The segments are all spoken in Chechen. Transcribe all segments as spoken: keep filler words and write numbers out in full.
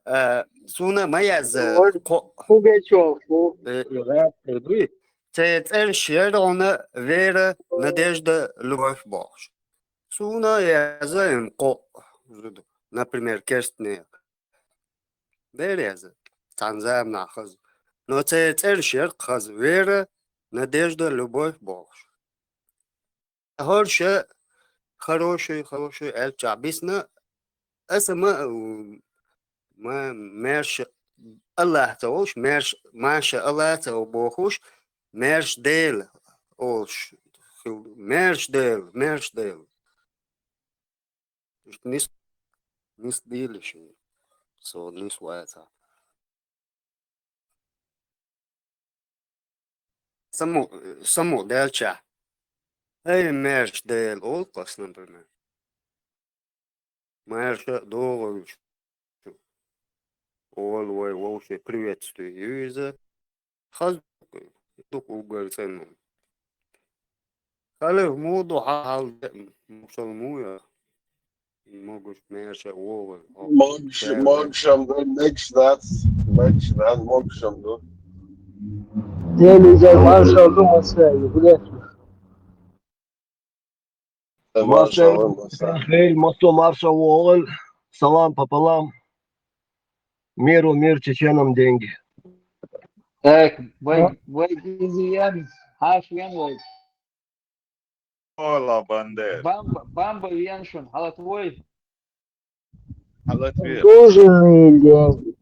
Э, суна ма яза кхоъ. Пугачёв, фу. Э, э, э, дуй. Церан цӀераш яр хьона: Вера, Надежда, Любовь бохуш. Суна яза ин кхоъ. Например, керстанехь. Дера яза. Цхьана заманахь хаза. Но церан цӀераш яр хаза: Вера, Надежда, Любовь бохуш. ХӀорш хороший, хороший аьлча бисна, аса ма, ма, маьрша Аллах ца олуш, маьрша, маша Аллах ца бохуш, маьрша Дела олуш хилла, маьрша Дела, маьрша Дела. Иштта нис-, нис дийла шуна. Со нис ваца. Саму-, саму делча. Эй, маьрша Дела, олу кхас, например. Маьрша догӀуш. Олу вай вовше приветствие ю иза. Хаза дукха уггар цӀена. Халев муха ду хьал, мушал муха я? Могуш маьрша вогӀар. Могуш, могушам ду, мегаш дац, мегаш дац, могушам ду. Телевизор маршал ду, маса, юбилей. Маршал, маршал. Хеле, массо маршал вогӀал. Салам пополам. Миру мир, чеченам деньги. Так, вай, вай, изъян, хаш вен вай. Ола, Бандер. Бамба, бамба вен шун, хьала твой. Хьала твой. Заслуженные деньги.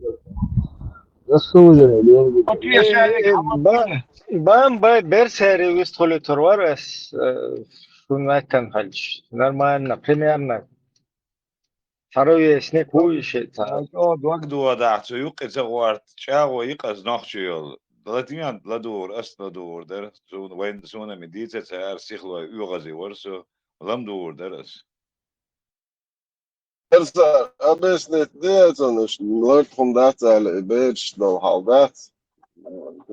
Заслуженные деньги. Отвечали. Э, э, ба-, бамба берсери вистхули турвар эс, э, шун вайтан хальч. Нормально, примерно. Цхьа ровесник ву и шиъ цхьа. Ай, чӀогӀа дог догӀу дахь, цу юккъе ца гӀорта, чӀагӀо йикъаза нохчо йолу. Ладиман ладугӀура, ас ладугӀура дара. Суна, вайн, суна ма дийца ца ара, сихлой оьгӀазе вара со, лам дугӀура дара ас. Эрса, объяснить де цунна, лартхун дац аьлла, и бераш долу хьал дац.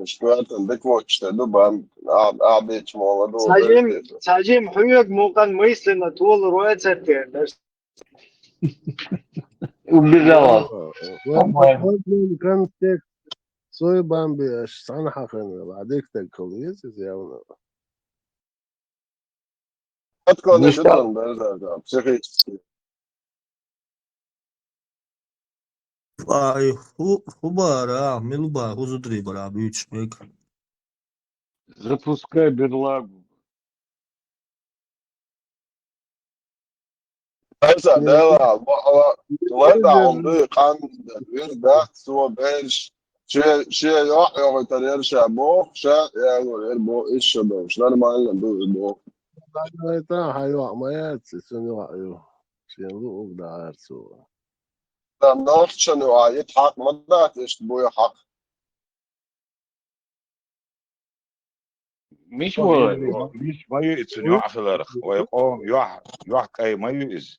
Швартан деквочу те ду бан, а, а бечу мола ду. Сажим, сажим хьоьга мукъан мысленно толур вай ца тердаш. Убежала. По-моему. Контекст. Сой бамби аш цхьана хьахана, а декстаг хала веза иза явно. Отклонить дан, да, да, да, психически. Ай, ху-, ху бара, мила бара, ху зударий бара, буьйцуш мега. Запускай бедолагу. Аса, дела, ла-, ла-, ладаун дуй, кан, вир дац, со берш, ше, ше йохь йохуьйтар яр ша боху, ша, я, вир бо, иш ша бохуш, нормально дуй, боху. Ай, та, хьан йохь ма яц, цун йохь ю. Шен луъуг дахьар цо. Там нохчан йохь, ит хьакъ ма дац, ишт буй хьакъ. Миш вай, миш ма ю иза цуьнан йоӀ хиларх, вай къоман йоӀ, йоӀ кӀай ма ю иза.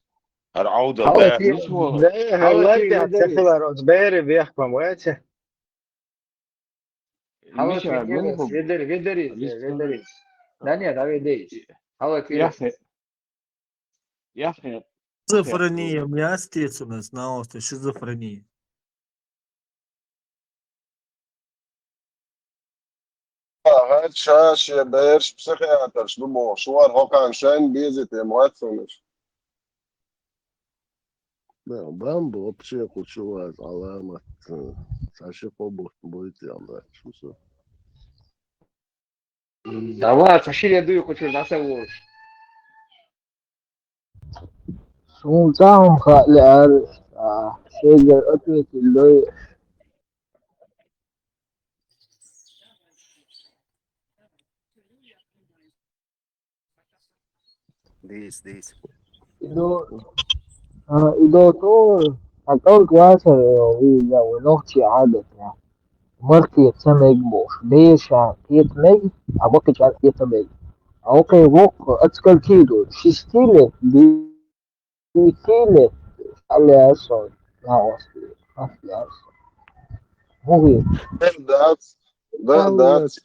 ХӀара Ӏовдал хьала баьхна. Миш вай. Хьала хьала ца хилар оцу бере бехкам ваьча. Хьала миш а, мин бу. Ведер, ведер иза, ведер иза. Даня, давай дей. Хьала кирес. Яхе. Яхе. Шизофрения, яхе. Ясти цунас, наости шизофрения. Ага, ша шен бераш психиатрш ду бохуш вара, хӀокхарна шайна беза те ма вац хӀуманаш. Да, бамба вообще кху чу ваза Ӏаламат, э, ца ши кхо бутт буй те ам дац, шу со. Давай, ца ши ле дуй кху чуьра дӀасаволуш. Суна цхьа хӀума хаьа лаьара, а, шайгара ответить дой. Дийца, дийца. И до, а, и до того, а только вацар, э, и я, вай нохчий Ӏадат, я. Мархе ца мега бохуш. Беша кхета мега, а бакхача кхета мега. А окхе воккха ацкал кийду. Ши стиле, ди-, стиле, алле асон, наос, алле асон. Муги. Дац, да, дац.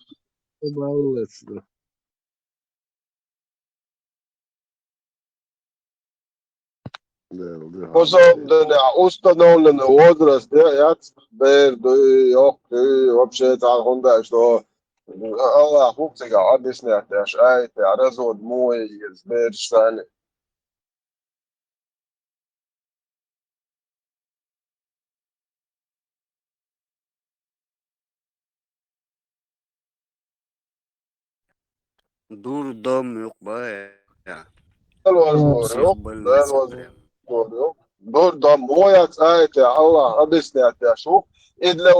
Молодец, да. Дела, да. Особенно установленный возраст, я, я, бер, да, йок, да, вообще, цхьа хӀума да, что Аллах ву цигахь объяснять деш, ай, те развод мой, из берш сани. Дурдом юкъа бай. Дала вазло юкъа, Дала вазло юкъа. Дурдом мояц айте, Аллах объяснять деш ву. И для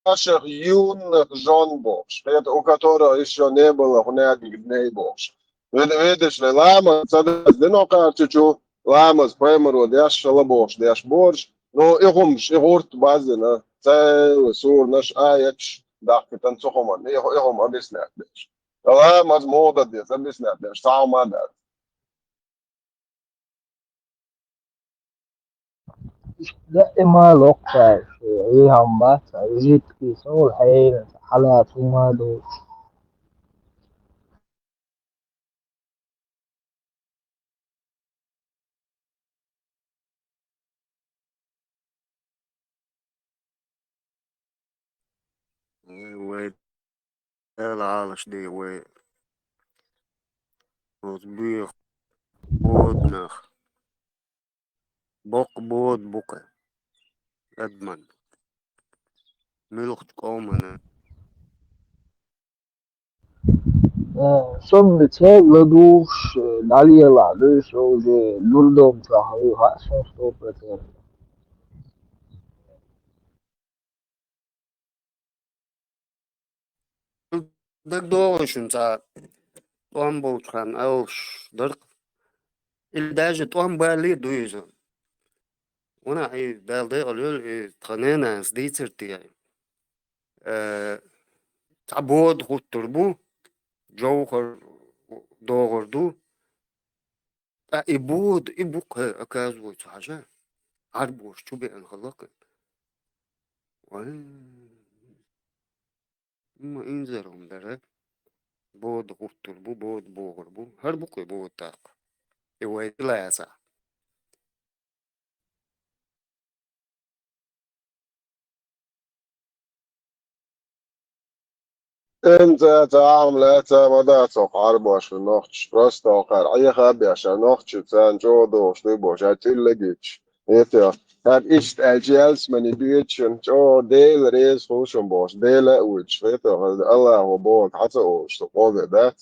ваших юных жён бохуш, это у которых ещё не было хунядиг дней бохуш. Вед-, ведеш ле, ламаз ца даза динокхарчу чу, ламаз пайхамаро деш, шала бохуш деш борш. Ну, и хумш, и гӀурт базина, цаьла сурнаш, аяташ дахкитан цу хуман, и ху-, и хум объяснять деш. Ламаз муха дан деза объяснять деш, цхьа хӀума дац. Иштта даима локхуш, э, хӀама бац, житкий сол хьеран, хьалаца хӀума доцуш. Вай, вай, Дала Ӏалаш де вай. Оцу боьха боданах. Боккха бода бу-кх. Адаман. Муьлххачу къомана. Э, со ма церг ладугӀуш, э, дӀалелахь дуй со уже дурдом чохь, вуй хаьа суна сто процентов. ДагадогӀий шуна цхьа тӀом болчу ханна алуш дара-кх. Или даже тӀом бале а ду иза. Ванах, и Дала декъала йойла, и тхан ненанас дийцира те. Э, цхьа бода хӀуттур бу, жовхӀар догӀур ду. Ткъа и бода, и бу-кх, оказывается, хьажа. Ӏарбоша чу беана хилла-кх. Вай. Ма инзаре хӀума дара. Бода хӀуттур бу, бода богӀур бу. ХӀара бу-кх и бода тӀаккха. И вай лаьцахь. ХӀинца цхьа хӀума лаьцна ма дац хӀокху Ӏарбоша нохчаша. Просто хӀокхара Ӏеха а беш, нохчий царна чӀогӀа догӀуш дуй бохуш, ша тӀулла гича. ХӀета, хӀара иштта аьлча, ялсамани доьдуш, чӀогӀа Дела реза хуьлуш бохуш, Дела а вуьйцуш, хӀета, Аллахо бохург хьан ца олуш, со къоме дац.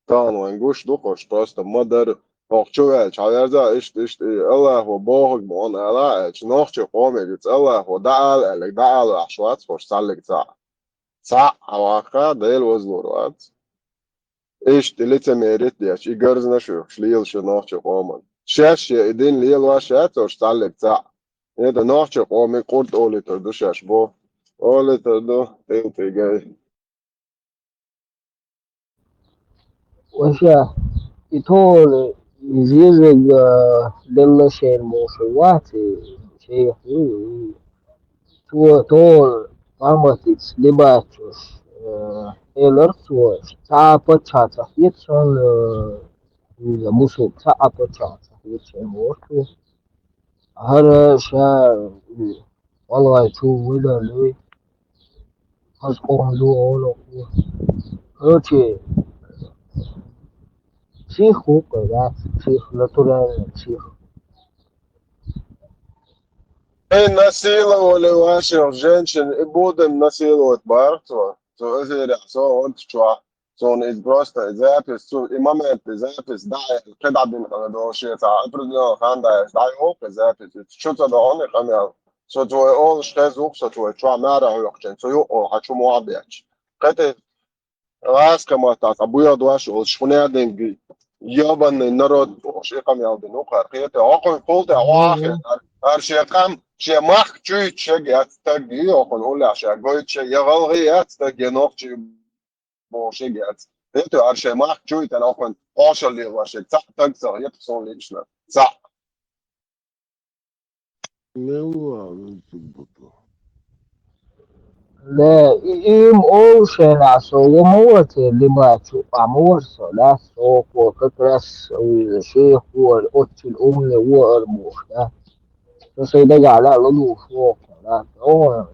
Тахана вайн гуш ду хӀорш, просто ма-дарра. ХӀокху чу ваьлча, хьан верза, иштта, иштта, и Аллахо бохург ма хьуна ала а аьлча, нохчийн къоме дийца Аллахо дӀаала аьлларг дӀаала ваьхьаш вац хӀорш цхьаллиг цхьаъ. Цхьаъ хьан ваккха, Дела вазлур вац. Иштта лицемерит а деш, и гарзанаш а юьхкуш лелаш ю нохчийн къоман. Шаьш шен и дин лелош яц хӀорш цхьаллиг цхьаъ. ХӀета нохчийн къомиг къурд олуьйтур ду шаьш бо. Олуьйтур ду, тӀилтигай. Ваша, и тхуна иза езарг, а, делла шена бохуш вац, и шайх ву, ву. Цо тхуна Махьмадица дебаташ, а, элира цо, цхьа а паччахь ца хета суна, а, иза мусул, цхьа а паччахь ца хета суна бохуш ву. ХӀара ша, и, гӀалгӀай чу вуьйла луьй. Хаза къоман ду олу. Короче, псих ву-кх, да, псих, натуральный псих. И насиловали ваших женщин, и будем насиловать боху цо. Цо эфирехь со ван чохь. Суна иза просто и запись, цу и момент и запись дӀа а, кхидӀа дина хила долу шен цхьа определённый хан дӀа а, дӀайоху и запись. Иза чу ца догӀу и къамел. Со цо вай олуш хезна ву-кх, со цо вай чохь мара хьоькхучун, цо юкъа хьан чу мохь а бетташ. Кхета гӀазкхи маттахь цхьа боьха дош олуш, хӀунда аьлла, ёбанный народ бохуш, и къамел дина ву-кх хӀара. Кхета, хӀокхуьнга кхул тӀе, хьо ахь хетара. ХӀара шен къам, шен махка чуьйта шег яц стаг, и хӀокхуьнан уллехь ша гойтуш, я гӀалгӀа яц стаг, я нохчи бохуш шег яц. ХӀета аьлла шайн махка чуьйтана хӀокхуьнан Ӏошалла лелош шег. Цхьаъ стаг ца хета суна лична. Цхьаъ. Мелла а вуьйцург бу тхо. Да, и им олушенахь со ва ма ваца, Лимачу, а ма вара со, да, со хо как раз вуьйла, шех вара, оццул умный вара бохуш, да. Со сайн дагахь лаьа лулуш воху, да. О,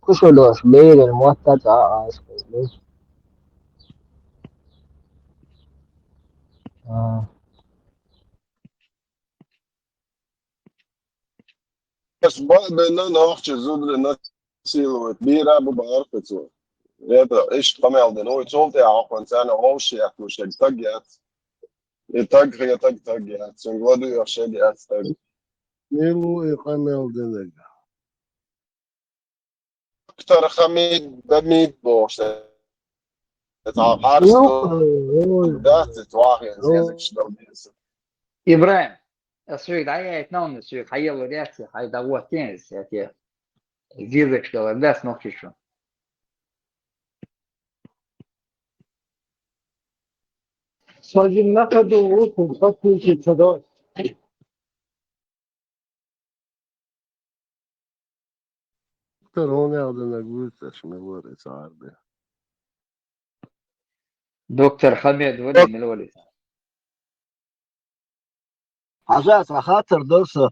кху шо дош беран мотта цхьа а аса хезна. А. Ас баъ бенна нохча зударий насиловать бийр а бу бахара кхуьцо. Это иштта къамел дина. Ой, цул тӀаьхьа хьокхун царна вовшах яхкуш стаг яц. И таг, хе таг, таг яц. Цуьнга ладуьйгӀуш стаг яц стаг. Мила ву и къамел динарг? Доктор Хамид Дамид бохуш. Цхьа гӀарс Ну, ой, дац, цхьа вахийна ну. Зезагаш долу деза. Ибрахим, ас шуьга дӀаяйтина, ас шуьга хьаелла яц, хьай дӀагӀоттийна, я те. Зезагаш долу дац нохчичун. Сажин на ходу вышел, подключиться, давай. Доктор, хьуна аьлла динарг вуьйцу аша, мила вара иза гӀарбе. Доктор Хамед вара, мила вара иза? Хьажа, цхьа хаттар дара сан.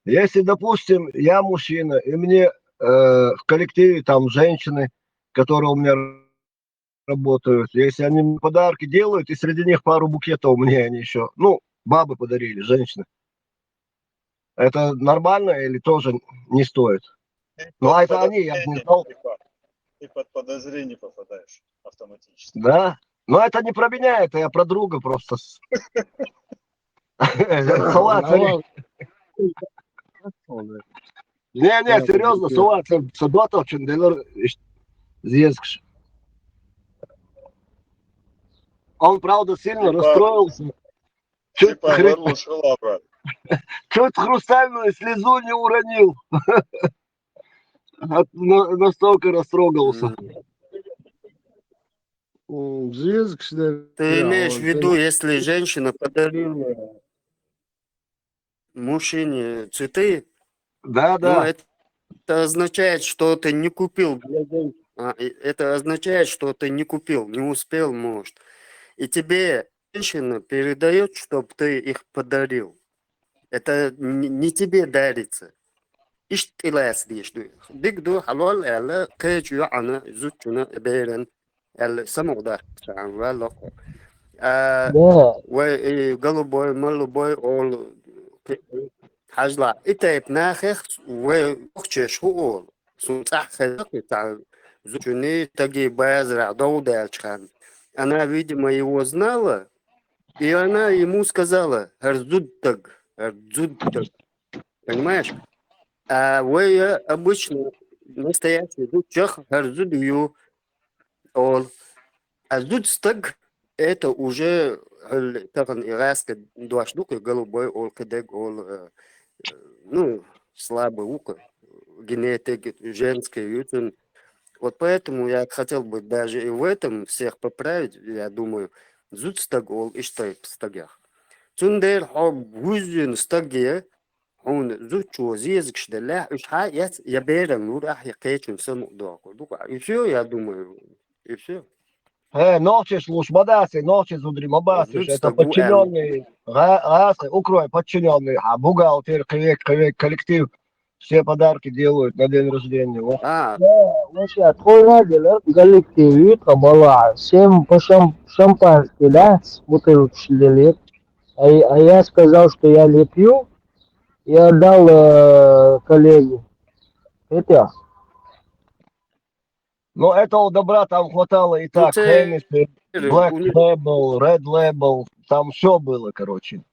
Если, допустим, я мужчина, и мне, э, в коллективе там женщины, которые у меня работают, если они мне подарки делают, и среди них пару букетов мне они еще, ну, бабы подарили, женщины. Это нормально или тоже не стоит? Ты Ну, под а это они, я же не подозрение, знал. Ты под, ты под подозрение попадаешь автоматически. Да? Но это не про меня, это я про друга просто. Салат, Навал. Не, не, Навал, серьезно, да. Салат, сан, сан доттагӀчун делира иштта зезагаш. Он, правда, сильно Типа, расстроился. Чуть типа, хру-, варло шалабра. Чуть хрустальную слезу не уронил. От-, на-, настолько растрогался. М. М, зезагаш дара. Ты имеешь в виду, если женщина подарила мужчине цветы? Да, ну, да. Это, это означает, что ты не купил для жен-, а, и это означает, что ты не купил, не успел, может. И тебе женщина передаёт, чтоб ты их подарил. Это не, не тебе дарится. Иштта тӀелаца дезаш ду. Дика ду, хьалол аьлла, кхечу йоӀана, зудчунна, берана аьлла, самукъадаккха цхьаьна ваьлла-кх. А, Да. Вай и голубой, малубой олу, хьажал, и тайпа нахах вай нохчаша хӀун олу? Суна цӀахь хезна кхин цхьа зудчунний, стагий базарахь дов даьллачу хенна. Она, видимо, его знала, и она ему сказала: «ХӀара зуда стаг, хӀара зуда стаг». Понимаешь? А вай, э, обычно настоящий зудчех хӀара зуда ю олу. А зуда стаг, это уже хӀуьлла тахана и гӀаьска дош ду-кх, и голубой олу, кхидерг олу, э, э, ну, слабый ву-кх, генетик, женский ю цуьнан. Вот поэтому я хотел бы даже и в этом всех поправить, я думаю, зуда стаг олу иштта тайпа стагех. Цундела хьо вуьззина стаге, хьуна зудчо зезагаш деллехь, уьш хьа а эц, я беран лур ахь, я кхечунна самукъадоккхур ду-кх ахь. И всё, я думаю, и всё. Э, нохчаша луш ма дац, и нохчий зударий ма бац уьш. Зуда стаг ву аьлла. Это подчинённый, гӀа-, гӀаскхи, укрой подчинённый, хьан бухгалтер, кхин верг, кхин верг, коллектив. Все подарки делают на день рождения. О. А. Да, вообще, тхо вагила, коллектив ю тхан балахь. Всем по шам-, шампанский, да, с бутылкаш делира. А, а я сказал, что я не пью, и отдал, э, коллеге. Это Но этого добра там хватало и так. Хеннесси, Black Label, Red Label, там всё было, короче.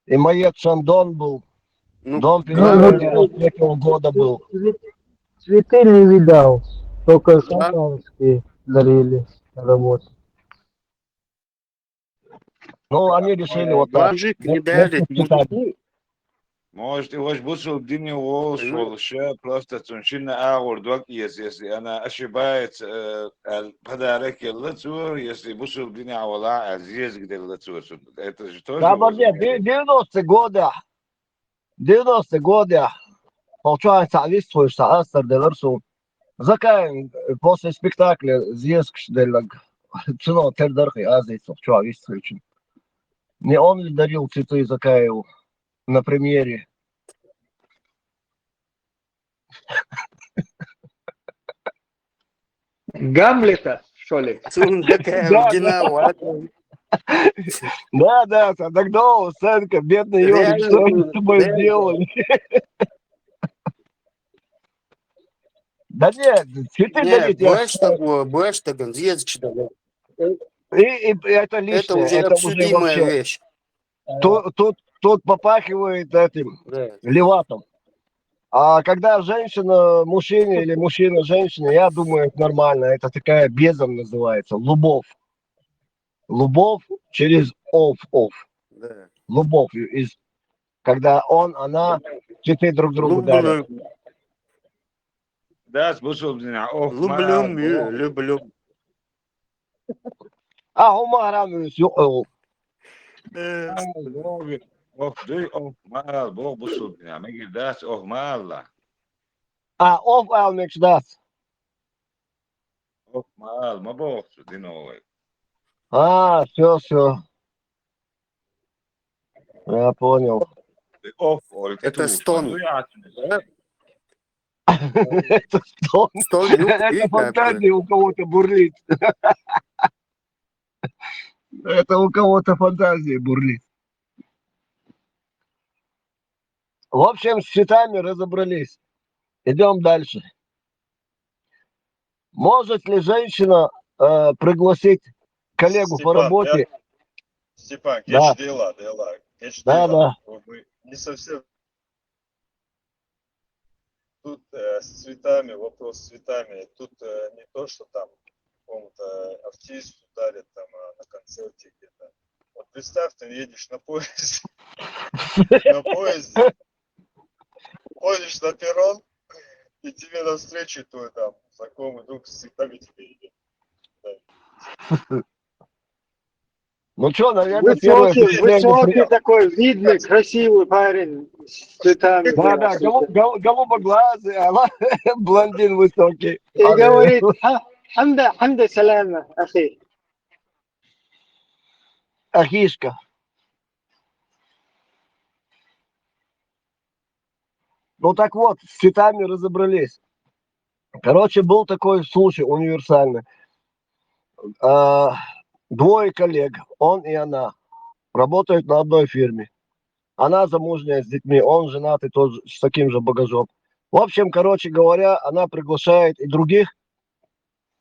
И Моет Шандон был. Ну, Дом Периньон девяносто третьего года был. Цве-, цветы не видал, только шампанское дарили на работу. Ну, они решили вот так. Бомжик не дарит мужику. Может, и ваш бусул дини волш волуша, просто цун шинна агӀор дог эца, если она ошибается, э, аьлла подарок елла цо, если бусул дини а вала, а зезиг делла цо цун. Это же тоже... Да, может, нет, девяностые годы. Девяностые годы. Хьо чохь цхьа вист хьуьйш, цхьа астар делар суна. Закаев, э, после спектакля зиэскаш деллаг. Цуно тер дархи азийцох, чё, вист хилчун. Не он ли дарил цветы Закаеву на премьере? Гамлета, что ли? Цун Закаев Да, гинал, а? Да, да, тогда сценка, бедный Ёрик, что они с тобой сделали? Да нет, цветы дарить, я Больше того, больше того, зиэскаш деллаг. И, и это лишнее, Это уже это уже обсудимая вообще. Вещь. Тут, тут, тут попахивает этим Да. леватом. А когда женщина мужчине или мужчина женщине, я думаю, это нормально. Это такая безом называется. Любовь. Любовь через ов, ов. Да. Любовь из, когда он, она, цветы друг другу дарят. Люблю. Дас бусулбдина, ох, Люблю, люблю. А, хӀума хӀарамис юкъу. Э, Ох, дуй, ох, мал, бох бусулбдина. Мегир дас, ох, мал. А, оф алмекш дас. Ох, мал, ма бох, цу дин олай. А, все, все. Я понял. Ох, оль, Это ту, стон. Дуй, а, Это что? Стон юкъу, Это и как бы. Фантазия у кого-то бурлит. Это у кого-то фантазия бурлит. В общем, с цветами разобрались. Идем дальше. Может ли женщина э, пригласить коллегу по Степан, работе? я- Степан, Да. Геч дела, дела. Геч Да, дела. да. Вы не совсем. Тут э, с цветами, вопрос с цветами. Тут э, не то, что там какому-то артисту дарят там а, на концерте где-то. Вот представь, ты едешь на поезде, на поезде, ходишь на перрон, и тебе навстречу твой там знакомый друг с цветами тебе идет. Ну что, наверное, первое Высокий, впечатление высокий при- такой, видный, красивый парень с цветами. Да, да, голу- гол- голубоглазый, а ла- блондин высокий. И говорит: «Ха- ханда, ханда салама, ахи». Ахишка. Ну так вот, с цветами разобрались. Короче, был такой случай универсальный. А, двое коллег, он и она, работают на одной фирме. Она замужняя с детьми, он женатый тоже с таким же багажом. В общем, короче говоря, она приглашает и других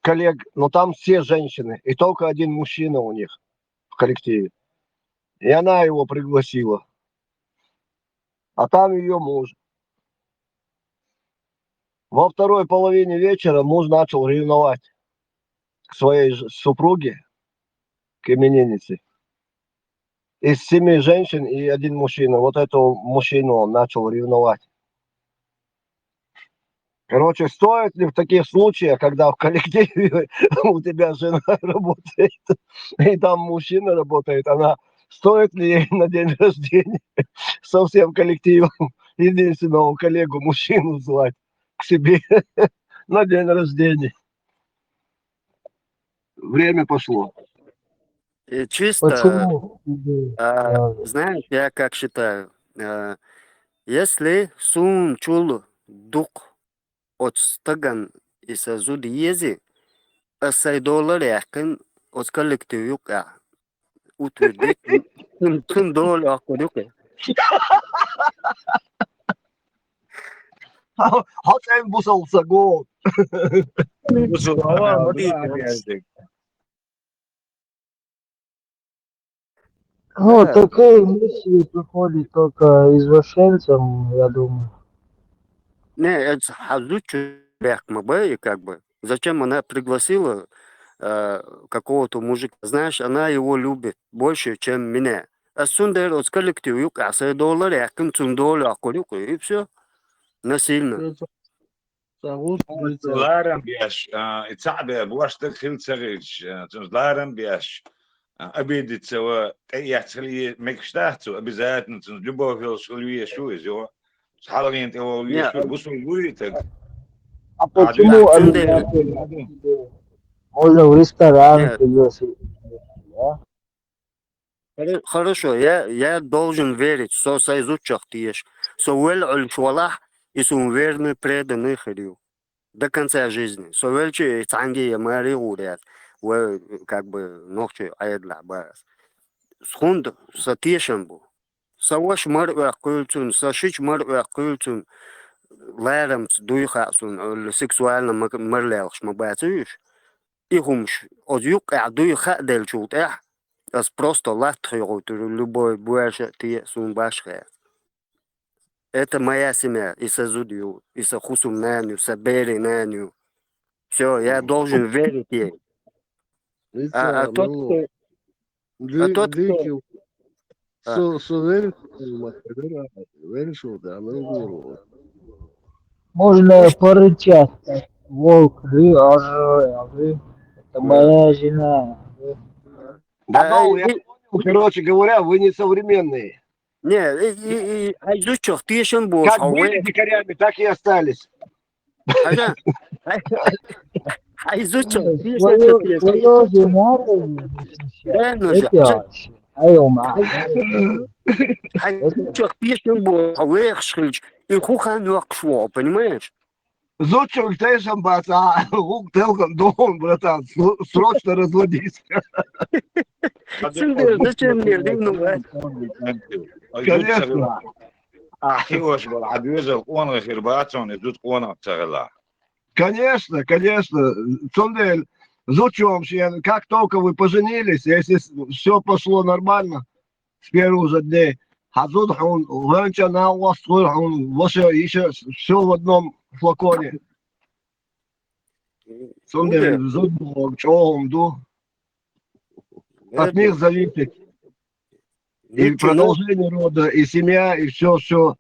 коллег, но там все женщины, и только один мужчина у них в коллективе. И она его пригласила. А там ее муж. Во второй половине вечера муж начал ревновать к своей ж- супруге, к имениннице. Из семи женщин и один мужчина. Вот этого мужчину он начал ревновать. Короче, стоит ли в таких случаях, когда в коллективе у тебя жена работает, и там мужчина работает, она стоит ли ей на день рождения со всем коллективом единственного коллегу мужчину звать к себе на день рождения? Время пошло. И чисто, Почему? а, Да. Знаешь, я как считаю, а, если сун чул дук от стаган и сазуд ези, а сай доллар якын от коллектив юк, а. Утвердить, тын, тын доллар аккур юк, а. Хатен бусалса год. Бусулава, Да, вот и да. язык. Ну, Да. Такие мысли приходят только извращенцам, я думаю. Не, это хазу чу бяхма бы, и как бы. Зачем она пригласила э, какого-то мужика? Знаешь, она его любит больше, чем меня. А сундер от коллектив юк, а сай доллар якын сун доллар аккур юк, и все. Насильно. Сагуз Ларам беш, а, и цаъ бе, баш так хил цагыч, а, цунз ларам беш, а, обидеться ва, тӀе яц хили мекш дахцу, обязательно цунз любовь йолш улвиеш ву из, йо. Халгин тӀе вол виеш ву, бусул ву и так. А почему они не отвергают? Можно в ресторан пригласить, да? Хоро-, хорошо, я, я должен верить, со сай зудчох теша. Со велла Ӏуьллуш валахь, и суна верный, преданный хир ю. До конца жизни. Со велча а цхьаьнгге а маре гӀур яц. Ва, как бы, нохчий Ӏедалахь бац. ХӀунда сан тешам бу. Сан ваша мара оьккхийла цунна, сан шича мара оьккхийла цунна, ларамца дуй хаьа суна, Ӏуьллу сексуально ма-, мара лелхаш ма бац уьш. И хӀумаш, оцу юккъехь дуй хааделлачул тӀаьхьа, ас просто латта хьоьгӀуьйтур, любой боьрша а, те а, суна башха яц. Это моя семья, и сан зуда ю, и сан хӀусамнана ю, сан берийн нана ю. Всё, я должен верить ей. А, а тот, кто, а тот, кто, а. Со, со веришь, ма, веришь, да, ну, верю. Можно порычать, как волк, вы, а вы, а вы. Это моя жена. Да, я понял, короче говоря, вы несовременные. Не, и, и, и, хьайн зудчох тешам бу, как были дикарями, так и остались. Хьажа, хьайн зудчох тешам бу. Своё, своё же надо защищать. Правильно же. Это вообще. Хьайн зудчох тешам бу, хьо вехаш хилча, и хӀун хан йоккхуш ву, понимаешь? Зудчуьнга тешам бац, а гӀуллакх телхина догӀу, братан, срочно разводись. Цундела зачем мне ревновать? Конечно. Ахь хиош бала, хьан доьзал къонах хир бац хьуна, и зуда къонах ца хилахь. Конечно, конечно. Цундела зудчо шен, как только вы поженились, если всё пошло нормально, с первых же дней. Хьан зуда хьуна, венча накъост хуьлу хьуна, ваша, йиша, всё в одном флаконе. Цундела зуда бохург чӀогӀа хӀума ду. От них зависит и продолжение рода, и семья, и всё, всё.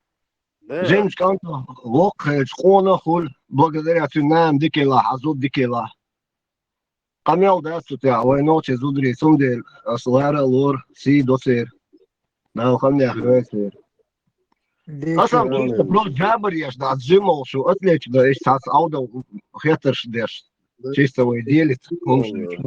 Жимачу кӀантах воккха хилча, къонах хуьлу, благодаря цуьнан нана дика елахь, хьан зуда дика елахь. Къамел дац цу тӀехь, вайн нохчийн зударий, цундела ас лара а лору, сий до церан. Дала ханнех вай церан. Ас ам чисто просто жабар еш дац, жималгӀа шу, атлетик дан, иштта цхьацца Ӏовдан хеттарш деш. Чисто вай делица, хӀумаш деш.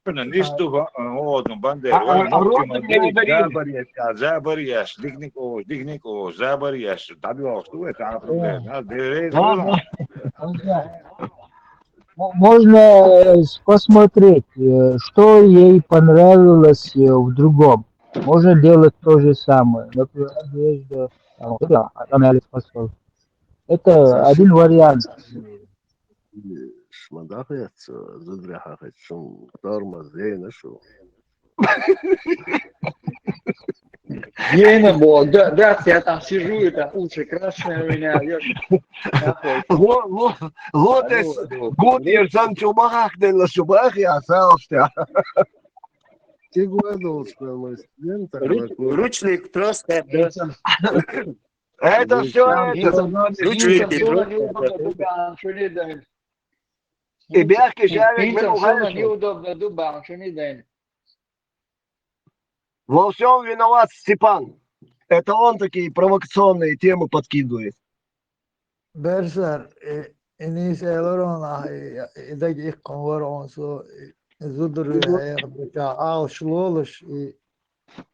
Ниш ду, о, ну, бандера, а, вай а, а нохчийн рода ма дуй, не дари. Жабар еш, а, жабар еш, дикник олуш, дикник олуш, жабар еш, дӀадоьлхуш ду вай, цхьа а проблема. Ага. М-, можно, э, с-, посмотреть, э, что ей понравилось, э, в другом. Можно делать то же самое. Например, одежда, там, да, анализ пошёл. Это один вариант. Шмандахец, зудряхахец, шум, тормоз, ейна шу. Ейна бо, да, да, я там сижу, это уши красные у меня, ё-, нахуй. Во, во, вот. Алло, эс, алло. Гуд, я сам чё бахах, да, ла шу бах, я сам что. Ты гладил, что мой студент, руч-, такой. Ручник просто, да. Это всё, это. И бяхки шарик, неудобно дубам, что не дай. Во всём виноват Степан. Это он такие провокационные темы подкидывает. Берсар, э, Инис эларона, э, э, даг иккун вар он со, э, зудру, э, бача, ал шлолуш, и,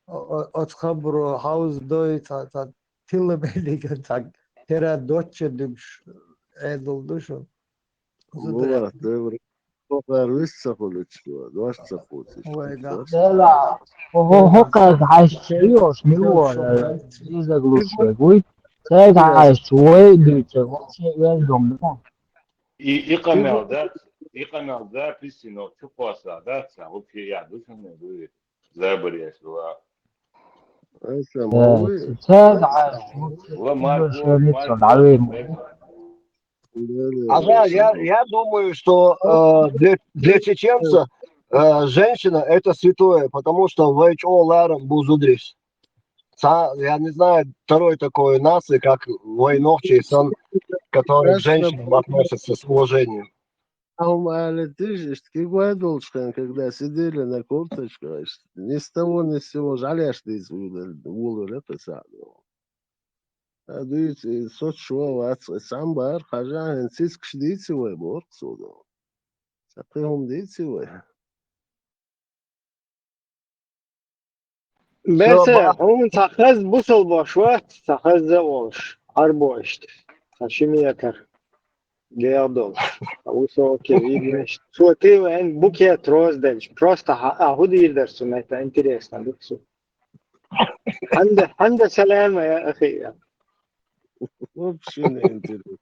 о-, о-, оц хабру хьауз дой, ца, ца, тилла мелиган, ца, тера дочча дугш, э, дул душу. Зудря. Мула, девр. Хокар вис ца хуличку, дош ца хуличку. Ой, да. Дела, хо-, хо-, хокар хьаьшча йош, мила, э, изаг лучше, гуй. Цаьрга хьаьшча, вай дуьйцург, вообще вен дом, да? И, и къамел, да? И къамел, да, писсино, чу кхоса, да, ца, вообще я, душевный дует. Забарь я, сюда. Э, ца, ма, ой. Цаьрга хьаьшча, ва, ма, ма, ма, ма, ма. Ага, я, я думаю, что, э, для, для чеченца, э, женщина — это святое, потому что вай чӀогӀа ларам бу зударий. Ца-, я не знаю второй такой нации, как вай нохчий сан, которые к женщинам относятся с уважением. А у меня летишь, кигвай долчхан, когда сидели на корточках, ни с того ни с сего жаляешь, ты из Улы, Улы, это самое. Ха дуьйцу, и соцу шо вац, и цхьаьна бара, хьажахьа, хӀинца цицкаш дийци вай, боху суна. Ца кхин хӀума дийци вай. Бесса, хьуна цхьа хаза бусалба вац, цхьа хаза а волуш, Ӏарбо иштта, цхьа ши метр гех долуш, цхьа высокий, видно, иштта. Цо тӀе веана букет роза делча, просто хьа-, а, хӀун дийр дара цунна, это интересно ду цу. Хьанда, хьанда салам, я ахи, я. Вообще не интересно.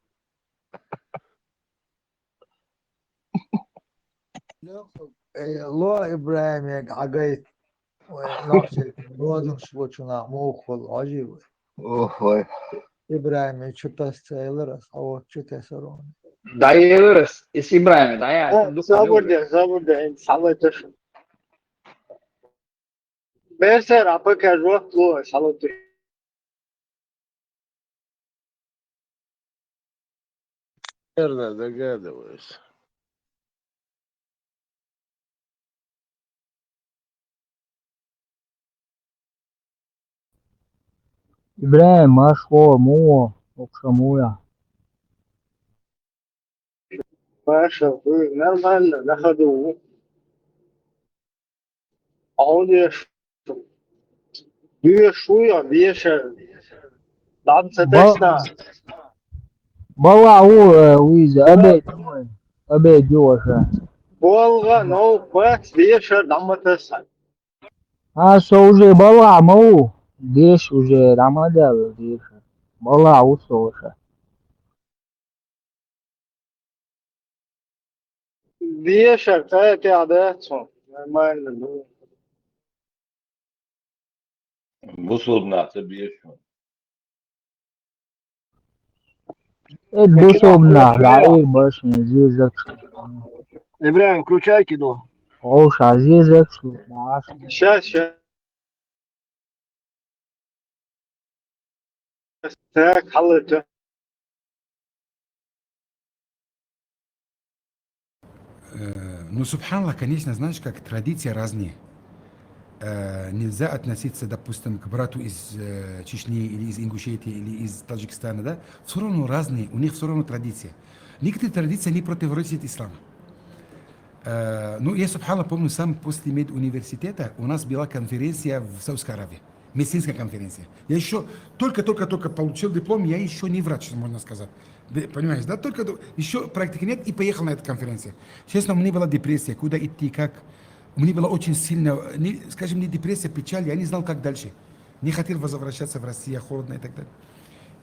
Э, ло ИбрахӀиме хьагайта, вай нохчий розанаш лучунах муха хуьлу хьожий вай. Ох, вай. ИбрахӀиме чу тасса ца елира ас, хьо вот чу тесар вон. ДӀаелира ас, ис ИбрахӀиме дӀаяхьа. А, дукха сабур де, сабур де, хӀинца схьалайташ. Берсер, а пока жоп ло, схьалайташ. Наверное, догадываюсь. ИбрахӀим, марша гӀо, муха ву, хӀокху ша муха я? Марша, хӀу, нормально, на ходу ву. Хьо деш ву? Деш ву я, дешар? ДӀа ца тесна. БалгӀа ву, э, вуьйза, обед ю вай. Обед ю ваша. БалгӀа, новкъа бац, дешар дӀа ма таса. А, со уже балгӀа ма ву. Деш уже дӀа ма даьлла, дешар. БалгӀа ву со ваша. Дешар, цӀа тӀехь дац хьуна. Нормально ду. Бусалба нах ца беш хьуна. Э, бусалба нах, дӀаийр башха, зезагаш. ИбрахӀим, включай кино. О, ша зезагаш, дӀаш. Щас, щас. Так, хьаллача. Э, ну, субханаллах, конечно, знаешь, как традиции разные. Э, нельзя относиться, допустим, к брату из, э, Чечни или из Ингушетии, или из Таджикистана, да? Всё равно разные, у них всё равно традиция. Никакая традиция не противоречит исламу. Э, ну, я, субханаллах, помню, сам после медуниверситета у нас была конференция в Саудовской Аравии. Медицинская конференция. Я ещё только-только-только получил диплом, я ещё не врач, можно сказать. Бе-, понимаешь, да? Только до-, ещё практики нет, и поехал на эту конференцию. Честно, у меня была депрессия, куда идти, как. У меня была очень сильная, не, скажем, не депрессия, печаль, я не знал, как дальше. Не хотел возвращаться в Россию, холодно и так далее.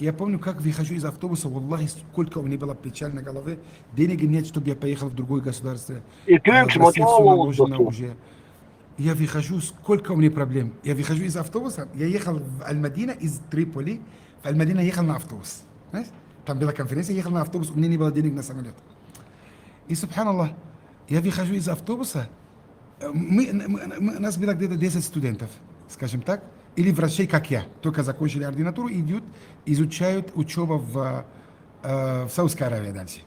Я помню, как выхожу из автобуса, валлахи, сколько у меня была печаль на голове, денег нет, чтобы я поехал в другое государство. И ты, а, в России всё наложено уже. Я выхожу, сколько у меня проблем. Я выхожу из автобуса, я ехал в Аль-Мадина из Триполи, в Аль-Мадина ехал на автобус. Знаешь? Там была конференция, ехал на автобус, у меня не было денег на самолёт. И, субханаллах, я выхожу из автобуса, э, мы, мы, мы, нас было где-то десять студентов, скажем так, или врачей, как я, только закончили ординатуру, идут, изучают учёба в, э, в Саудовской Аравии дальше.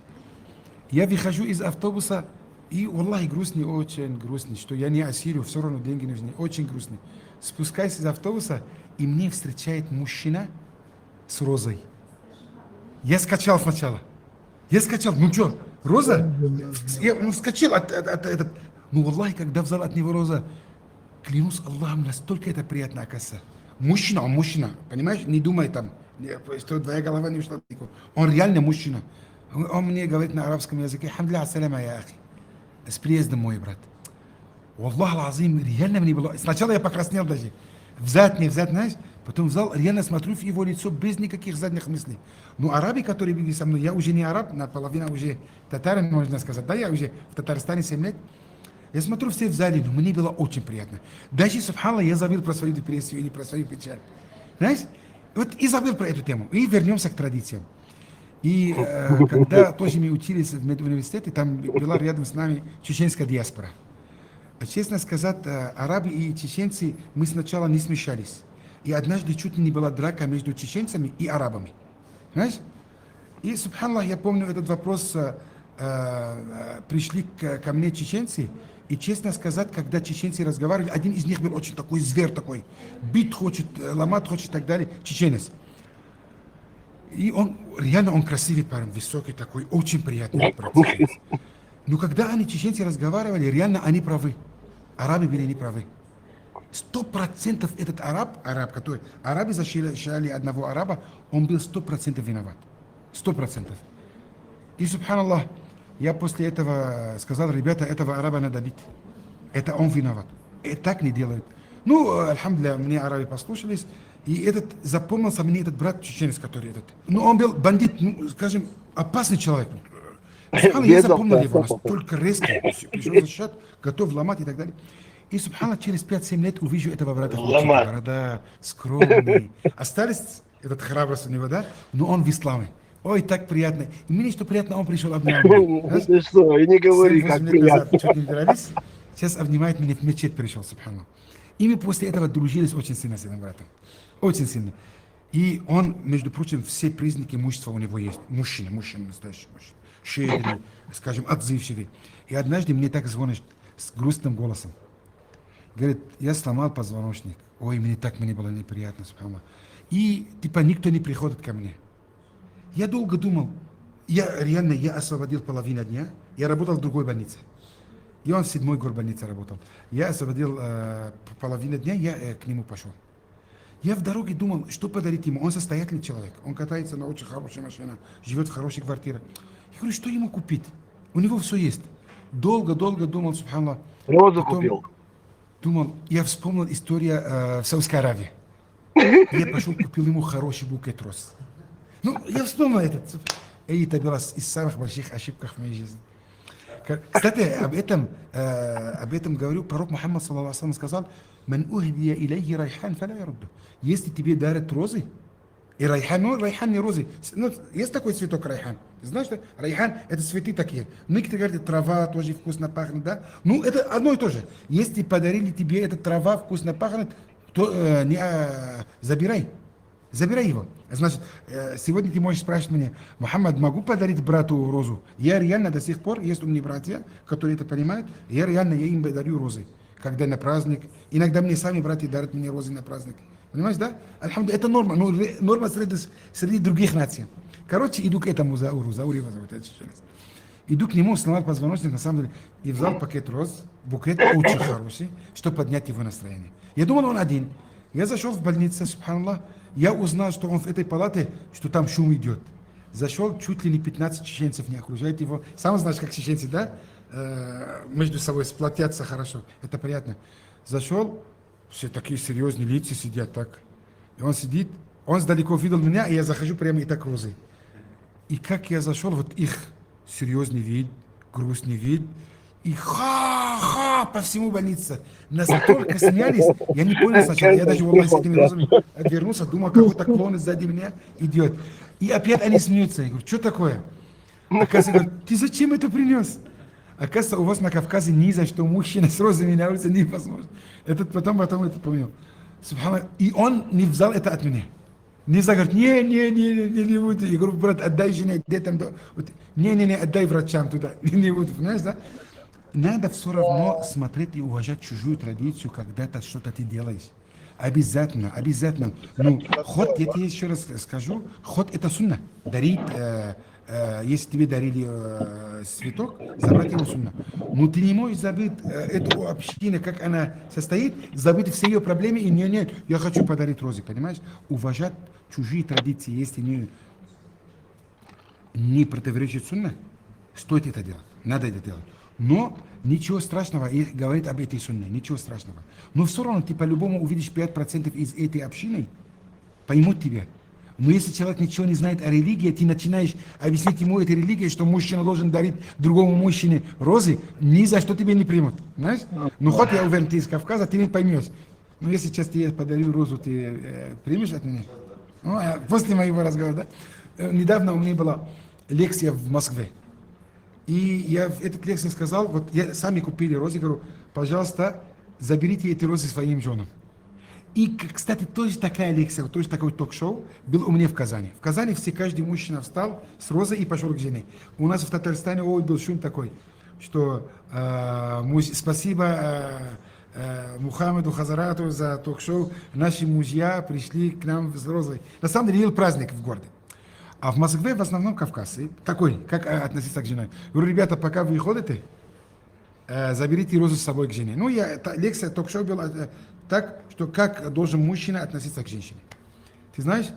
Я выхожу из автобуса, и, валлахи, грустный, очень грустный, что я не осилю, всё равно деньги нужны, очень грустный. Спускаюсь из автобуса, и мне встречает мужчина с розой. Я скачал сначала. Я скачал, ну чё, роза? Я, ну, вскочил от, от, от, этот, ну, валлахи, когда взял от него роза, клянусь Аллахом, настолько это приятно, оказывается. Мужчина, он мужчина, понимаешь, не думай там, не, что твоя голова не ушла далеко. Он реально мужчина. Он, он мне говорит на арабском языке: «Хамдулилля саляма, я ахи». С приездом, мой брат. Валлахи аль-азим, реально мне было. Сначала я покраснел даже. Взять, не взять, знаешь? Потом взял, реально смотрю в его лицо без никаких задних мыслей. Ну, арабы, которые были со мной, я уже не араб, наполовину уже татарин, можно сказать. Да, я уже в Татарстане семь лет. Я смотрю, все в зале, но мне было очень приятно. Даже, субханаллах, я забыл про свою депрессию или про свою печаль. Знаешь? Вот и забыл про эту тему. И вернёмся к традициям. И, э, когда тоже мы учились в медуниверситете, там была рядом с нами чеченская диаспора. А честно сказать, э, арабы и чеченцы, мы сначала не смешались. И однажды чуть ли не была драка между чеченцами и арабами. Знаешь? И, субханаллах, я помню этот вопрос, э, э, пришли к, ко мне чеченцы, и, честно сказать, когда чеченцы разговаривали, один из них был очень такой зверь такой, бить хочет, э, ломать хочет и так далее, чеченец. И он, реально он красивый парень, высокий такой, очень приятный брат чеченец. Но когда они, чеченцы, разговаривали, реально они правы. Арабы были неправы. Сто процентов этот араб, араб, который... Арабы защищали одного араба, он был сто процентов виноват. Сто процентов. И, субханаллах, я после этого сказал: «Ребята, этого араба надо бить. Это он виноват. И так не делают». Ну, альхамдулилля, мне арабы послушались. И этот запомнился мне, этот брат чеченец, который этот. Ну, он был бандит, ну, скажем, опасный человек. Субханаллах, я запомнил его, настолько резкий. Пришёл защищать, готов ломать и так далее. И, субханаллах, через пять-семь лет увижу этого брата. Ломать. Борода, скромный. Остались этот храбрость у него, да? Но он в исламе. Ой, так приятно. И мне что приятно, он пришёл, обнял меня. Знаешь? Ты что, и не говори, как Семь-восемь лет назад приятно. Чуть не дрались. Сейчас обнимает меня, в мечеть пришёл, субханаллах. И мы после этого дружились очень сильно с этим братом. Очень сильно. И он, между прочим, все признаки мужества у него есть. Мужчина, мужчина, настоящий мужчина. Щедрый, скажем, отзывчивый. И однажды мне так звонит с грустным голосом. Говорит: «Я сломал позвоночник». Ой, мне так, мне было неприятно, субханаллах. И типа никто не приходит ко мне. Я долго думал. Я реально, я освободил половину дня. Я работал в другой больнице. И он в седьмой горбольнице работал. Я освободил э, п- половину дня, я э, к нему пошёл. Я в дороге думал, что подарить ему. Он состоятельный человек. Он катается на очень хорошей машине, живёт в хорошей квартире. Я говорю, что ему купить? У него всё есть. Долго-долго думал, субханаллах. Розу Потом купил. Думал, я вспомнил история э, в Саудовской Аравии. Я пошёл, купил ему хороший букет роз. Ну, я вспомнил этот. И это была с- из самых больших ошибках в моей жизни. Ка- Кстати, об этом, э, об этом говорю, пророк Мухаммад, саллаллаху алейхи ва саллям, сказал: «Ман ухдия илейхи райхан, фаля ярудду». Если тебе дарят розы, и райхан, ну, райхан не розы. С- Ну, есть такой цветок райхан. Ты знаешь, что райхан — это цветы такие. Некоторые говорят, трава тоже вкусно пахнет, да? Ну, это одно и то же. Если подарили тебе эта трава, вкусно пахнет, то э, не, а, забирай. Забирай его. Значит, э, сегодня ты можешь спрашивать меня: «Мухаммад, могу подарить брату розу?» Я реально до сих пор, есть у меня братья, которые это понимают, я реально, я им дарю розы. Когда на праздник, иногда мне сами братья дарят мне розы на праздник. Понимаешь, да? Альхамду, это норма. Ну, ре- норма среди, среди других наций. Короче, иду к этому Зауру, Заур его зовут, я чеченец. Иду к нему, сломал позвоночник, на самом деле, и взял пакет роз, букет очень хороший, чтобы поднять его настроение. Я думал, он один. Я зашёл в больницу, субханаллах, я узнал, что он в этой палате, что там шум идёт. Зашёл, чуть ли не пятнадцать чеченцев не окружает его. Сам знаешь, как чеченцы, да? Э, между собой сплотятся хорошо. Это приятно. Зашёл, все такие серьёзные лица сидят так. И он сидит, он сдалеку видел меня, и я захожу прямо и так розы. И как я зашёл, вот их серьёзный вид, грустный вид, и ха-ха по всему больнице. Настолько смеялись, я не понял сначала. Я даже, валлахи, с этими розами отвернулся, думал, какой-то клоун сзади меня идёт. И опять они смеются. Я говорю, что такое? Оказывается, говорит, ты зачем это принёс? Оказывается, у вас на Кавказе ни за что мужчина с розами на улице невозможно. Этот потом, потом это понял. Субханаллах. И он не взял это от меня. Нельзя говорить, не, не, не, не, не, не буду. Я говорю, брат, отдай жене, детям. Да. Вот, не, не, не, отдай врачам туда. Не, не буду, понимаешь, да? Надо все равно смотреть и уважать чужую традицию, когда-то что-то ты делаешь. Обязательно, обязательно. Ну, хоть, я тебе еще раз скажу, хоть это сунна. Дарить, э, э, если тебе дарили э, цветок, забрать его сунна. Но ты не можешь забыть э, эту общину, как она состоит, забыть все ее проблемы и не, не, я хочу подарить розы, понимаешь? Уважать чужие традиции, если не, не противоречит сунна, стоит это делать, надо это делать. Но ничего страшного, и говорит об этой сунне, ничего страшного. Но все равно ты по-любому увидишь пять процентов из этой общины, поймут тебя. Но если человек ничего не знает о религии, ты начинаешь объяснить ему этой религией, что мужчина должен дарить другому мужчине розы, ни за что тебе не примут. Знаешь? Ну хоть я уверен, ты из Кавказа, ты не поймешь. Ну если сейчас тебе подарю розу, ты э, примешь от меня? Ну, а после моего разговора, да? Э, Недавно у меня была лекция в Москве. И я в этот лекции сказал, вот я, сами купили розы, говорю, пожалуйста, заберите эти розы своим женам. И, к- кстати, тоже такая лекция, вот тоже такой ток-шоу был у меня в Казани. В Казани все, каждый мужчина встал с розой и пошёл к жене. У нас в Татарстане ой, был шум такой, что э, муж- спасибо э, э, Мухаммаду Хазарату за ток-шоу. Наши мужья пришли к нам с розой. На самом деле был праздник в городе. А в Москве в основном Кавказ. И такой, как э, относиться к жене. Говорю, ребята, пока вы ходите, э, заберите розу с собой к жене. Ну, я, та- лекция, ток-шоу было э, так, что как должен мужчина относиться к женщине. Ты знаешь,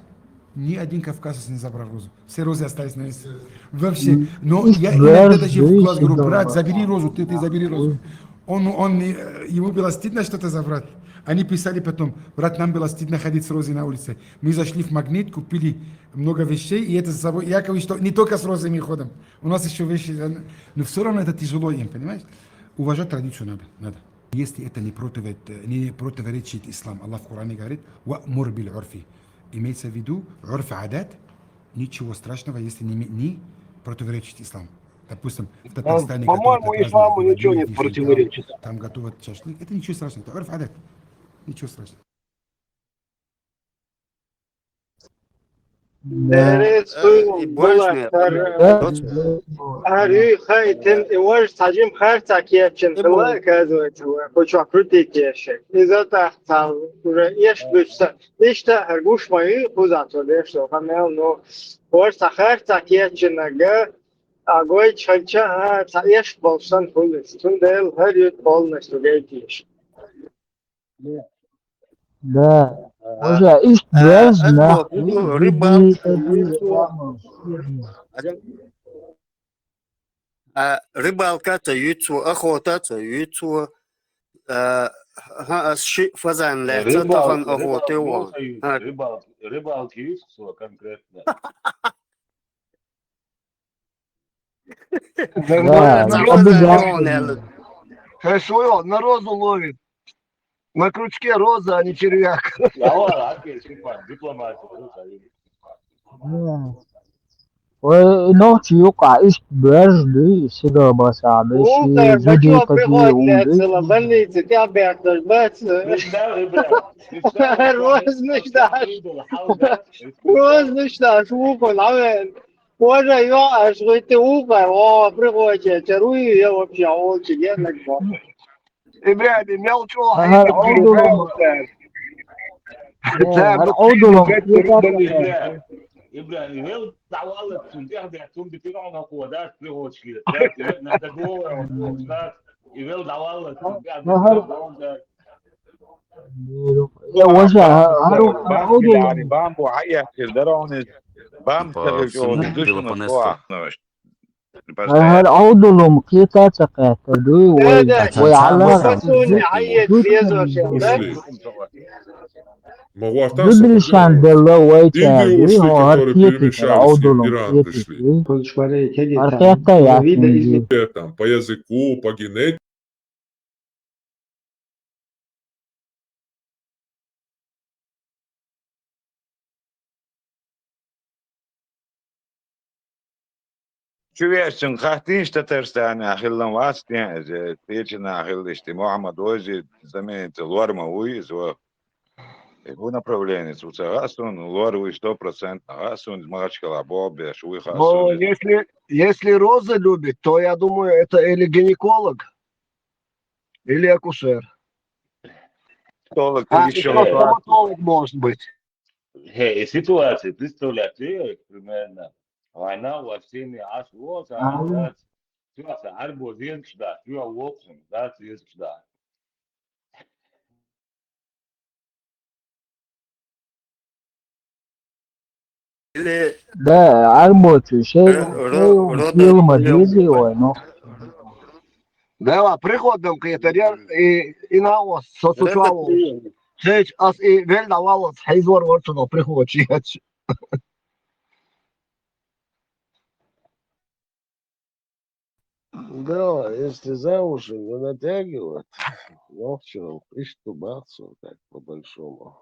ни один кавказец не забрал розу. Все розы остались на месте. Вообще. Но я иногда даже в класс говорю, брат, забери розу, ты, ты забери розу. Он, он, э, ему было стыдно что-то забрать. Они писали потом, брат, нам было стыдно ходить с розой на улице. Мы зашли в Магнит, купили много вещей, и это с собой. Я говорю, что не только с розами ходим. У нас еще вещи. Но все равно это тяжело им, понимаешь? Уважать традицию надо, надо. Если это не, против, не противоречит ислам, Аллах в Коране говорит, «Ва'мур биль урфи». Имеется в виду, урф адат, ничего страшного, если не, не противоречит ислам. Допустим, в Татарстане, по-моему, исламу ничего не противоречит. Там готовят шашлык, это ничего страшного, это урф адат. Ничего страшного. Дерес хуйла булахтар. Гьари хайтин иваж сажим харца кечен хила казвайтила. Куча крути кеше. Изата тал уже еш бюшса. Ишта гушмайы хузату дешто. Хамел ну. Важ сахарца кеченага. Агой чанча ха са еш болсан хулис. Тундел гьар ют полностью гейтиш. Да. Уже ишт безна. Рыбалка. Рыбалка ца юцу, охота ца юцу. Ха, ас ши фазан ле, ца тахан охота вон. Рыбалка юцу конкретно. Да, обязательно. Хорошо, на розу ловит. На крючке роза, а не червяк. Ой, нохчи юкъа ишт бажли, сига баса беши, зуди каги унди. Больница, тебя берташ, бац. Розничдаш. Розничдаш, укол, авен. Боже, ё, аж гыты укол, о, пригоче, чаруи, я вообще, олчи, я нагба. Ибрагьим, мел чӀоагӀа гьар гӀудулум. Гьар гӀудулум. Ибрагьим, ивел давала цунтя да тун битиган на кода пригочки. Надо было. Ивел давала цунтя. Я, вожа, гьар гӀудулум. Бамбу гьая кирдаронис. Бам сагъил чӀоагӀа душман коа. Гьар гӀудулум кьита ца къехтаду, вай, вай гьала. Дудришан делла вай чаби, гьар кьита гӀудулум кьита. Гьар къехта яхинди. По языку, по генетике. Чувешин хаттинш Татарстане ахиллан вац тен, эзе, Печена ахиллишти Мухаммад Ози, заменится Луарма уй, из во. Его направление, цуца гасун, Луар уй сто процентов гасун, из Махачкала бобеш уй. Но хасун. Если, если Роза любит, то, я думаю, это или гинеколог, или акушер. Стоматолог. А, ещё стоматолог может быть. Гье, и ситуация, представляете, примерно. Война, вакцины, аш, вот, а, да, ситуация, арбо зенкш да, сюа воксун, да, зенкш да. Или да, арбочу, шей, ро-, шей ро-, фильма дези вай, но. Да, приходом к этому, и, и на вас, со сучуалу. Сеч, ас и вель давалас, хайзор ворчуно, приходчи. Да, если за уши не натягивать, ну, в чём? Ишь, тубацу, так, по большому.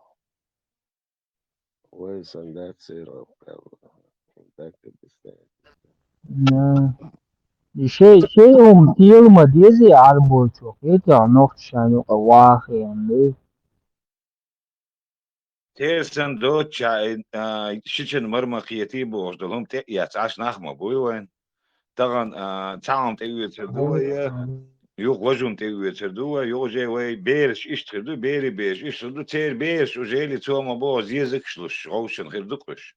Ой, солдат сыров, как бы. Так и представить. Да. И шей, шей ум тилма дези арбочу. Это нохчану кавахи, анды. Терсен доча, а, шичен мармахъети бохуш долу хӀума тӀе а яц, Ӏаш нах ма буй вайн. Тахана, а, цхьа хӀума тӀеоьцур ду вай, юха важун тӀеоьцур ду вай, юха уже вай бераш иштта хир ду, бери бераш иштта хир ду, церан бераш уже ли цо ма боху зезагаш луш, гӀовшан хир ду кхуьш.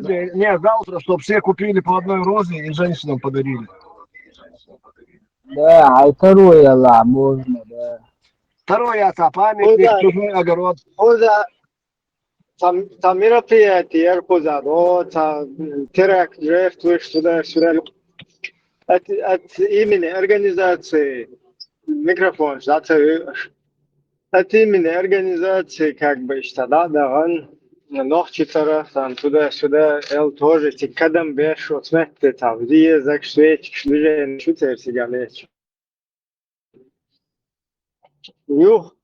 сегодня, не, завтра, чтобы все купили по одной розе и женщинам подарили. Да, а второе ла можно, да. Второй я-то памятник, Ну да. Чужой огород. Хуза, там, там мероприятие, Хуза, о, там теракт, жертвы, сюда, сюда. От, от имени организации микрофон, да, ты, от имени организации, как бы, что, да, да, он, ногти там туда-сюда, эл тоже, ти кадам беш, вот смотри, там, где, так, свечи, движение, что ты всегда лечишь. Юх,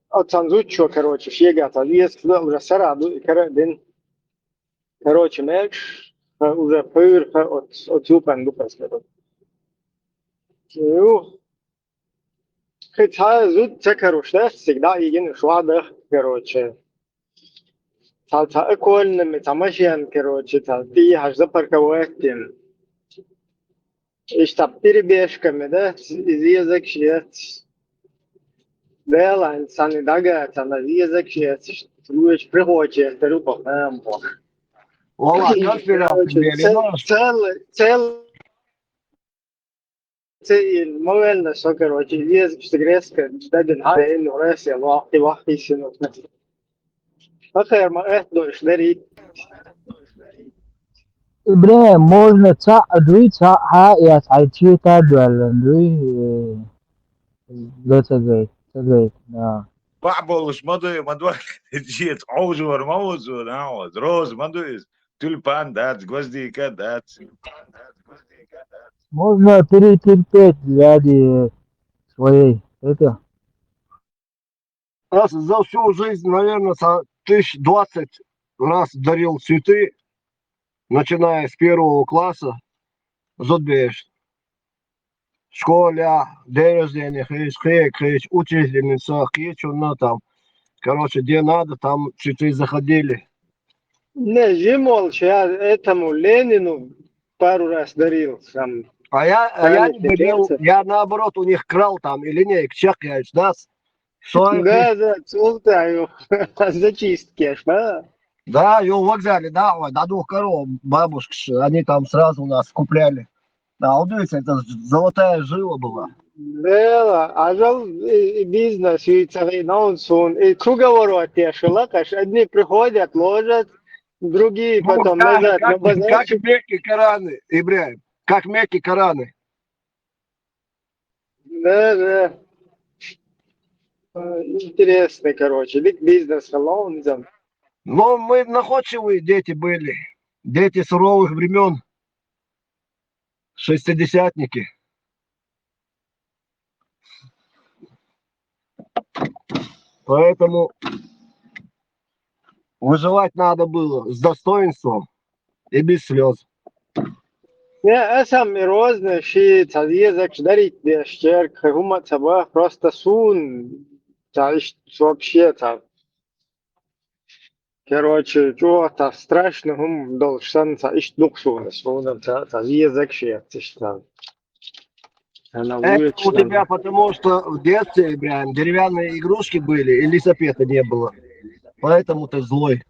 от санзучо, короче, шега, та, если, да, уже сараду, и кара, дин, короче, меч, уже пыр, от, от юпан, дупас, короче. Юх, Хотя зуд це, короче, да, всегда иген швада, короче. Та, та окольными, та машин, короче, та, ты аж запарковать тем. И штаб перебежками, да, из язык шесть. Да, ладно, сани дага, та на язык шесть. Луч прихоче, это рупа, эм, бо. Вала, как ты раз Короче, тебе, цел, ну, цел, цел, цел, мовельно, со, короче, из язык шесть греска, да, дин, а, ин, рес, я, вахи, вахи, сину. Ахер, ма, это, дочь, дари. Бля, можно ца, дуй, ца, ха, я, ца, чи, та, дуален, дуй, э, да, ца, да, ца, да, да. Баъ болуш ма дуй, ма дуй. Жиет, овжор ма вузур, а, вот. Роз ма дуй. Тюльпан дац, гвоздика дац. Можно перетерпеть ради своей, это. Раз за всю жизнь, наверное, со тысяч двадцать раз дарил цветы, начиная с первого класса, зодбеж. Школа, день рождения, хрич, хрик, хрич, учительница, кичуна там. Короче, где надо, там цветы заходили. Не, Жимол, я этому Ленину пару раз дарил сам. А я, а я не Правильно, дарил, получается. Я наоборот у них крал там, или не, чек я из нас. Что Да, да, цултаю. Зачистки, аж, а? Да, ё вокзале, да, ой, да, двух коров бабушки, они там сразу у нас купляли. Да, вот видите, это золотая жила была. Да, а жал и, и бизнес, и целый наунсун, и круговорот я шелак, аж одни приходят, ложат, другие Ну, потом как, назад на как, базар. Как Мекки Кораны, Ибраим, как Мекки Кораны. Да, да. Э, Интересный, короче, биг бизнес, халаунзам. Но мы находчивые дети были, дети суровых времен, шестидесятники. Поэтому выживать надо было с достоинством и без слез. Я, а сам и розны, ши, та езак дарить, беш, черк, хума, та ба, просто сун, та иш, вообще, та. Короче, чё-то страшно, хм, долш сан, ца ишт дукшуна, суна, ца, ца зиезек шеяц, ишт сан. Она Это у тебя потому, что в детстве, Ибрагим, деревянные игрушки были, и лесопеда не было. Поэтому ты злой,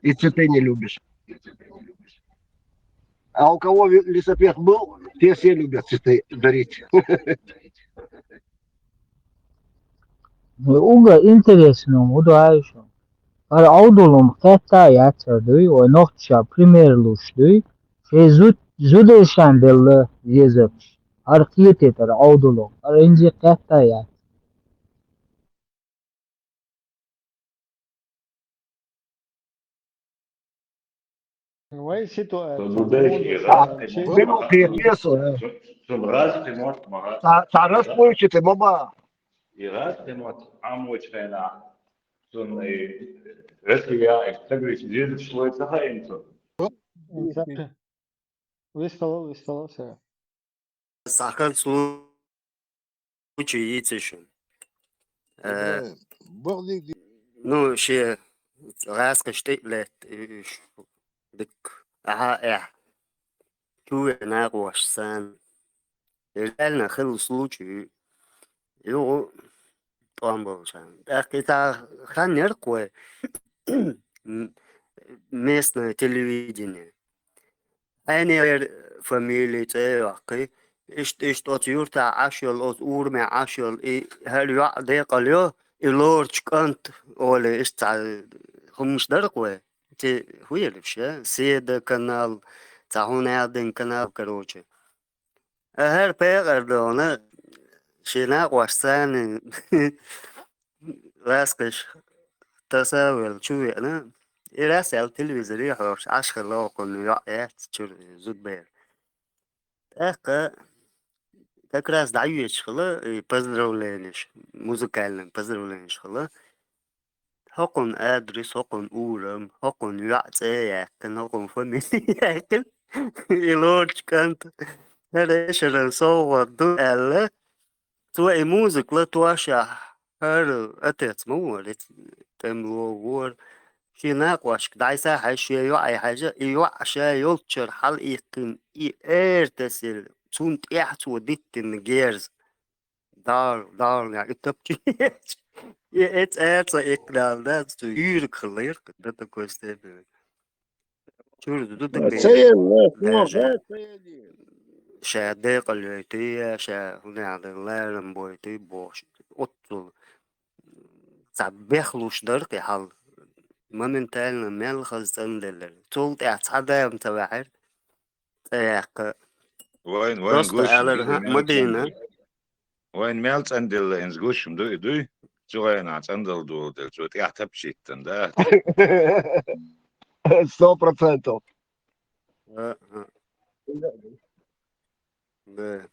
и цветы не любишь. А у кого ви- лесопед был, те все любят цветы дарить. Уга интересно, удачно. Ар аудулум хетта яцар дуй, ой нохча пример луш дуй. Шей зуд зудешан делла езапш. Ар киететар аудулум. Ар инзи хетта яц. Вай ситуация. Тон будеш и рад, Беру пьесу, э. Тон рад, ты можешь помогать. Та, та раз получите, баба. И рад, ты можешь помочь, наверное. Тон и Россия, и так говорит, здесь шло это хаинцу. Вистала, вистала, всё. Сахан случай ицишин. Э, Ибрагим, бог дик дик. Ну, ше раска штиклет, ш-, дик, ага, э. Чуе на гош сан. Реально хил случай. Ю, томбол сан. Так, это хан неркве. М, местное телевидение. Хьенер фамилия цӀе а йоккхий, иштта, иштта оцу юртахь Ӏаш йолу, оцу урамехь Ӏаш йолу, и хӀара йоӀ декъала йо, и лоручу кӀант олий, иштта цхьа хӀуманаш дара-кх вай. Те хӀун елаш, я? Седа канал, цхьа хӀун аьлла дина канал, короче. ХӀара пекъар дона, шен накъош царна ласкхаш таса а велла чу веана, и рас аьлла телевизоре хьоьхуш Ӏаш хилла хӀокхунна йоӀ яц чуьра зудабер. ТӀаккха как раз дӀайоьдуш хилла и поздравленеш, музыкальный поздравленеш хилла. ХӀокхунна адрес, хӀокхунна урам, хӀокхунна йоӀ цӀе а яьккхина, хӀокхунна фамилия яьккхина. И лоручу кӀанта хӀара эшаран совгӀат ду аьлла. Цо и музыка латошехь, хӀара отец ма вара, тӀемало вара. Шен накъошка дӀасахьаьжча, шен йоӀе хьаьжна, и йоӀ ша йолччуьра хьалаиккхина, и эр тасийна, цунна тӀехь цо диттина герз. Дала, дала, и тапча. И эца аьрца иккхина, да, цу юьриг хилла йира, до такой степени. Чуьра зуда А, бен. Ца ен, да, Даже да, ца ен. Ша декъала йойтий, я ша хӀун аьлла, ларам бойтий бохуш. Оццул цхьа бехлуш дара кхин хьал. Моментально мел хаза цӀанделлара. Цул тӀаьхьа цхьа дама ца ваьхьира. ЦӀе яккха. Вайн, вайн Просто гуш, алар, ха, Мадина. Вайн мел цӀанделла инза гуш ма дуй, дуй? Цу гӀайна цӀандала доладелла, цо тӀехь тапчиттан, да? Сто процентов. А, а. Да.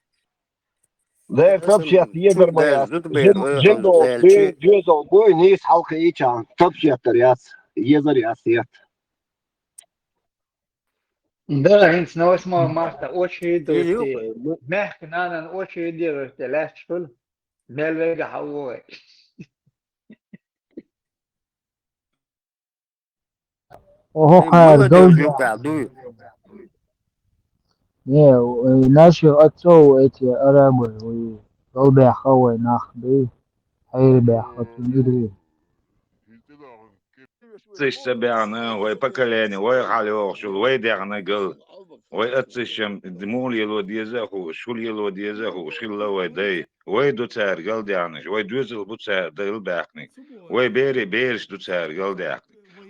Да, я тапчет, езар ма яц. Жин, жин дол, дуй, дуьйзал, буй, нийса хьалха ийча, тапчеттар яц, езар яц, яц. Да, хӀинца на восьмое марта очередь дойти. Мехка нанан очередь дойти, лаьтташ хуьлу. Мел вегахь а вогӀий. Оха, хӀара молодёжь довза. Юкъа дуй. Не, э, наши отцов эти арабы, вай, долбехха вай нах дуй. Хьайра бехха цунна дуй. Циш ца баьхна, вай поколение, вай хьалайогӀуш йолу, вай дехна гал. Вай аццишшем муха лело деза а хууш, шу лело деза а хууш, хилла вай дай. Вай ду цара гал дехнаш, вай доьзал бу цара дал баьхниг. Вай берийн бераш ду цара гал дехниг.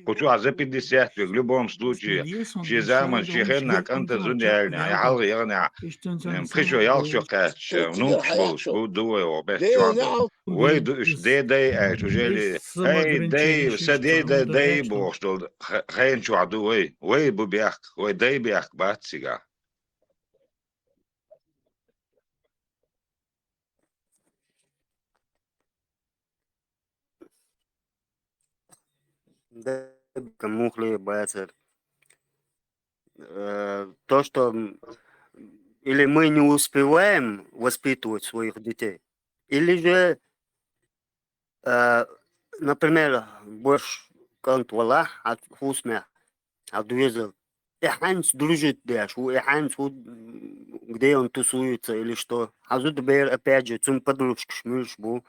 Кху чохь за пятьдесят вег, в любом случае, шен заманчохь, шен хенахь кӀанта зуда ялийнехь, я хьалха яханехь, пхи шо, ялх шо кхаьчча, внукаш болуш бу, ду вай оха беттачохь. Вай ду уьш, ден дай аьлча, уже ли, хӀай, дай, сан ден дай, дай бохуш долу ха-, хенан чохь ду вай. Вай бу бехк, вай дай бехк бац цигахь. Да, мухле бацар. Э, то, что, м, или мы не успеваем воспитывать своих детей, или же, э, например, больше кӀант валахь, хьан хӀусамехь, хьан доьзал. И хьаьнца дружить деш ву, и хьаьнца ву, где он тусуется или что. Хьан зуда бер, опять же, цун подружкаш муьлш бу,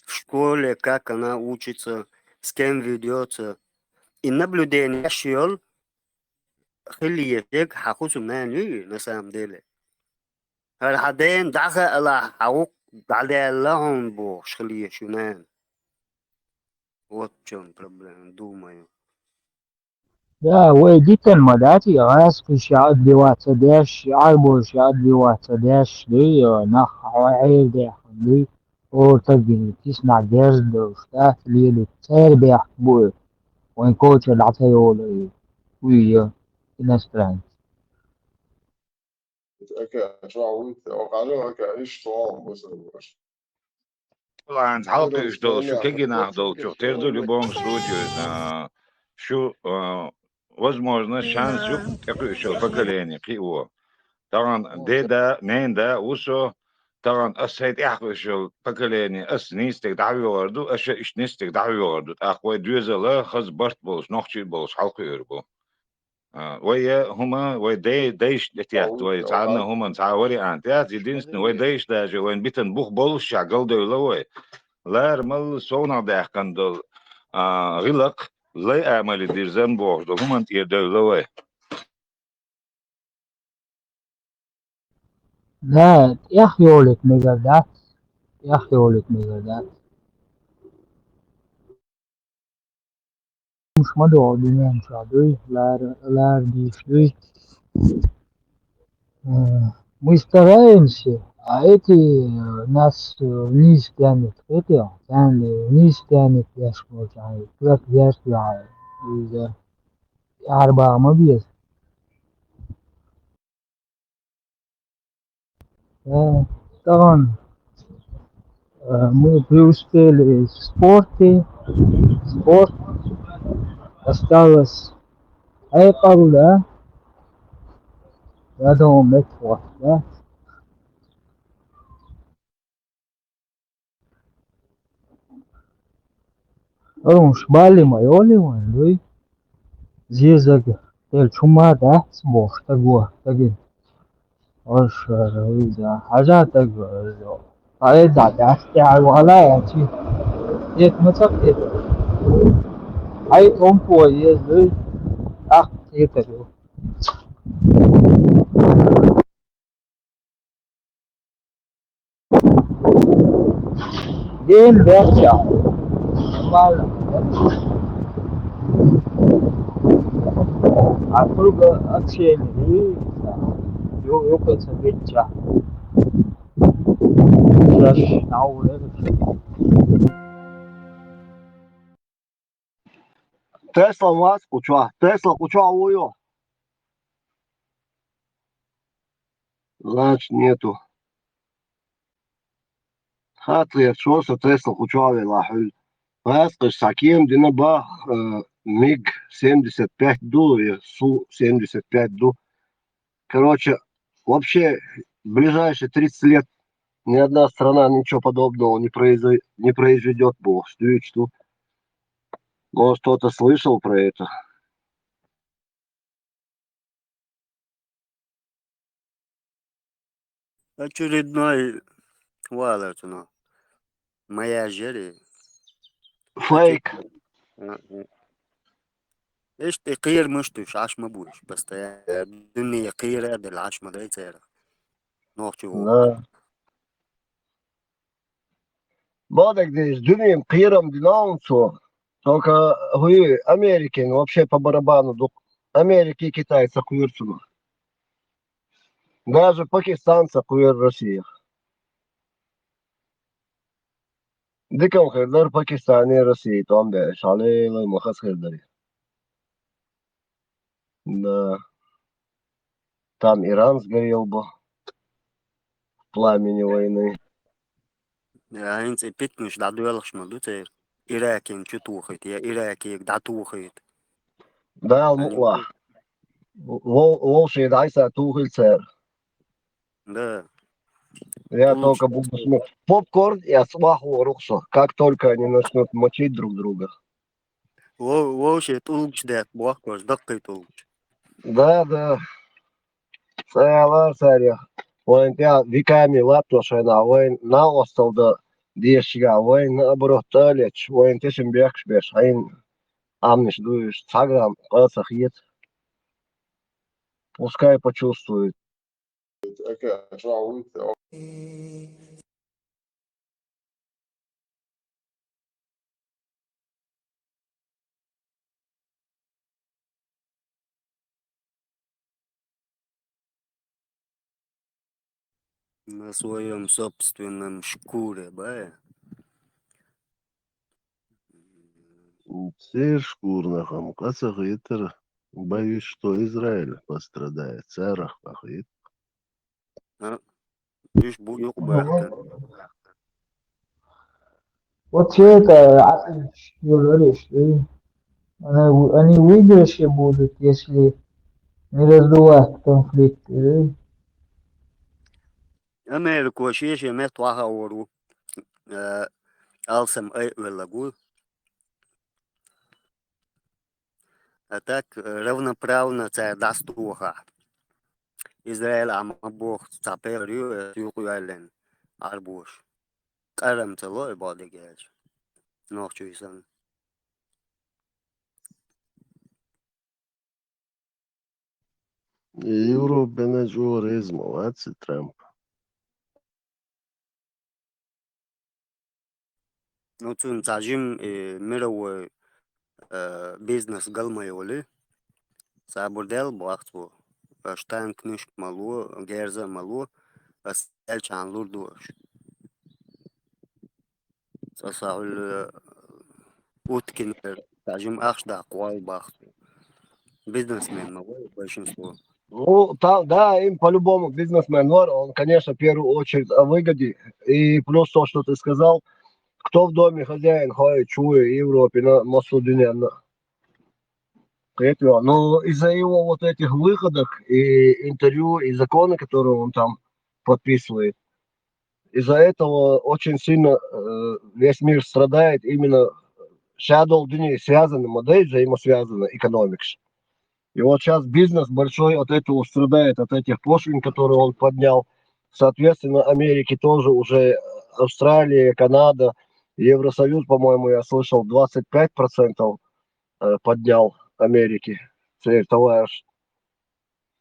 в школе как она учится, с кем ведётся. И наблюдение еш йолу хила еш ерг хьан хӀусамнана ю, на самом деле. ХӀара хьан дена дӀахаалахь, хьан гӀуллакх дӀадаьлла хьуна бохуш хила еш ю нана. Вот в чём проблема, думаю. Да, вай дитина ма дац, и гӀазкхаша отбиваться деш, и Ӏарбойша отбиваться деш, дуй, нах хьо Ӏер даьхна, дуй, хӀора стагана киснахь герз долуш дац, лелийта церан бехк бу и, вайн коча дӀа ца йолу и, уй, иностранец. Ака, чохь вуьйцу, оха Ӏажал, ака, иштта вогӀу бусурбаш. Хьанца хьалакхуьуш долу шу кегий нах долчух тера ду любому случаю, а, шу, а, возможно, шанс ю тӀекхуьуш йолу поколение кхио. Тахана деда, ненада ву со, тахана ас сайн тӀехь кхуьуш йолу поколение, ас нийса стаг дӀахьоьгӀур ду, аша иштта нийса стаг дӀахьоьгӀур ду. ТӀаккха вай доьзал а хаза барт болуш, нохчий болуш хьалакхуьур бу. А, вай, э, хӀума, вай дай-, дайшна тӀететта вай, цхьанна а хӀуманна цхьа а вариант яц. Единственное, вай дайша даже вайн битан бух боллушехь галдевлла вай. Лара малла совнах даьккхина долу, а, гӀиллакх, лай амале дирзан бохуш долу хӀуманна тӀера девлла вай. Да, тӀехйолийта мегар дац, тӀехйолийта мегар дац. Уьш ма догӀу дуьнен чохь дуй, лара, лара дийш дуй. Э, мы стараемся, а эти, э, нас, э, вниз тянет, эти, царна вниз тянет, я ж говорю, а, куда-то вверх, я, из-за арба ма беза. Э, тахана, э, мы преуспели в спорте. Спорт. Осталось хьекъал, да? Я думаю, меттахӀотта, да? Хьуна балли ма йолий вайн, дуй? Зезаг делча хӀума дац бохуш стаго, стагана. Аша, иза, хьажа стаг, иза, хьайда дац тӀаьхьа вала аьлчи. Эта ма ца кхета. Хьай тӀом по еза, дуй? ТӀаккха кхетар ю. Ден баьрча. Нормально. А круга общения. Ю-, юкъа ца бичча. Шаш наура. Тесла вац кху чохь. Тесла кху чохь вуй йо? Значит, нету. Хатта я шо со Тесла кху чохь велахь хьуьлла. Вац кхуьш схьа кема дина бах, э, миг семьдесят пять ду, и Су семьдесят пять ду. Короче, вообще, в ближайшие тридцать лет ни одна страна ничего подобного не произве-, не произведёт, бо дуьйцу. Может, кто-то слышал про это? Очередной валар цунах. Маяжери. Фейк. А, а. Иштта и кхерамаш дуьйш, Ӏаш ма буьйш, постоянно. Дуьне кхера а делла, Ӏаш ма дай церан. Нохчо ву. Да. Бадагдеш, дуьнен кхерам дина хьуна цо. Только хӀуй Америкин вообще по барабану ду. Америки, Китай ца кхоьру цунах. Даже Пакистан ца кхоьру Россиях. Дикал хир дара Пакистане России тӀом беш, хьалелай ма хаза хир дара. Да. Там Иран сгорел бы в пламени войны. Я, хӀинца и питанаш дӀадоьлхуш ма ду церан. Иракин чу тухийта, я Иракега дӀатухийта. Дала мукъалахь. Вол-, волший дӀайса тухийла церан. Да. Я только буду смотреть. Попкорн я цӀахь воху со, как только они начнут мочить друг друга. Вов-, вовше тӀулгаш детта бохкаш, даккхий тӀулгаш. Да, да. Цхьа аьлар царех. Вайн тӀехь веками латтош хьайна, вайн накъостал дан дезаш, вайн наоборот тӀалеташ, вайн тешам бехкаш беш, хьайна Ӏамнаш дуйш, цхьа грамм къа ца хета. Пускай почувствует. На своём собственном шкуре, бая. Церан шкурах-м къа ца хетар. Боюсь, что Израиль пострадает. Царах къа хета. А, уьш бу юкъа баьхкар. Вот все это, а, юлариш, и они, они выигрыши будут, если не раздувать конфликты, и Америко шен-шен метта вахавар ву. Э, алсам айвеллаг ву. А так, э, равноправно цара дӀастохахь. Израиль а ма боху, цхьа пхьера ю, э, юкъа йоьллина Ӏарбоша. Къарам ца ло и боху дегерча. Нохчий санна. Европана чӀогӀа реза ма вац и Трамп. Ну, цунна цхьа жима, э, мировой, э, бизнес гал ма йолий. Сабур дел боху цо. Аша танкнаш а ма ло, герз а ма ло, ас элчан лур ду аша. Цкъа сан хьуьлла уткинера цхьа жима ахча даккха гӀой боху цо. Бизнесмен ма вай большинство. Ну, там, да, им по-любому бизнесмен вар, он, конечно, в первую очередь о выгоде. И плюс то, что ты сказал, кто в доме хозяин, хой, чуя Европе, на массу дунен. Но из-за его вот этих выходок и интервью, и законы, которые он там подписывает, из-за этого очень сильно, э, весь мир страдает именно ша долу дуьне связаны, модель взаимосвязана, экономикаш. И вот сейчас бизнес большой от этого страдает, от этих пошлин, которые он поднял. Соответственно, Америке тоже уже Австралия, Канада, Евросоюз, по-моему, я слышал, двадцать пять процентов, э, поднял Америке цену товаров.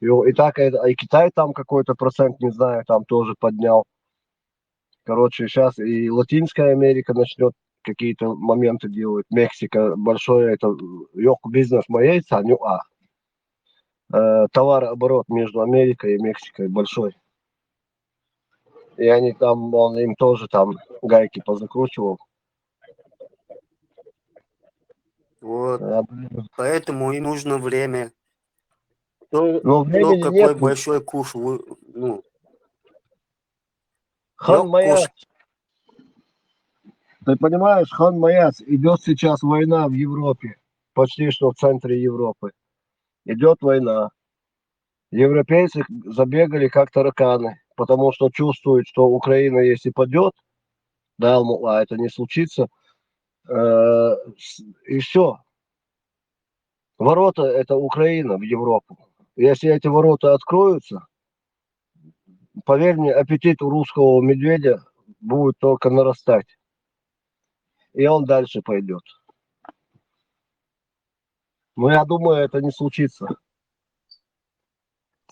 И, и так это, и Китай там какой-то процент, не знаю, там тоже поднял. Короче, сейчас и Латинская Америка начнет какие-то моменты делать. Мексика, большой это, ёк, бизнес моей, саню, а, э, товарооборот между Америкой и Мексикой большой. И они там, он им тоже там гайки позакручивал. Вот. А, блин. Поэтому и нужно время. Кто, Ну, кто времени какой нет. Большой куш, вы-, ну, Хан лёг Маяс, куш. Ты понимаешь, Хан Маяс, идет сейчас война в Европе, почти что в центре Европы. Идет война. Европейцы забегали как тараканы, потому что чувствуют, что Украина, если падет, да, мол, а это не случится, э, с- и все. Ворота — это Украина в Европу. Если эти ворота откроются, поверь мне, аппетит у русского медведя будет только нарастать. И он дальше пойдет. Но я думаю, это не случится.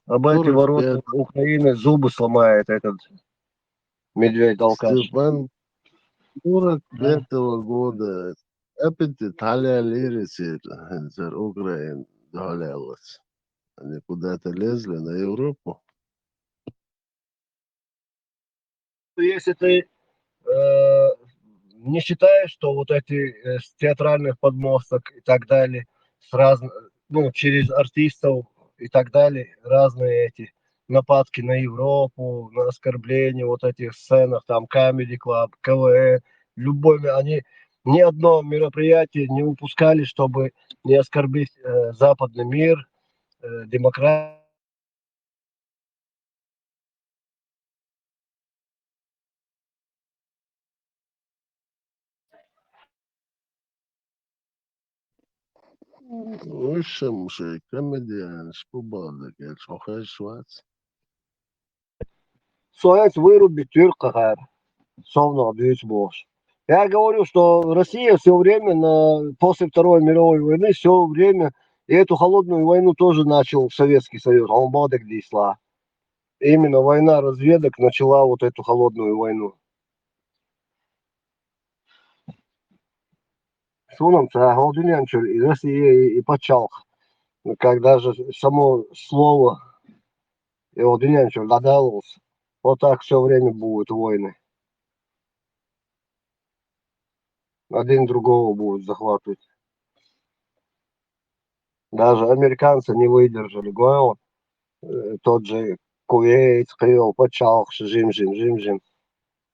Об эти Сорок ворота пять. Украины зубы сломает этот медведь-алкаш. Степан, сорок пятого года аппетит хьалаьллера церан, церан Украина дӀахьалаьллац. Они куда-то лезли на Европу. Если ты э, не считаешь, что вот эти э, с театральных подмосток и так далее, с разн- ну, через артистов и так далее, разные эти нападки на Европу, на оскорбления вот этих сценах, там, Comedy Club, К В Н, любыми, они ни одно мероприятие не упускали, чтобы не оскорбить э, западный мир, э, демократию. Высшем уже комедиан, что бардак, я что хочу. Соец вырубить тюрк какая. Совно дюйс бош. Я говорю, что Россия все время на, после Второй мировой войны, все время, и эту холодную войну тоже начал Советский Союз. Он бардак дисла. Именно война разведок начала вот эту холодную войну. Сунам, та холдуньян чур, и Россия, и, и пачалх. Как даже само слово, и холдуньян чур, дадалус. Вот так все время будут войны. Один другого будет захватывать. Даже американцы не выдержали. Говорил, э, тот же Кувейт, Кривопочалх, жим-жим, жим-жим.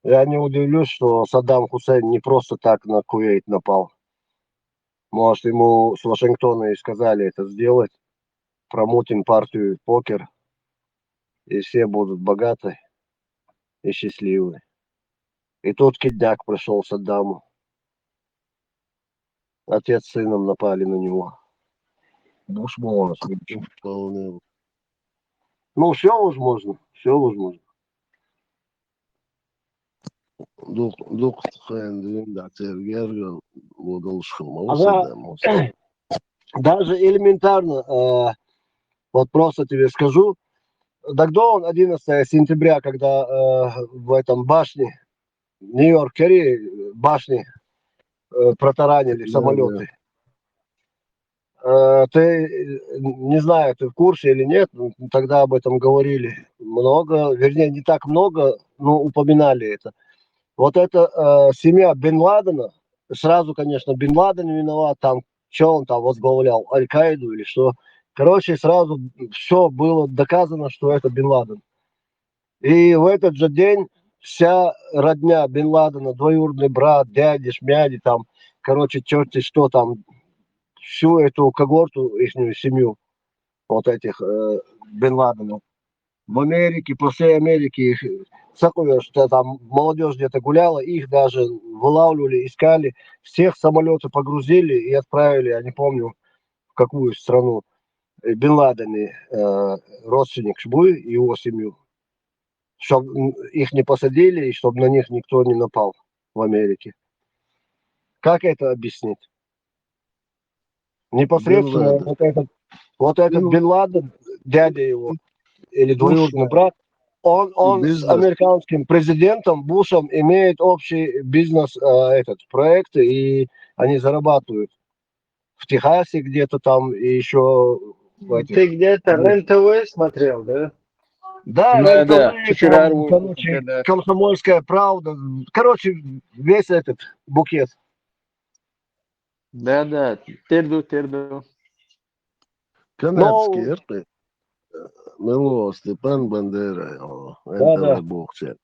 Я не удивлюсь, что Саддам Хусейн не просто так на Кувейт напал. Может, ему с Вашингтона и сказали это сделать. Промутим партию покер, и все будут богаты и счастливы. И тут кидняк пришел Саддаму. Отец с сыном напали на него. Бушмонос, вполне. Ну, все возможно, все возможно. Дук, дук, хендин, да, тергер, водолшхма, Ага. Даже элементарно, э, вот просто тебе скажу, Дагдон, одиннадцатое сентября, когда э, в этом башне, Нью-Йорк-Керри, башни э, протаранили Да, самолеты. Э, ты, э, не знаю, ты в курсе или нет, м, тогда об этом говорили много, вернее, не так много, но упоминали это. Вот эта э, семья Бен Ладена, сразу, конечно, Бен Ладен виноват, там, что он там возглавлял, Аль-Каиду или что. Короче, сразу все было доказано, что это Бен Ладен. И в этот же день вся родня Бен Ладена, двоюродный брат, дяди, шмяди, там, короче, черти что там, всю эту когорту, ихнюю семью, вот этих э, Бен Ладенов, в Америке, по всей Америке, их, всякую, что там молодежь где-то гуляла, их даже вылавливали, искали, всех в самолеты погрузили и отправили, я не помню, в какую страну, э, Бен Ладен, э, родственник Шбуй, его семью, чтобы их не посадили и чтобы на них никто не напал в Америке. Как это объяснить? Непосредственно Бен Ладен. Вот этот, вот этот Ну. Бен Ладен, дядя его, или двоюродный брат, он, он с Бизнес. Американским президентом Бушем имеет общий бизнес, э, этот, проект, и они зарабатывают. В Техасе где-то там, и еще в этих... Ты где-то РЕН-ТВ смотрел, да? Да, Да, РЕН-ТВ, да, там, Чичирару, короче, да. «Комсомольская правда». Короче, весь этот букет. Да, да, терду, терду. Канадский, эрты. Мело, Степан Бандера, о, Да, да. Бухче.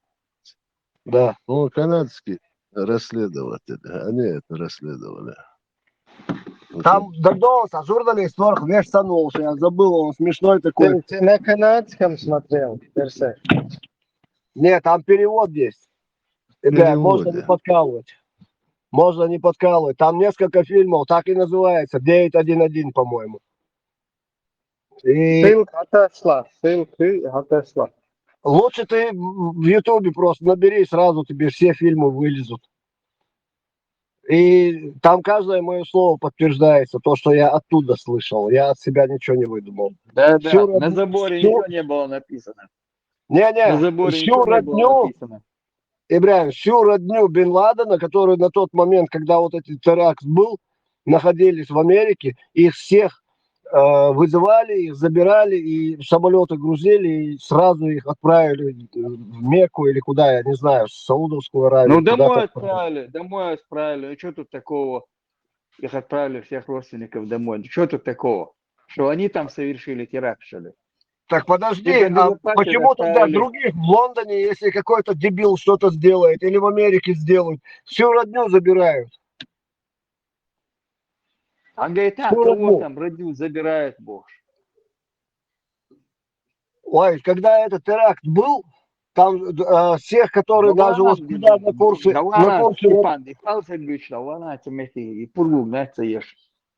Да. Ну, канадский расследователь, они это расследовали. Там Дагдонс, а журналист Ворх весь санулся, я забыл, он смешной такой. Ты, ты на канадском смотрел, Персе? Нет, там перевод есть. Ребят, Перевод, можно не да. подкалывать. Можно не подкалывать. Там несколько фильмов, так и называется. Девять один один, по-моему. И Ссылка отошла, ссылка отошла. Лучше ты в Ютубе просто набери, сразу тебе все фильмы вылезут. И там каждое мое слово подтверждается, то, что я оттуда слышал. Я от себя ничего не выдумал. Да, да, Всю на род- заборе всю- ничего не было написано. Не-не, На заборе всю ничего не было родню, написано. Ибраим, всю родню Бен Ладена, которые на тот момент, когда вот этот теракт был, находились в Америке, их всех э, вызывали, их забирали, и в самолеты грузили, и сразу их отправили в Мекку или куда, я не знаю, в Саудовскую Аравию. Ну, куда-то домой отправили. Отправили, домой отправили. Ну, что тут такого? Их отправили всех родственников домой. Что тут такого? Что они там совершили теракт, что ли? Так подожди, Их а адвокаты почему тогда отправили. Других в Лондоне, если какой-то дебил что-то сделает, или в Америке сделают, всю родню забирают? А говорит, а Всю кого родню. Там родню забирает Бог? Ой, когда этот теракт был, там э, всех, которые Да даже ладно, вот куда на курсе, да на ладно, курсе вот Степан, и Павел Сергеевич, да ладно, это Михаил, и Пургу, знаете, ешь.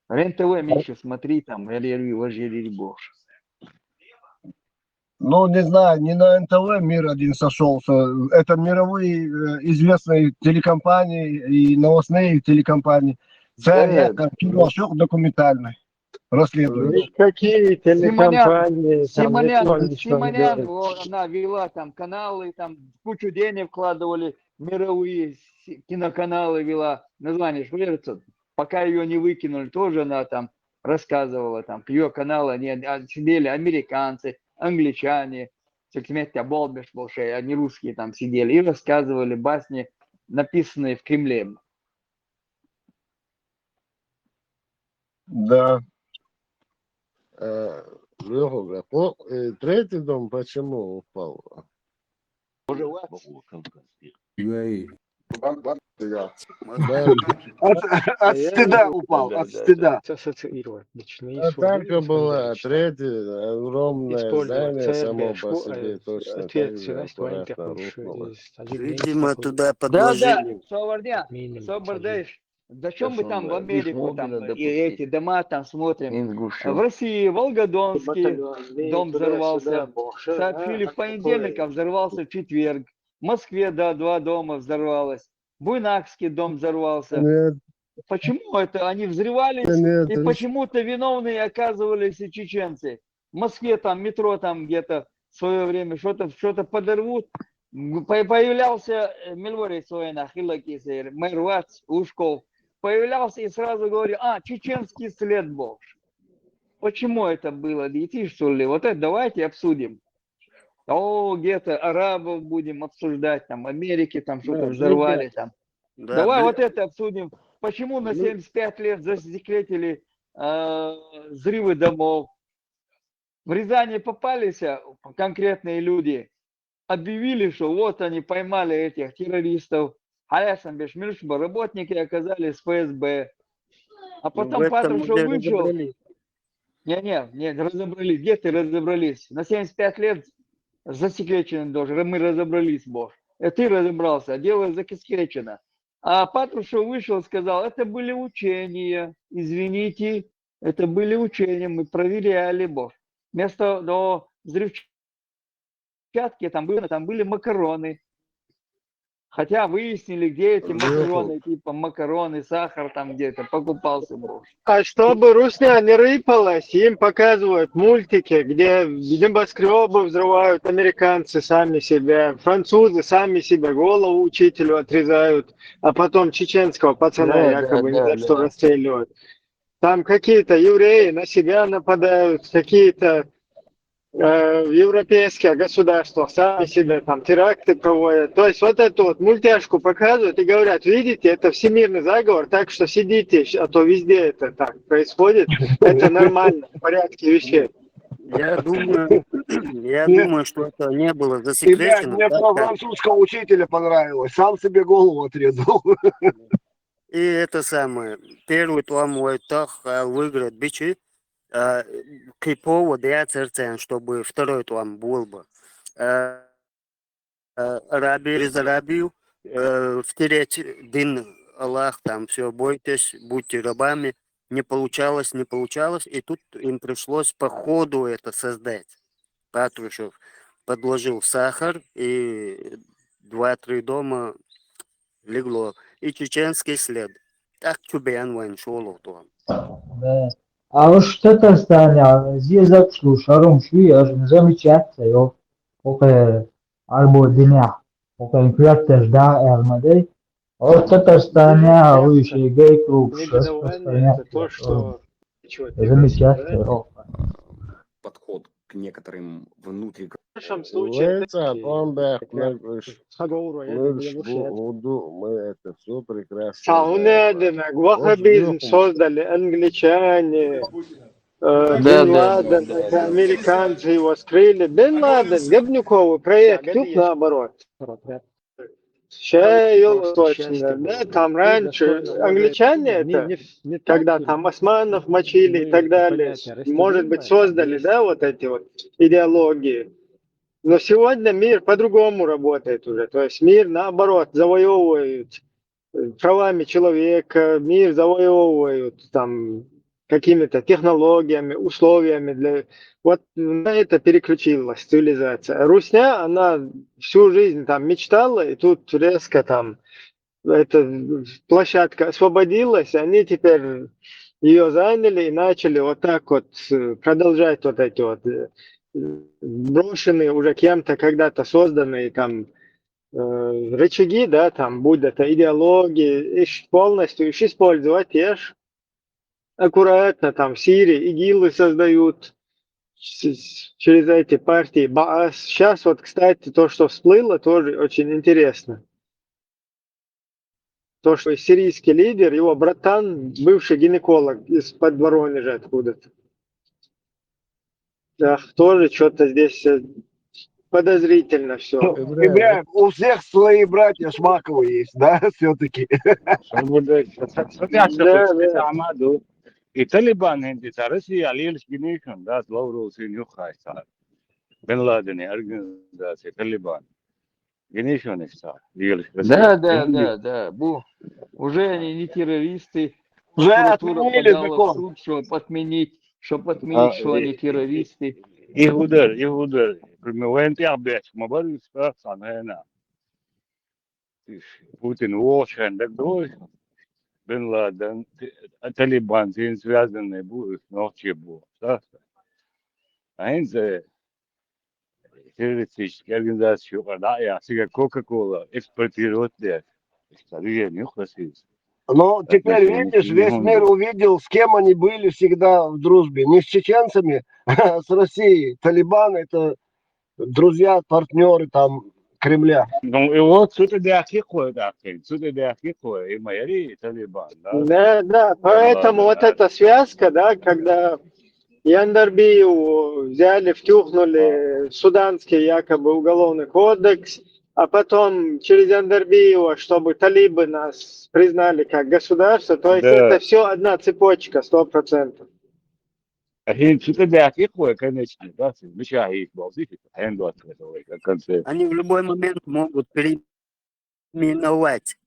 Рен ТВ меньше смотри там, Валерий, Валерий Богуш. Ну, не знаю, не на НТВ мир один сошелся. Это мировые э, известные телекомпании и новостные телекомпании. Це Да, не там кіно, що документальне розслідування. Какие Симонян, телекомпании, там Симонян, никто не Симонян, знает. вот она вела там каналы, там кучу денег вкладывали, мировые си- киноканалы вела. Название ж кажется, пока ее не выкинули, тоже она там рассказывала, там, к ее каналу они а, сидели американцы, англичане, сельсмет болбиш больше, они русские там сидели и рассказывали басни, написанные в Кремле. Да. Е, Льохове, по- е, третий дом почему упал? Уже у вас? Ю А Е. Да. От, от стыда упал, от стыда. Ассоциировать. Начни А так и было. Третье огромное Использовать здание само ЦРД, по себе точно так же ответственность аккуратно военных рухнуло. Один Видимо, месяц туда Да, да, подложили. Совардя, Минимум Собардеш, зачем мы один. там в Да Америку что там надо и эти дома там смотрим? Ингушев. В России Волгодонский дом взорвался. Сообщили в понедельник, а взорвался в четверг. В Москве, да, два дома взорвалось. Буйнакский дом взорвался. Нет, Почему это они взрывались, нет, и это почему-то виновные оказывались и чеченцы? В Москве там метро там где-то в свое время что-то что подорвут. М, по- Появлялся э, Мельворий Соина, Хилакисер, мэр Вац, Лужков. Появлялся и сразу говорил, а, чеченский след был. Почему это было? Дети, что ли? Вот это давайте обсудим. О, где-то арабов будем обсуждать, там, Америки там что-то Да, взорвали, ребят. там. Да, Давай бля, вот это обсудим. Почему на Ну. семьдесят пять лет засекретили э, взрывы домов? В Рязани попались э, конкретные люди, объявили, что вот они поймали этих террористов. Хаясан Бешмиршба, работники оказались ФСБ. А ну, в потом этом Патрушев уже вышел. разобрались. Не-не, не, разобрались. Где ты разобрались? На семьдесят пять лет засекреченный должен. Мы разобрались, боже. И ты разобрался, а дело засекречено. А Патрушев вышел и сказал, это были учения, извините, это были учения, мы проверяли, боже. Вместо до взрывчатки там были, там были макароны. Хотя выяснили, где эти Ну, макароны, типа макароны, сахар там где-то покупался, боже. А чтобы русня не рыпалась, им показывают мультики, где небоскребы взрывают американцы сами себя, французы сами себе голову учителю отрезают, а потом чеченского пацана Да, якобы да, не да, за что да. расстреливают. Там какие-то евреи на себя нападают, какие-то э, в европейских государствах сами себе там теракты проводят. То есть вот эту вот мультяшку показывают и говорят, видите, это всемирный заговор, так что сидите, щ- а то везде это так происходит. Это нормально, в порядке вещей. Я думаю, я Нет. думаю, что это не было Ребят, засекречено. мне Так про как французского учителя понравилось. Сам себе голову отрезал. И это самое, первый том Вайтах выиграет бичи, а, кипо вот я церцен, чтобы второй том был бы. Э, э, Арабия, из Арабию, э, втереть дин Аллах, там все, бойтесь, будьте рабами. Не получалось, не получалось, и тут им пришлось по ходу это создать. Патрушев подложил сахар, и два-три дома легло. И чеченский след. Так Чубян вайн шолов туам. Да. А уж Татарстане, а, зиезак слушарум шуи, аж замечательно, ё. Окей, арбо дня. Окей, инфляция жда, эрмадей. А уж Татарстане, а вы ещё гей круг, Негодование — это то, что замечательно, ё. Подход к некоторым внутри В нашем случае Лейца, Бомбе, Сагауру, я мы не ж- буду. Уду, мы это все прекрасно. Сауна знаем. Адена, Гуахабизм создали англичане, э, Да, Бен да, Ладен, да, да, это да. Американцы его скрыли. Бен Ладен, Габнюкову проект, тут наоборот. Сейчас точно, да, там раньше англичане это, когда там османов мочили и так далее, может быть, создали, да, вот эти вот идеологии. Но сегодня мир по-другому работает уже. То есть мир, наоборот, завоевывают э, правами человека, мир завоевывают, там, какими-то технологиями, условиями для... Вот на это переключилась цивилизация. Русня, она всю жизнь там мечтала, и тут резко там эта площадка освободилась, они теперь ее заняли и начали вот так вот э, продолжать вот эти вот э, брошенные уже кем-то когда-то созданные там э, рычаги, да, там, будь это идеологии, ищ- полностью ищ- использовать, ешь, аккуратно, там, в Сирии ИГИЛы создают с- с- через эти партии, Баас. Сейчас вот, кстати, то, что всплыло, тоже очень интересно. То, что сирийский лидер, его братан, бывший гинеколог из-под Воронежа откуда-то. Да, тоже что-то здесь э, подозрительно все. Ну, Ибраим, у всех свои братья Шмаковы есть, да, все-таки. Шабудайса. Сатяса Да, кучки да. Амаду. И Талибан хӀинтӀи ца Россия лелаш гинишан, да, Лавров син юххайса. Бен Ладен организация Талибан. Гинишан иса лелаш. Да, да, да, да. Бу, уже они не террористы. Уже Прокуратура отменили подала в закон. Суд, чтобы отменить, чтобы отменить, А, что они и- террористы. Игудар, Игудар. Пример вен тяхбеш, ма бару спас анена. Путин вошен, так дой. Бен Ладен, Талибан, син связанный бу, ночи бу. Да? А инзе террористическая организация, да, я, сига Кока-Кола экспортировать дер. Старые, не хватит. Но теперь, Отношения видишь, к весь нему. Мир увидел, с кем они были всегда в дружбе. Не с чеченцами, а с Россией. Талибан — это друзья, партнеры там Кремля. Ну, и вот сюда дяхи ходит, ахин, сюда дяхи ходит, и майори Талибан, да? Да, да, поэтому вот да. Эта связка, да, когда Яндарбиеву взяли, втюхнули суданский якобы уголовный кодекс, а потом через Яндарбиева, чтобы талибы нас признали как государство, то есть Да. Это все одна цепочка, сто процентов. А хин сюда дяхи ходит, конечно, да, мешает, балдыш, хин двадцать в конце. Они в любой момент могут переименовать.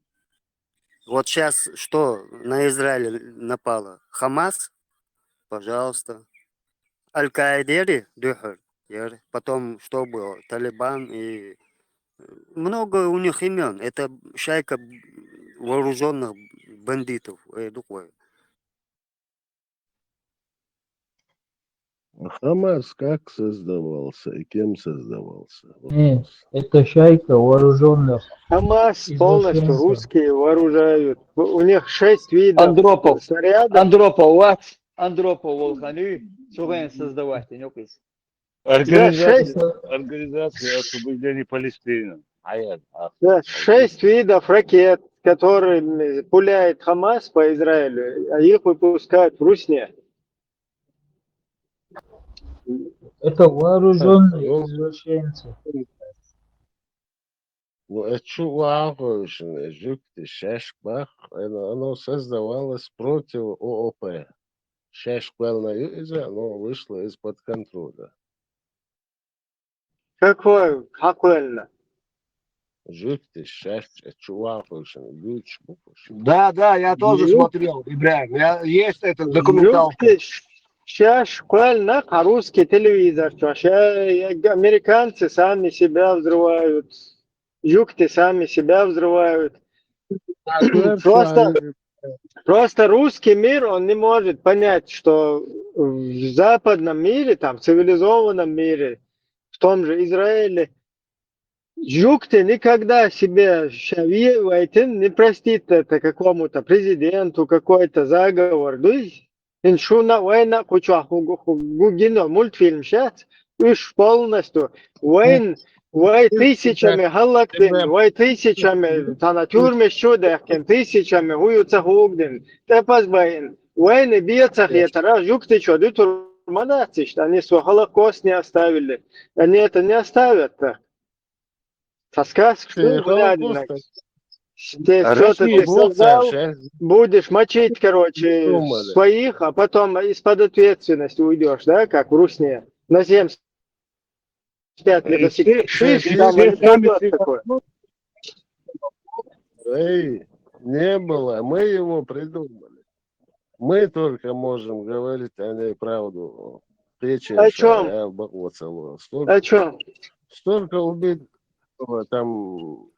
Вот сейчас что на Израиль напало? Хамас, пожалуйста. Аль-Каидери, Дюхер, потом что было? Талибан и много у них имен. Это шайка вооруженных бандитов. Э, такое. Хамас как создавался и кем создавался? Э, это шайка вооруженных. Хамас полностью Извращенцы. Русские вооружают. У них шесть видов Андропов. Снарядов. Андропов, вот. Андропов Волханы, что создавать, не кусь. Организация, шесть. Организация освобождения Палестины. А я, а, Да, шесть видов ракет, которыми пуляет Хамас по Израилю, а их выпускают в Русне. Это вооруженные Ну, извращенцы. Ну, это чувахуешен, жук ты шашкбах, оно, оно создавалось против ООП. Шашквал на юзе, оно вышло из-под контроля. Какое? Какое? Жук ты шаш, это чувахуешен, гуч букуш. Да, да, я тоже Ну, смотрел, Ибраим. Я, есть этот документал. Сейчас школьно по-русски телевизор, чё, ща, э, американцы сами себя взрывают, юкты сами себя взрывают. Просто, просто русский мир, он не может понять, что в западном мире, там, в цивилизованном мире, в том же Израиле, юкты никогда себе шавиевайтын не простит это какому-то президенту, какой-то заговор. Дуй, иншуна война куча гугино мультфильм сейчас, уж полностью. Войн, вой тысячами халактын, вой тысячами, тана тюрьме щудахкин, тысячами хуюца хугдын, тепас байн. Войны бьется хетара, юкты чё, ды турманацишь, они свой Холокост не оставили. Они это не оставят-то. Со сказки, что Ты ли, глядя на... Холокост, Ты что ты, Россия ты создал, сейчас будешь мочить, короче, Думали. Своих, а потом из-под ответственности уйдешь, да, как в Русне. На семьдесят пять не Э, все- достиг. все- Ты все- там все анекдот сами такой. Эй, не было, мы его придумали. Мы только можем говорить о ней правду. Печень О чём? шая, бакъвацало. Столько, А чё? столько убитых было там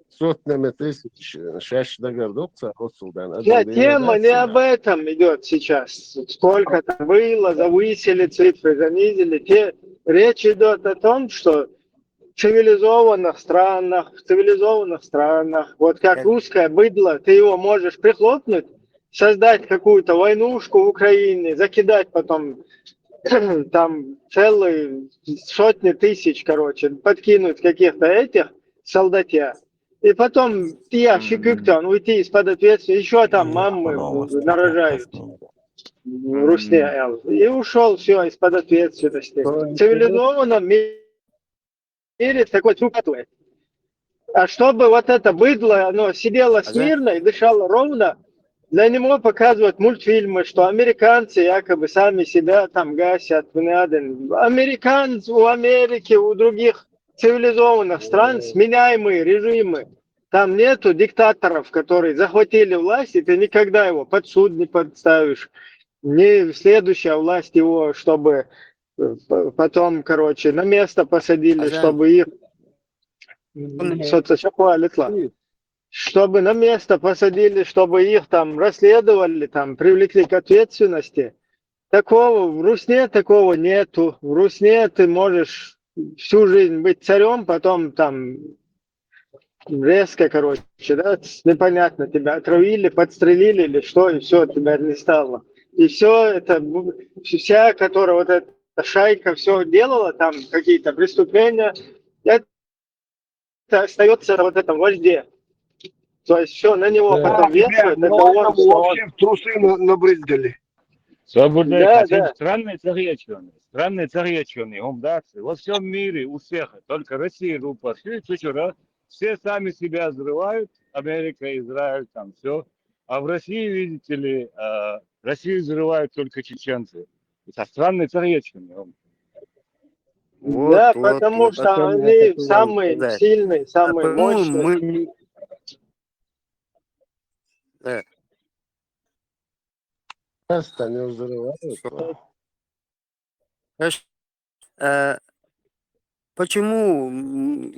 сотнями тысяч, э, шаш дагардокца, отсюда. Нет, тема не об этом идет сейчас. Сколько там было, завысили цифры, занизили. Те, речь идет о том, что в цивилизованных странах, в цивилизованных странах, вот как Как- русское быдло, ты его можешь прихлопнуть, создать какую-то войнушку в Украине, закидать потом там целые сотни тысяч, короче, подкинуть каких-то этих солдатья. И потом я Мгм. Шикюктан уйти из-под ответственности, еще там Ну, мамы по-новому нарожают страшно. в Русне, и ушел все из-под ответственности. В цивилизованном мире такой существует. А чтобы вот это быдло, оно сидело А за- смирно и дышало ровно, для него показывают мультфильмы, что американцы якобы сами себя там гасят, не надо. Американцы у Америки, у других цивилизованных стран сменяемые режимы. Там нету диктаторов, которые захватили власть, и ты никогда его под суд не подставишь. Ни следующая власть его, чтобы э, п- потом, короче, на место посадили, А за- чтобы их м, что-то шакуалитла. Чтобы на место посадили, чтобы их там расследовали, там привлекли к ответственности. Такого в Русне такого нету. В Русне ты можешь всю жизнь быть царем, потом там резко, короче, да, с- непонятно, тебя отравили, подстрелили или что, и все, тебя не стало. И все это, бу- вся, которая вот эта шайка все делала, там какие-то преступления, это остается вот этом вожде. То есть все на него Да. потом Тебя вешают, это главному он, что он- вообще в трусы на- набрызгали. Свободный Да, хотя да. Странные царьячоны, странные царьячоны, он даст. Во всем мире у всех, только Россия рупа, все, все, что, да, все сами себя взрывают, Америка, Израиль, там все. А в России, видите ли, а, Россию взрывают только чеченцы. Это странные царьячоны. Он. Вот, Да, вот, потому вот что о том я они хотел самые сказать. Сильные, А самые почему мощные. Мы не... Да. Нас-то не взрывают. Что? Знаешь, э, почему, м,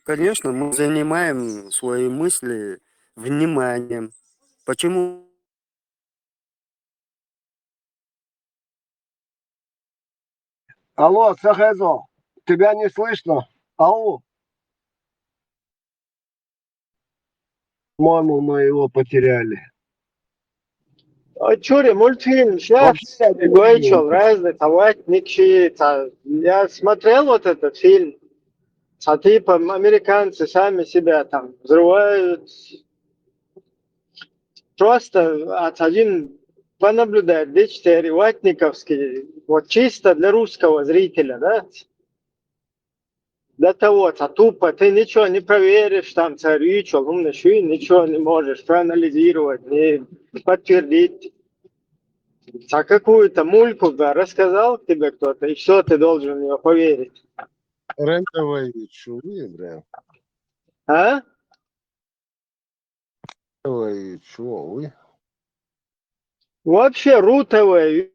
конечно, мы занимаем свои мысли вниманием. Почему? Алло, Сахезо, тебя не слышно? Ау. По-моему, мы его потеряли. А чё ли, мультфильм сейчас Вообще, я не Гойчел, понимаю. Разный, Тавать, Никши, та- я смотрел вот этот фильм. А типа американцы сами себя там взрывают. Просто один понаблюдать, дичь ватниковский, вот чисто для русского зрителя, да? Для того-то тупо, ты ничего не проверишь, там царичу, умный шуи, ничего не можешь проанализировать, не подтвердить. А какую-то мульку, да, рассказал тебе кто-то, и все, ты должен в неё поверить. Рентовый чули, бля. А? Рентовый чули. Вообще, рутовая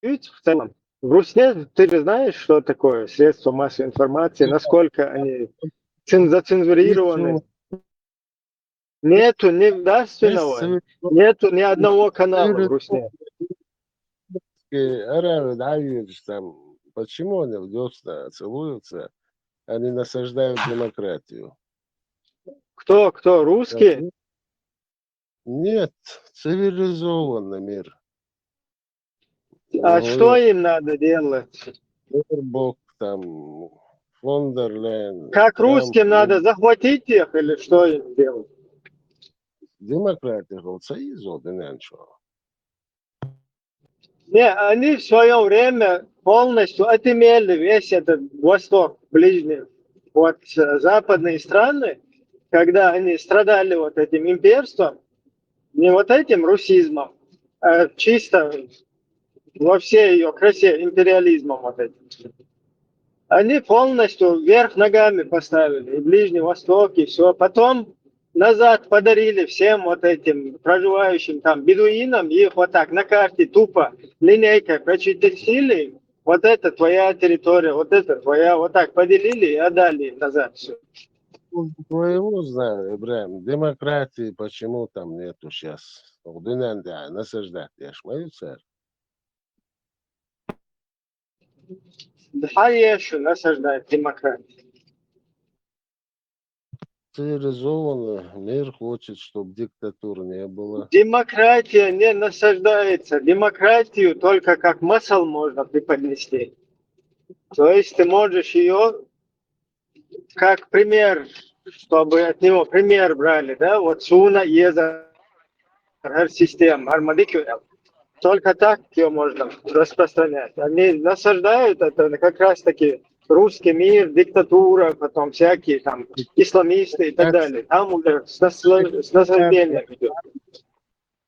ведь в целом. В Русне, ты же знаешь, что такое средства массовой информации, насколько они цен- зацензурированы. Нету ни государственного, нету ни одного канала в Русне. Арабы, да, видишь, там, почему они в дёсна целуются? Они насаждают демократию. Кто, кто, русские? Нет, цивилизованный мир. А Ну, что им надо делать? Бок, там, фон дер Лейн, Как Трамп, русским ну, надо захватить их или что им делать? Демократия, говорится, и зоды, не, ничего. Не, они в свое время полностью отымели весь этот Восток, ближний, вот э, западные страны, когда они страдали вот этим имперством, не вот этим русизмом, а чисто во всей ее красе империализмом вот этим. Они полностью вверх ногами поставили и Ближний Восток, и все. Потом назад подарили всем вот этим проживающим там бедуинам, их вот так на карте тупо линейкой прочертили, вот это твоя территория, вот это твоя, вот так поделили и отдали назад все. Твоего знаю, Ибраим. Демократии почему там нету сейчас? Дунянде насаждать яшмаю, сэр. Да, я еще насаждать демократию. Цивилизованный мир хочет, чтобы диктатур не было. Демократия не насаждается. Демократию только как масал можно преподнести. То есть ты можешь ее как пример, чтобы от него пример брали, да, вот суна еза система, армадикю. Только так ее можно распространять. Они насаждают это как раз-таки русский мир, диктатура, потом всякие там исламисты и так далее. Там уже с, насла- с наслаждением идет.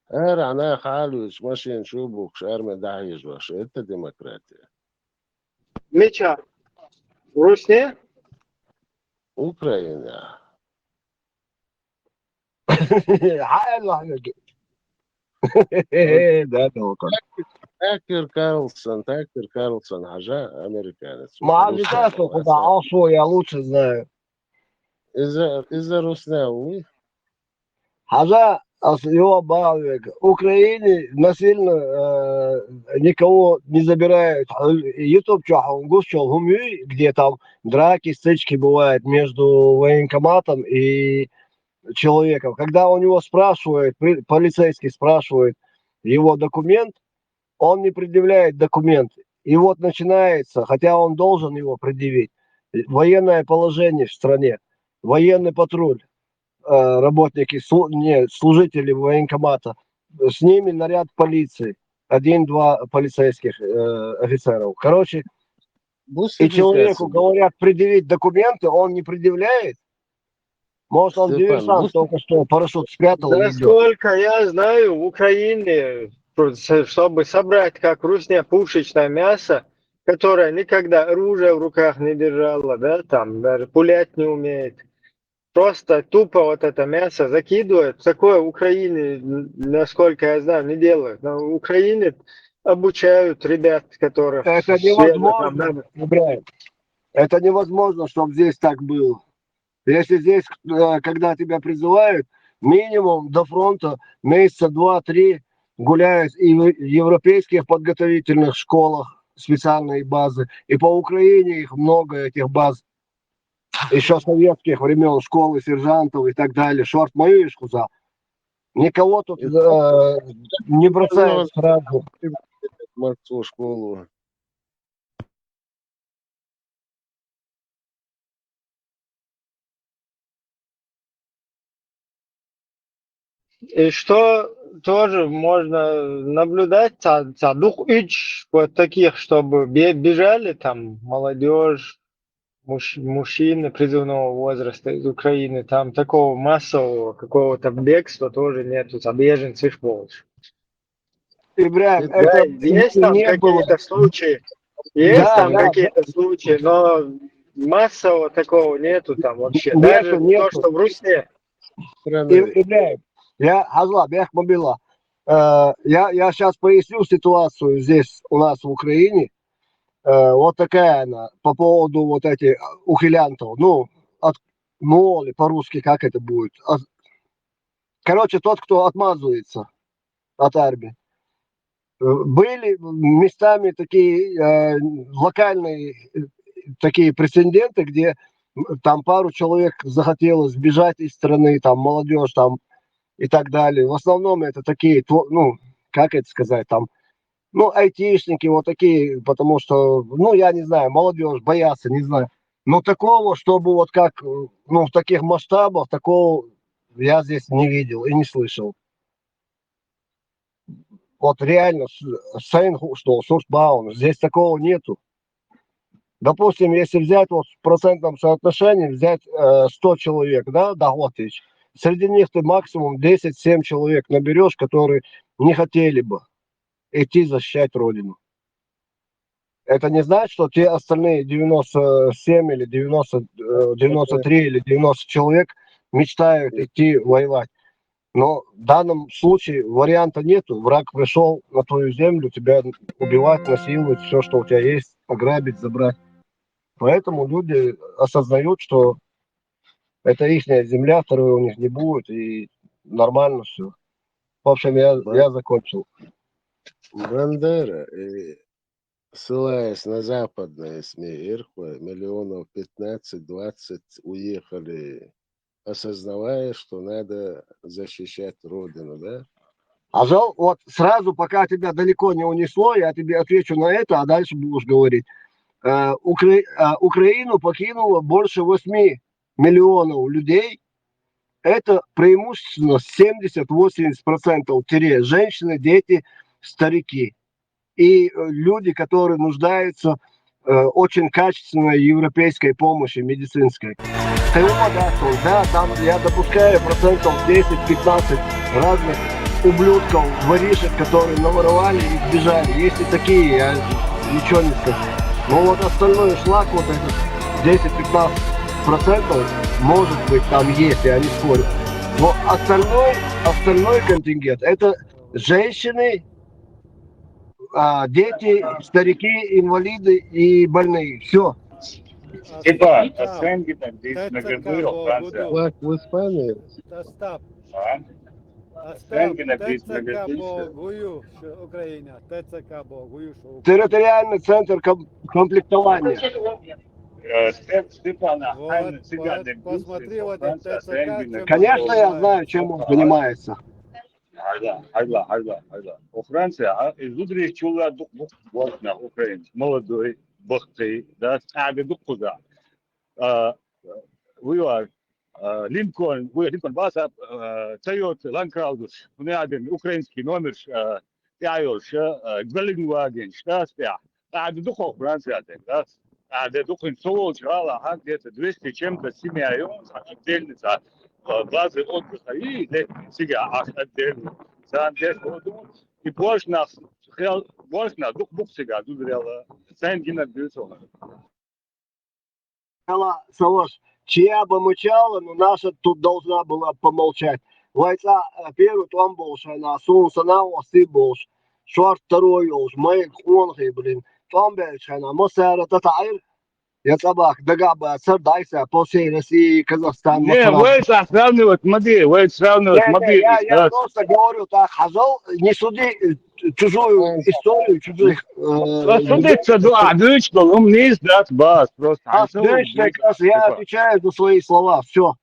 Эр, она халюч, машин, чубук, шарме, даешь ваша. Это демократия. Мича. Русне? Украина. Хайлахнаг. Да, да, вот так. Такер Карлсон, Такер Карлсон, хажа, американец. Мажитасу, куда алсу, я лучше знаю. Из-за из-за Руснявы. Хажа, ас его балвик. Украине насильно э, никого не забирают. Ютуб чё, он гусчел, где там драки, стычки бывают между военкоматом и человеком. Когда у него спрашивают, при- полицейский спрашивает его документ, он не предъявляет документ. И вот начинается, хотя он должен его предъявить, военное положение в стране, военный патруль, э, работники, слу- не, служители военкомата, с ними наряд полиции, один-два полицейских э, офицеров. Короче, и человеку говорят предъявить документы, он не предъявляет. Может, он Степан, диверсант, ну- только что парашют спрятал и идёт. Насколько я знаю, в Украине, чтобы собрать как русня пушечное мясо, которое никогда оружие в руках не держало, да, там даже пулять не умеет. Просто тупо вот это мясо закидывают. Такое в Украине, н- насколько я знаю, не делают. Но в Украине обучают ребят, которых Это сверху там невозможно, надо. Ибраим. Это невозможно, чтобы здесь так было. Если здесь, э, когда тебя призывают, минимум до фронта месяца два-три гуляют и в европейских подготовительных школах специальные базы, и по Украине их много, этих баз, еще советских времен, школы сержантов и так далее. Шорт мою ишкуза. Никого тут э, не бросают сразу. Морскую школу. И что тоже можно наблюдать, ца- ца дух ич вот таких, чтобы бе- бежали там молодежь, муж- мужчины призывного возраста из Украины, там такого массового какого-то бегства тоже нету, ца беженцы ж больше. Ибраим, Да, это есть там не было. Какие-то случаи, есть Да, там да, какие-то случаи, но массового такого нету там вообще. Нету, Даже нету. То, что в Русне. И- Ибраим, я, Хазла, бех мобила. Э, я, я сейчас поясню ситуацию здесь у нас в Украине. Э, вот такая она по поводу вот этих ухилянтов. Ну, от моли по-русски, как это будет? От- короче, тот, кто отмазывается от армии. Э, Были местами такие э, локальные э, такие прецеденты, где м, там пару человек захотелось сбежать из страны, там молодежь там и так далее. В основном это такие, тво- ну, как это сказать, там, ну, айтишники вот такие, потому что, ну, я не знаю, молодежь боятся, не знаю. Но такого, чтобы вот как, э, ну, в таких масштабах, такого я здесь не видел и не слышал. Вот реально, с- сейн ху- что, суртбаун, здесь такого нету. Допустим, если взять вот в процентном соотношении, взять э, сто человек, да, да, вот тысяч, среди них ты максимум десять-семь человек наберешь, которые не хотели бы идти защищать Родину. Это не значит, что те остальные девяносто семь или девяносто, э, девяносто три или девяносто человек мечтают идти воевать. Но в данном случае варианта нету. Враг пришел на твою землю, тебя убивать, насиловать, все, что у тебя есть, ограбить, забрать. Поэтому люди осознают, что это ихняя земля, второй у них не будет, и нормально все. В общем, я, я закончил. Бандера, и ссылаясь на западные СМИ, ирхуе миллионов пятнадцать-двадцать уехали, осознавая, что надо защищать Родину, да? А жал, вот сразу, пока тебя далеко не унесло, я тебе отвечу на это, а дальше будешь говорить. Э, Укра- э, Украину покинуло больше восьми миллионов людей. Это преимущественно семьдесят-восемьдесят процентов тире женщины, дети, старики. И э, люди, которые нуждаются э, очень качественной европейской помощи медицинской. Ты угадал, да, там я допускаю процентов десять-пятнадцать разных ублюдков, воришек, которые наворовали и сбежали. Есть и такие, я ничего не скажу. Но вот остальной шлак, вот этот десять-пятнадцать процентов, может быть, там есть, я не спорю. Но остальной, остальной контингент, это женщины, а, дети, старики, инвалиды и больные. Все. Степан, а сенги так десь на гербы, Франция. Как в Испании? Стап. А? А Сенги стап, на гербы, на ТЦК гербы. Богую, Украина, ТЦК Богую, что Территориальный центр ком- комплектования. Э, Степ- Степан, а Вот, хайна себя вот, не посмотри, вот Франция, это сенги как на же Конечно, я знаю, чем он занимается. Айла, айла, айла, айла. О Франция, а из удрих чула дук дук вот на Украин. Молодой, бахты, да, а де дук куда. А, вы а, а, Линкольн, вы Линкольн баса, а, Toyota Land Cruiser, у меня один украинский номер, а, я ёрш, а, Гвелингваген, что спя. А де дук о Франция, да. А де дук ин Сочи, а, где-то двести чем-то семья, и он отдельно за, а, базы отдыха, и летний, сига, аж отдельно. За отдельно, вот, и больше нас, хел, больше нас, дук, дук сига, дузрела, сен гина дюсона. Сказала Савош, чья бы мычала, но наша тут должна была помолчать. Вайца, э, первый томболш, она сун сана оси болш, шорт второй олш, май конхи, блин, томбелш, она мосера татаир. Я цабах, дага бацар, дайса, по всей России, Казахстан, Не, Москва. Вы сравнивать, смотри, Вы сравнивать, Не, не, смотри. я, я просто говорю так, хазал, не суди э, чужую историю, чужих... э, Просто ты что, да, дочь, был, он не издаст, бас, просто. А, дальше как раз я отвечаю за свои слова, все.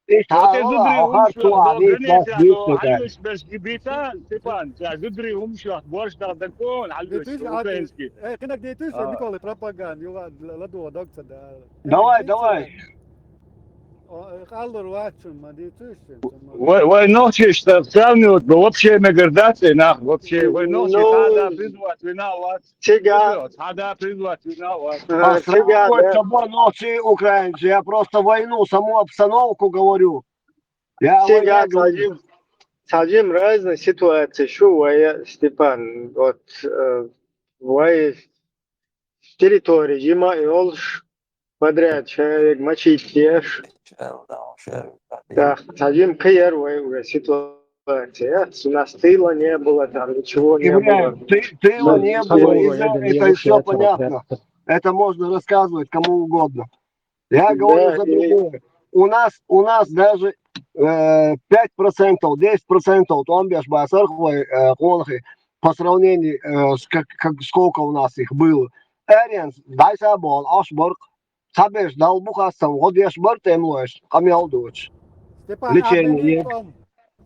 Вот из удры умшо, граница, ну, альвиш без гибита, Степан, я из удры умшо, борщ да дакон, альвиш Детиш, а, украинский. Э, кынак детиш, А. Николай, пропаганда, юла, ладуа докца, да. Давай, давай. Аллур вачун, ма детиш. Вы, вы ночи что сравнивать, вы вообще мегардате, на, вообще, вы ночи, Ну, хада призвать, вина вас. Чига, Хада призвать, вина вас. а, чига, Ой, да. тобой ночи украинцы, я просто войну, саму обстановку говорю. Я Чига, война говорю. Садим, Садим, разные ситуации, шу вая, Степан, вот, э, вая территории, Дима и Олш подряд человек, мочить ешь. Да, Садим, каяр вая уже ситуация. У нас тыла не было, там ничего не Ибрагим, было. ты, тыла Ну, не слава было, Богу, и всё, это не это все начало понятно. конкретно. Это можно рассказывать кому угодно. Я Да, говорю за и- другое. У нас, у нас даже э, пять процентов, десять процентов, там беш басар хвай, э, конхи, по сравнению э, с как, как сколько у нас их было. Эренс, дайса бол, аш барк, табеш дал бухастан, вот еш бар темлоеш, камял дуч. Степан, Лечение а бери есть. Том.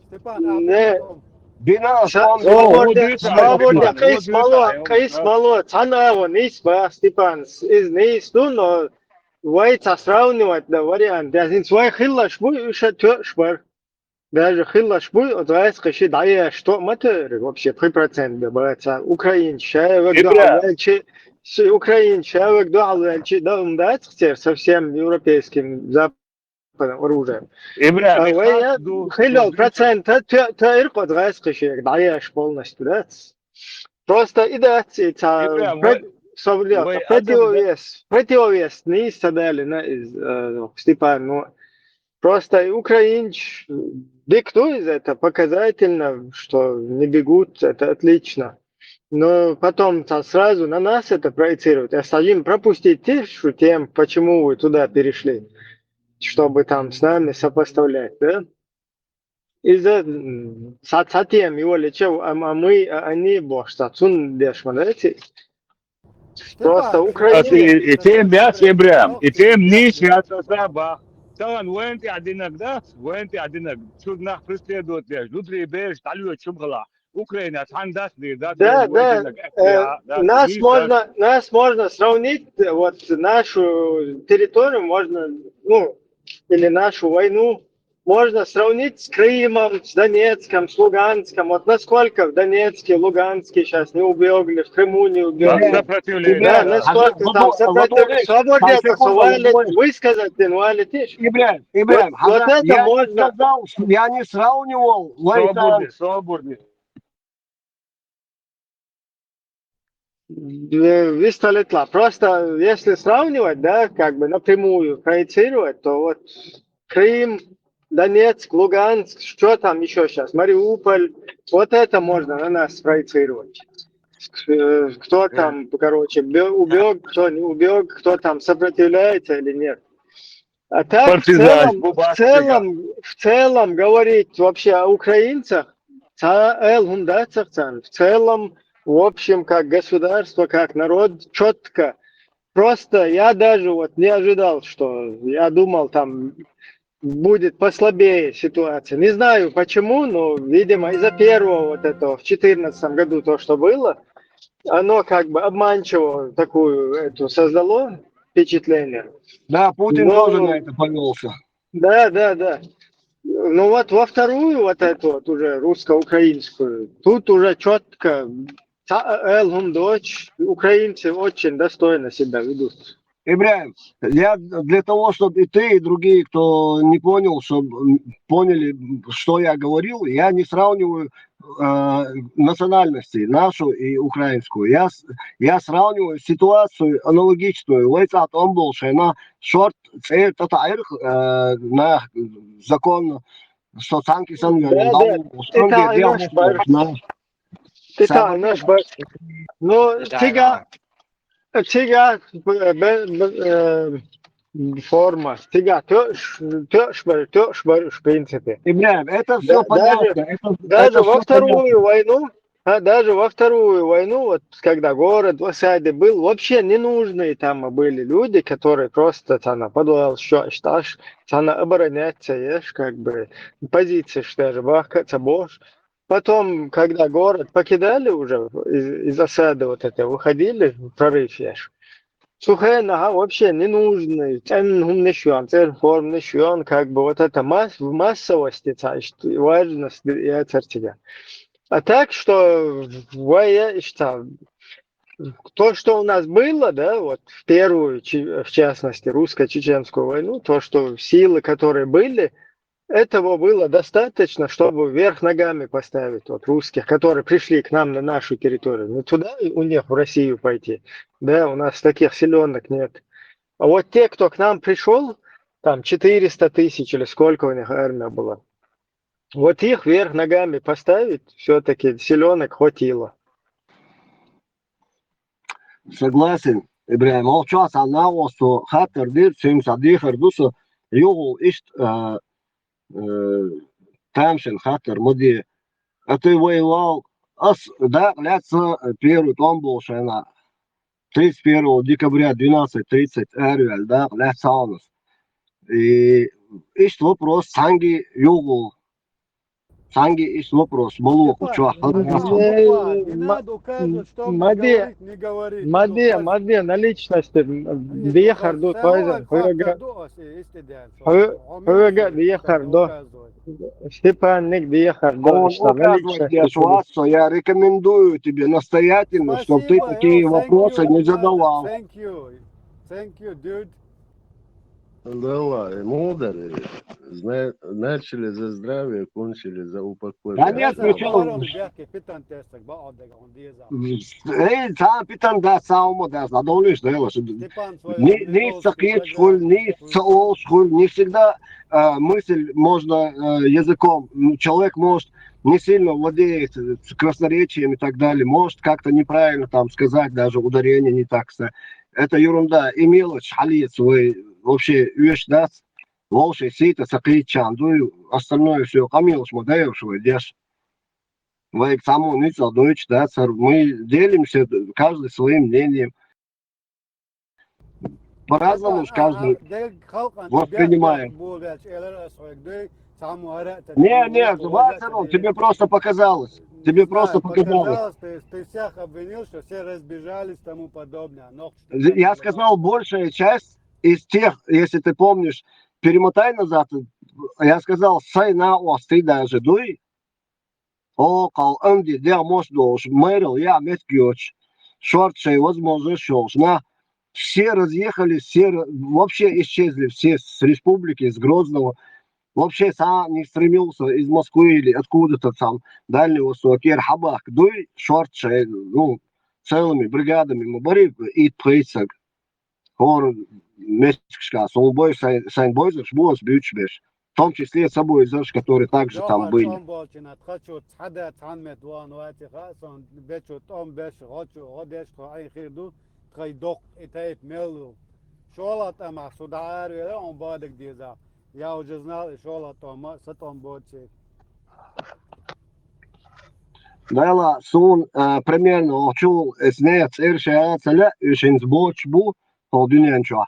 Степан, а Не. бери Том. Бина Ша- там Свобода, вот это, свобода, Степан, кайс вот мало, это, кайс да. Мало, цана его, нейс ба, Степан, из нейс ту, но вай ца сравнивать, да, вариант, да, син свай хиллаш буй, уша тё шбар. Даже хиллаш буй, от вайс каши дая, что матери вообще, три процента, да, баца, Украин, шая, век Ибра. да, валчи, си Украин, шая, век да, валчи, да, он да, совсем европейским западным оружием. Ибра, А вай, я, хиллал процента, тё, тё, ирко, от вайс каши, дая, полностью, да. Просто и да, ца, Ибра, пред- вай- собрал, вай противовес, противовес, не создали на из, э, Степан, ну, Просто украинцы диктуют это показательно, что не бегут, это отлично. Но потом-то сразу на нас это проецируют. Я стал им пропустить тишу тем, почему вы туда перешли, чтобы там с нами сопоставлять, да? Из-за м, са- сатем его лечил, а а мы, а они бошь, сацун дешман эти. Просто А Украина. ти- и тем бяц, Ибрам, и тем ниш яц асаба. Талан военти адинаг да, военти адинаг. Чуд нах преследовать леш, лудри беш, талю чум хала. Украина, тан дас дир, да, Да, военти да. адинаг, Э, да, нас миш, можно, нас можно сравнить, э, вот нашу территорию можно, ну, или нашу войну можно сравнить с Крымом, с Донецком, с Луганском. Вот насколько в Донецке, Луганске сейчас не убегли, в Крыму не да, убегли. сопротивление, Да, да. насколько там сопротив-, свободно это свалить, высказать, инвалид. Ибрам, Вот, Ибрам, вот это я не можно. Сказал, я не сравнивал войска. Свободный, свободный. Э, Висталитла. Просто если сравнивать, да, как бы напрямую проецировать, то вот Крым, Донецк, Луганск, что там еще сейчас, Мариуполь, вот это можно на нас проецировать. Э, Кто там, короче, бе- убег, кто не убег, кто там сопротивляется или нет. А так в Партизан, целом, в бубастика. целом, в целом говорить вообще о украинцах, ца эл гум дацахцан, в целом, в общем, как государство, как народ, четко. Просто я даже вот не ожидал, что я думал, там будет послабее ситуация. Не знаю почему, но, видимо, из-за первого вот этого в четырнадцатом году то, что было, оно как бы обманчиво такую эту создало впечатление. Да, Путин Ну, тоже на это повелся. Да, да, да. Ну вот во вторую вот эту вот уже русско-украинскую, тут уже четко ца эл гум доч, украинцы очень достойно себя ведут. Ибрам, я для того, чтобы и ты, и другие, кто не понял, чтобы поняли, что я говорил, я не сравниваю э, национальности, нашу и украинскую. Я, с- я сравниваю ситуацию аналогичную. Войцат он был, что она шорт, э, тата айрх, э, на закон, что санки сан Да, да. Это наш бар. на Это наш бар. Ну, тига, тига, бе- бе- э, форма. Тига, тёш, тёш бар, тёш бар, в принципе. Ибрам, это Да- все понятно. Это, Даже это во всё вторую понятно. войну, а даже во вторую войну, вот когда город в осаде был, вообще ненужные там были люди, которые просто цана подвал, что шташ, цана обороняться, ешь, как бы позиции, что же, бахка, цабош. Потом, когда город покидали уже из, из осады вот это, выходили в прорыв, ешь. Сухая нога вообще ненужный, цен гум не шуян, цен форм не шуян, как бы вот это масс, в массовости, цаишт, важность я церцига. А так, что вая, что то, что у нас было, да, вот в первую, чи- в частности, русско-чеченскую войну, то, что силы, которые были, этого было достаточно, чтобы вверх ногами поставить вот русских, которые пришли к нам на нашу территорию. Не туда у них в Россию пойти, да, у нас таких силёнок нет. А вот те, кто к нам пришел, там четыреста тысяч или сколько у них армия была, вот их вверх ногами поставить, все-таки силёнок хватило. Согласен, Ибрам. Ол чуаса нагъосу хаттар дир, сюмса дихар дусу, югул ишт, э, э, тамшин хаттар муди. А ты воевал, ас дак лятса первый том был шена. тридцать первого декабря двенадцать тридцать эрвел дак лятса у нас. И ишт вопрос санги югул. Санги ишт вопрос, малуку, чё, Не надо указывать, что он Маде, говорит, не говорит. Маде, Маде, наличности, дехар ду, тойзан, хуйга, хуйга, дехар ду. Степанник, дехар ду, Он что указывает, я наличности. Суасо, я рекомендую тебе настоятельно, чтобы ты такие вопросы не задавал. Thank you. Thank you, dude. Да ладно, мудар, зна-, начали за здравие, кончили за упокой. Да нет, Eza ну чё? Барон бяхке питан тестак ба одега он деза. Эй, сам питан да, сам да, задолишь, да, лучше. Степан свой Не, не сакет, школь, не соол, школь, не всегда а, мысль можно а, языком. М, Человек может не сильно владеет э, красноречием и так далее, может как-то неправильно там сказать, даже ударение не так ставить. Это ерунда и мелочь, халит свой, вообще вещь даст, волший сита сакит чанду, остальное все, камилш ма даешь свой деш. Вай к самому ницал дойч, да, цар, мы делимся, каждый своим мнением. По-разному ж каждый воспринимаем. Не, не, Вацарон, тебе просто показалось. Тебе просто показалось. Ты, ты всех обвинил, что все разбежались и тому подобное. Но Я сказал, большая часть из тех, если ты помнишь, перемотай назад, я сказал, сайна осты даже дуй, о, кал анди, дя мос долш, мэрил, я мет гёч, шорт шей, возможно, шёлш. На, все разъехались, все ра- вообще исчезли, все с республики, с Грозного. Вообще сам не стремился из Москвы или откуда-то там, Дальний Восток, ер хабах, дуй, шорт шей, ну, целыми бригадами мы бори и пейсаг. Хор мешкшка, сон бой сайн, сайн бойзер, шбуос бюч беш. В том числе собой зерш, которые также там были. Тхачу цхада цханмет ван вати ха, сон бечу том беш, хочу, ходеш, хо ай хирду, тхай док, и тайп мелу. Шола там, а суда арвера, он бадык деза. Я уже знал, и шола там, а, сатом боци. Дайла сун э, примерно очул эснеяц эршая целя ишин сбоч бу, хо дюнянчо.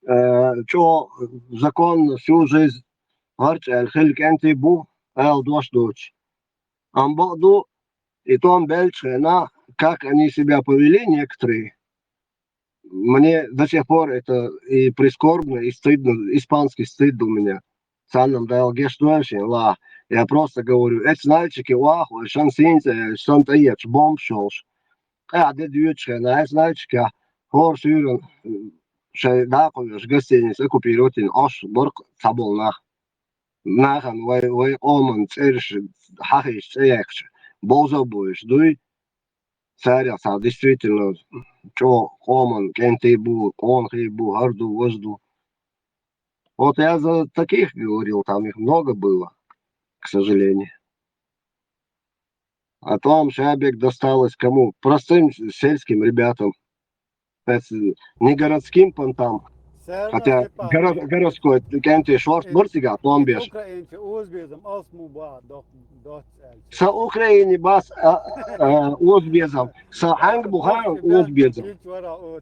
Э, чё закон всю жизнь гарч эль хиль кенти бу, эл дош доч. Амбаду, и том бельчена, как они себя повели некоторые, мне до сих пор это и прискорбно, и стыдно, испанский стыд у меня. Санам дал геш дольше, ла. Я просто говорю, эти нальчики, уаху, шан синце, шан таец, бомб шош. А, де дючка, на эти нальчика, хор сюрен, шай дакуешь, гостиниц, оккупировать, ош, борг, саболнах. Нахан, вай, вай, оман, церш, хахиш, цеякш, бозо буеш, дуй, царя, са, действительно, чё, оман, кенты бу, конхи бу, харду, возду. Вот я за таких говорил, там их много было, к сожалению. А там Шабек досталось кому? Простым сельским ребятам. Это не городским понтам. Хотя горо- городской кенты шорт бортига, пломбеш. Са Украине бас а, а, узбезам, са Ангбухан узбезам.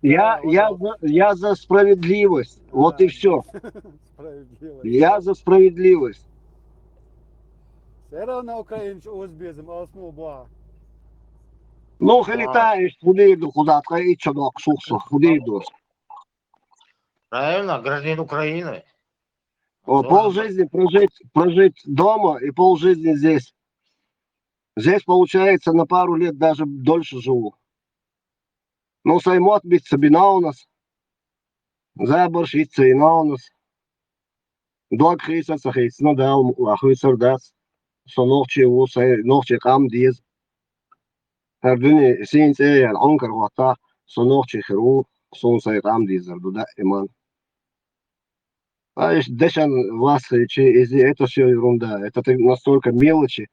Я, я, за, я за справедливость. Вот и все. Я за справедливость. Все равно Украине узбезам, алсму ба. Ну, хилита иш худейду худатха и чодок сухсо, худейду. Правильно, гражданин Украины. О, пол жизни прожить, прожить дома и пол жизни здесь. Здесь, получается, на пару лет даже дольше живу. Ну, саймот бит сабинаунас. Забаршит сайнаунас. Дог хиса сахисна дал, лахуй сардац. Со нохчи у, сай нохчи кам диз. Ардуни син цеян онкар вата, со нохчи хиру, сон сай кам дизар дуда иман. А иш дешан вас хичи, изи, это все ерунда. Это ты настолько мелочи.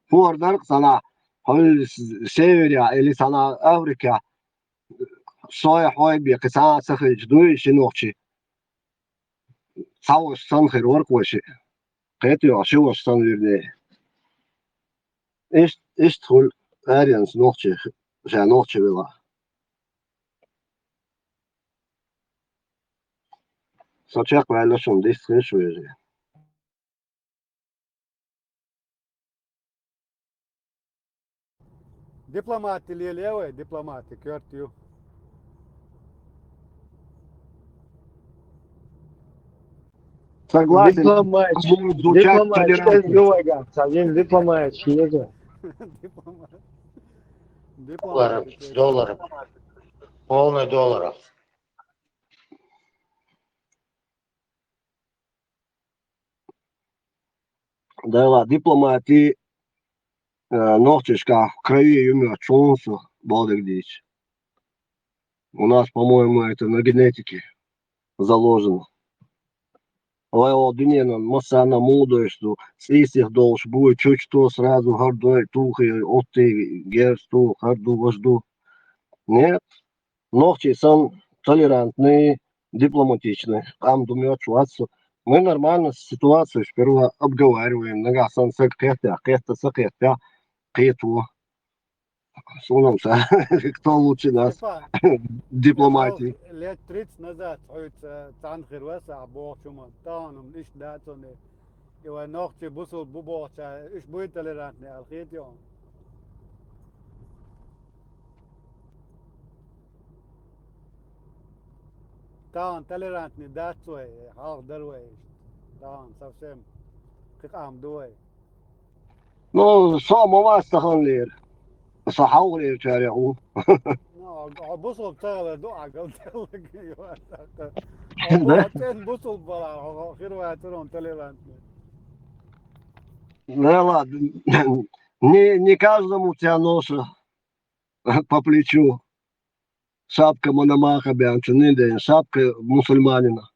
Фуар дарк сана, хол северя или сана Африка, соя хой би киса сахич дуй шинохчи. Саваш сан хир ворк ваши. Кэт ё ши ваш сан вернее. Ишт, ишт хул арианс нохчи, жа нохчи вела. Сочак вайлашун дис хиш вежи. Дипломати лелевай, дипломати кёртю. Согласен. Дипломат. Будут звучать Дипломат. толерантно. Сейчас говорю, Савин дипломат, чего? Дипломат. Долларов, Дипломати. долларов. Полный долларов. Дела дипломати, э, нохчашка в крови юмет чунсу бодагдич. У нас, по-моему, это на генетике заложено. Вай о дунена масана мудош ду, сисих долш буй чучто сразу гардой тухи отти герсту гарду важду. Нет, нохчи сан толерантный, дипломатичный. Ам думаю, чувствую. Мы нормально ситуацию сперва обговариваем. Нага сан сак кехтя, кехта сак кехтя, кехту. Сунам са, кто лучше нас, дипломатии. Лет тридцать назад хьуйца цан хир васа а бохчума, таунум иш дацуни. И вай нохчи бусул бу бохча, иш буй толерантный алхит ё. Таун толерантный дацуй, халх дарвай. Таун совсем кикам дуй. Ну, со ма вац тахан лер. Со хьалха лер чаря у. Ну, а бусул тагала ду а галтеллаг. Да? Бусул бала, хирва турон толерантный. Ну ладно. Не, не каждому тебя ноша по плечу. Шапка Мономаха бянчу, не день, шапка мусульманина.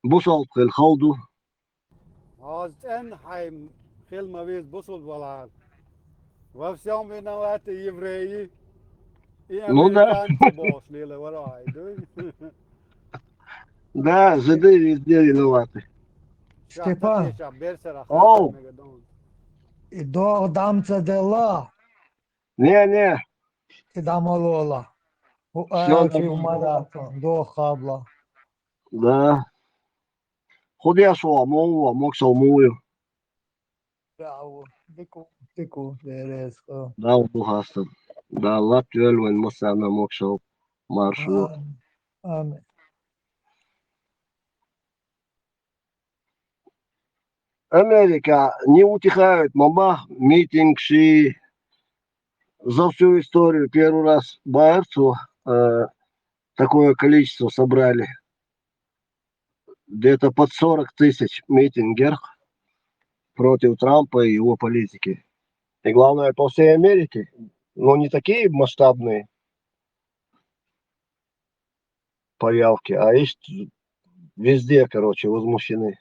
Бусул хил халду. Аз цен хайм хил ма виз бусул валар. Во всем виноваты евреи и Ну да. Американцы бос лила варай, ду? Да, жиды везде виноваты. Степан. Шахта кеша, берсера Оу. Хатар мегадон. И дог дамца дела. Не, не. Ти дамалола. У Всё ачи нормально. Умарата, дог хабла. Да. Худя шо, мова, мог шо мую. Браво. Дику, дику, дереско. Да, у хаста. Да, лат вельвен масана мог шо маршрут. Ам, ам. Америка не утихает, мама, митинг ши. За всю историю первый раз байерцу, э, такое количество собрали. Где-то под сорок тысяч митингер против Трампа и его политики. И главное, по всей Америке, но не такие масштабные появки, а есть везде, короче, возмущены.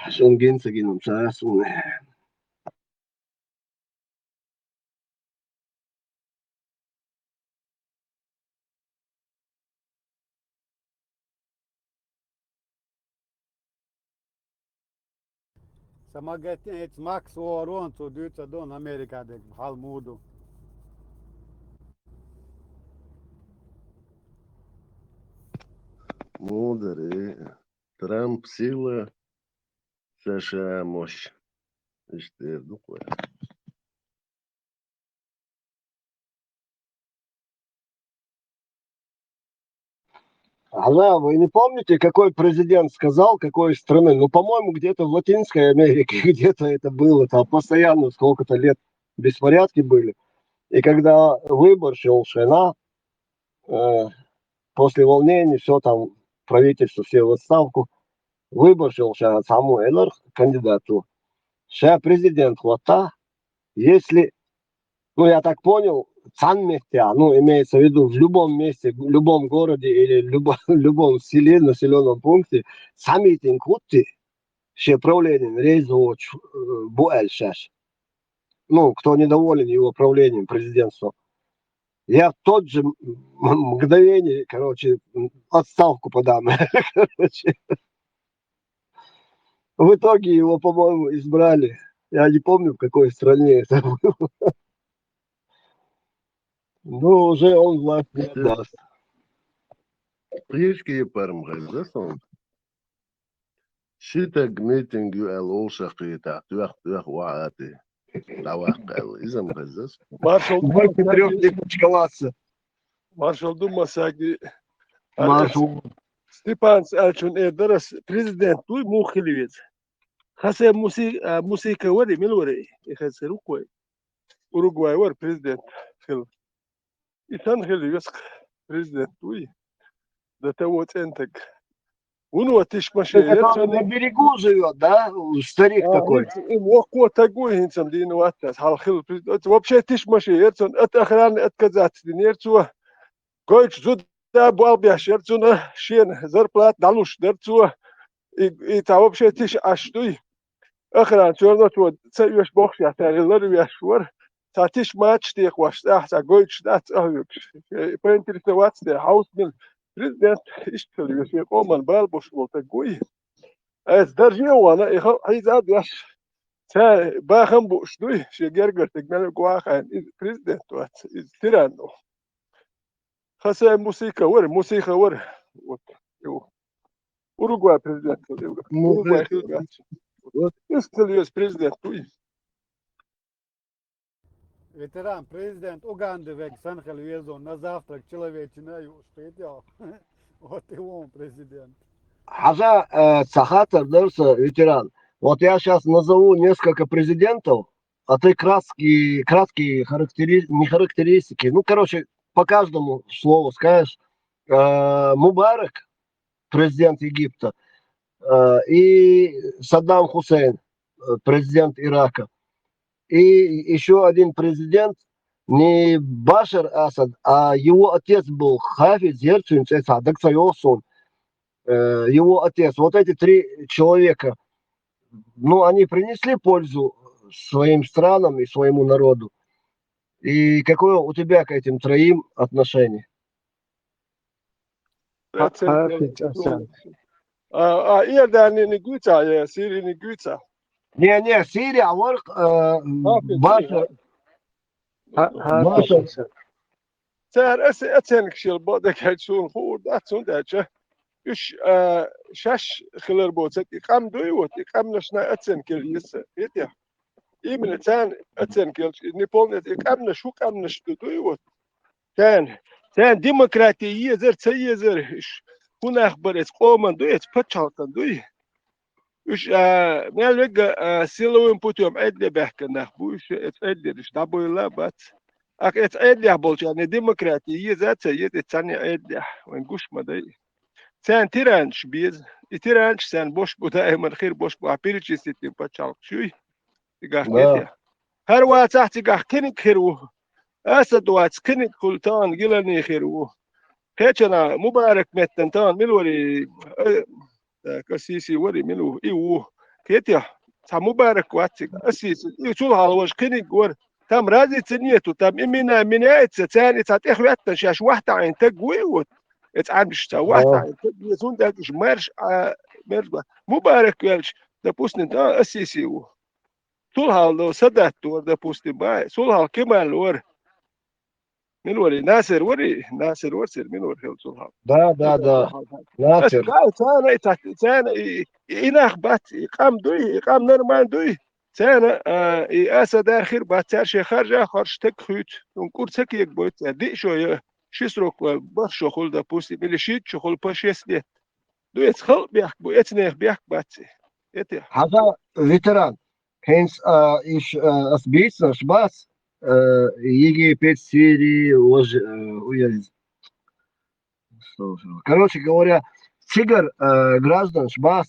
Шунгин цагином царасуны. Самагатин эц Макс Уоррен цу дуьйцадун Америка дег хьал муду. Мудари. Трамп сила, США мощь. Иштта эр ду-кх вай. Алла, вы не помните, какой президент сказал, какой страны? Ну, по-моему, где-то в Латинской Америке, где-то это было, там постоянно сколько-то лет беспорядки были. И когда выбор шёл, шена, э, после волнений, всё там, правительство, все в отставку, выбор шёл, шена, саму элар кандидату. Ша президент хвата, если, ну, я так понял, цан месте, а, ну, имеется в виду, в любом месте, в любом городе или любо-, в любом селе, населённом пункте, самитинг хутти, ше правление, рейс, э, буэль шаш. Ну, кто недоволен его правлением, президентством. Я в тот же м-, м-, мгновение, короче, м, отставку подам. Короче. В итоге его, по-моему, избрали. Я не помню, в какой стране это было. Ну, уже он власть не отдаст. Книжки и пармгай, да, сон? Шитаг митинг ю аьлла, олуш а кхетахь, тоьх-тоьх вахьа а тӀе дӀаваккха аьлла. Иза ма хеза ас. Маршал ду Больше трёх масаги, не пучковаться. Маршал ду масаги. Маршал. Степанца аьллачун эр дара ас, президент дуй, муха хила веза. Хосе Муси-, а, Мусика вари, мила вари? И хеза хир ву-кх вай. Уругвай вара президент хила. И санна хила веза-кх президент дуй. Да того цӀентаг. Вуно тиша машен яра цуьнан. На берегу живёт, да? Старик такой. ХӀинца, и воккхо таг ву, хӀинца-м дийна вац ас, хьалха хилла президент. Вообще тиша машен яра цуьнан, ат охрана отказаться динера цо. Гойтуш зуда болх беш яра цунна, шена зарплата дӀалуш дара цо. И, и цхьа вообще тиша Ӏаш дуй. Охрана всё равно цо ца оьшу бохуш яц, цара лар веш вара. Цхьа тиша мачаш текхош, цӀахь цхьа гойтуш дац, цӀа хьоьгуш. Поинтересоваться де, хьовса мила президент иштта хила веза, шен къоман бала болуш волу стаг вуй. Аса дарже а вахана, и халкъ хьийза а деш, цара бахам бууш дуй, шен гергара стаг мел ву гохьа а хаийна, иза президент вац, иза тиран ву. Хосе Мусика вара, Мусиха вара. Вот, и ву. Уругвай президент вара, и ву. Уругвай хилла вац. Вот. Иштта хила веза президент вуй. Ветеран, президент Уганды вега санна хила веза, на завтрак человечина а юуш, кхетий хьо? Вот и вон президент. Хьажа, э, цхьа хаттар дара сан, ветеран. Вот я щас назову несколько президентов, а ты краски-, краткие характери-, не характеристики, ну, короче, по каждому слову скажешь. Э, Мубарак, президент Египта, э, и Саддам Хусейн, э, президент Ирака. И ещё один президент, не Башар Асад, а его отец был Хафиз, яра цуьнан цӀе, цхьа дага ца йогӀу суна. Э, его отец. Вот эти три человека, ну, они принесли пользу своим странам и своему народу. И какое у тебя к этим троим отношение? Ха-, Хафиз Асад. А, а, Иорданиниг вуьйцахь, я Сириниг вуьйцахь? Не, не, Сирия, а вара, э, Хафиз, Башар. Ха-, Хафиз Башар. Асад. Цара ас-, оценкаш яла бакъдерг аьлча суна хуур дац, хӀунда аьлча уьш, а, шаьш хилар боцург и къам дуй, вот, и къаьмнашна оценка яла еза, кхетий хьо? Именно царна оценка елча, и неполный, и къаьмнаш, хӀун къаьмнаш ду, дуй, вот. Царна, царна демократи езар, ца езар, уьш хӀун нах бара, эца къоман дуй, эца пачхьалкхан дуй. Уьш, а, мел вегга, а, силовым путём Ӏедале баьхкина нах бу уьш, эца Ӏедалера уьш дӀабойла а бац. Аха эца Ӏедалехь болчарна демократи еза а ца еза, эца царна Ӏедалехь, вайн гуш ма дай. Царна тиранаш беза. И тиранаш царна бош бу, даиман хир бош бу, а перечислить дина пачхьалкхаш юй. Цигахь кхетий хьо? ХӀара вацахь цигахь кхиниг хир ву. Асад вац, кхиниг хуьлу тахана Гилани хир ву. Кхечанхьа Мубарак меттана тахана мила варий, э, так, Ассиси варий, мила ву, и ву. Кхетий хьо? Цхьа Мубарак вац цига. Ассиси, и цул хьалха важа кхиниг вара. Там разница нету, там имена меняются, царна и цхьа тӀехӀоьттина шаьш вахтаӀийна таг вуй, вот. Эца Ӏамаш цхьа вахтаӀийна таг веза, хӀунда аьлча уьш марш, а, мерзба. Мубарак велча, допустим, а, Ассиси ву. Цул хьалха Садат вара, допустим, бай. Цул хьалха Кемал вара. Мила варий? Насер варий? Насер вара церан, мила вара хила цул хьалха? Да, да, да. Насер. Ас гай, царна и цхьа, царна и, и, и нах бац, и къам дуй, и къам нормально дуй. Царна, а, и Асадар хир бац, цара шайн харжа а хоржуш стаг хуьйцу. Цунна кӀур ца кегабойту цара. Диъ шо я ши срок ван бархӀ шо хуьлу, допустим, или шийтта шо хуьлу по шесть лет. Дуй, эца халкъ бехк бу, эца нехан бехк бац и. Эти. Хьажа, ветеран. ХӀинца, а, иш, а, ас бийцинарш бац, а, Египет, Сири, вож-, а, уяз-, короче говоря, цигара, а, гражданаш бац,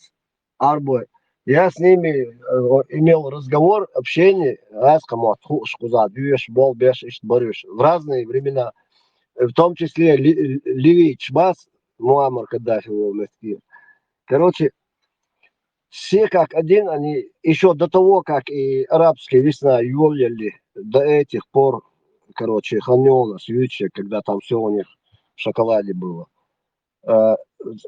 арбой. Я с ними, э, имел разговор, общение, аз кхамот хууш кхуза дуьйш, болх беш, иштта баруьш. В разные времена, в том числе ли-, ливийцаш бац, Муаммар Каддафи волу меттиге. Короче, все как один, они ещё до того, как и арабская весна йолаелли, до этих пор, короче, хан йолуш юьйцуш, когда там всё у них в шоколаде было. Э,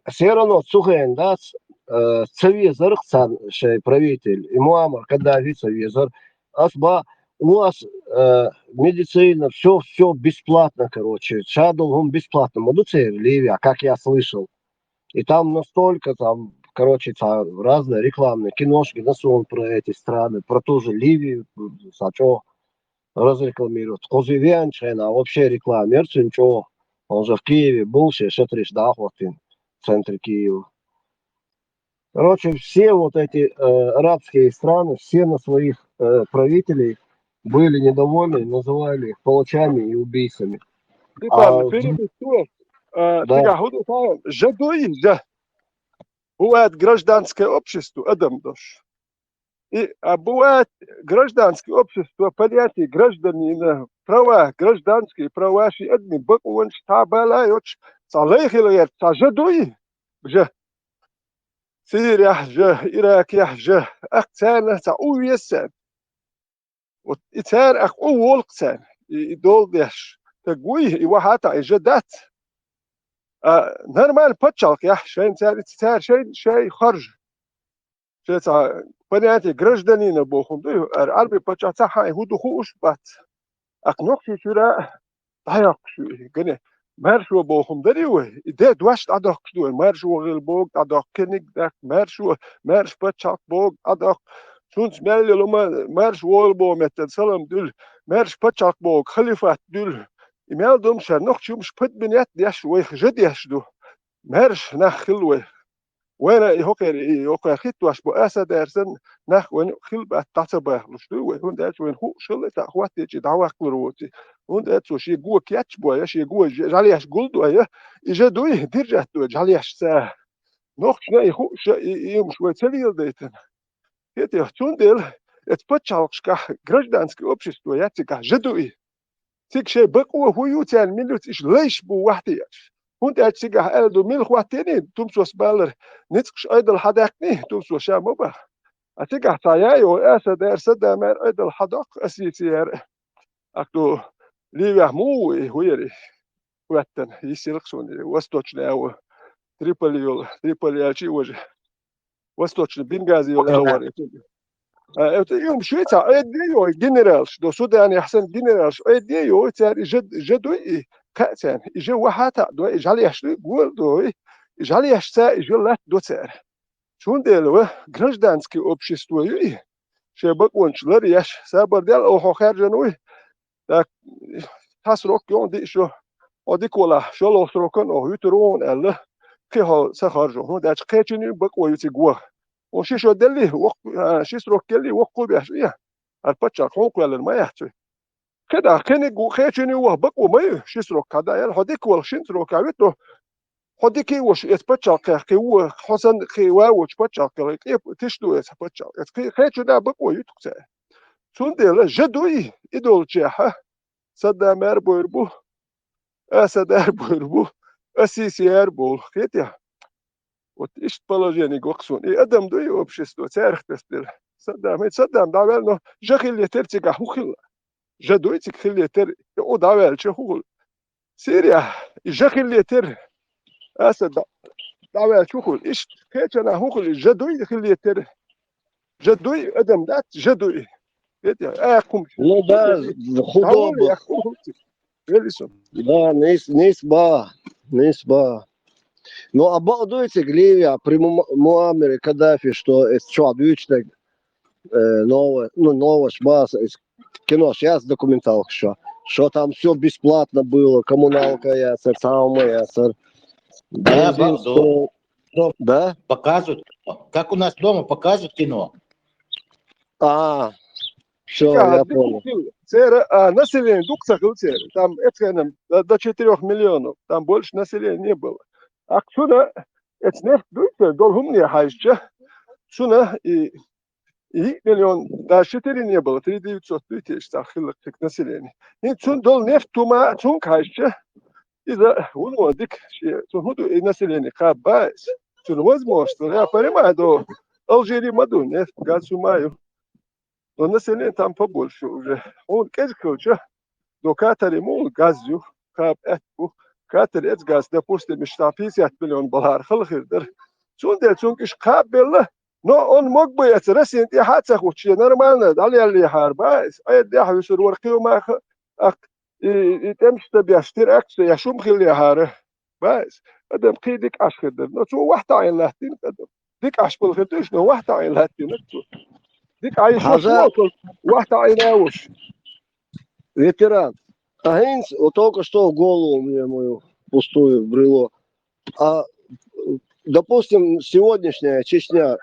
все равно цу хенахь дац, э, ца везарх царна шайн правитель, и Муаммар Каддафи ца везар. Ас ба, у вас, э, медицина, всё, всё бесплатно, короче. Ша долу хӀума бесплатно ма ду церан Ливия, как я слышал. И там настолько, там, короче, там разные рекламные киношки на сон про эти страны, про ту же Ливию, м, сан чӀогӀа разрекламировать. Кхуза веанчу хенахь вообще реклама яра цуьнан чӀогӀа. Он же в Киеве был, шен шатреш дӀахӀоттийна в центре Киева. Короче, все вот эти, э, арабские страны, все на своих, э, правителей были недовольны, называли их палачами и убийцами. Степан, а, перебить, э, да. Цигахь хӀун ду, жа дуй, жа? Бывает гражданское общество, адам дош. И, а бывает гражданское общество, понятие гражданина, права, гражданские права, ши адми бакъонаш цхьа бала йоч, цхьа лайхила гӀерт, цхьа жа дуй, жа. Сирияхь жа, Иракехь жа, ахцана цхьа увессан. Вот и цара ахь къу волкх царна, и, и дол деш. Таг вуй, и вахьа таӀ, и жа дац. А нормально паччалкх яхь, шайн цара, цара шайн, шай харжа. Шеца понятие гражданина бохум ду, ар арби паччахь ца хьай хӀу ду хууш бац. Ах нохчи чура дӀайоккхуш ю, гане, маршо бохум дари вай, и де дош дӀадоккхуш ду вай, маршо гӀил бог дӀадоккх, кениг даккх, маршо, марш паччалкх бог дӀадоккх. Цунца мел лума марш вол бо меттан салам дуьль, марш паччалкх бог халифат дуьль. И мел дум шар нохчумш подбинет деш, вайх жа деш ду. Марш нах хил вай. Вайна и хӀокхер, и хӀокхер хиттош бу Асадар санна, нах вайн хил бац дӀа ца бахалуш дуй вай. ХӀунда аьлча вайн хууш хилла, тӀаккха хӀоттечи дӀаваккхалур воци. ХӀунда аьлча цо шен го кечча бой, я шен го ж-, жӀалеш гулдой, я и жа дуй, диржат дуй, жӀалеш ца. Нохчна и хууш, и, и юмш вай ца леладайтан. Хетех, цундела эц паччалкхашкахь гражданское общество яцигахь жа дуй. Цига шайн бакъо хӀу ю, царна мила юц, иш лайш бу вахьте яц. ХӀунда аьлча цигахь аьлла ду, мила хӀоттийний, тумсос балар, ницкъаш айдал хьадаьккхний, тумсос ша ма баха. А цигахь цхьа яй, о, Асадар, Саддамар айдал хьадоккху, Асисияр. Ахту Ливияхь муха ву и, хӀу яри? ХӀоьттан, йисилх суна, восточный ау, Триполи йолу, Триполи аьлчи и важа. Восточный Бенгази йолу ага. Ау вара. А, это, и хӀума шуьйца Ӏедде йой генералш, до Судане хьсан генералш Ӏедде йой, цара и жа, жа дуй и кхаъ царна. И жа вахьа таӀ дой, и жӀалеш дуй, гол дой, и жӀалеш ца, и жа латта до цара. Цундела ва гражданский общество ю и, шайн бакъонаш лар еш, сабар дел, оха хьо хаьржина вуй, Так, цхьа срок йогӀу диъ шо, хьо дика валахь, шолгӀа срокан оха вуьтур ву хьуна аьлла, кхин хьо ца харжо. ХӀунда аьлча кхечуьнан бакъо ю цига ваха. Хьуна ши шо делли, воккха, а, ши срок делли, воккха беш ву я. ХӀара паччахь хьуна кхоьллина ма яц вай. КхидӀа, кхиниг ву, кхечуьнан ваха бакъо ма ю, ши срок кхаъ даьлла, хьо дика валахь, шин срокан вуьту, хьо дика а вуш, эца паччалкх кхехкий ву, хьо санна кхин ва вочу паччалкх кхелхий, кхин тиш ду эца паччалкх. Эца кхин, кхечуьнан бакъо ю тху цара. Цундела жа дуй, и долчехьа, Саддамар бойр бу, Асадар бойр бу, Асисияр бу, хетий? Вот иштта положение гоху суна. И адам дуй общество, царах тесделла. Саддам, хӀинца Саддам дӀаваьлла, но жа хилла тера цигахь хӀу хилла? Жа дуй цига хилла тера, и о дӀаваьлча хӀу хилла? Сирия, и жа хилла тера. Асад дӀа-, дӀаваьлча хӀу хуьлу? Иштта кхечанхьа хӀу хуьлу? Жа дуй хилла тера? Жа дуй, адам дац, жа дуй. Эти, а, кхумаш. Ну да, худоба. ДӀаволла, я, хӀу хуьлу цига? Вели со. Да, нис, нис ба, нис ба. Ну, а бакъ дуй цига Ливия при Му-, Муаммаре Каддафи, что это чё, обычно, э, ново-, ну, новость, масса из кино, сейчас документалка что, что там все бесплатно было, коммуналка яцар, цхьа хӀума яцар. Да, бензин бакъ ду. Сто. Что, да? Показывают кино. Как у нас дома показывают кино. А, все, я понял. Церан, а, население дукха ца хилла церан. Там, это, наверное, до, до четырёх миллионов. Там больше населения не было. А цуьнан, это нефть дуй церан, долу хӀумане хьаьжча, цуьнан и И миллион, даже четыре не было, три девятьсот тысяч цхьа хилла цига население. И цунна долу нефть тума, цунга хьаьжча, иза вуно дика, шен, цунна хӀун ду и население кхаба иза? Цунна возможность, я понимаю, до Алжири ма ду, нефть, газ хӀума ю. Но население там побольше уже. Хьуна кӀезиг хилча, до Катари муха газ ю, кхаба аьтта бу. Катари эцу газ, допустим, иштта пятьдесят миллион балахьара хала хир дара. Цундела цунга иштта кхаба белла, но он мог бы эца Россин тӀехьа а ца хӀуттуш, нормально дӀалеллехьара, ба, айдда дехьа вуьсур вара кхиомаха, ах, и, и тӀемаш ца беш, теракт ца еш хӀума хиллехьара. Ба иза, адам кхин дика Ӏаш хир дара. Но цо вахь таӀийна латтийна адам. Дика Ӏаш бала хир дуьйш, но вахь таӀийна латтийна цо. Дика Ӏайша вахь таӀийна вуш. Ветеран, а хӀинца, вот только что в голову мне мою пустую брело. А, допустим, сегодняшняя Чечня,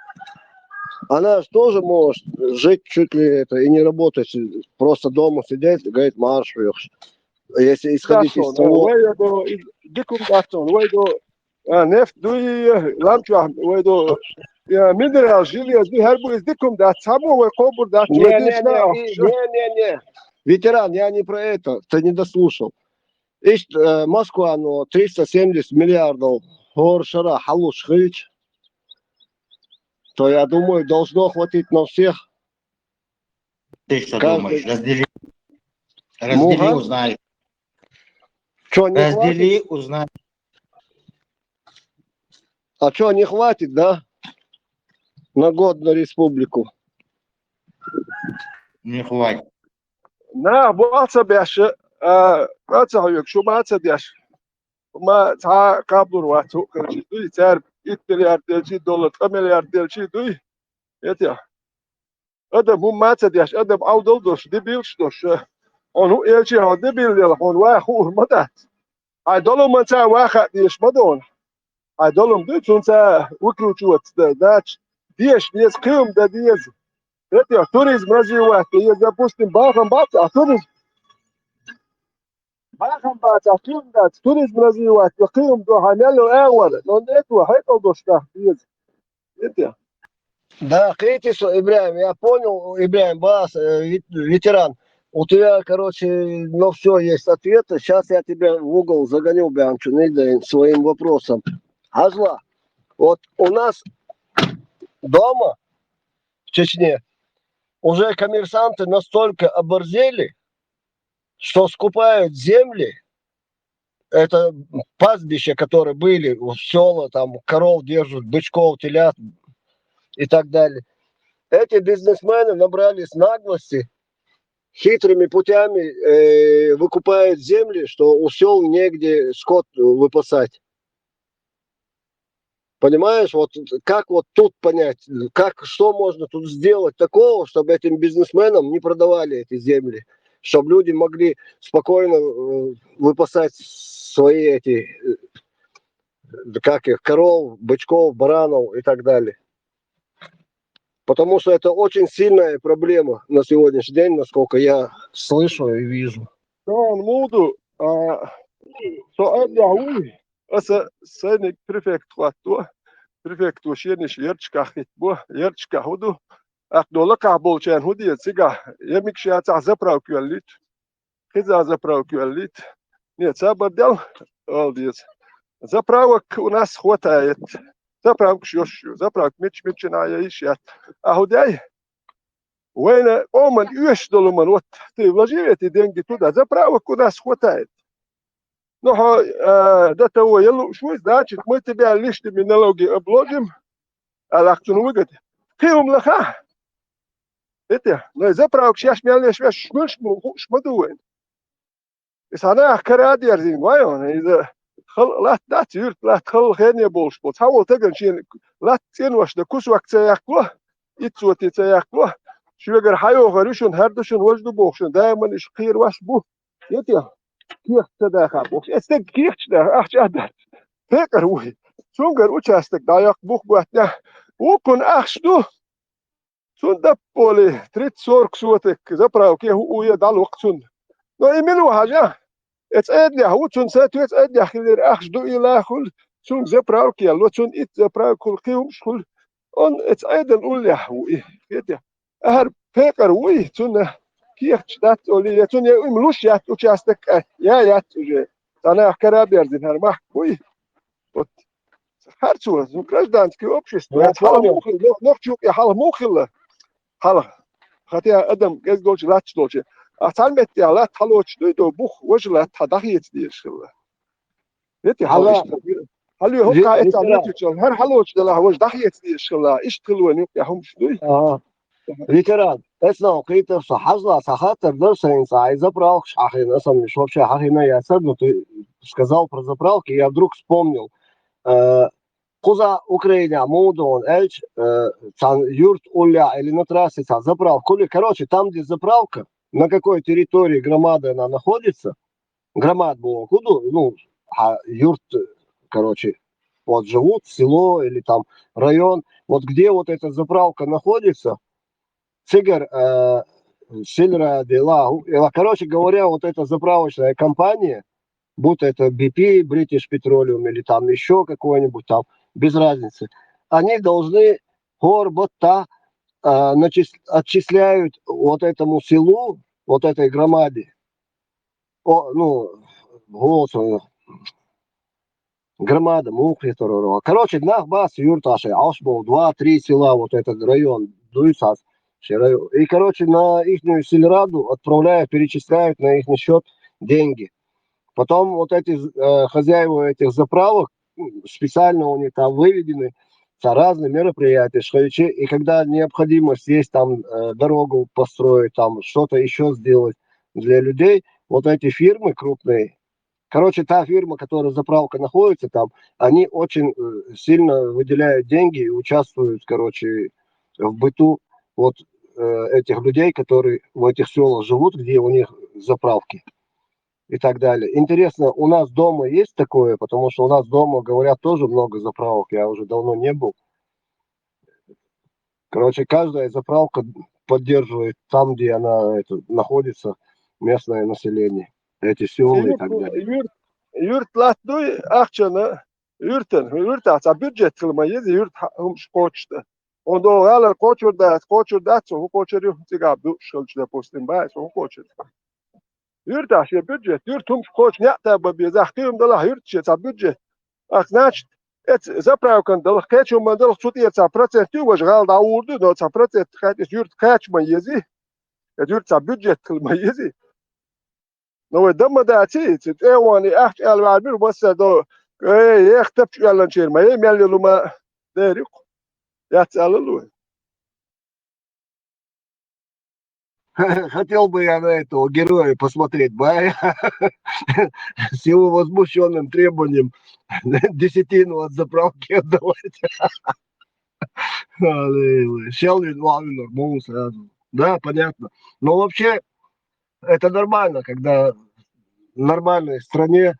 она же тоже может жить чуть ли это и не работать, просто дома сидеть, говорит, марш вьюхаш. Если исходить из того, вай до, дикум дацун, вай до А, нефть дуй, ламчу вайду. Я, минерал, железо дуй, хӀара бу из дикум дац, цхьа бу вай кхобур дац, вай дийшна ахча. Не, не, не. Ветеран, я не про это, ты не дослушал. Ишт, э, Москва, ну, триста семьдесят миллиардов гӀор шера хьалуш хилча, то, я думаю, должно хватить на всех. Ты что Каждый думаешь? Раздели. Раздели, Муха? Узнай. Чё, не Раздели, хватит? Узнай. А чё, не хватит, да? На год на республику. Не хватит. Нах бу ца беш, а, ца хьоьг, шу ма ца деш. Ма ца каблур вац, ху, короче, дуй, цар ит миллиард делчи доллар, ткъа миллиард делчи дуй. Это. Адам хӀума ца деш, адам Ӏовдал дош, дебилш дош. Хьуна хӀу элчи хьо дебил дела, хьуна ваха хуур ма дац. Хьай долуман ца ваха деш ма дона. Хьай долум дуй, цунца выкручиваться да, дач, деш деза, кхиум да деза. Это туризм развивать да, если, допустим, бахам бац, а туризм Бахам бац, а кхиум дац, туризм развивать, кхиум до хьа мел агӀор, но это хьекъал дош нах беза. Это. Да, Китисо, Ибрагим, я понял, Ибрагим, вас, э, вет-, ветеран. У тебя, короче, на все есть ответы. Сейчас я тебя в угол загоню, Бямчу, не дай своим вопросом. Хьажал, вот у нас дома в Чечне уже коммерсанты настолько оборзели, что скупают земли, это пастбища, которые были, у села, там, коров держат, бычков, телят и так далее. Эти бизнесмены набрались наглости, хитрыми путями, э, выкупают земли, что у сел негде скот выпасать. Понимаешь, вот как вот тут понять, как, что можно тут сделать такого, чтобы этим бизнесменам не продавали эти земли, чтобы люди могли спокойно, э, выпасать свои эти, э, как их, коров, бычков, баранов и так далее. Потому что это очень сильная проблема на сегодняшний день, насколько я слышу и вижу. Сон муду, а, со адя хуй, аса сайник префект хватто, префект шениш ярчка хитбо, ярчка худу, ах дола каболчан худи цига, ямик шаца заправка юаллит. Хиза заправка юаллит. Нет, сабар дел, алдец. Заправок у нас хватает. Заправка шош, заправка мич-мичина я ишат. А худай, война, оман, юш долуман, вот, ты вложил эти деньги туда, заправок у нас хватает. Ну, хо, э, до того я лучше, значит, мы тебя лишними налоги обложим, а лахтун выгоды. Ты умлаха. Это, но заправка сейчас мял не швеш, шмыш, шмыш, шмыш, Ис хьанах кара дерзин, вай он, иза хал лат дац, юрт лат хал хене болуш бо. Цхьа вол таган шен лат цӀен вашна кусок ца яхло, иццоти ца яхло. Шуьгара хьайохар ю шун, хӀар ду шун, вож ду боху шун, даиман иш кхийр вас бу. Ете, кехт ца даха боху. Эс стаг кехташ даха, ахча а дац. Пекъар вуй. Цунгар участок дӀайоккху бух боттина. Вукхун ахча ду. Цун дапполи тридцать-сорок соток заправке хӀу уя дӀалукх цун. Но и мила ву хьажа? Эца Ӏеднехь ву цун са, тоьца Ӏеднехь хилира ахча ду и лахула, цунга заправка ялло, цун итт заправка хула, кхин хӀумаш хула. Он эца Ӏедан уллехь ву и, хетя. АхӀар пекъар вуй, цунна кехаташ дац олий, я цунна я уьма луш яц участок а, я яц уже. Цхьа нах кара берзина хӀара махка вуй. Вот. Харцо, ну, гражданский общество. Я хьалха понял. Муха хилла, нох-, нохчу юкъе хьалха муха хилла. Хьалха. Хотя адам гезг долчу, латташ долчу. А цхьана меттехь латта хьалочу дуй до бух, важа латта хьан дӀахеца дезаш хилла. Эти хьал Хьала. Иштта. Хьале хӀокху Ри-, эцхьа Ритара. Летучу, хӀара хьалочу делахь важа дӀахеца дезаш хилла. Иштта хилла вайн юкъе хӀумаш дуй. Ага. Ветеран, эцна кхетар со хьажал, сан хаттар дар сайн, сан и заправкаш хьахийна, асан миш вообще хьахийна яцара, но ты сказал про заправки, я вдруг вспомнил. Э, кхуза Украина, муха ду аьлча, э, цхьана юрт уллехь или на трассе цхьа заправка хуьлий. Короче, там, где заправка, на какой территории громады она находится, громада боху, хӀу ду, ну, хьан юрт, короче, вот живут, село или там район, вот где вот эта заправка находится, цигара, э, сельра дела, хӀу, или, короче говоря, вот эта заправочная компания, будь это B P, British Petroleum или там еще какой-нибудь там, без разницы. Они должны горбота а, начис- отчисляют вот этому селу, вот этой громаде. О, ну, голосом, громада, мух, я второй раз. Короче, нах бас юрташи, аш был два-три села, вот этот район, дуйсас, ши район. И, короче, на ихнюю сельраду отправляют, перечисляют на их счет деньги. Потом вот эти э, хозяева этих заправок, м, специально у них там выведены, ца разные мероприятия, шхайчи, и когда необходимость есть там э, дорогу построить, там что-то еще сделать для людей, вот эти фирмы крупные, короче, та фирма, которая заправка находится там, они очень э, сильно выделяют деньги и участвуют, короче, в быту вот э, этих людей, которые в этих селах живут, где у них заправки и так далее. Интересно, у нас дома есть такое, потому что у нас дома, говорят, тоже много заправок, я уже давно не был. Короче, каждая заправка поддерживает там, где она это, находится, местное население, эти села и так далее. Юрт, юрт латдуй ахчана, юртен, юрт аца бюджет кылма ез, юрт хумш кочта. Он до гала кочур да, кочур да, цо кочур ю цигаб ду шкалч, допустим, бай, цо кочур. Юрт аш я бюджет, юрт хумш коч ня та ба без, ах кым дала юрт че ца бюджет. Ах, значит, эт заправкан дала, кечу ман дала, цут я ца процент ю важ гал да урду, но ца процент кач юрт кач ма ези. Эт юрт ца бюджет кылма ези. Но вай дама да ци, ци, э, вани, ах, чал вар бир, васа до, э, эх, тап чу ялан чир ма, э, мел лума, дерик. Я цала лу. Хотел бы я на этого героя посмотреть, бай. С его возмущенным требованием десятину от заправки отдавать. Аллилуйя. Щелвин, ладно, нормально сразу. Да, понятно. Но вообще, это нормально, когда в нормальной стране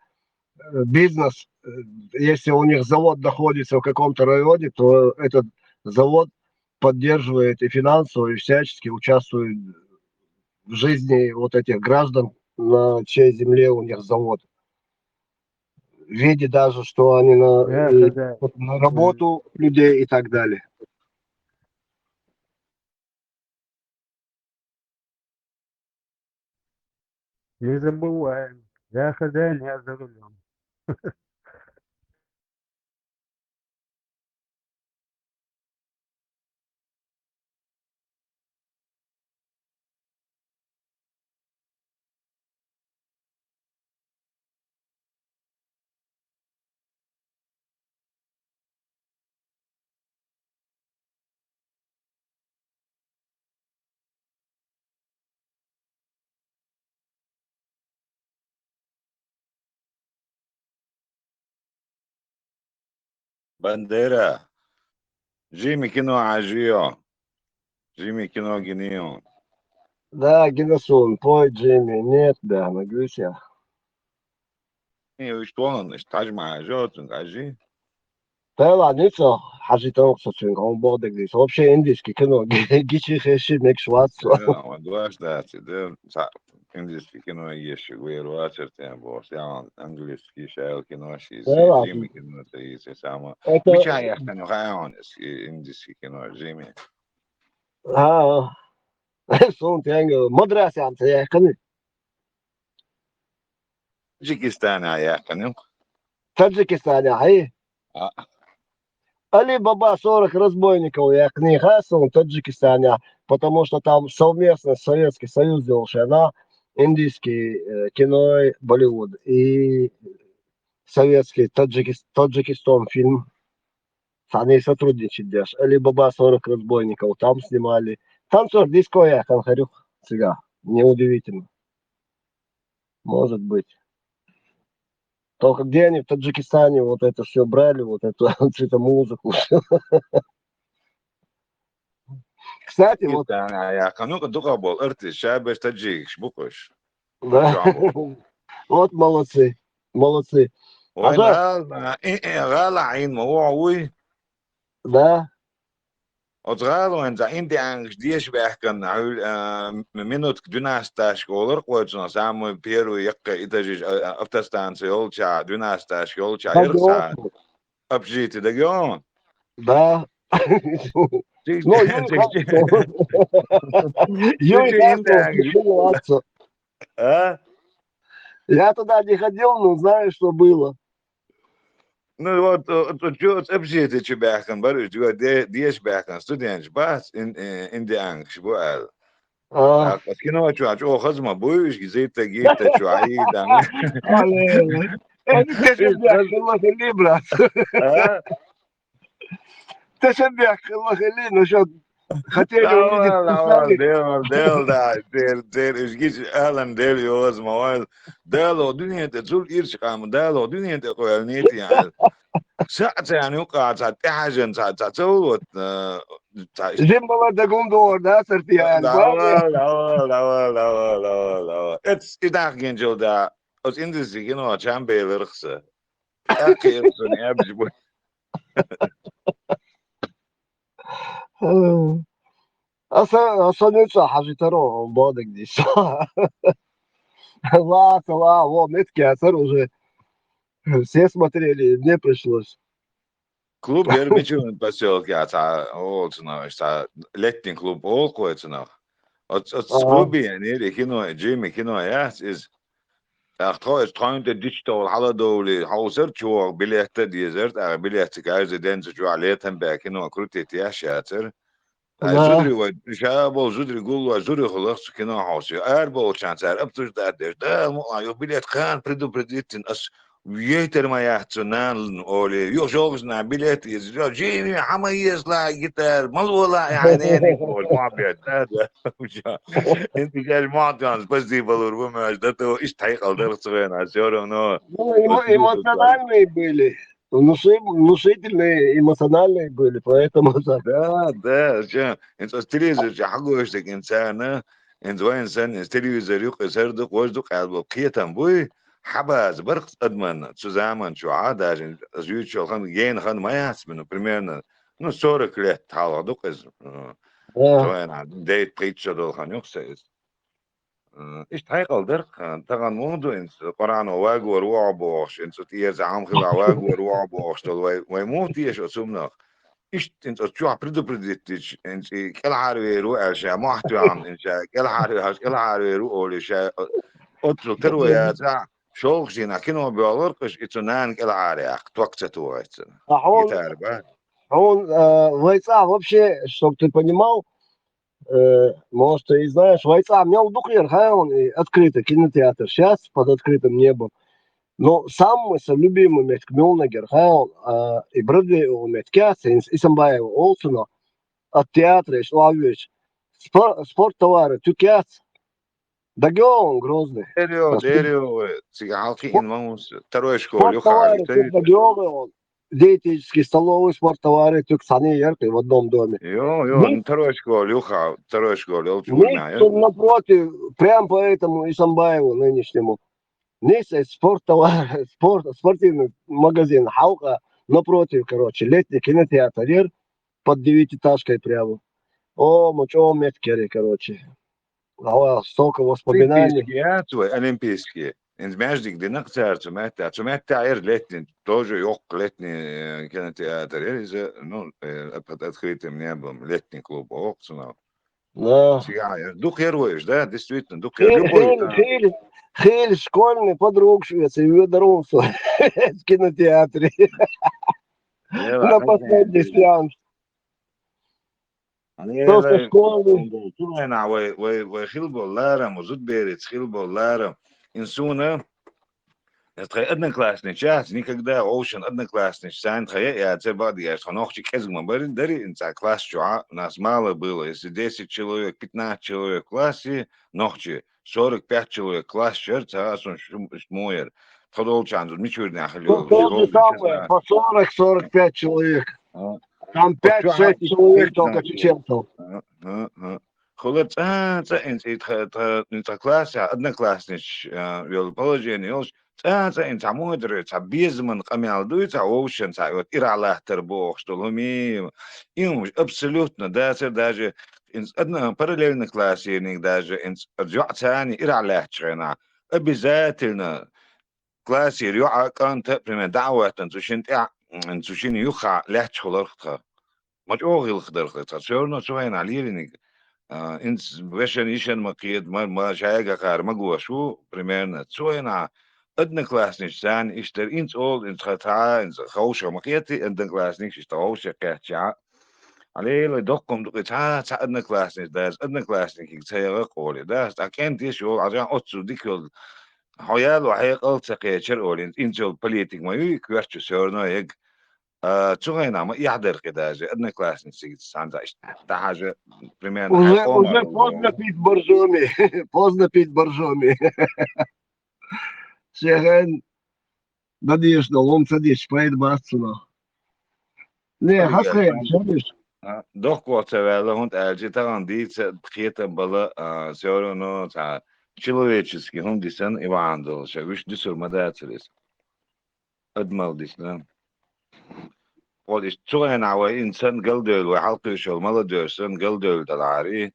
э, бизнес, э, если у них завод находится в каком-то районе, то этот завод поддерживает и финансово, и всячески участвует в жизни вот этих граждан, на чьей земле у них завод. В виде даже, что они на, Я и хозяин. на работу людей и так далее. Не забываем. Я хозяин, я за рулем. Бандера, Джимми кино ажио. Джимми кино гинио. Да, гинасун, пой, Джимми, нет, да, на гуся. Не, уж тон, уж таж ма ажио, тун ажи. Тела, ницца, хажи тон, со цун, он бодек дис. Вообще индийский кино, гичи хеши, мек швац. Дуаш да, ти, да, са, индийский кино ещё, гуер вачер, тем бос, я, английский шайл кино, ши, Да ладно. Джимми кино, ты, и сама. Это Мича я, ну, хаон, индийский кино, Джимми. А, сун тенге, мадрасянца яхканы. Таджикистан яхканы. Таджикистан, ай. А. Али Баба сорок разбойников яхканы, ха, сун Таджикистан, потому что там совместно Советский Союз делал, она индийский э, кино, Болливуд и советский Таджикис, Таджикистан фильм. Они сотрудничать деш. Али Баба сорок разбойников там снимали. Танцор диско я, Канхарюк, сега. Неудивительно. Может быть. Только где они в Таджикистане вот это все брали, вот эту, вот эту музыку. Кстати, вот, Таджикистан яхканы, ну, дука бол, артист, шабеш таджик, букуш. Да. Вот молодцы, молодцы. Вай, Ага. гала, э, э, гала, ин, ма, уй. Да. Оцу гӀалонца индианкаш деша баьхкина, хьуьл-, а, м-, минутка двенадцаташка олар кхойцунах, самый первый яккхий этажаш, а, а, автостанция йолча, двенадцаташка йолча, ирх цхьа общежитие дагайо? Да. Ну, Юрий Хасов. Юрий Хасов, Юрий Хасов. А? Я туда не ходил, но знаю, что было. Ну, вот, э, вот, чё, вот, общежитие чу баьхкина бара уж, де-, деша баьхкина студенташ бац, ин-, э, индианкаш бу аьлла. А. Так, оцу кино чу, а, чӀогӀа хаза ма буй уж, гизита, гита чу, а, и, да. Алло. Э, ну, те же бяхкала хили, брат. А? Те же бяхкала хили, ну что, хотели увидеть, Дела, дела, да, дела, да, дела, уж гича алан дела йоза ма вайл. Дела, дуьне тӀе цул ирча къам, Дела, дуьне тӀе къоьлла нийти ян. Са а царна юкъа цхьа тӀехьажан цхьа, цхьа ца вулот, э, цхьа иш- Жимбала дагун дор, да, сарти ян. Давай, давай, давай, давай, давай, давай. Эц и дахгинчул да, оц индийский кино чам беларх са. Акхи ирсун ябж бу. Аса, аса нуьцкъа хьажитаро бодаг дис. Ла, ла, во, метки асар уже. Все смотрели, мне пришлось. Клуб яр Мичурин посёлке а цхьа олцунах, цхьа летний клуб олу кхойцунах. Оц, оц Ага. клубе ян ери кино, Джимми кино яц иза. ТӀаккха тхо иза тхойна тӀе дичтовла хьаладовлий, хьовсар чу ваха билетта а дезар, тӀаккха билетта каждый день цу чохь летам баь кино крутить еш яцара. Ай, Да. зударий вай, ша болу зударий гулло, зударий хуьлу цу кино хьовсий. Ара болчарна цара обсуждать деш, Дала мукъалахь, юха билет кхана предупредить дина, ас вейтар ма яц цу нанна олий. Юха жовхаза нана билет иза, жо, Джимми, хьан ма еза ла гитар, ма лола, и хьайн нениг олий, мохь бет, да, да. Интуьгаш мохь тоьхна, спасибо лур бу моьжа, да, то иштта хьекъал дарх цу вена, всё равно. Ну, эмо-, эмоциональные были. Внуши-, внушительные, эмоциональные были, поэтому так. Да, да, чё, инца оцу телевизор чу хьагойтург инца царна, инца вайна санна, инца телевизор юккъе сар ду, кхоза ду къаьлла бо, кхетам буй, хьабаза барх адаман цу заман чохь а, даже ас юьйцучул хан, гена хан ма яц, ну, примерно, ну, сорок лет хьалха ду-кх иза. Ага. Цу вайна дейт пхийтта шо долу хан юккъе иза. М, иштта хьекъал дарх, а, тахана муха ду, инца Къуръано вагор ву хьо бохуш, инца тӀера хьалха хила вагор ву хьо бохуш долу вай, вай муха теша оцу хӀуманах? Иштта инца оцу чохь предупредить дича, инца и кӀелхьарвер ву аьлла, ша мохь тоьхна, инца ша кӀелхьарвеш, кӀелхьарвер ву олий, ша о-, оццул таро яцахь, шолгӀачу дийнахь кино боьлхура кхуьш, и цу нана кӀелхьарваккха, ток ца тухийта цунна. А хьуна, Гитара бан. Хьуна, а, вай цӀахь вообще, чтоб ты понимал, Э, может, ты и знаешь, вай цӀахь мел дукха яра хьан и открытый кинотеатр. Сейчас под открытым небом. Но самый сан любимый метка мел нагер хьан, а, и Бродвей олу метка яц, и Исамбаева олу цунах, от театра иш лаввеш. Спор-, спорттовары туька яц. ДагайогӀун Грозный. Дерриге, дерриге, цига хьалкхиъна ма ву со. Второй школа юха. Спорттовары туька дагайогӀун. Диетический столовый, спорттовары туька цхьаьна яра кхин в одном доме. Йо, йо, Низ- ну, второй школа юха, второй школа йолчу Низ уьйрна, йо. Там напротив, прям по этому Исамбаеву нынешнему. Низ, э, спорттовар, спорт, спортивный магазин хьалха, напротив, короче, летний кинотеатр яра, под девятиэтажкой прямо. О, ма чӀогӀа метка яра, короче. Ава, столько воспоминаний. Олимпийский яц вай, олимпийский. Инца маьждиг дина-кх цара цу меттехь. Цу меттехь яра летний, тоже йоккха летний, э, кинотеатр яра иза, ну, э, под открытым небом, летний клуб боху цунах. Да. Цигахь яра. Дукха яра вай уьш, да, действительно, дукха яра. Хили, любой, хили, да. Хили, хили школьный подругаш веца, и ведарунца в кинотеатре. Яра, На последний сеанс. Ан Просто вай школы. Цу вайнахь вай, вай, вай хила болу ларам, зудберица хила болу ларам. Ин суна, ас тхайн одноклассничац никогда вовшан однокласснича царна тхан яа яцара бакъдигаш, тхан нохчи кӀезиг ма бари, дари ин цхьа класс чохь, нас мало было, если десять человек, пятнадцать человек в классе, нохчи, сорок пять человек класс чуьра, ца ас шу-, шу-, муьйр. Тхо долчарна зуда мичурнехь хила Ну, йолу, то же самое, по сорок, сорок пять человек. А. Там пять-шесть человек только чеченцев. А, а, а. хулар цӀа-цӀа инца и тха, тха, и тха классехь, однокласснича, а, йолу положение йолуш, цӀа-цӀа инца цхьа муха дара, цхьа безаман къамел дуй, цхьа вовшашна цхьа, вот, ирахь латтар бохуш долу хӀума, и хӀумаш абсолютно дацара, даже инца одно-, параллельно классерниг даже инца йоӀ царний ирахь лаьттачу хенахь, обязательно классера йоӀа, кӀанта, примерно, дӀа а хӀоьттина, цу шина тӀехь, м, цу шина юххехь лаьтташ хиларх тхан. Ма чӀогӀа гӀиллакх дарх тхан. Всё равно цу хенахь лериниг, а, инца вешан, йишан ма кхета, ма, ма шайга хаар ма гош ву, примерно. Цу хенахь однокласснича царна иштта дара, инца олу, инца ха-, цхьа, инца ховша ма кхетий, одноклассникаш иштта ховша кхетча. Алелай, доккхум ду-кх и цхьа, цхьа одноклассник дац, одноклассникиг ца яха къоле дац, ткъа кӀенташ йолу, Ӏа жан оццул дика йолу, хьо яло хьекъал ца кхечара олу, инца йолу политик ма ю и коьртачу, всё равно ег. А, цу хенахь ма эхь дара кхин даже, однокласснициг цхьаьна иштта дӀахьажа, примерно, уже, хьайн къоман уже поздно пить боржоми, поздно пить боржоми. Шен хенахь дан дезаш долу хӀума ца дича пайда бац цунах. Не, хьан хенахь, чамиш? А, дохко ца ваьлла, хӀунда аьлча тахана дийца кхетам бала, а, всё равно цхьа человеческий хӀума дисана и вахана долуш, ша вуьш дисур ма дацара иза. Адамал дисна. Ола иштта цу хенахь вай инца санна галдевлла, вай хьалкхуьйсуш йолу молодёжь санна галдевлла далахьара,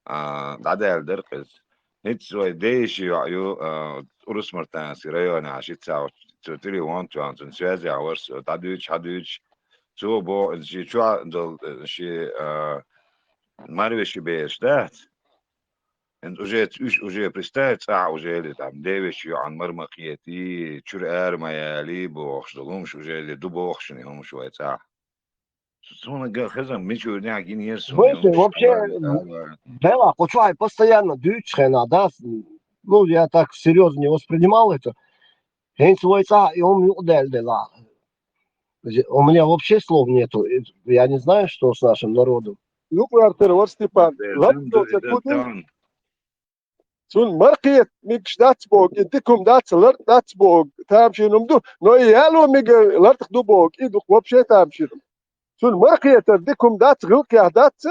а, дӀадаьлла дара-кх иза. ХӀинца вай ден йишин йоӀ ю, а, Урус-Мартановский районехь, шица цо телефон тоьхна, цуьнан связехь вара со, дӀадуьйцуш, хьадуьйцуш, цо боху, иза шен чохь долу, э, шен, а, марвешин бераш дац. ХӀинца уже, уьш уже, представь, цӀахь уже или там ден вешин йоӀан мара ма кхетий, чуьра ара ма ялий бохуш долу хӀумаш уже или ду боху шуна и хӀумаш вай цӀахь. Суна га хезам мичурнехь гинера суна и хӀумаш. Вообще, Белла, кху чохь постоянно дуьйцучу хенахь, да, с-, ну, я так серьёзно не воспринимал это. ХӀинца вай цӀахь и хӀума юкъадаьлла делахь. У меня вообще слов нету. Я не знаю, что с нашим народом. Юкъара тера вара Степан. Латто ца куди? Цунна мара кхета мегаш дац боху, и дика хӀума дац, лартӀа дац боху, тамашийна хӀума ду, но и яло мегар лартӀах ду боху, и ду вообще тамашийна хӀума. Цунна мара кхетар дика хӀума дац, гӀиллакхех дац,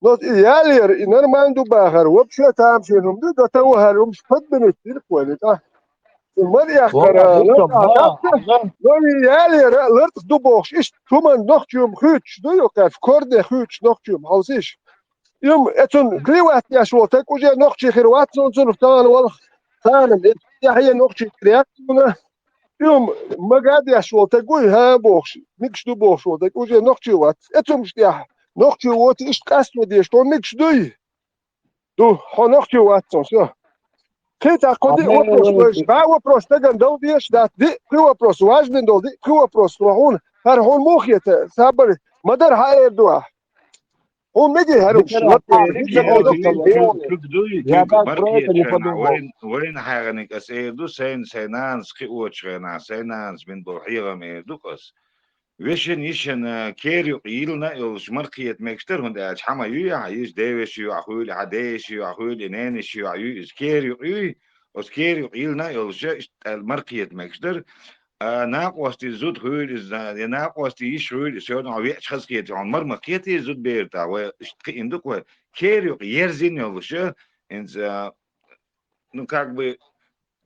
но и ялера, и нормально ду бахар, вообще тамашийна хӀума ду, до того хӀара хӀумаш подбинить дира вайна тӀа. Цунна мара яхкара лартӀа дац, но и ялера лартӀах ду бохуш, иштта хӀуманна нохчий хӀума хуьйцуш ду, ю кхаьш, корде хуьйцуш нохчий хӀума хьовсийша. Юм, э, цунна клевать деш волу стаг уже нохчий хир вац, цунна, цунах тахана валах, тахана, э, тӀаьхье нохчий хир яц цунна. Юм, мага деш волу стаг вуй, хӀа, бохуш, мегаш ду бохуш волу стаг уже нохчий вац. Э, цумаш тӀехь, нохчий воцу иштта къасто деш, тхо мегаш дуй? Ду, хьо нохчий вац цунна, всё. Кхин цхьа кхо диъ вопрос лойша, бӀе вопрос стагана дала дезаш дац, диъ, пхи вопрос важный долу, диъ, пхи вопрос хьуна, хӀара хьуна муха хета, сабаре, ма дара хьан эр ду ахь. Хьуна мегий хӀара уьш? Вайна хьагӀаниг ас эр ду, сайн, сайн нанас кхиочу хенахь, сайн нанас бина болу хьехам эр ду ас. Вешан, йишан, а, кер юкъа йиллина а йолуш, мара кхета мегаш дара, хӀунда аьлча хьан ма юй ахьа, йиш ден вешин йоӀ хуьлу, хьан ден йишин йоӀ хуьлу, и ненан йишин йоӀ юй, иза кер юкъа юй, оцу кер юкъа йиллина а йолуш, иштта аьлла мара кхета мегаш дара. А, накъостий зуда хуьлу иза, я накъостий йиш хуьлу, иза, сегодня хьо веача хаза кхетий, хьуна мара ма кхетий зуда бер тӀехь, вай иштта кхиъна ду-кх вай. Кер юкъа ерзина йолуша, хӀинца, а, ну, как бы,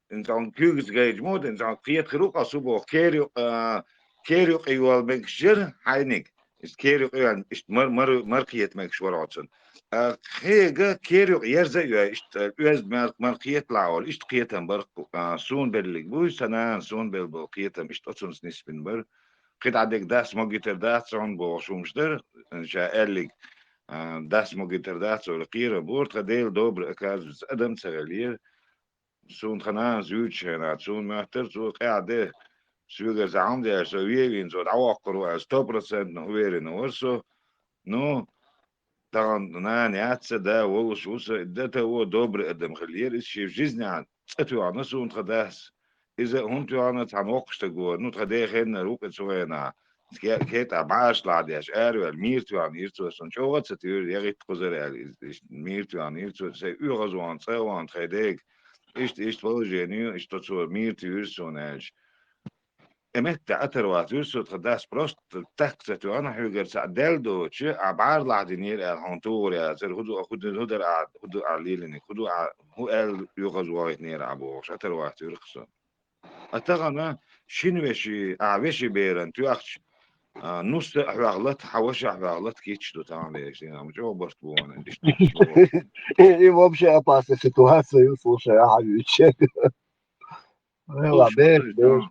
хӀинца хьуна куьйгаш гайча мо ду, хӀинца хьуна кхета хир ву-кх ас боху, кер юкъа, а, кер юкъа йолу мегаш яра хьайниг. Иштта кер юкъа йолу, иштта мар-, мар-, мара кхета мегаш вара хьо цунна. А, кхин а кер юкъа ерза а йой, иштта оьзда мел мара кхеталахь олу, иштта кхетам бара-кх, а, суна беллиг буй, сан нана суна белла болу кхетам, иштта оцунца нисбина бара. Кхин дӀа дерг дас могуьйтур дац хьуна бохуш хӀумаш дара, ша аьллиг, а, дас могуьйтур дац олу кхерам бора, тхан Дела добрый, оказывается, адам ца хиллера. Суна тхан нанас юьйцучу хенахь, суна моьттура, цо къаьхьа де, соьгара цхьа хӀума деш, со вен а вийна, цо дӀавоккхур ву аьлла, сто процентов уверен вара со. Ну, тахана нана яц сан, да волуш ву сан, до того добрый адам хиллера, иза шен жизнехь цӀа тоьхна суна тхан дас. Иза хӀунда тоьхна, цхьана воккхачу стага, ну, тхан ден хеннара ву-кх и цу хенахь. Ке-, кетӀа бӀаьрш ладеш, араваьлла, мийра тоьхна йира цо, суна чӀогӀа а ца туьйра, ягӀитта кхузара аьлла, иза, иза мийра тоьхна йира цо, сайн оьгӀазвахна, цӀа а вахна тхайн дега. Иштта, иштта положение ю, иштта цо мийра туьйра суна аьлча. Э, метта атарват вирсу тха дас просто так ца тоьхна хьоьгара цхьа дел доцу, а бӀарлагӀа динера аьлла хьуна тухур яцара, хӀу ду, хӀу ду, хӀу дара а, хӀу ду а лилини, хӀу ду а, хӀу аьлла юхаза вохийтинера а бохуш, атарват вирх со. А тахана шин веши, а веши беран тоьхча, а, нус а хьоьгӀлат, хьан ваша а хьоьгӀлат кийча ду тахана бераш, дина, ма чӀогӀа барт бу вайна, иштта. И, и вообще опасная ситуация, слушай, а, вообще. Ой, ладно, бераш, бераш.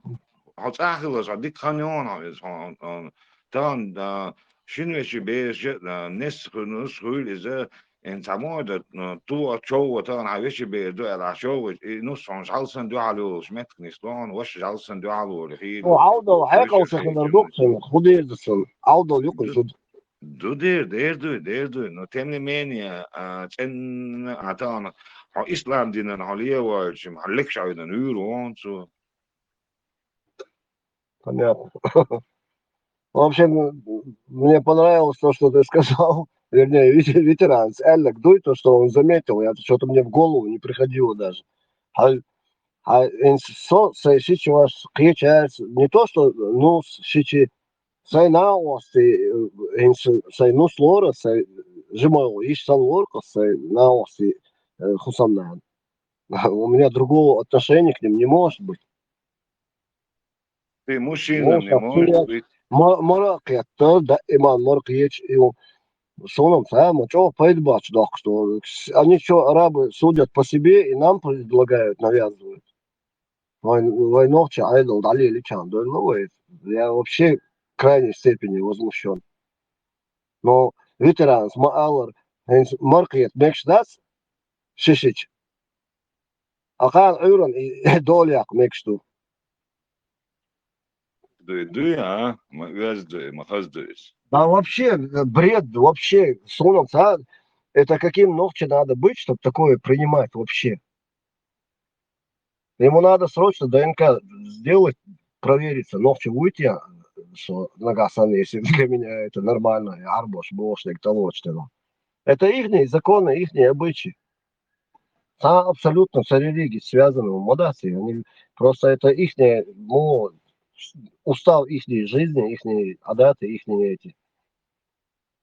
Хьо цӀа хилалаш, хьо дика хан йоьхна, хьо иза, хьо, хьо, тахана, а, шин веши бераш, а, нес ху-, нус хуьйла иза, эн цхьа мо ду, а, ту, а, чов, а, тахана хьан веши бер ду аьлла, хьан чов, и нус хьуна жӀалсан дуьхьал йолуш меттиг нисло хьуна, ваша жӀалсан дуьхьал волу хи. О, Ӏовдал, хьекъал ца хилар ду-кх цунах, хӀу деза цунах? Ӏовдал ю-кх иза зуда. Ду дер, дер дуй, дер дуй. Но тем не менее, а, цӀенна, а, тахана, хьо ислам динан хьо левойтчим, хьо лекаш Ӏойдан вуьйр вон цо. Понятно. В общем, мне понравилось то, что ты сказал. Вернее, вете-, ветеран с Эллек дуй, то, что он заметил. Я, что-то мне в голову не приходило даже. А, а, ин со, сай шичи ваш кхечаьрц, не то, что, ну, с-, шичи, сай наости, э, ин с-, сай нус лора, сай жимал иш сан лорка, сай наости, э, хусамнан. У меня другого отношения к ним не может быть. Ты мужчина, не может быть. Ма-, мара кхетта, да, иман мара кхеча, и у-, суна-м цхьа а ма чӀогӀа пайда боцуш доккхуш ду. Они чё, арабы, судят по себе и нам предлагают, навязывают? Вай, вай нохчи Ӏедал дӀалелича дойла вай. Я вообще в крайней степени возмущён. Но ветеранс ма аллара, хӀинца мара кхета мегаш дац шишича. Акхана Ӏуьйранна и дола яккха мегаш ду. Дуй, дуй, а? Ма оьзда дуй, ма хаза дуй иза. Да вообще, э, бред, вообще, суна-м цхьа, это каким нохчи надо быть, чтоб такое принимать вообще? Ему надо срочно ДНК сделать, провериться, нохчи вуй те, со нагахь санна, если для меня это нормально, я арбош бохуш дерг талочтено. Это ихние законы, ихние обычаи. Цхьа абсолютно со религией связанного ма дац и, они, просто это ихние, ну, устав ихней жизни, ихние адаты, ихние эти.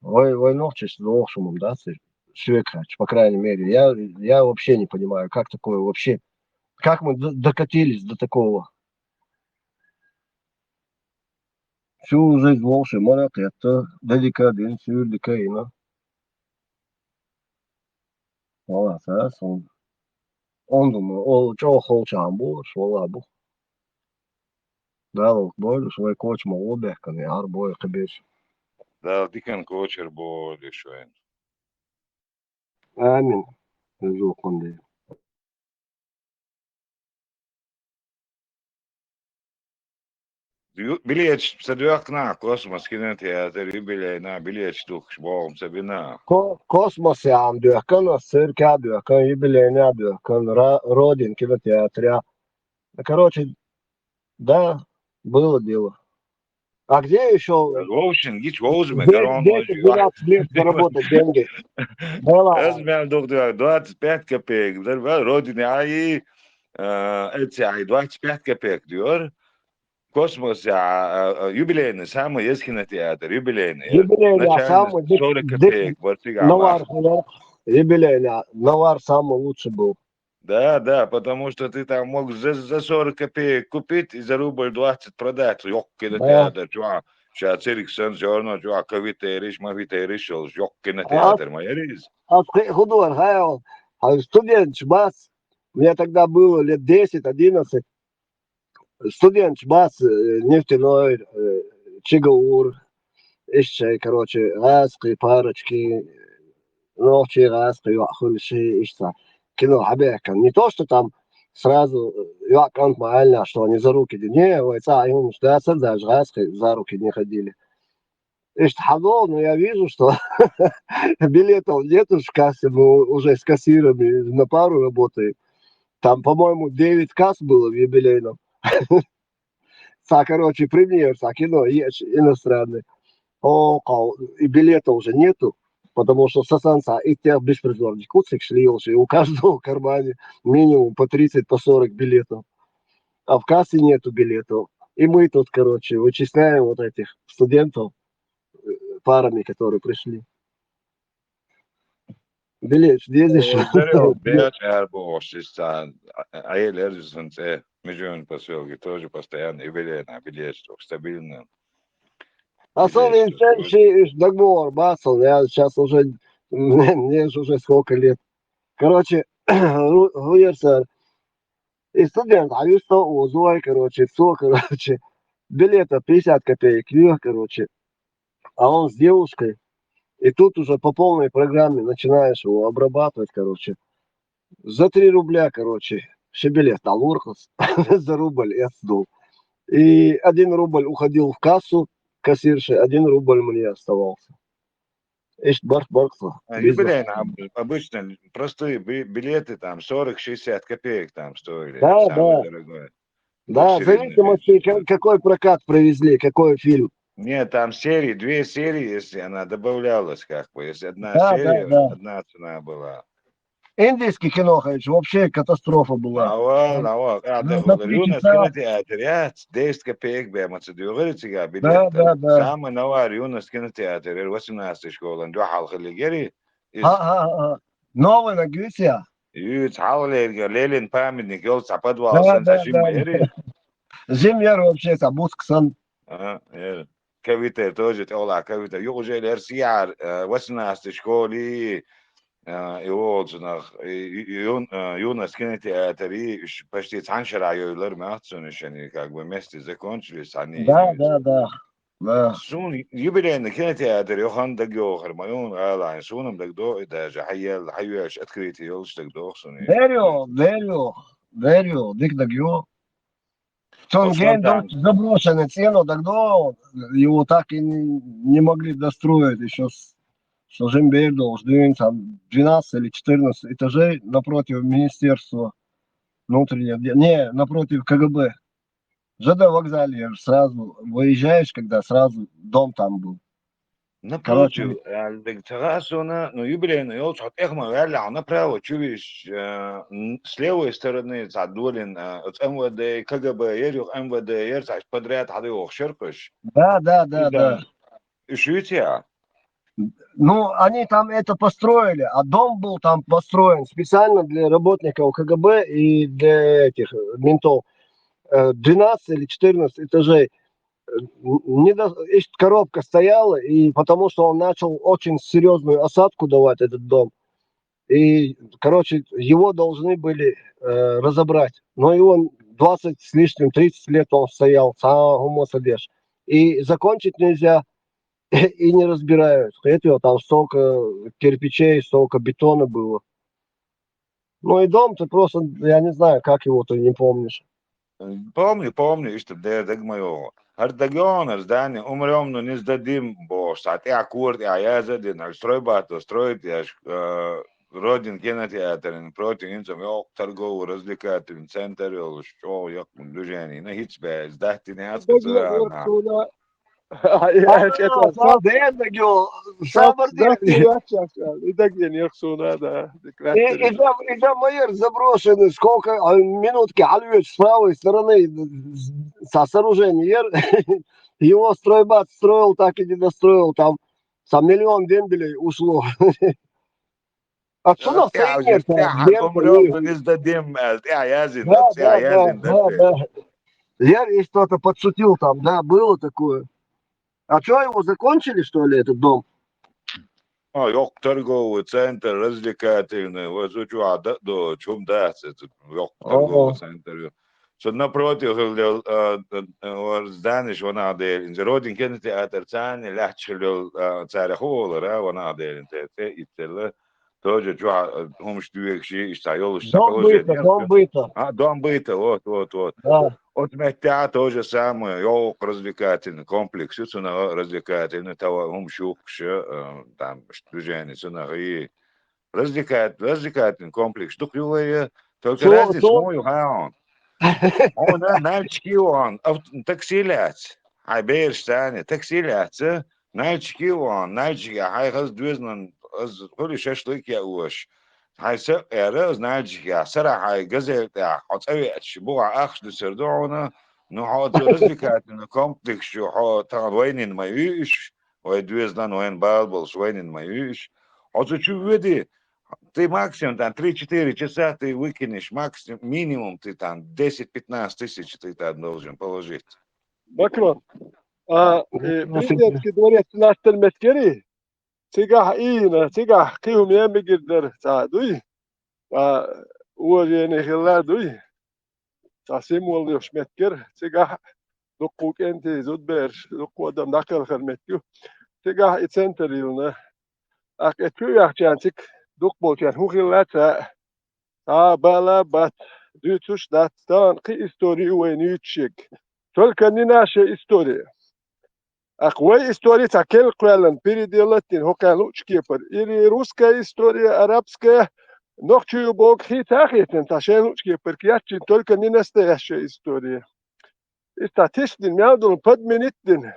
Вай, вай нохчаш лохуш хӀума дац и, шуьга хаьттича, по крайней мере. Я, я вообще не понимаю, как такое вообще, как мы д-, докатились до такого. Всю жизнь волуш и мара кхетта, дедика дина, суьйра дика йина. Валлахь, ца сан. Он ду ма, о, чӀогӀа холчахьа бу, валлахь бу. Дала вай бойла уьш, вай коча ма гӀо бехкана, яхьар бой кхиберш. Дала дикан кочар бойла уьш вайн. Амин. Зукхун де. Ю-, билеташ ца доьхкина, Космос кинотеатр, юбилейна билеташ духкуш боху ца бина. Ко-, Космос яхьа доьхкана, цирка доьхкана, юбилейна доьхкана, ра-, Родин кинотеатря. Короче, да, было дело. А где ещё? Вовшин, гич вовзме, де-, гарон десять-двенадцать лет заработать деньги? Да ладно. Аз мел дух дуьхьа, двадцать пять копеек. Дар ба, Родине ай, э, эци ай двадцать пять копеек дюр. Космос, а, а, а, юбилейный, самый есть кинотеатр, юбилейный. Юбилейный, начальный самый дик-, сорок копеек, дик-, вартига навар, мах. Юбилейный, навар самый лучший был. Да, да, потому что ты там мог за, за сорок копеек купить и за рубль двадцать продать. Йоккхина, да, театр, чуа. Ща цирк сан, всё равно, чуа, кавитериш, мавитериш, йоккхина, а, театр, ма ярис. А хи-, худор, хай, а студенташ бац. Мне тогда было лет десять, одиннадцать. Студенташ бац, э, Нефтяной, э, Чигаур, иштта шай, короче, гӀазкхий, парочки, нохчий, гӀазкхий, йоӀ хуьлуш, иштта. Кино хьабехкан. Не то, что там сразу, э, йоӀ кӀант ма аьлла, что они за руки де-, не, вай цӀа хӀуманаш дацар даже, гӀазкхий за руки не ходили. Иштта хьадолу, но я вижу, что билетов нету в кассе, мы уже с кассирами на пару работаем. Там, по-моему, девять касс было в юбилейном. Цхьа, короче, премьер, цхьа кино, еш, иностранный. О, кхал, и билетов уже нету, потому что сасан цхьа иттех беспризорник ву цига лелаш, и у каждого в кармане минимум по тридцать, по сорок билетов. А в кассе нету билетов. И мы тут, короче, вычисляем вот этих студентов, э, парами, которые пришли. Билет, ездишь? Э, Дарья, билет, а, бо, шестьдесят, а, а, я лежу, солнце, между поселки тоже постоянно, и билет, а, билет, что стабильно. А билет, что сам инсенши, иш договор, басал, я сейчас уже, мне, мне ж уже сколько лет. Короче, Ру-, Руерсер, и студент, а вижу, что узой, короче, все, короче, билета пятьдесят копеек, вверх, короче, а он с девушкой. И тут уже по полной программе начинаешь его обрабатывать, короче. За три рубля, короче, все билет алурхас, за рубль я сдул. И один рубль уходил в кассу кассирши, один рубль мне оставался. Ишт барх бархса. А, бизнес. Юбилейный, об-, обычно простые би-, билеты там сорок-шестьдесят копеек там стоили. Да, самое, да, дорогое. Да, в зависимости, как, какой прокат провезли, какой фильм. Нет, там серии, две серии, если она добавлялась, как бы, если одна, да, серия, да, да, одна цена была. Индийский кино, конечно, вообще катастрофа была. Ава, ава, а, ну, да, Юность кинотеатр, я, десять копеек бе, ма цеди, говорит, цега билет. Да, да, да. Самый навар Юность кинотеатр, восемнадцатый школа, два халхали гери. Ага, ага. Новый на Гюсия. Юц, халхали, Ленин памятник, ёл, ца подвал, да, сан, да, жим, да, ери. Жим яр вообще, ца буск сан. Ага, ери. Кавитер тоже, тёла Кавитер. Юг уже лер сияр, э, восемнадцатый школе, э, и вот, нах, и, и, и Юн-, э, Юность кинотеатр, и ш-, почти цхьан шера йойлар махцун, ишани как бы вместе закончились, они. Да, да, да, да. Сун юбилейный кинотеатр, ёхан даг ёхар, ма юн алайн, сунам даг до, и даже хайел, хайвеш открытие ёлш даг до, сун. Верю, верю, верю, дик даг ё. Цун ген дом заброшенный, цену тогда его так и не, не могли достроить. Ещё с, с Жимбердо ждём, там двенадцать или четырнадцать этажей напротив Министерства внутренних дел. Не, напротив К Г Б. Ж Д вокзале сразу выезжаешь, когда сразу дом там был. Напротив, короче, э, ца гӀа сона, ну, юбилейный ёлча, хьо тӀехма ваьлла, хьо направо чувиш, э, н-, с левой стороны, ца долин, э, оц М В Д, К Г Б, ер юх М В Д, ер ца подряд хьада йоху шеркъаш. Да, да, да, да. И шуьйца? Ну, они там это построили, а дом был там построен специально для работников К Г Б и для этих, э, ментов. Э, двенадцать или четырнадцать этажей. Э, н-, не до-, ещё коробка стояла, и потому что он начал очень серьёзную осадку давать, этот дом. И, короче, его должны были, э, разобрать. Но его двадцать с лишним, тридцать лет он стоял, ца хӀума ца деш. И закончить нельзя, и не разбирают. Это там столько кирпичей, столько бетона было. Ну и дом-то просто, я не знаю, как его ты не помнишь. Помню, помню, иштта дер даг ма йогӀу. ХӀара даг йогӀу, хӀара здани, умрём, но не сдадим, бохуш, цхьа тӀехь кора тӀехь яза а дина, хӀара стройбат строить еш, э, Родин кинотеатрин против, хӀинца йоккха торгово-развлекательный центр йолуш, чӀогӀа яккха движение, ну, хӀинца баьлла, сдать дина яц. А, да, дер даг йо, сабар дер. И даг ден йох суна, да. И, и да, и да ма яр заброшенный, сколько, а, минутки хьалвечу с правой стороны, с-, со-, сооружение яр. Его стройбат строил, так и не достроил, там, со миллион дембелей ушло. Отсюда тӀехь, тӀехь, умрём, но не сдадим, э, тӀехь язйина, да, тӀехь язйина, да, да. Я и что-то подшутил там, да, было такое. А чё, его закончили, что ли, этот дом? А, йоккха торговый центр, развлекательный, вот, вот, чё, а, да, да, чум дац, этот йоккха торговый центр. Со напротив хилла, а, а, а, зданеш ванах дер, инза Родин кинотеатр царна лаьтташ хилла, а, цара хӀу олура, ванах дер, те, те, иттерла. Тоже чохь, э, хӀумаш доьгуш, иштта йолуш, дом быта, дом быта. А, дом быта, вот, вот, вот. Да. Оцу меттехь то же самое, йоккха развлекательный комплекс ю, цунах развлекательный, тава хӀумаш юхкуш, э, там, движение, цунах и развлекать-, развлекательный комплекс дукха ю вай, только разница ма ю хьан. Хьуна нальчик ю хьуна, такси лаьцна. Хьайн бераш царна такси лаьцна, нальчик ю хьуна, нальчик я, хьайн хаза доьзалан, аз хуьлу шашлык яа ош. Хьайн са а эр, аз нальчик я, сарахь хьайн газель тӀехь, хьо цӀа веача, бухахь ахча дисар ду хьуна, Ну, хьо цу развлекательный комплекс чу, хьо тахана вайнина ма вуьйш, вай доьзалан вайна бала болуш вайнина ма вуьйш. Хьо цу чу воьди, тӀе максимум там три-четыре часа тӀе выкинешь, максимум, минимум тӀе там десять-пятнадцать тысяч тӀе там должен положить. Макрон, а, э, президентский дворец латтар меттигерий? Цигахь ийна, цигахь кхин хӀума мегар дара, цхьа дуй? Цхьа уважение хилла дуй? Цхьа символ йолуш меттигера, цигахь дуккха кӀентий, зудбераш, дуккха адам дӀакхелхар меттиг ю. Цигахь и центр йиллина. ТӀаккха и чу яхчарна цига дукха болчарна хӀун хилла ца а, бала бац, дуьйцуш дац, тахана кхин истори ю вайна юьйцуш ерг. Только не наша история. ТӀаккха вай истори цхьа керла кхоьллина, переделать дина, хӀокхаьрна луучу кепара. Или русская история, арабская, нохчий ю боху хийца а хийцина, цхьа шайн луучу кепара кечйина, только не настоящая история. Иштта тиша дина, мел долу подменить дина.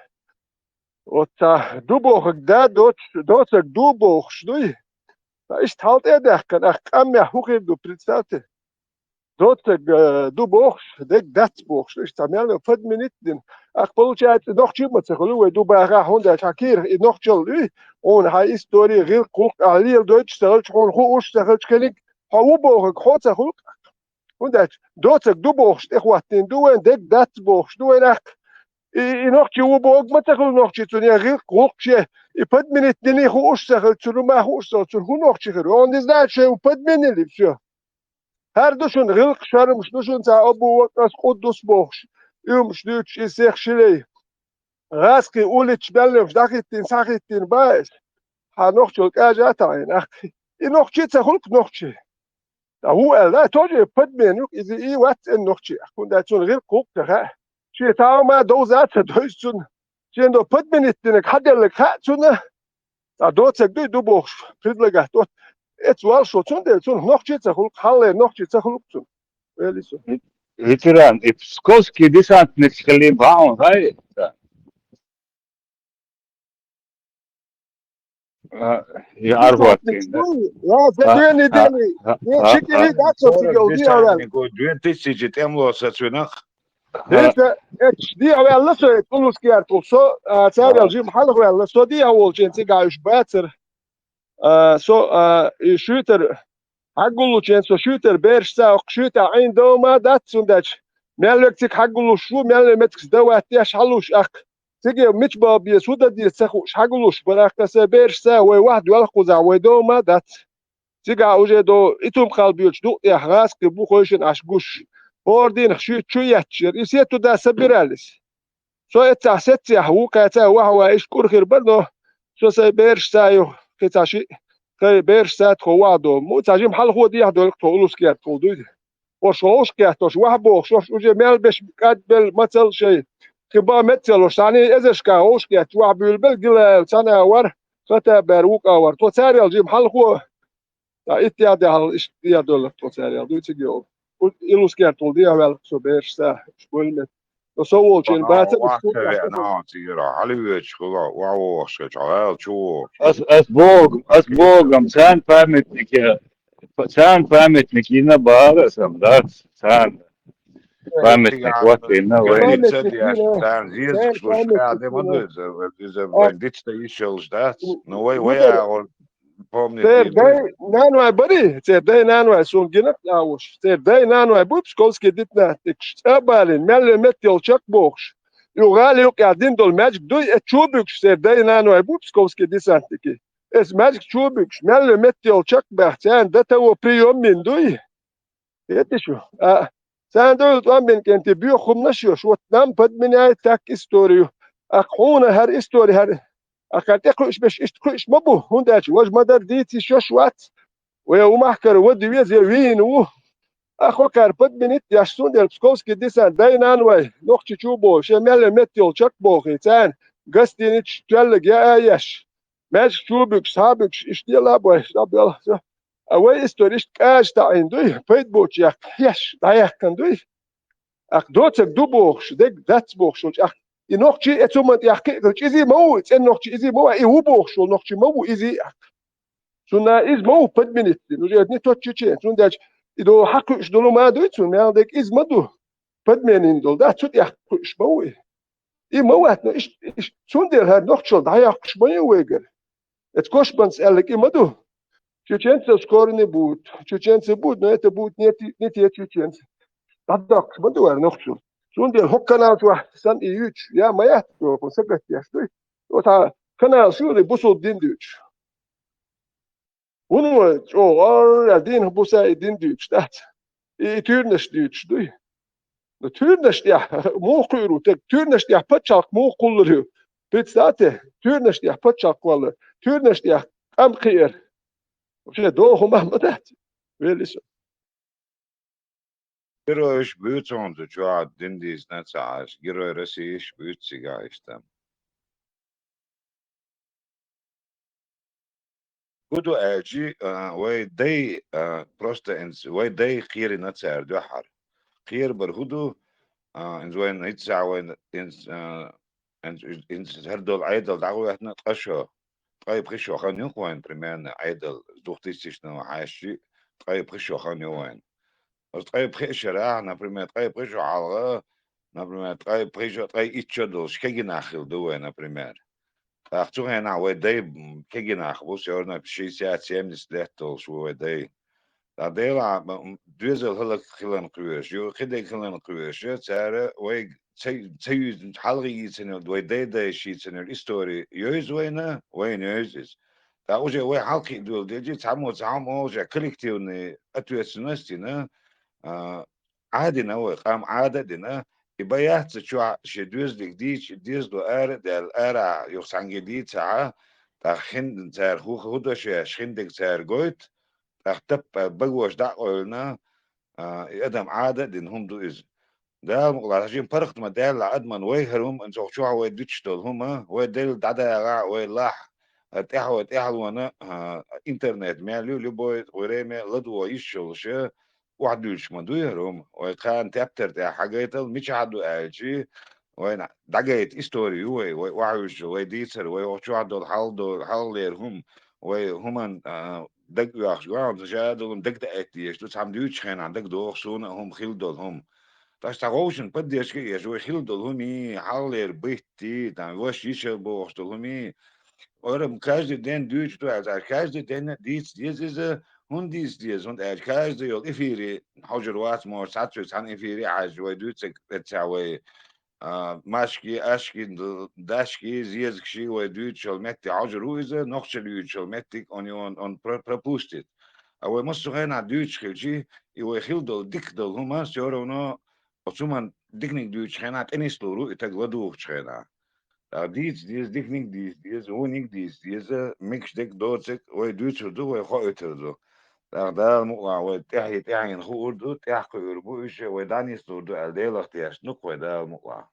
Оцу цхьа ду бохург да, доц-, доцург ду бохуш дуй. Ткъа иштта хьал тӀе а даьккхина, ахь къамехь хӀун хир ду, представьте? Доцург, э, ду бохуш, дерг дац бохуш, иштта цхьа мел подменить дина. Ахь, получается, нохчий а ма ца хуьлу вай ду бахахь, хӀунда аьлча хьан кийрах и нохчалла дуй, хьуна хьан истори, гӀиллакх-гӀуллакх ахь леладойтуш ца хилча, хьуна хууш ца хилча, кхиниг хьо ву бохург хьо ца хуьлу. ХӀунда аьлча доцург ду бохуш тӀехӀоттийна ду вайн, дерг дац бохуш ду вайн ахь. И, и нохчий ву бохург ма ца хуьлу нохчий цунна, я гӀиллакх-гӀуллакх шен, и подменить дина хууш ца хилча, цунна ма хууш ца хилча, цунна хӀун нохчий хир? Он не знает, что его подменили, всё. ХӀара ду шуна гӀиллакхаш, шармаш ду шуна цхьа Абу Вакъас, Къуддус бохуш, уьйраш дуьйцуш, и сех шилей. ГӀазкхи улича мел лоьхуш дӀахӀиттийна, схьахӀиттийна бац. Хьан нохчалла кӀажа а таӀийна, ахь. И нохчий ца хуьлу-кх нохчий. Ткъа ву аьлла, тоже подмена ю-кх, иза и вац цӀена нохчий. ХӀунда аьлча цунна гӀиллакх-гӀуллакх ца хаьа. Шен тӀом а довза а ца дойзу цунна. Шен до подменить динарг хьан делларг хаьа цунна. Ткъа доцург дуй ду бохуш, предлагать до. Эца валлаш ву, цундела цунна нохчий ца хуьлу-кх, хьалхалера нохчий ца хуьлу-кх цунна. Ветеран, и псковский десантник хилийна бахьана хай? А, я аргуат. Ладно, две недели. Две, четыре, да, что ты делал, две недели. Две тысячи тем лоса цвинах. Дийца, эцаш дехьаваьлла со, тӀулускерта со, а, царел жима хьалхаваьлла, со дехьа волчийн цигахь уьш бацара. А, со, а, и шуьйтара, хьагуллучийн со шуьйтара бераш ца а, оккха шуьйтахь Ӏийна дов ма дац, цундача мел верг цига хьагуллуш ву, мел ве меттигаш дават деш хьалуш ахка. Цига мича бал беза, хӀун дан деза ца хууш, хьагуллуш бара ахка, аса бераш ца а, вай вахьа доьлху кхузахь, вай дов ма дац. Цигахь уже до итум кхалбоьлуш дукъ тӀехь гӀазкхи бу хойшина Ӏаш гуш. ХӀора дийнах шуьйта чу етташ яра. И сету да са бираллис. Со эццахь сеццехь ву кхаьца вахьа ван иштта кӀур хир бара, но со сайн бераш ца а ю, кхин цхьа шиъ, кхайн бераш ца а тхо вахьа до. Муха цхьа жима хьалхо дехьа доьлу-кх тхо улускерта тхула дуй. Ош вовшах кхеттош, вахьа бохуш, ош уже мел беш кӀадбелла мацалла шайн. Кхин бан меца ца луш, цхьаьний эзаршкахь вовшах кхетташ, вахьа буьйлабелла, гилаев цхьана а вара, хата а баьра вукъа а вара. Тхо царел жима хьалхо, ткъа итт яхь де хьал иштта дехьа доьллу-кх тхо царел, дуй цига йолу. Улускерта тхула дехьаваьлла-кх со бераш ца а, уьш гулмет. Но со волчийн бацара уьш вахьа ца веана, хьан цигара хьалавоьдуш хуьлу, вахьа вогӀуш хилча, хьо ала чу вогӀуш. Ас, ас богу, ас богам, царна памятнике, царна памятник йина бара ас, ам дац, царна памятник ватвина вай. Ца деш, царна зезагаш луш, кӀаде ма ду иза, иза вайн дицда йиш йолуш дац. Ну, вай, вай агӀор Церан дай-нанвай барий? Церан дай-нанвай суна гина а вуш. Церан дай-нанвай бу псковский десантникаш, цӀа а балийна, мел ве меттайолу чекх бохуш. И гӀала юкъехь дина долу маьждиг дуй, эцу чу а буьгуш, церан дай-нанвай бу псковский десантники. Эцу маьждиг чу а буьгуш, мел ве меттайолу чекх баьхна, царна ДТО приём йина дуй. Хеташ ю? А, царна дуйла тӀом бина кӀентий боьха хӀуманаш йош, вот нам подменяет так историю. Ахь хьуна хӀара истори хӀара, ахь хӀара тӀекхуьуш берш иштта кхуьуш ма бу, хӀунда аьлча важа ма-дарра дийца йиш йош вац. Вай ву махкара вади веза, я вийна ву. Ахь хӀокхара подменить деш, цундела псковский десант дай-нанвай нохчий чу а бохуш, шен мел ве меттайолу чекх бохий, царна гостиницаш тоьлларг яа а еш. Маьждиг чу а буьгуш, схьа а буьгуш, иштта дела а бой, схьа а боьлху со. А вай истори иштта кӀажа таӀийна дуй, пайда боцуш яккха хьеш дӀаяьккхина дуй. Ахь доцург ду бохуш, дерг дац бохуш волчу ахь, и нохчий а, эцу хӀуманна тӀехь кхиъ хилча, изий ма ву, и цӀена нохчий изий ма ву, и ву бохуш волу нохчий ма ву, изий а ахь. Цунна иза ма ву подменить дина, уже не тот чеченец, цундела и до хьакхуьуш долу ма дуй цунна, мел дерг иза ма ду. подменин долу, да, цу тӀехь кхуьуш ма ву и. И ма вац, но иш, иш, цундела хӀара нохчалла дӀайоккхуш ма ю вайгара. Эца кошманца аьлла кӀи ма ду. Чеченцы скоро не будут. Чеченцы будут, но это будут не те, не те чеченцы. ДӀадоккхуш ма ду вара нохчалла. Цундела хӀокху канал чохь санна и юьйцуш, я ма яц, хӀун сагатдеш дуй. Оцхьа канал шу ю, бусул дин дуьйцуш. ХӀунда вай чӀогӀа орра дийнахь буса и дин дуьйцуш дац? И, и туьйранаш дуьйцуш дуй? Ну, туьйранаш тӀехь муха кхуьур ву стаг? Туьйранаш тӀехь пачхьалкх муха кхуллур ю? Представьте, туьйранаш тӀехь пачхьалкх кхоллар, туьйранаш тӀехь къам кхиар. Вообще, догӀу хӀума ма дац. Вели со. Геройш буьйцу хьуна цу чохь, дин дийцина ца Ӏаш, Герой России буьйцу цигахь иштта. ХӀун ду аьлчи, а, вай дай, а, просто инс-, вай дай кхерина цара дуьххьара. Кхерабар хӀун ду, а, инза вайна хӀинца вайна инс-, а, инс-, инс-, хӀара долу Ӏедал дӀахӀоьттина ткъа шо, ткъе пхи шо хан ю-кх вайн, примерно, Ӏедал, двухтысячного хьаьжчи, ткъе пхи шо хан ю вайн. Оцу ткъе пхи шарахь, например, ткъе пхи шо хьалха, например, ткъе пхи шо, ткъе итт шо долуш кегий нах хилла ду вай, например. ТӀаккха цу хенахь вай дай, м, кегий нах бу, всё равно шестьдесят, семьдесят лет долуш ву вай дай. ТӀаккха Делахь, м, доьзал хӀаллак хиларна кхоьруш ю, кхидерг хиларна кхоьруш ю, цара вайга ца, ца юьйцу, хьалха йийцина йолу, вай дай-дайша йийцина йолу истори йовза вайна, вайна йовза иза. ТӀаккха уже вай хьалакхиа доьлла деза, цхьаммо цхьаммо уже коллективный ответственность йина, а, Ӏадина вай, къам Ӏада а дина, и бан яц цу чохь шен доьзалиг дийча, и доьзало ара а даьлла, арахь юха цхьаьнгге дийцахьа, тӀаккха хин цара хӀу-, хӀун до шаьш, хиндерг цара гойту, тӀаккха таппа багош дӀа а къевлина, а, и адам Ӏада а дина хӀума ду иза. Дала мукъалахь, жима паргӀат ма даьллахь адаман вай хӀара хӀума, цу чохь вай дуьтуш долу хӀума, вай делла дӀадагӀахь, вай лахь, а, тӀаьхьа вай тӀаьхьалонан, а, интернет мел ю, любой время ладогӀа йиш йолуш, охьадуьйцуш ма дуй хӀара хӀума. Вай кхана тептар тӀехь хьагайтал, мичахь ду аьлчи, вайна дӀагайта истори ю вай, вай охьавуьжучу, вай дийцар, вай хӀокху чохь долу хьал-, долу хьалхалера хӀума, вай хӀуманна, а, дагоьхуш, гуьнан ша долу хӀума дагдаийта дезаш ду, цхьамма дуьйцучу хенахь дагадогӀу суна а хӀума, хилла долу хӀума. Тхаьш цхьа вовшийн поддержка а еш, вай хилла долу хӀумий, хьалхалера быттий, там, ваша йиша бохуш долу хӀумий, Ора, каждый день дуьйцуш ду аьлла, каждый день дийца деза иза, хӀунда дийца деза, хӀунда аьлча каждый йолу эфире хьожур вац, может, цхьацца цхьана эфире а хьаьжча, вай дуьйцург эццахь вай, а, машкий, ашкий, д-, дашкий, зезагашкий вай дуьйцуш йолу метте хьожур ву иза, нохчалла юьйцуш йолу меттиг он, он, он про-, пропустит. А вай массо а хенахь дуьйцуш хилчи, и вай хилла долу, дика долу хӀума, всё равно оцу хӀуманна диканиг дуьйцучу хенахь тӀенислур ву и стаг ладугӀучу хенахь. ТӀаккха дийца деза, диканиг дийца деза, вониг дийца деза, мегаш дерг, доцург вай дуьйцур ду, вай хоуьйтур ду. ТӀаккха Дала мукъалахь вай тӀаьхье-, тӀаьхьенна хуур ду, тӀаьхьакхуьур бу уьш, вай дӀанислур ду аьлла, Делах тешна ду-кх вай Дала мукъалахь.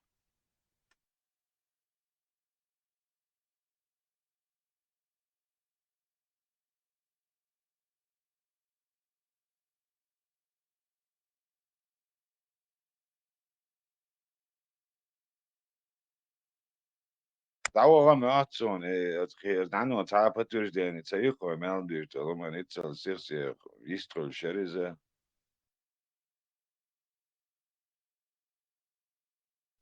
ДӀаваха моьтту суна, э, оцу кхе-, оцу нанна цхьа а подтверждение ца ю-кх вай мел дуьйцу, хӀуманна иццал сих-сех йистхуьлуш яра иза.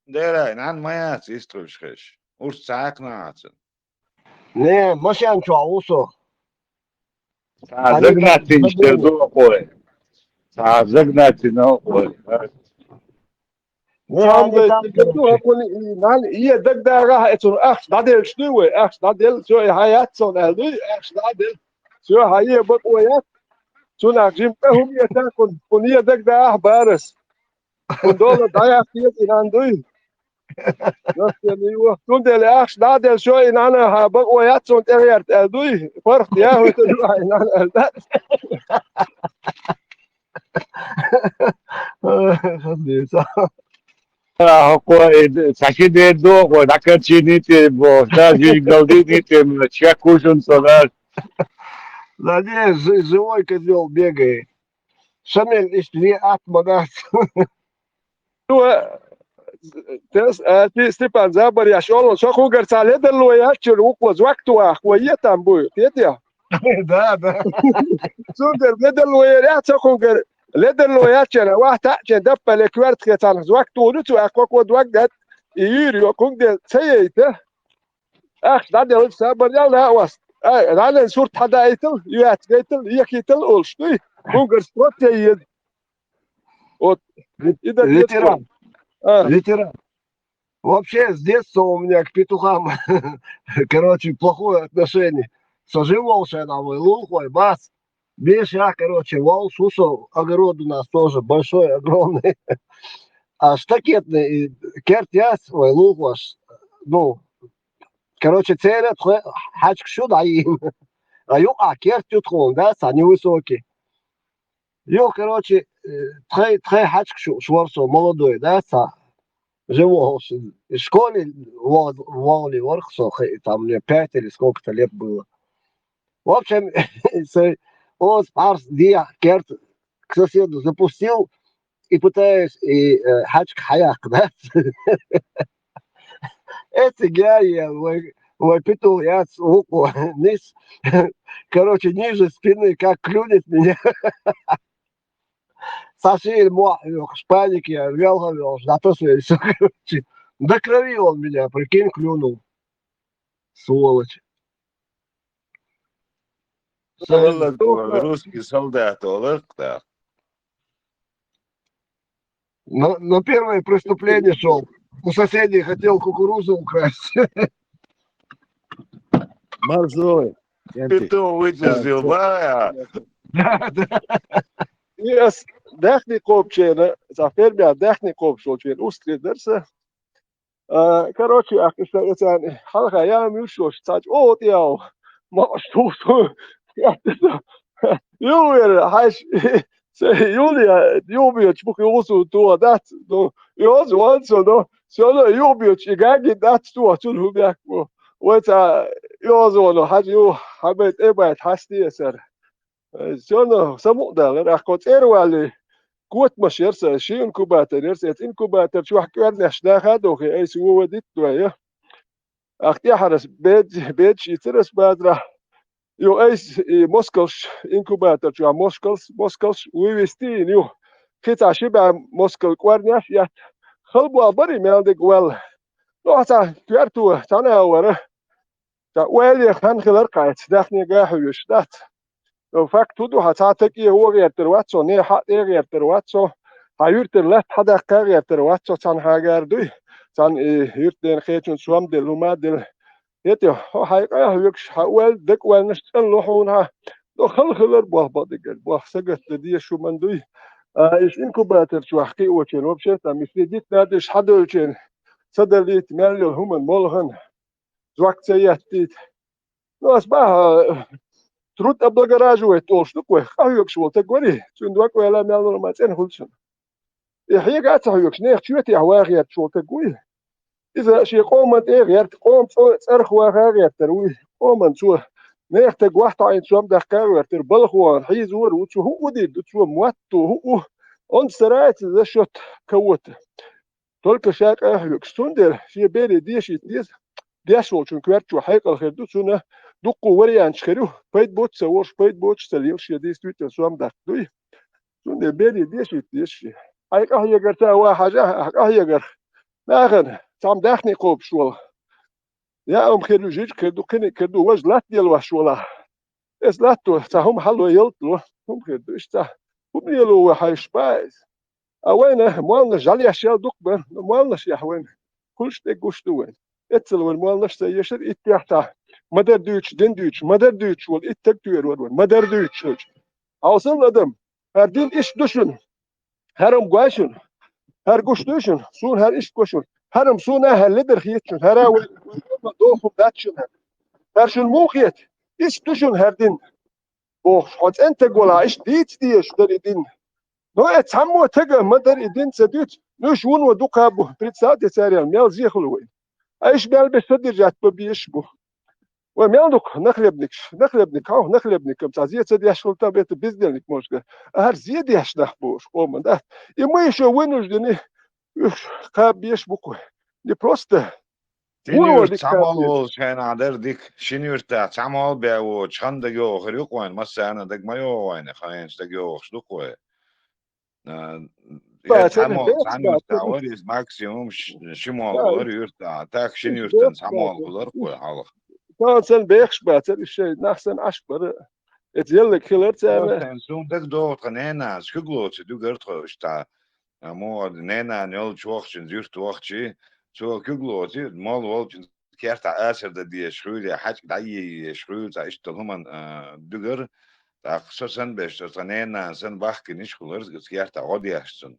Дера, нанна ма яц йистхуьлуш хезаш. Урс ца хьаькхна ахьа цунна. Не, машен чохь ву со. Цхьа загнать динчу дерг ду-кх вай. Цхьа загнать дина-кх вай. Не, Сан ан де бай, там, тига ду короче. ХӀокхуьнан и нанна, и дагадагӀахь, и цунна ахча дӀаделлаш дуй вай, ахча дӀаделла, всё, и хьан яц цунна аьлла дуй, ахча дӀаделла. Всё, хьан е бакъо яц. Цунах жима тӀе хӀума эца, кхунна, кхунна е дагадагӀахь барас. Кхунна долу дӀаяхьа деза и нанна дуй. Цундела ахча дӀаделла, шо и нана хьан бакъо яц цунна тӀегӀерта аьлла дуй. ПаргӀат яхӀуьйтур ю ахьа и нана аьлла дац. ХӀокхо и цхьа ши дер ду, хӀокхо дӀакарчийний те бохуш, да, жижиг далдийний те, чекхуьйсун со, да. Да не, жи-, живой козёл бегает. Шамил, иштта вен атта ма дац. Ну, э, тес, э, ти, Степан, забар яш, олу, со кхугар цхьа ледарло яц чуьра, вукхо звак тухахь, вай е там буй, кхетий? Да, да. Цуьнгара ледарло яр яц со кхугар, Ледарло яьчча, вахь таьӀча, даппале коьртахе цхьана зӀок туху цо, аьхка кхо дог даьд, и юьйр йо, хӀунда ца яйта. Ахча дӀаделла сабар ял наӀвас. Ай, ранен сурт хьадаийтал, юьхьцгайтал, ехийтал олуш дуй. Хьунгара спорт яйен. Вот. И даг Ветеран. А. Ветеран. Вообще, с детства у меня к петухам, короче, плохое отношение. Со жив волчу, а вай лулахой, бац. Беша, короче, волчу, со, огород у нас тоже большой, огромный. А штакетный, и керт яц, вай лулахош. Ну, короче, церан тхо хьачка шу дӀайийна. А юкъахь керт ю тхуна, да, цхьа невысокий. Юха, короче, э, тхай, тхай хьачка шу, шварцо, молодой, да, цхьа. Живо, в школе вол-, волли ворх со, хе-, там мне пять или сколько-то лет было. В общем, с-, оз парс дия керт к соседу запустил и пытаюсь и, э, хьачка хьаяккха, да? Эциг я, я, вай, вай петух яц вукхо, низ, короче, ниже спины, как клюнет меня. Сашиев мохь вехаш, паник я, велха вехаш, да то все, короче. До крови он меня, прикинь, клюнул. Сволочь. Русский солдат олар-кх. Но, но первое преступление шёл. У соседей хотел кукурузу украсть. Марзой. Ты то выдержал, да? Да, да. И ас даьхни кхобучу хенахь, цхьа фермера даьхни кхобуш волчу хенахь, устагӀа дара сан. А, короче, ахь иштта оцарна хьалха яам юьш йолуш, цхьаьчу оха тӀе а, мокъаш туху. Ювера, хьаьш, Юлия, юбиоч, бух юсу туха дац, ну, йоза ван со, ну, всё равно юбиоч, и гаги дац туха, цун хӀу бехк бу. Вай ца йоза ван, хьажа ю, хьан бай тӀе байта, хьастийсара. Э, всё равно самукъадалара, ахь кхо цӀера валли, котамаш яра сан, ши инкубатор яра сан, эца инкубатор чохь кӀоьрнеш даха а дохий, айса вон ван дитт дой, я. Ахь тӀаьхьарас бед-, бедаш йицара ас базарахь. Йо, айса и москалш, инкубатор чохь москалш, москалш вывести йина ю. Кхин цхьа ши бӀе москал кӀорнеш а етта. Хала боху бара и мел дерг ваьлла. Ну, хьан цхьа коьрто, цхьана а вара. Ткъа ойла хан хилар кхайца, даьхнега а хьоьжуш дац. Факт хӀун ду, хьан цхьа тӀе а гӀертар вац со, нехан хьаъ тӀе а гӀертар вац со, хьан юьртара латта хьадаккха а гӀертар вац со, цхьана хьагара дуй, цхьана и юьртден кхечун сом делла, хӀума а делла. ХӀетте, хьо хьайн къа а хьоьгуш, хьан ойла, дага ойланаш цӀанло хьуна хьан, до хала хилар болх бакъдерг, болх сагатдан дезаш хӀуманна дуй. А, иштта инкубатор чохь кхиочун, вообще, там, и следить надо, иштта хьадоьлчун, ца далийта, мел йолу хӀуманна молхана. Зок ца еттийта. Ну, ас бахьа, труд облагораживает олуш ду-кх вай, къахьоьгуш волу стаг варий, цуьнан дог ойла мел лур ма цӀена хуьлу цунна. И хьега а ца хьоьгуш, нехан чоь тӀехь ван гӀерташ волу стаг вуй. Иза шен къоман тӀе а гӀерта, къоман цӀо-, цӀарах ваха а гӀертар вуй. Къоман цо, нехан стаг вахь таӀийна сом даккха а гӀертар, балхо хьийзор ву цо, хӀуъу дийр ду цо, мотт ву, хӀуъу, он старается за счёт кого-то. Только ша къа а хьоьгуш. Цундела шен бере дешийта деза, деш волчун коьрта чохь хьекъал хир ду, цунна дуккха варианташ хир ю, пайда боцу ца волуш, пайда боцуш ца лелаш, шен действительно сом даккха дуй. Цундела бере дешийта деза шен. Хьайн къахьегарца ван хьажахь, ахь къахьегарх. Нахана цхьамма даьхни кхобуш волу. Яа хӀума хир ю, жижиг хир ду, кхиниг хир ду, важа латта лелош волахь. Эс латто, цхьа хӀума хьало, ялта ло, хӀума хир ду, иштта цхьа хӀума лело вай хьайша баьза. А вайна молланаш жӀаьлеш ял дукха бара, но молланаш яхь вайна. Кхуьлуш тӀе гуш ду вайна. Эццал вайн молланаш ца ешар, иттех цхьа. Ма-дарра дуьйцуш, дин дуьйцуш, ма-дарра дуьйцуш волу итт стаг туьйр вара вайн. Ма-дарра дуьйцуш волчу. Хьовсал, адам, хӀара дин иштта ду шуна. ХӀара-м гой шуна. ХӀара гуш дуй шуна. Суна хӀара иштта го шуна. ХӀара-м суна а хӀара ледар хета шуна. ХӀара вай, вай дохур дац шуна. ХӀара шуна муха хета? Иштта ду шуна хӀара дин. Бохуш, хьо цӀена стаг валахь, иштта дийца дезаш дара и дин. Но э, цхьаммо стага ма-дарра и дин ца дуьйцу, уьш вуно дукха бу, представьте, царел мел зехалу вай. Айша мел беш содержать бан безаш бу. Вай мел дукха нахлебникаш, нахлебник, хьо нахлебникам цхьа зе ца деш хилла, там это бездельник, может, а хӀара зе деш нах бу уьш къоман, да? И мы ещё вынуждены уьш кхаба безаш бу-кх вай. Не просто. Шина юьрта цхьа молла волчу хенахь дара дика. Шина юьртахь цхьа молла бен воцуш, хан дагайогӀур ю-кх вайна, массарна дага ма йогӀу вайна, хьайнца дагайогӀуш ду-кх вай. А, Бацар, цхьа молла, бехаш цхьана юрта бацар. Вар из максимум ш-, ши молла вар юрта. Так, шин юртан цхьа молла хулар кхой хьалха. Тахана санна бехаш бацар, уж шоай нах санна Ӏаш бара. Эца еллаг хилар царна. Просто сона дага догӀу тха ненас, куьг лоций дуьгар тхо иштта. А, мо ненан йолчу вахча, юрта вахча, цо куьг лоций, молла волчу кертахь асар дан дезаш хуьлу, я хьаьжкӀа дӀайийзаш хуьлу, цхьа иштта хӀуманна, а, дуьгар. ТӀаккха со санна беш, со цхьа ненан санна бахканаш хулар, кертахь гӀо деш цунна.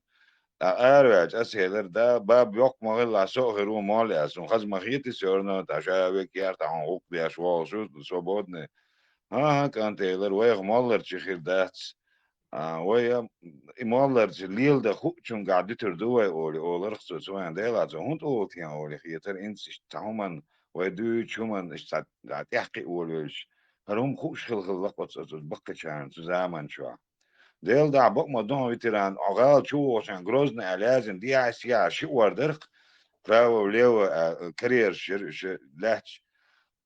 ТӀаккха араваьлча аса элира: «Да, баба, йоккха ма хилла, со а хир ву молла», — аьлла. Цунна хаза ма хетий, всё равно, тӀаккха ша век кертахь хьуна гӀуллакх деш волуш ву, свободный. «ХӀан-хӀа, кӀант, — элира, — вайх молларчий хир дац. А, вай, а, и молларчий леладан хуучуьнгахь дуьтур ду вай», — олий, оларх цо, цо вайн Делахь цо хӀунда олу тхен олий хетара, инца иштта цхьа хӀуманна, вай дуьйцучу хӀуманна иштта цхьа, цхьа тӀехкхиа волавелча, хӀара хӀума хууш хила хилла оцу, оцу баккхийчарна цу заманчохь. Делан дуьхьа, бакъ ма ду хьуна, ветеран, хьо гӀала чу вогӀучохь Грозный аьлла яздина, дехьа-сехьа ши ор дара-кх, право-влево, а, карьераш яра уьш лаьтташ.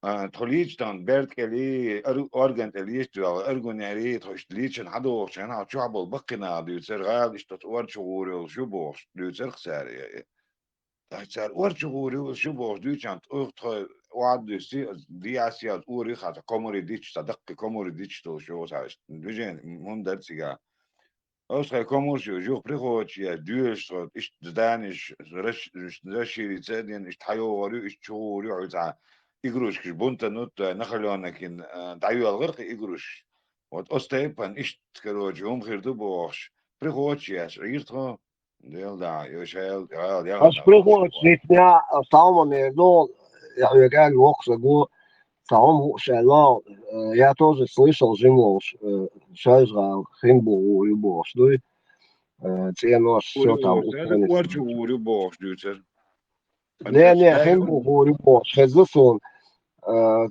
А, тхо лийча тахана берда кӀелий, ар-, орган тӀе лийча доьгӀла, аргунерий, тхо иштта лийчина хьадогӀучу хенахь чохь болу баккхий наха дуьйцура, гӀала иштта оцу ор чу гӀур йолуш ю бохуш дуьйцура-кх цара. Э, э. ТӀаккха цара ор чу гӀур йолуш ю бохуш дуьйцучохь, тхо, тхо охьадуьссий, дехьа-сехьа оцу ора юххехь цхьа комари дитча, цхьа даккхий комари дитча долуш йолу цхьа иштта движение хӀума дара цигахь. Оцу тхайн комаьршо, юха приходчий, доьлуш тхо, иштта зданеш, раш-, расшириться а дина, иштта хьайогӀур ю, иштта чугӀур ю, хьуьца игрушкаш бунтанут, нахаленокин, а, дӀайоьлхура-кх игрушкаш. Вот оцу тайпана иштта, короче, хӀума хир ду бохуш, приходчий еш Ӏийра тхо, Делан дуьхьа, йо, шайла, гӀала яхана. Аш приходчий итнеа, а, Салман эр ду, я хьоьга аьлла, воккха саг ву, цхьа хӀума хууш аьлла, э, я тоже слышал жимлуш, э, шайжа гӀала хин бу ю бохуш дуй, э, цӀенош, всё там, устроенность. Ор чу гӀур ю бохуш дуьйцура. Не, не, хин бу гӀур ю бохуш хезна суна. Э,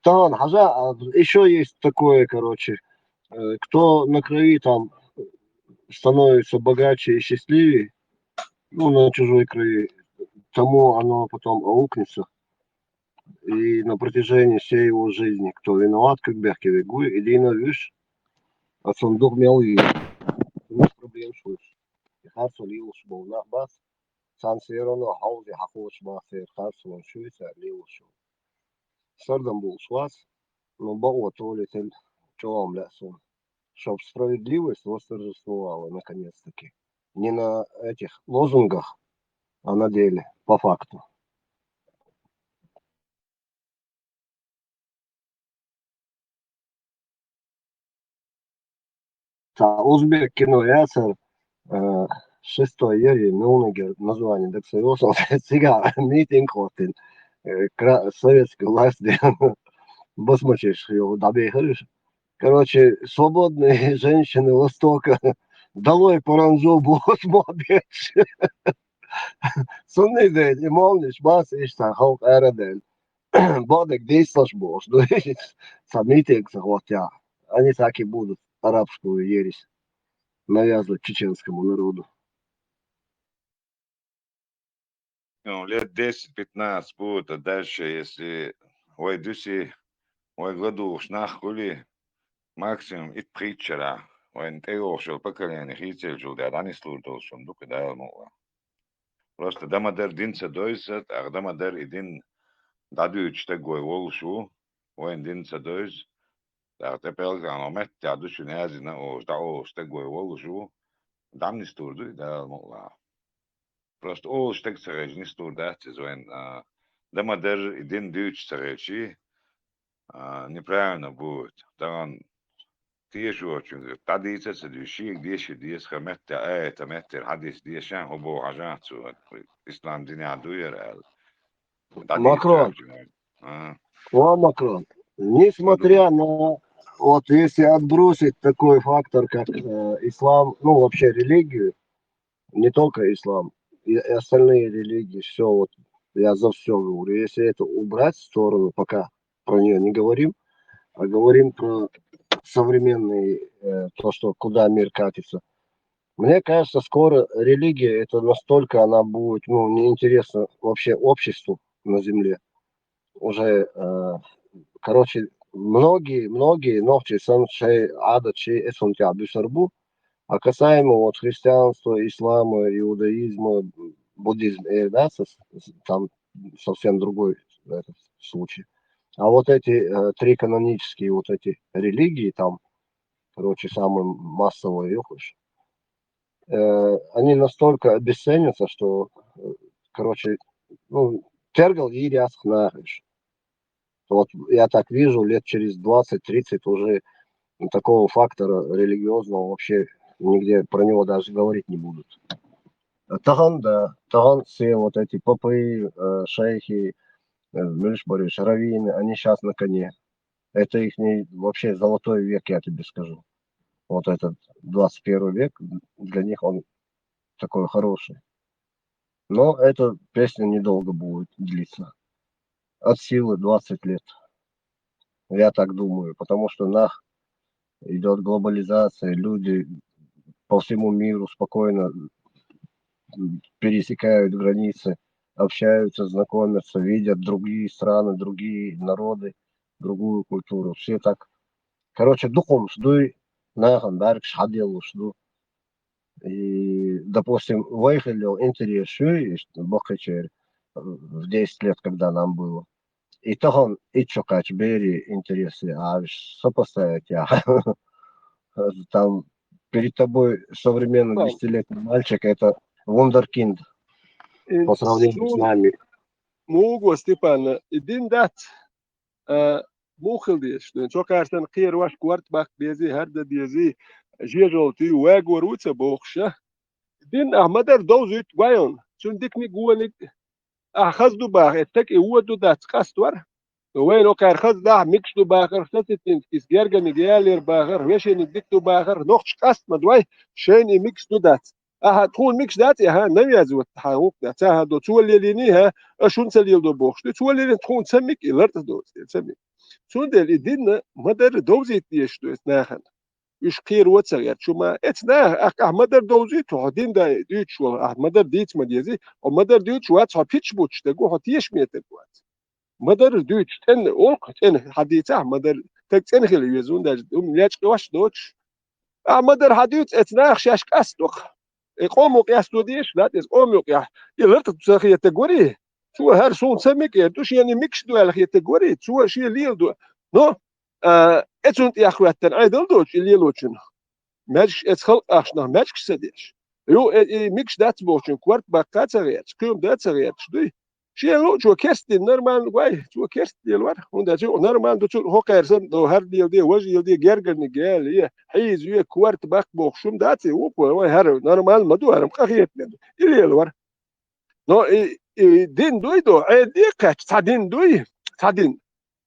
тахана хьажа, а, ещё есть такое, короче, э, кто на крови там становится богаче и счастливее, ну, на чужой крови, тому оно потом аукнется. И на протяжении всей его жизни, кто виноват, как бехке вегуй, или на виш, а сундук мел и у нас проблем шуш. И харцо лилуш бу нах бац, царна всё равно хьовзе хьахочу бахтер харцо шуй, цара лилуш. Сардам болуш вац, но бакъо толийтина чӀогӀа лаьа суна, чтоб справедливость восторжествовала наконец-таки. Не на этих лозунгах, а на деле, по факту. Цхьа узбек кино яцара, э, шестой яри, муьлханиг яра название, дага ца йогӀу суна, цигахь митинг хӀоттийна, э, кра-, советский власть ден басмачеш йогӀу дӀабехира уьш. Короче, свободные женщины Востока, долой паранджу бохуш ма беш. Цунна и дайта, и молланаш бац иштта халкъ арадаьлла. Бакъдерг дийцалаш бохуш ду. Цхьа митинг ца хӀоттехь, они так и будут арабскую ересь навязывать чеченскому народу. Ну, лет десять-пятнадцать будет, а дальше, если вай дуьсий, вай гладугӀуш нах хуьлий, максимум итт-пхийтта шарахь, вайна тӀейогӀуш йолу поколение хийцаеллачул дӀа дӀанислур долуш хӀума ду кху Дала мукъалахь. Просто дан ма-дарра дин ца дойзу сан, тӀаккха дан ма-дарра и дин дӀадуьйцуш стаг вай волуш ву, вайна дин ца дойзу, тӀаккха тӀе пӀелг а меттехь ду шуна яздина олуш, дӀаолуш стаг вай волуш ву, дӀанислур ду и Дала мукъалахь. Просто олуш стаг ца хилча, нислур дац иза вайн, а, дан ма-дарра и дин дуьйцуш ца хилчий, а, неправильно будет. Тахана тешочуьнга дӀадийца а ца дуьйцу, шега дешар деза, хӀара метта аята меттера хьадис дешан, хӀун боху хьажахьа цо, ислам динехь дуй хӀара аьлла. ДӀадийца Макрон. Ва Макрон, несмотря на, вот если отбросить такой фактор, как, э, ислам, ну, вообще религию, не только ислам, и, и остальные религии, всё вот, я за всё говорю, если это убрать в сторону, пока про неё не говорим, а говорим про современный, э, то, что куда мир катится. Мне кажется, скоро религия, это настолько она будет, ну, неинтересна вообще обществу на земле. Уже, э, короче, многие, многие нохчий санна шайн Ӏадат, шайн эсал тӀехь буьсур бу, А касаемо вот христианства, ислама, иудаизма, буддизм, э, да, со- с- там совсем другой этот случай. А вот эти э, три канонические вот эти религии, там, короче, самые массовые, ё-, э, они настолько обесценятся, что, э, короче, ну, тергалъяр яц нах. Вот я так вижу, лет через двадцать-тридцать уже такого фактора религиозного вообще нигде про него даже говорить не будут. А тахан, да, тахан все вот эти попы, э, шейхи, э, милиш бариш, раввины, они сейчас на коне. Это их вообще золотой век, я тебе скажу. Вот этот двадцать первый век, для них он такой хороший. Но эта песня недолго будет длиться. От силы двадцать лет. Я так думаю, потому что нах идет глобализация, люди по всему миру спокойно м, пересекают границы, общаются, знакомятся, видят другие страны, другие народы, другую культуру. Все так, короче, дукхумш дуй, нахан баркш хадел уш ду. И, допустим, вайхилел интерес шуй, бакъичер, в десять лет, когда нам было. И тахан иччо кхаьча бери интерес, а сопоставить я. Там перед тобой современный десятилетний мальчик, это вундеркинд по сравнению с нами. Муго, Степан, и дин дац, а, мухил деш, цо карсан кхер ваш кварт бак бези, харда бези, жежол ты вагор уца бохша. Дин а мадар довзуйт гвайон, цун дикни гуоник, а хаз ду бах, эттек и уо ду дац къаст вар. Вайн окхар хаз да, микш ду бахар, сатитинт, кис гергани геалер бахар, вешени дик ду бахар, нохч къаст ма дуай, шен и микш ду дац. Аха, тхун микш дац, аха, навязывать, ха, ук дац, аха, до цуоллелини, ха, а шун ца лил до бохш, ду цуоллелин тхун ца мик, и ларт до, ца мик. Цундел и дин мадар довзит деш, то есть нахан. Уж кхер вацагар, чума, эц на, ах, ах, мадар довзит, то дин да, дючвал, ах, мадар диц ма дези, о мадар дюч вац, хо пич буч, да го, хо теш метр вац. Мадар дюч, тен, олк, тен, хадица, мадар, так тен хил везун, да, ум, ляч, ваш доч. А мадар хадюц, эц нах шаш къаст дох. Э, къом ук яс ду деш, да, эц къом ук я. И ларт цахиета гори. Цу хар сун ца мик, э, ду шени микш ду алхиета гори, цу ши лил ду. Но, а, эцун тяхваттан, ай дал доч, и лил очун. Мячкш, эц халк ахшнах, мячкш ца деш. Ю, э, и микш дац бочун, кварт бакка ца герц, кюм да ца герц, дуй. Шен лу, чо керстин нормально гвай, чо керст дел вар. Унда чо нормально ду чо хо керсан, до хар дел де, вож дел де, гергани гел, е, хиз, е, кварт бак бохшум да ци, у, по, вай, хар нормально ма ду, харам къахиет не ду. И лел вар. Но и, и дин дуй до, э, де кач, ца дин дуй, ца дин.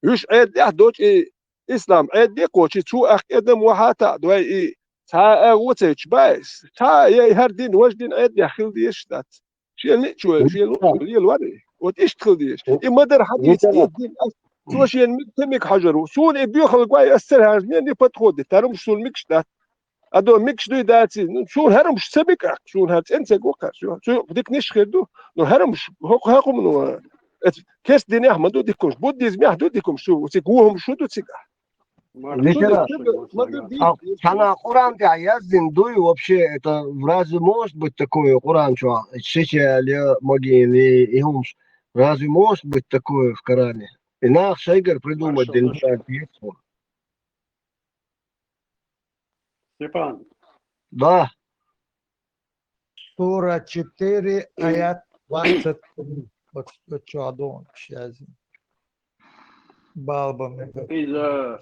Уж э, де доч и ислам, э, де кочи, цу ах эдам вахата, дуй и ца, э, уцеч байс. Ца, е, хар дин, вож дин, э, де хил деш дац. Шен ли чуэ, шен лу, лил вари. Вот ишт хил деш. И мадар хадис, и дин, ас, цо шен мик, те мик хажару. Сун и бюхал гвай, ас сер хажне, не подходит. Тарум сун микш да. А до микш дуй даци. Ну, сун харум ш ца мик ак, сун хар цен ца гу кар. Су, су дик ниш хир ду. Ну, харум ш, хо, хакум, ну, эц, кес дин Ахмаду дикум ш, буддизм яхду дикум ш, су, ци гугум шу ду ци га. Литера. А, цана Къуръан тя яздин дуй вообще, это разве может быть такое? Къуръан чё, шича ли, могин ли, и хумш. Разве может быть такое в Коране? И нах шайгар придумать дин. Степан. Да. Сура четыре, аят двадцать три. Вот что, чё, Адон, сейчас. Балба мне. Из, э,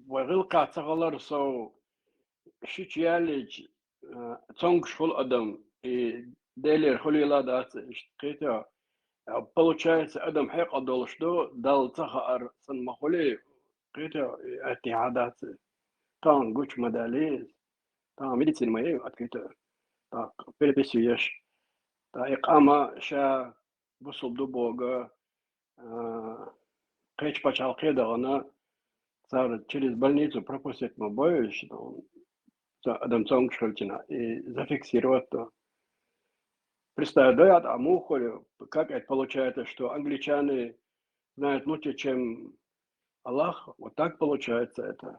вагыл кацагалар со шич ялич, э, цонгш хул адам, и делер хулила дац, ишт кхетя. Э, получается, адам хек адолш до, дал цаха ар сан махули, кхетя, и ати хадац. Тан гуч мадали, тан медицин мае открыто. Так, переписью еш. Та икъама ша бусул ду бога, а, кеч пачал кедагана, цар через больницу пропустить ма боюсь, там, ца-, адам цонгш хултина, и зафиксировать то. Представь, да, я там ухолю, как это получается, что англичане знают лучше, чем Аллах, вот так получается это.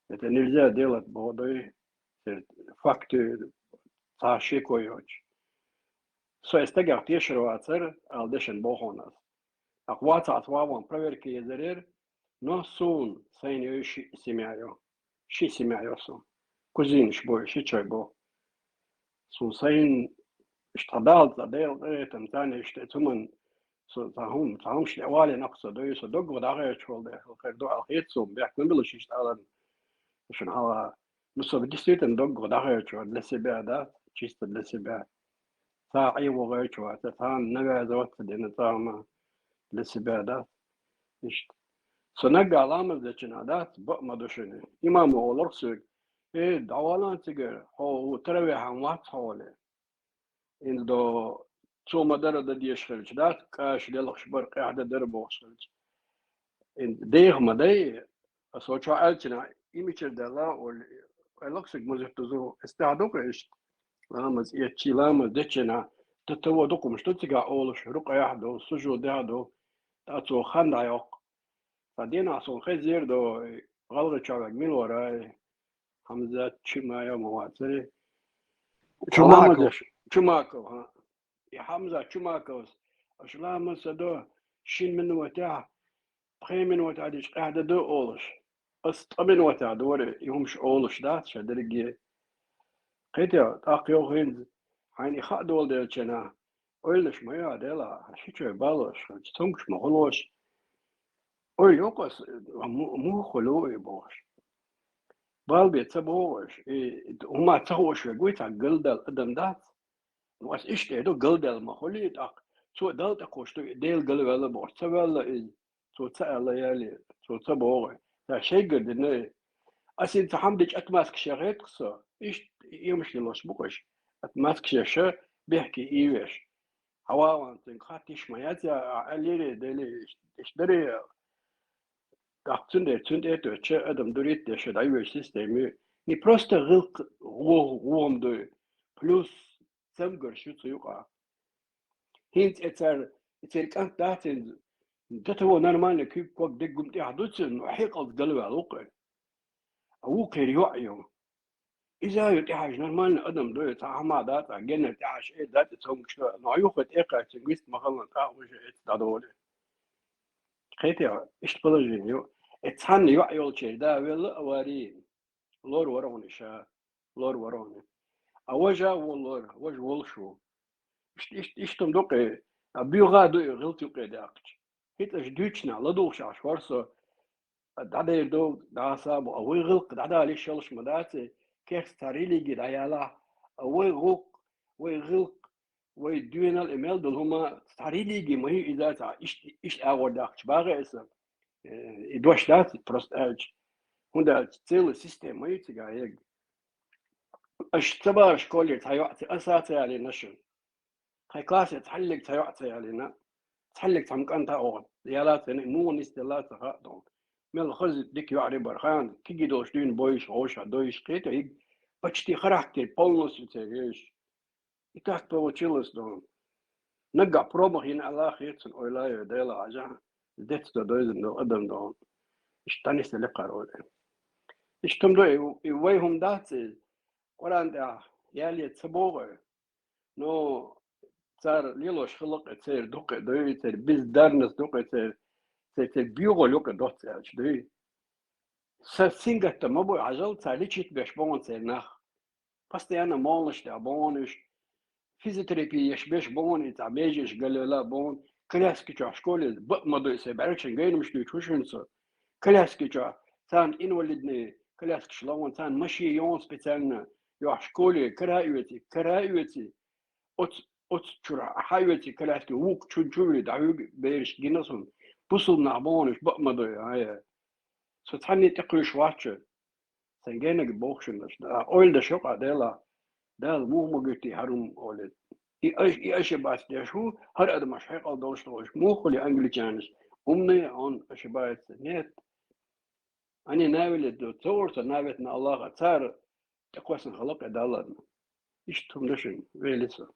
Это нельзя делать, молодой. Э, факты цхьа шеко йоцуш. Со и стагах тешар вацара, ала дешан бохонас. Ах вацахьа ваван проверка езарера, но сун сайна йой ши семья йо. Ши семья йо сун. Кузинаш бой, ши чой бо. Сун сайна иштта далца, дел, э, там, царна иштта, цуман, со, цахум, цахум шли вале нахса дой, со дог вадагачу вал де, хер ду алхет сун, бяк набила шиш талан. Шун хала, ну, со действительно дог вадагачу для себя, да, чисто для себя. Ца айвогачу, ца, ца навязываться дена цама для себя, да. Иштта. Со нагга ламаз дечина, да, б-, ма душини. Имам олур суг, э, давалан цигер, хо, у тараве хам вац холе. Ин до цо ма дара да деш хилча, да, каш лелхаш бар къяхда дара бохш хилча. Ин дех ма дай, а со чо алчина, имичер дала, ол, элоксиг музык тузу, эстаду каш, ламаз, ечи ламаз, дечина, та того докум, что цига олуш, рукъа яхду, сужу дяду, та цо ханда йок. Та дена сон хезер до, галгачаваг милорай, Хамзат Чимаев ма вацари. Чумаков. Чумаков, ха. И Хамза Чумаковс, аш ламаз садо, шин минута, пхе минута диш къяда ду олуш. Ас тӀа минута дори, и хумш олуш дац, ша дерги. Кхетя, тӀаккха йохин, хьайна и хаа дол делчана, ойлаш ма я дела, ши чой балош, цунгш ма холош. Ой, йокъас, му-, му холо и бош. Балбе ца бош, и хӀума ца хош вегуй, ца галдал адам дац. Ну, ас иштта ду, галдал ма хули, тӀаккха цо дал тӀакхуш ду, Дел галвелла бохуш, ца велла иза, цо ца аьлла яли, цо ца боху. Ца шайгара дина, ас иза ца хьамдича отмазка ше гӀетах со, иштта емаш лелош бу-кх аш, отмазка ше ша бехке ийвеш. Хьававан цуьнга хатта йиш ма яц, я, а, аьллире, Деле, иш, иш даре, тӀаккха цуьнан дер, цуьнан тӀе а тоьттуш, адам дурийта деш, дӀайоьшу система ю. Не просто гӀилкх гӀо-, гӀом дуй, плюс цамгарш ю цу юкъа. ХӀинца э цара, э церан кӀант дац хӀинца, до того нормально куьг-ког деггум тӀехь ду цуьнан, ну, хьекъалца галваьлла ву-кх. А вукхера йоӀ ю. Иза ю тӀехьаш нормально адам ду, цхьа хӀама дац, а геннара тӀехьаш э дац, цомгуш ду, ну, а юха тӀекхаьчча, вист ма хала, тӀаккха уже эца дӀадоле. Кхетий, иштта положение ю. Э цхьанна йоӀ йолчеран да велла аварий. Лор вара хьуна иша, лор вара хьуна. А важа ву лор, важа волуш ву. Ишт-, ишт-, иштта ма ду-кх, а буьйха а ду и гӀилти юкъе даьккхича. ХӀинца аша дуьйцучу наха ладугӀуш ахь вара со, а дӀадер ду, дӀаса а бу, а вай гӀилкх дӀадала йиш йолуш ма дац и, кехат цхьа религи дӀаялахь, а вай гӀуллакх, вай гӀилкх, вай доьналла и мел долу хӀума цхьа религи ма ю иза, цхьа ишт-, иштта агӀор даьккхича багӀа аса, э, и дош дац, просто аьлча. ХӀунда аьлча целая система ма ю цигахь ерг. Аша ца бара школе цхьа йоӀ ца, аса ца ялийна аша. Тхайн классе цхьаллиг цхьа йоӀ ца ялийна. Цхьаллиг цхьамма кӀанта оха. Яла ца йина, муха нисделла ца хаьа тхуна. Мел хаза дика йоӀарий бара. Хана киги долуш дуьйна бойуш, гӀовша дойуш кхета, хӀиг почти характер полностью церан еш. И так получилось, дон. Наггахь промах йина Аллах хецна ойла йой Дела хьажа. Децда дойзан дон, адам дон. Иштта нисделла кхара ойла. Иштта хӀума ду, и, и вай хӀума дац, и Къуръан тӀехь яле ца богӀу. Ну, цара лелош хилла-кх церан дукъе дуй, церан бездарность дукъе церан, церан, церан боьгӀал юкъе доцца аьлча дуй. Сан сингаттам ма бу хьажал, цара личит беш боху церан нах. Постоянно моллаш тӀехь боху уьш. Физиотерапия еш беш боху и цхьа межеш галвела боху. Коляски чохь школе бакъ ма дуй, сайн бӀаьргашна гайнамаш дуьйцу хӀушуьнца со. Коляски чохь, царна инвалидный коляскаш лохун, царна машин йохун специально, йохь школе кара а оьций, кара а оьций. Оц, оц чура хьан оьций коляски, вукху чун чу вуьй, дӀахьуьгу бераш гина суна. Бусулба нах боху уьш, бакъ ма дуй, ай, ай. Со цхьанне тӀекхуьйсуш вац шу. Сайн генага боху шуна аша. А, ойла даш йокъа Дела. Дала муха ма гуьтий хӀара хӀума олий. И аш-, и ошибаться деш ву, хӀара адамаш хьекъал долуш долуш. Муха хуьлий англичанаш? Умные, он ошибается. Нет. Они навели, ду, цо вара со наветна Аллаха, цара тӀекхоьссина хала кхе далладна. Иштта хӀума ду шуна, вели со.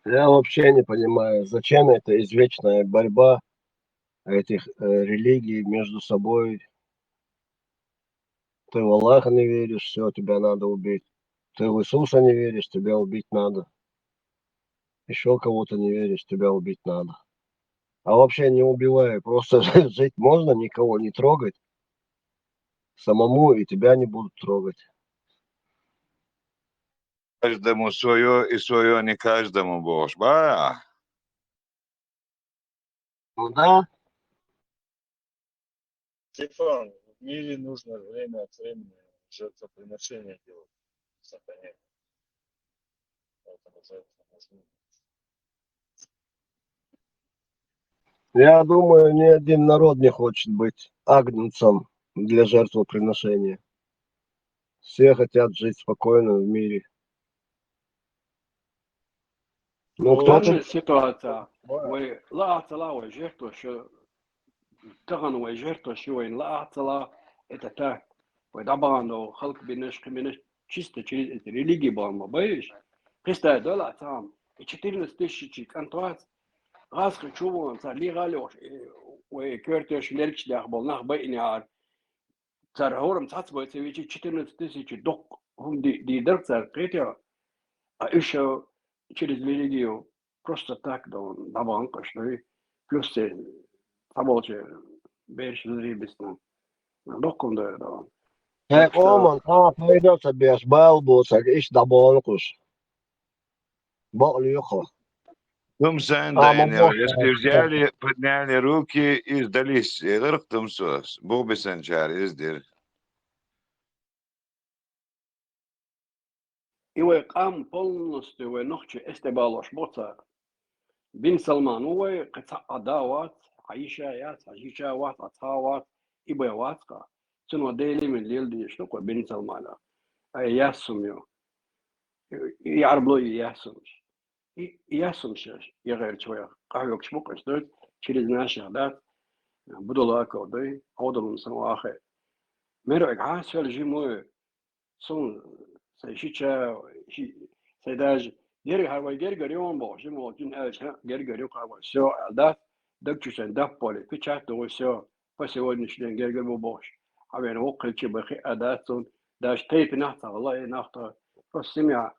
Я вообще не понимаю, зачем эта извечная борьба этих э, религий между собой. Ты в Аллаха не веришь, все, тебя надо убить. Ты в Иисуса не веришь, тебя убить надо. Еще кого-то не веришь, тебя убить надо. А вообще не убивай, просто жить можно, никого не трогать. Самому и тебя не будут трогать. Каждому свое и свое не каждому, бо ба. Ну да. Стефан, в мире нужно время от времени жертвоприношения делать сатане. Поэтому жертвы нужны. Я думаю, ни один народ не хочет быть агнцем для жертвоприношения. Все хотят жить спокойно в мире. Ну, кто-то... Ситуация. Вай лаахцала, вай жертва шу, тахан вай жертва шу, вай лаахцала, это так. Вай дабандо, халк бинеш, кабинеш, чисто через эти религии бан ма баиш. Представь, да, ла там, и четырнадцать тысяч кантуац, газ хочу вон, ца ли галёш, вай кёртёш леркш дях бол, нах бай иняр. Цар хором цац бай, ца вечи четырнадцать тысяч док, хум ди, ди дырк цар кретя. А ещё через религию просто так, да, он, дабан каш, да, и плюс те, таболче, берш зрибисна. Доккун да, да. Так что... Оман, а, пайда табеш, бал босак, иш дабан куш. Бал юхо. Тумсен да, если взяли, подняли руки и сдались, и дырк тумсос, бу бисен чар, из дир. И вай къам полностью вай нохчи эсте балош боца. Бин Салман вай, къаца ада вац, Аиша яц, Аиша вац, аца вац, и бай вац ка. Цуно дели мен лел ди, что кой Бин Салмана. Ай ясум ё. И арбло и ясум. И ясум шеш, и гэр чвоя. Къахлёк чмок, что через наших, да? Будулаков, да? Одалун самахе. Меро га сел жимой. Сун, сай шича, сай даже герг харвай герг гарион бо, ши мо кин эл ша герг гарион харвай. Всё, да, дак чусен да поле, печать до всё. По сегодняшний день герг гарион бо. А вен вок хилчи бахи, а да, сун, даже тейпи нахта, Аллах и нахта. Просто семья,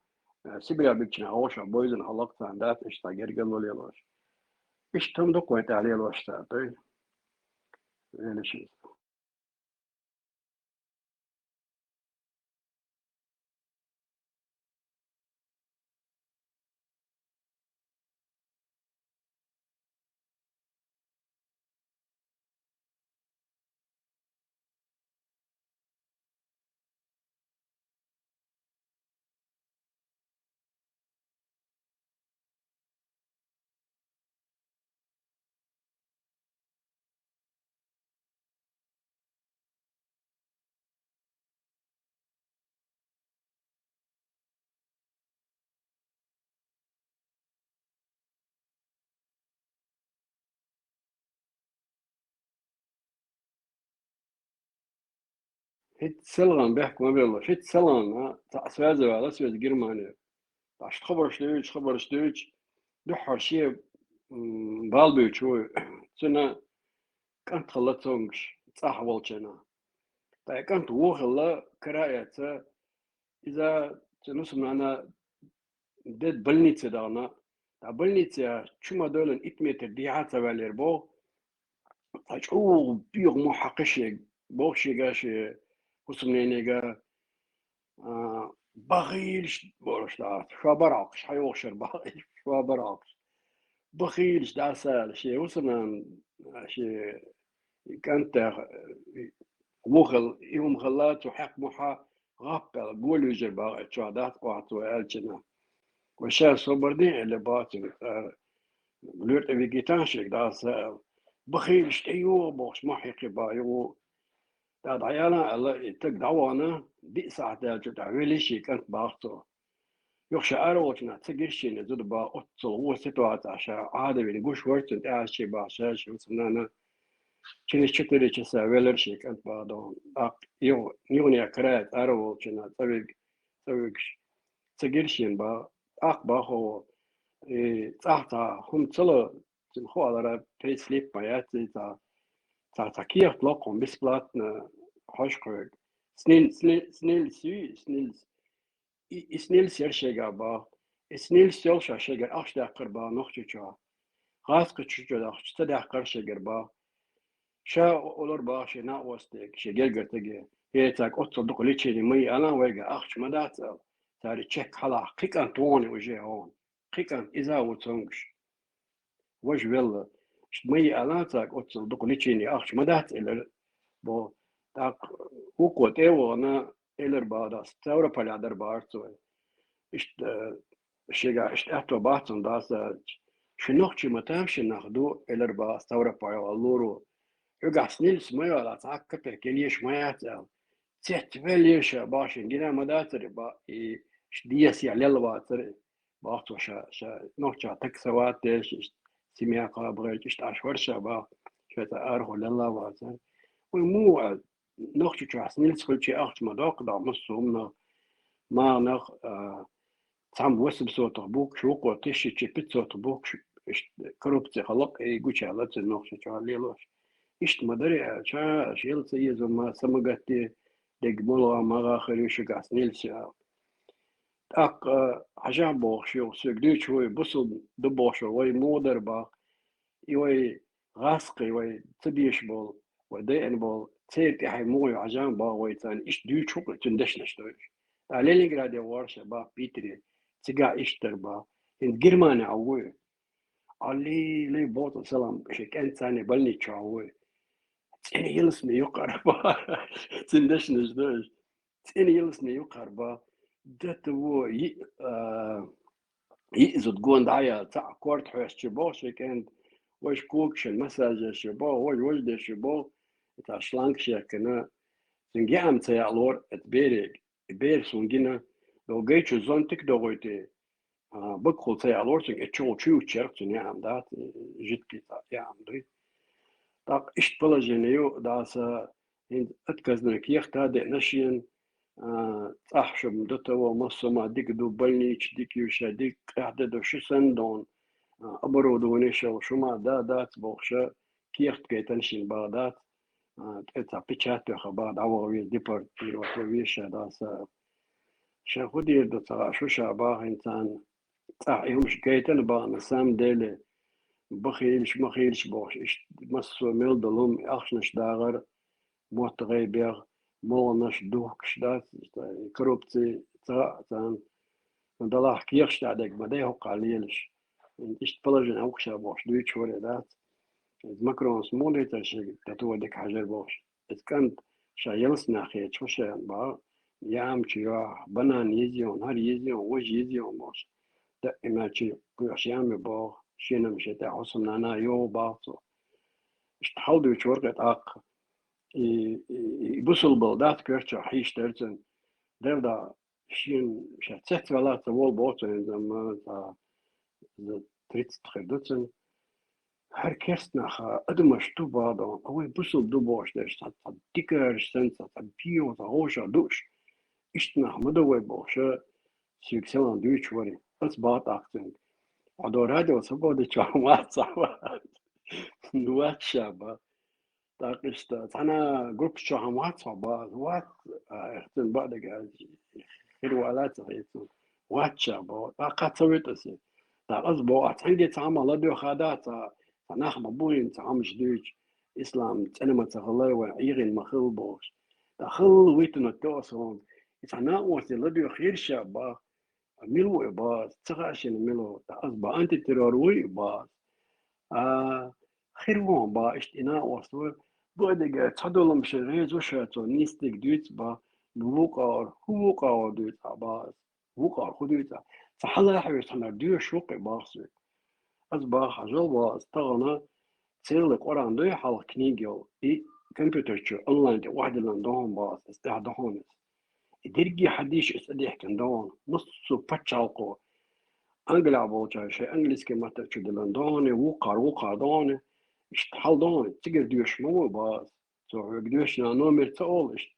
Сибиря бикчина, оша, бойзен халак сан, да, ишта герг гарион лелош. Иштам док вай та лелош та, то есть. Велиши. Хит селган бехк ма белло, хит селган, а, та связь вала, связь Германия. Таш хабарш дойч, хабарш дойч, духар ше, м, бал бойч, ой, цена кант хала цонгш, цах волчена. Та кант вохла, краяца, иза цена сумнана, дед больница дагна. Та больница чума долан ит метр диаца валер бо. Та чу пиуг мо хакыше, бо шигаше, хусумненега, а, багилш, борш да, шабаракш, хайохшер багилш, шабаракш. Багилш да сал, ше хусумнан, ше кантер, вухал, иум хала, цу хак муха, гаппел, гол южер багилш, чу дат, куат, цу элчина. Ва ша собарди, эле бацин, а, Луьртӏа вегетанщик да са бахилш тӏе ю бохуш, мохь хьекхи ба ю. Тӏа дӏаяла ала и таг дӏавана, диъ сахьат даьлча тӏа велиши кӏант бахцо. Юха ша ара волчунах ца гиршина зуда ба оццул ву ситуация ша Ӏадавин гуш варцун тӏаьхьа ши бахша ши вусунана. Через четыре часа велар ши кӏант ба дон. Ак, ю, югъни акрая ара волчуна, цавиг, цавигш. Ца гиршин ба, ак бахо. И цӀахь цхьа хӀума ца ло, цуьнан ху алара пресс-слип ма яц, и цхьа, цхьа, цхьа кехат локхун бесплатно хьожа хьоьга. Снил-, сни-, снилс юй, снилс. И, и снилс яра шегара боху. И снилс йолуш а шегара ахча даьккхира боху Нохчийчохь. ГӀазкхи чу чу дахча ца даьккхира шегара боху. Ша олура боху шен накъостега, шен гергара стаге. Э, цаьрга оццул дукха лечение ма йи алан вайга, ахча ма дац ала. Цара чек хьалахь, кхин кӀант вон уже хьуна. Кхин кӀант иза а ву цуьнгаш. Важа велла. Иштта ма йи алан цаьрга оццул дукха лечение, ахча ма дац элира боху. ТӀаккха вукхо тӀе а вахана, элира боху дас, Ставрополехь дара боху цо. Иштта, э, шега иштта аьтто бац цунна дас, э, ши нохчий ма тамашийна нах ду, элира боху Ставрополехь луро. Уьгахь снилс ма йолу, цхьа капек елла еш ма яц аьлла. Цецвелла еш а боху, шен гина ма дацара боху, и иштта десехь лелла вацара. Боху цо ша, ша нохча таксовать деш, иштта семья кхабахийча, иштта Ӏаш вара ша боху, ша цхьа арахьа лелла вацара. Вай муха а Нохчийчохь снилс хилча ахча ма доккху доху массо а хӀуманах, маханах, а, цхьамма восемьсотах бухкуш, вукхо тысяча пятьсотах бухкуш, иштта коррупци хьалакъ, и гучаьлла цуьнан Нохчийчохь лелош. Иштта ма дарий аьлча, аша яла ца еза ма самагатде, дерг муьлха а ма гӀахар ю шуьгахь снилс ю аьлла. ТӀаккха, хьажахь бохуш ю, соьга дуьйцуш ву, бусулба ду бохуш ву, вай муха дара боху, и вай гӀазкхий, вай ца дезаш болу, вай дайина болу, церан тӀаьхье муха ю хьажахь боху вай царна, иштта дуьйцуш ву-кх цуьнан дешнаш дойуш. ТӀаккха Ленинграде вара ша боху, Питере, цигахь иштта дара боху, хӀинца Германехь вуй. Аллий, лай боцу салам, шен кӀентан царна больницачохь вуй. ЦӀена ялсамани юккъара боху, цуьнан дешнаш дойуш. ЦӀена ялсамани юккъара боху. Дата во, йиъ, а, йиъ зуда гонах дӀаяьлла, цхьаъ корта хьоьстуш ю боху шен кӀентан, важа когашна массаж еш ю боху, важа важа деш ю боху, и цхьа шланг шеккхина. Цуьнга яам ца яалора, оцу берега. И бер суна гина, догу гайчу зонтик догӀуьйту. А, багахула ца яалора цуьнга, и чу, чу юттучарех цуьнан яам дац, жидкий цхьа яам дуй. ТӀаккха иштта положение ю, даса, хӀинца отказной кехат а деана шена, а, цӀахь шу ма ду таво, массо а ма дика ду, больнича дика ю, ша дика къаьхьа де ду, ши санна дона, а, оборудование шел, шу ма да, дац бохуш, кехат гайтина шена баха дац, а, тӀе цхьа печать тоьхна баха, дӀаваха веза, депортировать ван веза ша даса. Шен хӀун дийр ду ца хаьа, шу ша баха хӀинца царна. ЦӀахь и хӀумаш гайтина бахана, на самом деле, бахийлаш, махийлаш бохуш, иштта массо а мел долу хӀума, ахчанаш дагӀар, мотт гӀайбех, молханаш духкуш дац, коррупци ца хаьа царна. Ну, далахь кехаташ тӀехь дерг ма дай хӀокхахь лелаш. Иштта положение хӀокху ша бохуш дуьйцуш вара дац. Иза Макронс муха дийцара шега, тӀе тоха дика хьажар бохуш. Иза кӀант ша ялсаманехь хеташ хӀу шена баха, яам чу йохьу, банан йиза йона, хӀара йиза йона, важа йиза йона бохуш. Даимачи кхоьхьуш яам ю боху, шена-м шен тӀехь хӀусамнана йогӀу баха цо. Иштта хьал дуьйцуш вара кхе тӀаккха. И, и, и бусулбал дац коьртачохь хьийш дара цуьнан. Делла шена ша цецваьлла ца волу боху цо, хӀинца ма цхьа за тридцать хир ду цуьнан. ХӀара керстанаха адамаш ду бадон, а вай бусулба ду бохуш дерш, цхьа, цхьа дикараш санна, цхьа, цхьа бийо, цхьа гӀовша дууш, иштта нах ма ду вай бохуша, соьга селан дуьйцуш вари. Ас баха тӀаккха цуьнга. Хьо до радио Свобода чохь вац цхьа вац. Ну, вац ша баха. ТӀаккха иштта, цхьана группа чохь вац хьо баха, вац, а, цуьнан баъ дага хир вала ца хеташ. Вац ша баха. ТӀаккха ца вуьту аса. ТӀаккха ас боху, ахь цхьаьнгге цхьа хӀума ладоьха дац, цхьа нах ма бу хӀинца хӀумаш дуьйцуш, ислам цӀена ма ца хилла, вайн Ӏехийна ма хилла бохуш. ТӀаккха хала вуьту аса хьуна. И цхьа накъостий ладоьха хир ша баха. Мила ву и баха, ца хаьа шена мила ву. ТӀаккха ас баха антитеррор вуй и баха. А, хир ву хьуна баха, иштта и накъост ву. Баъ дерг цхьа долу-м шен реза ву ша цо нисдерг дуьйцу баха. Ну, вукхара, хӀун вукхара дуьйцу ахь баха ас? Вукхара хӀун дуьйцу ахь? Цхьа хьалахьа веш цхьанара доьшуш ву-кх и баха соьга. Ас баха хьажал баха, ас тахана целый Къуръан дуй хьалха книга йолу, и компьютер чу онлайн тӀе охьадиллина ду хьуна баха ас, ас тӀехь ду хьуна иза. И дерриге хьадисаш иза тӀедехкина ду хьуна, массо а пачхьалкхо, Англехь болчара шайн английский маттах чу диллина ду хьуна, вукхара, вукхара ду хьуна, иштта хьал ду хьуна, цигара доьшуш ма ву баха ас. Цо хьоьга доьшна номер ца олу иштта.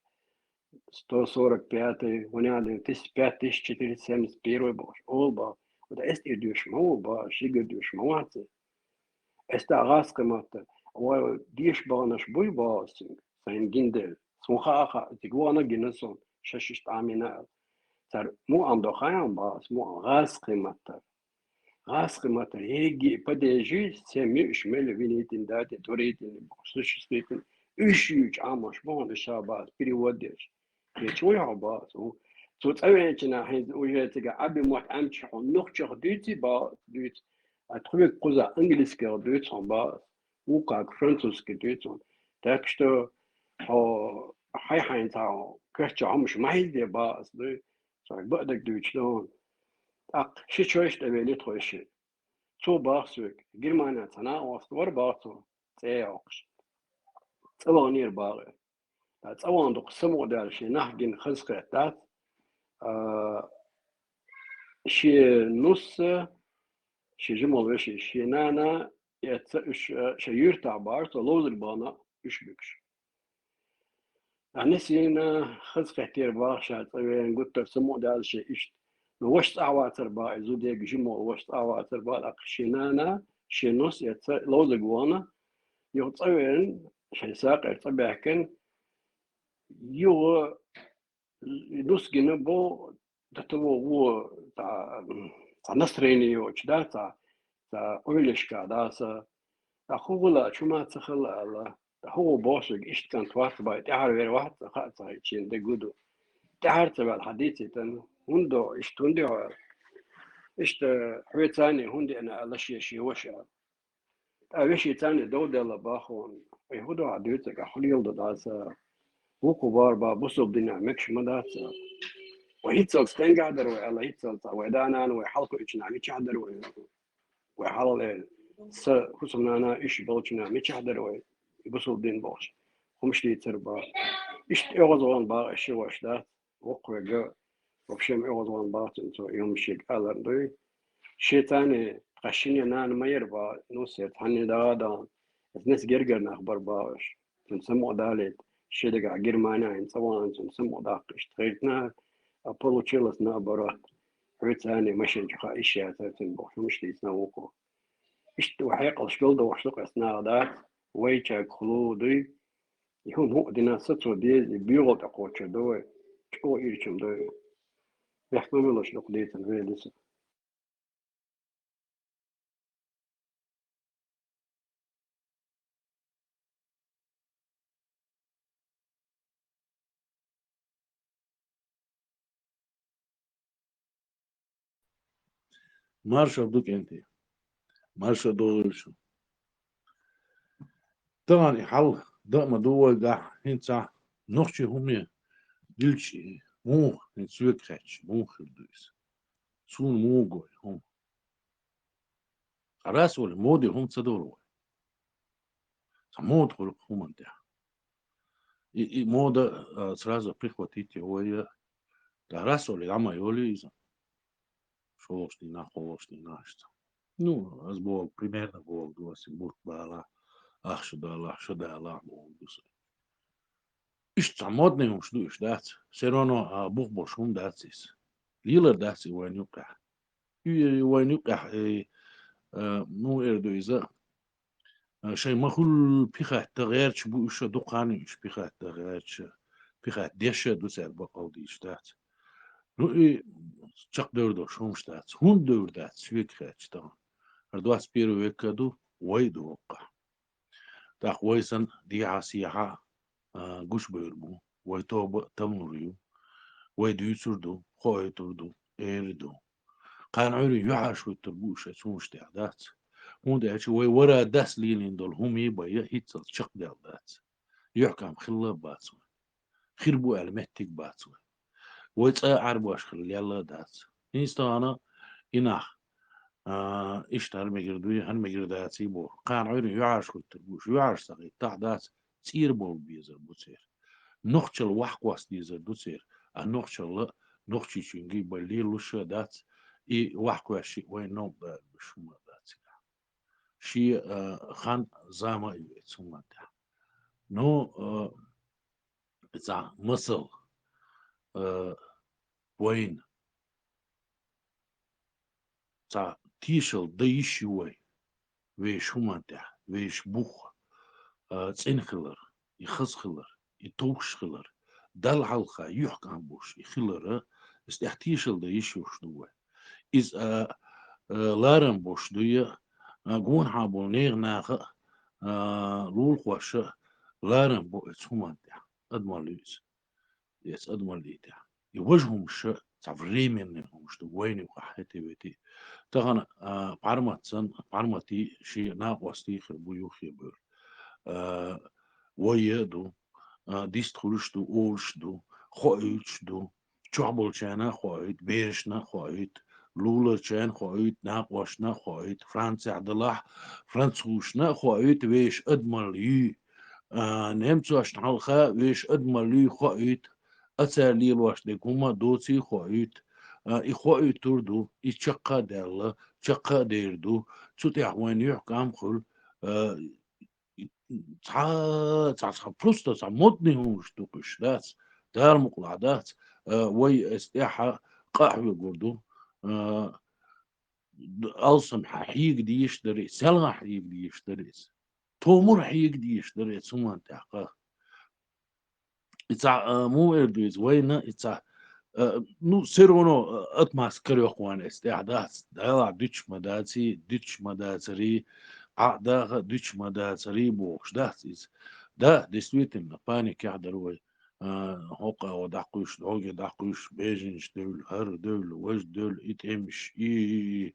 Сто сорок пятый, хӀун аьлла, тысяча, пять тысяч четыреста семьдесят первый бохуш, олу баха. Вот эс тӀера доьшуш ма ву баха, шийгара доьшуш ма вац. Эс да гӀазкхи маттара. Вай деша баханаш буй баха цуьнга, сайна гина дела. Суна хаа хаа, цига вахана гина суна, ша шиш тӀамина аьлла. Цар муъан до хаям баха, муъан гӀазкхи маттара. ГӀазкхи маттара, егги падежи, семьи уьш мел винительный, дати, творительный, существительный. Уьш юч Ӏамош бахана ша баха, перевод деш. Кечуй хьо баха, цу, цу цӀавенчина хӀинца уже цига Ӏаби мотт Ӏамчи хьо нухчах дуьйци баха, дуьйци. А тхуьга кхуза английских дуьйцу хьо баха, вукхаг французский дуьйцу хьо. Так что хьо хьай-хьайна цхьа кхерча хӀумаш ма хьийзде баха, дуй. Цхьа баъдаг дуьйцу хьуна. ТӀаккха ши чойш тӀавели тхо ши. Цо баха соьга, Германия цхьа накъост вар баха цо, цӀе йоккхуш. ЦӀа ваханера баха. Ткъа цӀа вахана дукха самукъадаьлла шен нах гина хазахетта дац. А, шен нус а, шен жимал веший, шен нана а, эцца уьш, а, шен юьртахь баха, цо ловзарг бахана уьш буьгуш. Ткъа нисйина хазахеттера баха ша цӀа веана гуттар самукъадаьлла шен иштта. Ну, ваша цӀахь вацар баха, и зудега жимал ваша цӀахь вацар баха, тӀаккха шен нана, шен нус а эцца ловзарг вахана, юха цӀа веана, шен сакъера цӀа баьхкина, юха нус гина бу, до того ву, цхьа, цхьа настроение йоцуш, да, цхьа, цхьа ойлашка, да, са, тӀаккха хӀу хила, чу ма ца хила аьлла. ТӀаккха хӀу боху соьга, иштта кӀант вац баха, тӀаьхьара вер вац, хаа ца хьийчийна дегу ду. ТӀаьхьара ца ваьлла хьан дийцийтан, хӀунда до, иштта хӀунда хьо аьлла. Иштта хьоьцани хӀунда деана аьлла шен, шен ваша аьлла. ТӀаккха вешийцани дов делла бахана, вай хӀу до хьан дуьйцург, хьо леладо дӀаса. Вукху бара баха бусалба динехь мегаш ма дац. Вай хӀинццалц стенгахь дара вай аьлла, хӀинццалц вай да-нана вай хьалха уьчунахь мичахь дара вай? Вай хьалха са хӀусамнана уьш болчунахь мичахь дара вай? И бусалба дин бохуш. ХӀумаш дийцар баха. Иштта оьгӀазвахана баха ши ваша дац. Воккхавега, вообще-м оьгӀазвахана баха цуьнан цо и хӀума шега аларна дуй. Шен цани тхан шине нана ма яра баха, ну, сера цхьанне дагӀа а дан. Эс нес гергара нах бара баха уьш. Цуьнан самукъадалийта, шен дагахь Германехь цӀа вахана цуьнан самукъадаккха иштта хилийтина, а получилось наоборот. Хьоьцани машен чу хаа йиш яцара цуьнан бохуш, хӀумаш дийцина вукхо. Иштта вай хьекъалш галдохуш ду-кх эс наха дац, вайчаьрга хулу дуй. И хӀума хӀуъа дина сацо деза, и боьгӀал тӀекхочур ду вай, чӀогӀа ирчам ду вай. Бехк ма мелаш дукха дийцар велиса. Марша ду, кӀентий. Марша долуьйту шу. Тахана и хьал дан а ма ду вайгахь, хӀинца нохчий хӀума дилчи, муха, хӀинца соьга хаьттича, муха хир ду иза? Суна муха го и хӀума? Цхьа раз олий, моде хӀума ца дора вай. Цхьа мода хуьлу хӀуманна тӀехь. И, и мода, а, сразу прихватить вай, а, да, раз олий, дӀа ма йолий иза. ШолгӀачу дийнахь, кхоалгӀачу дийнахь иштта. Ну, ас боху, примерно боху ду ас, и бурт балахь, ахча далахь, ша далахь боху ду сан. Иштта цхьа модный хӀумаш ду уьш, дац? Всё равно, а, бух болуш хӀума дац иза. Лелар дац и вайна юккъехь. И вайна юккъехь, э, э, ну, эр ду иза, э, шайн ма-хуьллу пихатта гӀерташ бу уьш, дукха хан ю уьш пихатта гӀерташ, пихат деш а ду цара, бакъалла дийцча, дац? Ну, и чекхдевр долуш хӀумаш дац. ХӀунда девр дац, соьга хаьттича тахана? ХӀара двадцать первый век а ду, вай а ду хӀокхахь. ТӀаккха вай санна дехьа-сехьа, а, гучубевр бу, вай тоба а талур ю, вай дуьйцур ду, хоуьйтур ду, эр ду. Кхана Ӏуьйранна юьхьӀаьржа хӀуьттур бу уьш, хӀуманаш тӀехь, дац? ХӀунда аьлча вай вара дас лелийна долу хӀума а бен, хӀинццалц чекхдаьлла дац. ЮьхькӀам хилла а бац вайн. Хир бу аьлла меттиг а бац вайн. Вай цкъа а Ӏаьрбош хилла лелла а дац. ХӀинца тахана и нах, а, иштта хӀара мегар дуй, хӀара мегар даций боху. Кхана Ӏуьйранна юьхьӀаьржа хӀуьттур бу уьш, юьхьӀаьржа ца хӀиттахь, дац, цӀера бовла безар бу церан. Нохчалла ваьхкост дезар ду церан, а нохчалла, нохчийчуьнга бен лелалуш а дац, и ваьхкош шиъ вайн новкъа далуш хӀума а дац цигахь. Шен, а, хан, зама а ю эцу хӀуманна тӀехь. Ну, а, цхьа масал, а, вайна. цхьа тешал дан йиш ю вай. Вешан хӀуманна тӀехь, вешан бух, а, цӀена хилар, и хаза хилар, и товш хилар, Далла хьалха юьхькӀам болуш и хилар, а, иза тӀехь тешал дан йиш йолуш ду вай. Иза, а, а, ларам болуш дуй, а, гонахьа болу нехан наха а, а, лулахоша а ларам бо оцу хӀуманна тӀехь, адамаллин иза. Эца адамаллин тӀехь. И важа хӀумаш цхьа временный хӀумаш ду, вайна юкъахь хӀетте-ветте. Тахана, а, Пхьармат санна, Пхьарматий шен накъостий хир бу юххе бевр. А, вай а ду, а, дистхуьлуш ду, олуш ду, хоуьйтуш ду. Чохь болчарна а хоуьйту, берашна а хоуьйту, луларчарна а хоуьйту, накъосташна а хоуьйту, Францехь далахь, французашна а хоуьйту, вешан адамалла юй. А, немцошна хьалха вешан адамалла юй хоуьйту, а цара лелош дерг хӀума доций хоуьйту. А, и хоуьйтур ду, и чаккха а даьлла, чаккха а дер ду. Цу тӀехь вайна юьхькӀам хуьлу, а, цхьа, цхьа, цхьа, просто цхьа модный хӀумаш ду кхуьш, дац, Дала мукъалахь дац, а, вай эца тӀехь къа а хьоьгур ду, а, д-, алсам хьан хьега дезаш дара иза, селхана хьега дезаш дара иза. Томур хьега дезаш дара иза хӀуманна тӀехь къа. И цхьа, а, муха эр ду иза вайна, и цхьа, а, ну, всё равно, а, атмаска карайоккху вайн эца тӀехь дац, Далахь дуьтуш ма даций, дуьтуш ма дацарий, Ӏа а даха а дуьтуш ма дацарий бохуш дац иза. Да, действительно, паникехь дара вай. А, хӀокху агӀо дӀакхуьйсуш, дӀогӀе дӀакхуьйсуш, бежанаш девлла, хӀара девлла, важа девлла, и тӀемаш, и, и, и,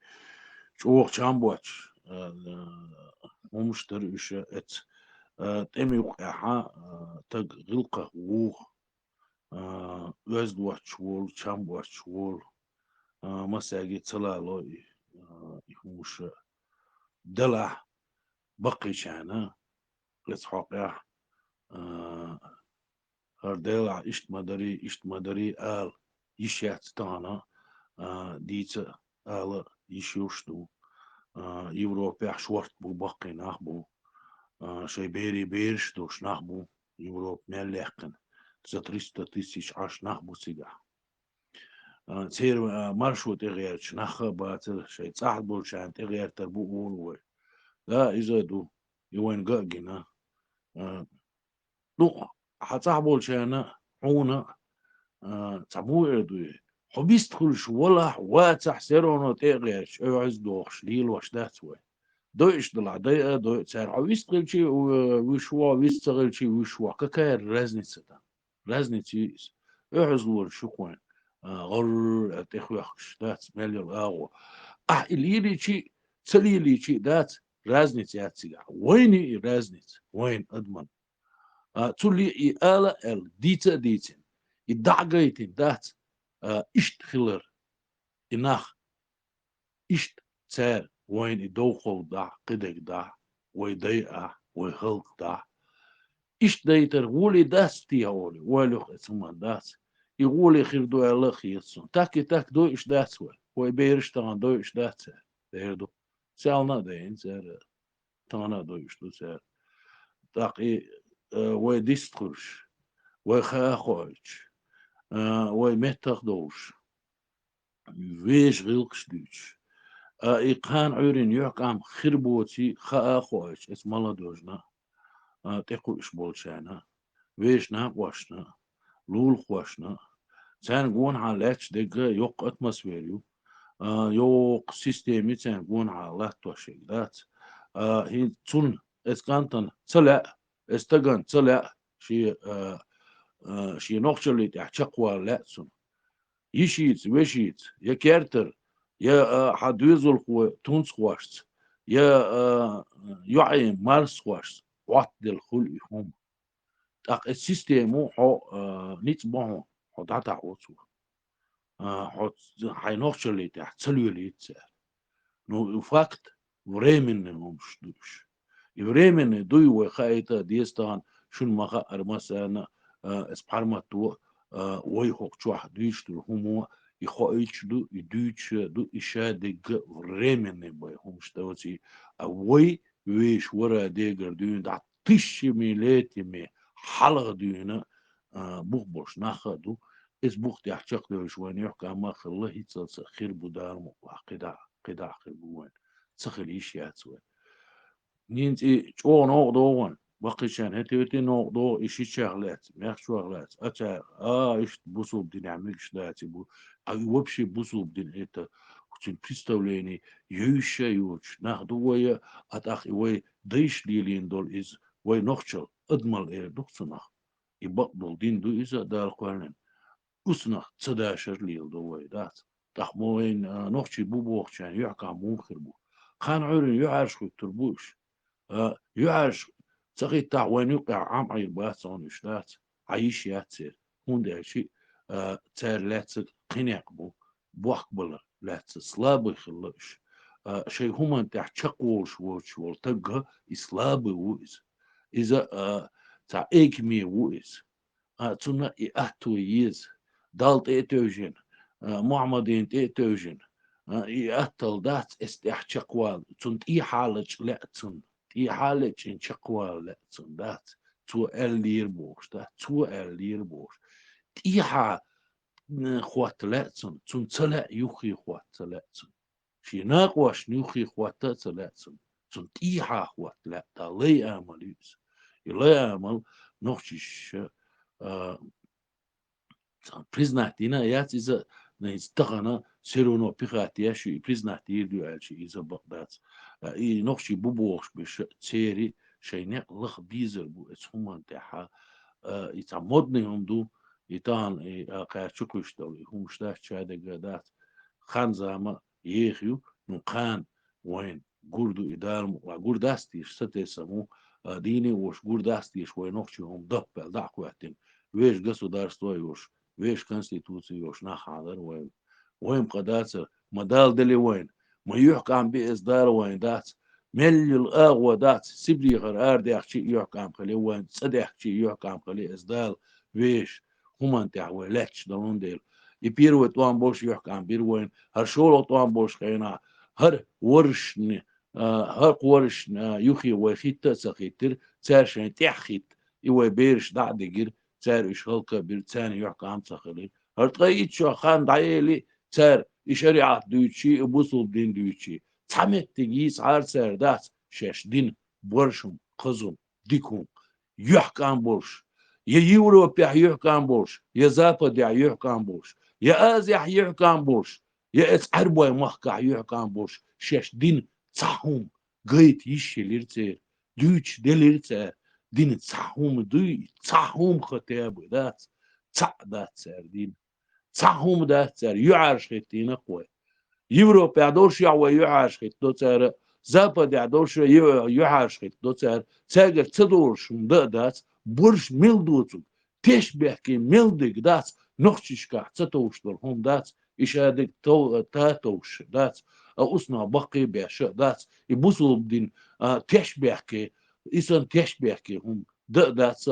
чӀогӀа чам боцуш, а, а, хӀумаш дара уьш эца. А, тӀеман юккъехь, а, стаг гӀиллакхах вуха, а, оьзда воцуш волу, чам боцуш волу, а, массаьрга ца лало и, а, и хӀумаш делахь баккхийчарна, эца хьокъехь, а, хӀара делахь иштта ма дарий, иштта ма дарий ала йиш яц тахана, а, дийца а ала йиш йолуш ду. А, Европехь шорта бу, баккхий нах бу. А, шайн берийн бераш долуш нах бу, Европа мел яьккхина. За триста тысяч Ӏаш нах бу цигахь. А, церан, а, маршо тӀегӀерташ нах а бацара, шайн цӀахь болчарна тӀегӀертар бу олу вай. Да, иза а ду, и вайна ган а гина. А, ну, хьан цӀахь болчарна, хьуна, а, цхьа муха эр ду и? Хьо вистхуьлуш валахь, вацахь, всё равно тӀе а гӀерташ, оьгӀаз а дохуш, лелош дац вай. Дойуш далахь, дайа а дойу цара. Хьо вистхилчий, у-, вуьш ву, вист ца хилчий, вуьш ву. Какая разница там? Разница ю иза. ОьгӀазло ю шух вайн, а, гӀорра а тӀехоьхкуш дац мел йолу агӀо. Ахь и лелийчий, ца лелийчий дац, разница яц цигахь. Вайна ю и разница, вайна адаман. А, цу ле и ала а аьлла, дийца а дийцина, и дӀа а гайтина дац, а, иштта хилар, и нах. Иштта цара вайна и довхалла дахь, кхидерг дахь, вай дайа ахь, вай халкъ дахь. Иштта дайтар гӀоле дац те олий, ойла йоккху эца хӀуманна дац. И гӀоле хир ду аьлла а хета суна. Так и так дойуш дац вай. Вай бераш тахана дойуш дац цара. Дера ду. Селхана а дайна цара. Тахана а дойуш ду цара. ТӀаккха и, э, вай дистхуьлуш, вай хаа хоуьйтуш, э, вай меттах а довлуш, вешан гӀиллакхаш дуьйцуш. А, и кхана Ӏуьйрина юьхькӀам хир боций хаа а хоуьйтуш, эца молодёжна, а, тӀекхуьуш болчарна, вешан накъосташна, лулахошна, царна гонахьа лаьтташ дерг а йоккха атмосфера ю, а, йоккха система ю царна гонахьа латтош ерг дац. А, хӀинца цунна эца кӀантана ца лаьа, эца стагана ца лаьа, шен, а, а, шен нохчаллин тӀехь чекхвала лаьа цунна. Йишица, вешица, я кертара, я, а, хьан доьзалхо тунцхошца, я, а, йоӀе марсхошца Ӏоттаделла хуьлу и хӀума. ТӀаккха эца система хьо, а, ницкъ бо хьуна, хьо дӀатаӀо цо. А, хьо ц-, хьайн нохчаллин тӀехь ца лелийта цара. Ну, факт, временный хӀумаш ду уьш. И временный дуй вай хаийта а деза тахана, шуна ма хаъара массарна, а, эца Пхьарматто, а, вай хӀокху чохь дуьйцуш долу хӀумо, и хоуьйтуш ду, и дуьйцуш а ду, и ша дегга временный бай хӀумаш доций, а вай вешан вара дегара дуьйна дӀа тысячами летиями хьалха дуьйна, а, бух болуш нах а ду. Иза бух тӀехь чекхдевлча вайн юьхькӀам а хилла, хӀинццалц а хир бу Дала мукъалахь кхидӀа. кхидӀа хир бу вайн. Ца хила йиш яц вай. Нин цӀи чӀогӀа новкъа догӀун, баккхийчарна хӀета-вета новкъа догӀу, и шичех лаьцна, мехчох лаьцна, а цаьрга, а, иштта бусулба динехь мегаш дац и бу. А и вообще бусулба дин это, цуьнан представление йовзаш а йоцуш нах ду вай, а тӀаккха и вай дайша лелийна долу иза, вай нохчалла, адамалла эр ду-кх цунах. И бакъдолу дин ду иза, Дала кхоьллина. Уьцунах ца дашар леладо вай, дац. ТӀаккха мо вайн, а, нохчий бу бохучарна юьхькӀам муха хир бу? Кхана Ӏуьйранна юьхьӀаьржа хӀуьттур бу уьш. А, юьхьӀаьржа ца хӀиттахь, вайна юккъехь Ӏам Ӏийр бац хьуна уьш, дац. Ӏа йиш яц церан. ХӀунда аьлча, а, цара лаьцнарг кхин некъ бу, бохкабалар лаьцна, слабый хилла уьш. А, шайн хӀуманна тӀехь чекхволуш воцуш волу стаг, и слабый ву иза. Иза, а, цхьа эйкаме ву иза. А, цунна и атто еза. Далла тӀе а тевжина, а, Мухьаммадина тӀе а тевжина, а, и атталла дац, эс тӀехь чекхвала. Цунна тӀехьа лачкъа лаьа цунна. ТӀехьа лечкъина чекхвала лаьа цунна, дац. Цо аьллера бохуш, дац. Цо аьллера бохуш. ТӀехьа, м, хӀотта лаьа цунна. Цунна ца лаьа, юххе хӀотта ца лаьа цунна. Шен накъошна юххе хӀотта а ца лаьа цунна. Цунна тӀехьа хӀотта лаьа, тӀаккха лай амал ю иза. И лай амал нохчаша, а, цхьа признать дина а яц иза, но иза тахана всё равно пихать еш ю, и признать дийр ду аьлча, иза бакъ дац. А, и нохчий бу бохуш берш церан шайн некъ лаха безар бу оцу хӀуманна тӀехь. А, и цхьа модный хӀума ду, и тахана, и, а, кхаьчча чукхуьйсуш долу, и хӀумаш дац, чадерг а дац. Хан-зама еха ю, ну, кхана вайна гур ду и, Дала мукъ лахь, гур дац теша, сатесам ву, а, дийне а волуш, гур дац теша вай нохчийн хӀума доп аьлла дӀа а хӀоьттина. Вешан государство а йолуш, вешан конституци а йолуш нах хьалара вай. Вайн къа дацара, ма Дала делла вайна, ма юьхькӀам би эс Дала вайн, дац. Мел йолу агӀо дац, Сибрехара арадаьхча а юьхькӀам хили вайн, цӀа даьхча а юьхькӀам хили эс Дала, вешан хӀуманна тӀехь вай лаьтташ долун дела. И первый тӀом болуш юьхькӀам бира вайна, хӀара шолгӀа тӀом болуш хенахь, хӀара варшна, а, хӀара кху варшна, а, юххе вай хӀитта а ца хӀиттира, цара шайн тӀехь хӀитта, и вай бераш дӀа а дигира, цара уьш хӀаллак а бира, царна юьхькӀам а ца хилира. ХӀара ткъе итт шо хан дӀаели, цара и шариӀат дуьйцуш, и бусулба дин дуьйцуш, цхьа меттиг йийцахьара цара, дац, шаьш дина боршам, хазум, дикум, юьхькӀам болуш, я Европехь юьхькӀам болуш, я Западехь юьхькӀам болуш, я Азехь юьхькӀам болуш, я эцу Ӏаьрбойн махкахь юьхькӀам болуш, шаьш дина цхьа хӀума гайта йиш елира церан, дуьйцуш делира цара, дина цхьа хӀума дуй, цхьа хӀума хӀоттаб, дац, цхьаъ дац цара дина. Цхьа хӀума дац цара, юьхьӀаьржа хӀиттийна-кх вай. Европехь долуш а вай юьхьӀаьржа хӀиттадо цара, Западехь долуш а ю-, юьхьӀаьржа хӀиттадо цара, цаьргара ца долуш хӀума дан а дац, борш мел доцург, тешнабехке мел дерг дац, нохчашкахь ца товш долу хӀума дац, и шадерг тов-, татовш дац, а уснах баккхий а беш а дац, и бусулба дин, а, тешнабехке, и санна тешнабехке хӀума дан а дац,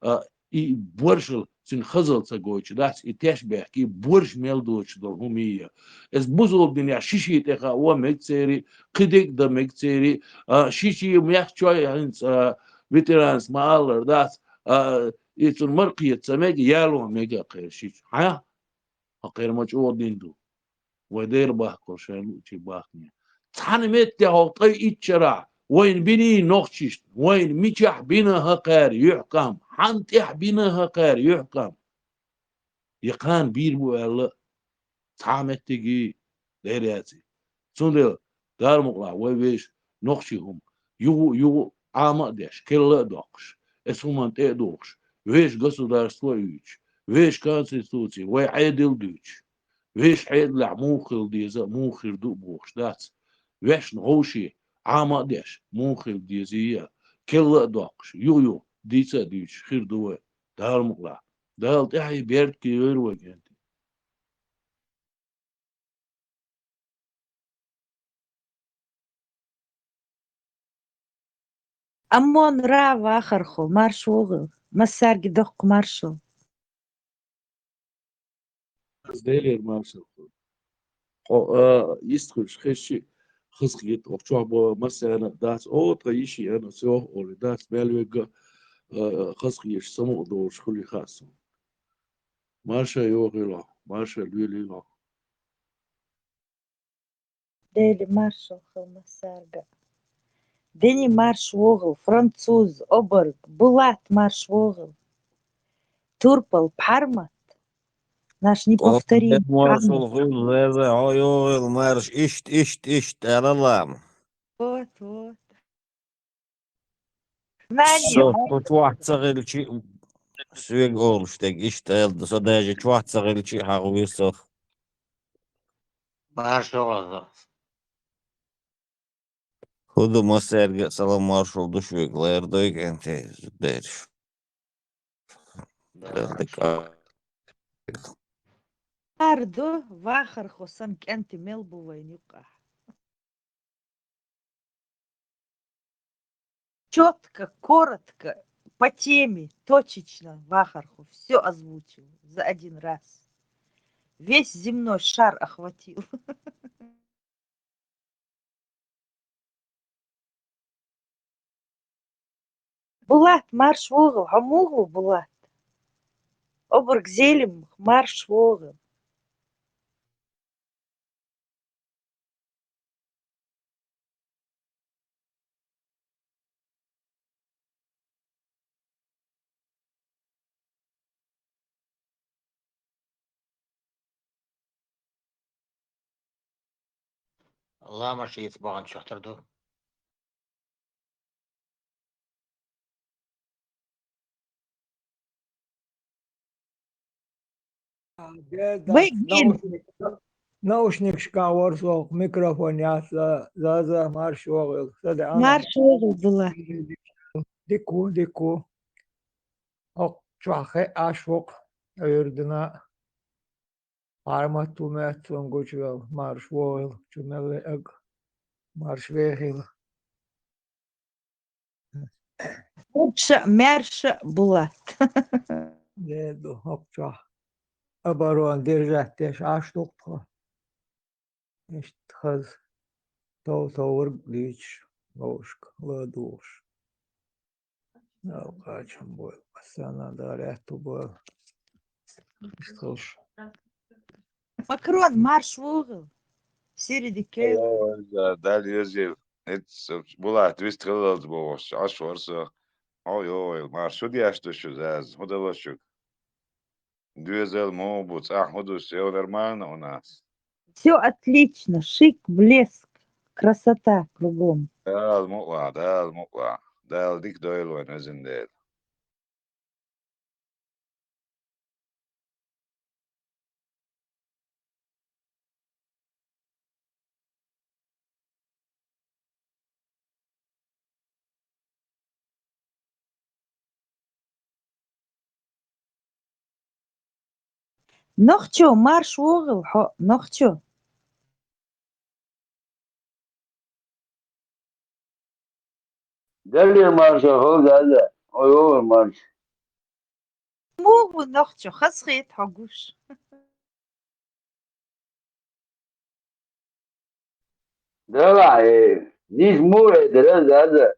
а, и боршал цуьнан хазал ца гойтуш дац, и тешнабехке, и борш мел доцуш долу хӀума я. Эс бусулба динехь шиший тӀе хаа мега церий, кхидерг а дан мега церий, а, шичий мехчой хӀинца, а, ветеранс ма-аллара дац, а, и цунна мара кхета ца мега, яло мега а кхеран шича. Хьа? Хьо кхеран ма чӀогӀа дин ду. Вай дера бахкалла шайн луъучий бахкане. Цхьана метте хӀокху ткъе итт шарахь вайна биний нохчишна, вайна мичахь бина хӀокхара юьхькӀам, хьанна тӀехь бина хӀокхара юьхькӀам? Я кхана бийр бу аьлла, цхьа а меттигий дер яций. Цундела, Дала мукъ лахь, вай вешан нохчийн хӀума юха а, юха а Ӏама а деш, керла а доккхуш, эс хӀуманна тӀе а догӀуш, вешан государство а юьйцуш, вешан конституци, вай Ӏедал а дуьйцуш, вешан Ӏедалехь муха хила деза а, муха хир ду а бохуш дац. Вешна вовшийн Ӏама а деш, муха хила дезий а, керла а доккхуш, юха-юха дийца а дуьйцуш хир ду вай, Дала мукъ лахь. Дала тӀаьхье беркате йойла вай кӀентий. Аммон Ра вахархо, марша вогӀийла, массаьрга доккха маршалла. Делера маршалла. Хьо, а, йистхуьлуш хезчи, хазахета, оха чохь бо массарна а дац, о, тхан йиши ана, сох олу дац, мел вегга, а, хазахеташ самукъа долуш хуьлий хаьа суна. Марша йогӀийла, марша лелийла. Дели маршал хила массаьрга. Дени марш вогӀал, француз, обарг, Булат марш вогӀал. Турпал, Пхьармат. Наш неповторим. Маршал хила, Заза, хьо йогӀал марш, ишт, ишт, ишт, аьлла лам. Вот, вот. Нани, со, со чохь ца хилчи, соьга олуш дерг иштта аьлла, со даже чохь ца хилчи, хьагӀ вуьсу. Маршо ваза. ХӀу ду массаьрга а салам маршалла ду шуьга, лардойга кӀентий бераш. Дала дика. Ардо, вахархо сан кӀентий мел бу вайн юккъахь. Чётко, коротко, по теме, точечно, вахархо, всё озвучил за один раз. Весь земной шар охватил. Булат, марш вогӀал, хьо муха ву, Булат? Обарг Зелимха, марш вогӀал. Ламаш йийца баханчохь тара ду. Вай гин. Наушник-, наушникашкахь вара со, микрофон яц, за, за, за, марш вогӀийла. Сан де Анна. Марш вогӀийла, Дала. Дика ву, дика ву. ХӀокху чохь хе Ӏаш ву-кх, Ӏуьйрдана. Хьармат ву моьтту суна гучувелла, марш вогӀийла, чу мел веъаг, марш вехийла. Марша, марша, Булат. Де ду, хӀокху чохь оборона держать деш Ӏаш ду-кх тхо. Иштта хаза тов-товрг дуьйцуш, вовшашка ладугӀуш. Дала кхачам бойла, массарна а Дала аьтту бойла. Иштта хуш. Макрон, марш вогӀийла. Сириди кел. Ой, да, Дала везийла. ХӀинца Булат вистхилалц бохуш, Ӏаш вара со. Хьо йогӀийла, марш. Шу деш ду шу, Заза? ХӀун дало шуьга? Доьзал муха бу, цӀахь хӀун ду, всё нормально у нас? Всё отлично, шик, блеск, красота кругом. Дала мукъалахь, Дала мукъалахь. Дала дика дойла вайн, везан Дела. Нохчо, марш вогӀийла хьо, нохчо. Далла марша хила, Заза. Ой, ой, марша. Муха ву нохчо, хазахета хьо гуш. Дала, э, нийса муха дара, Заза.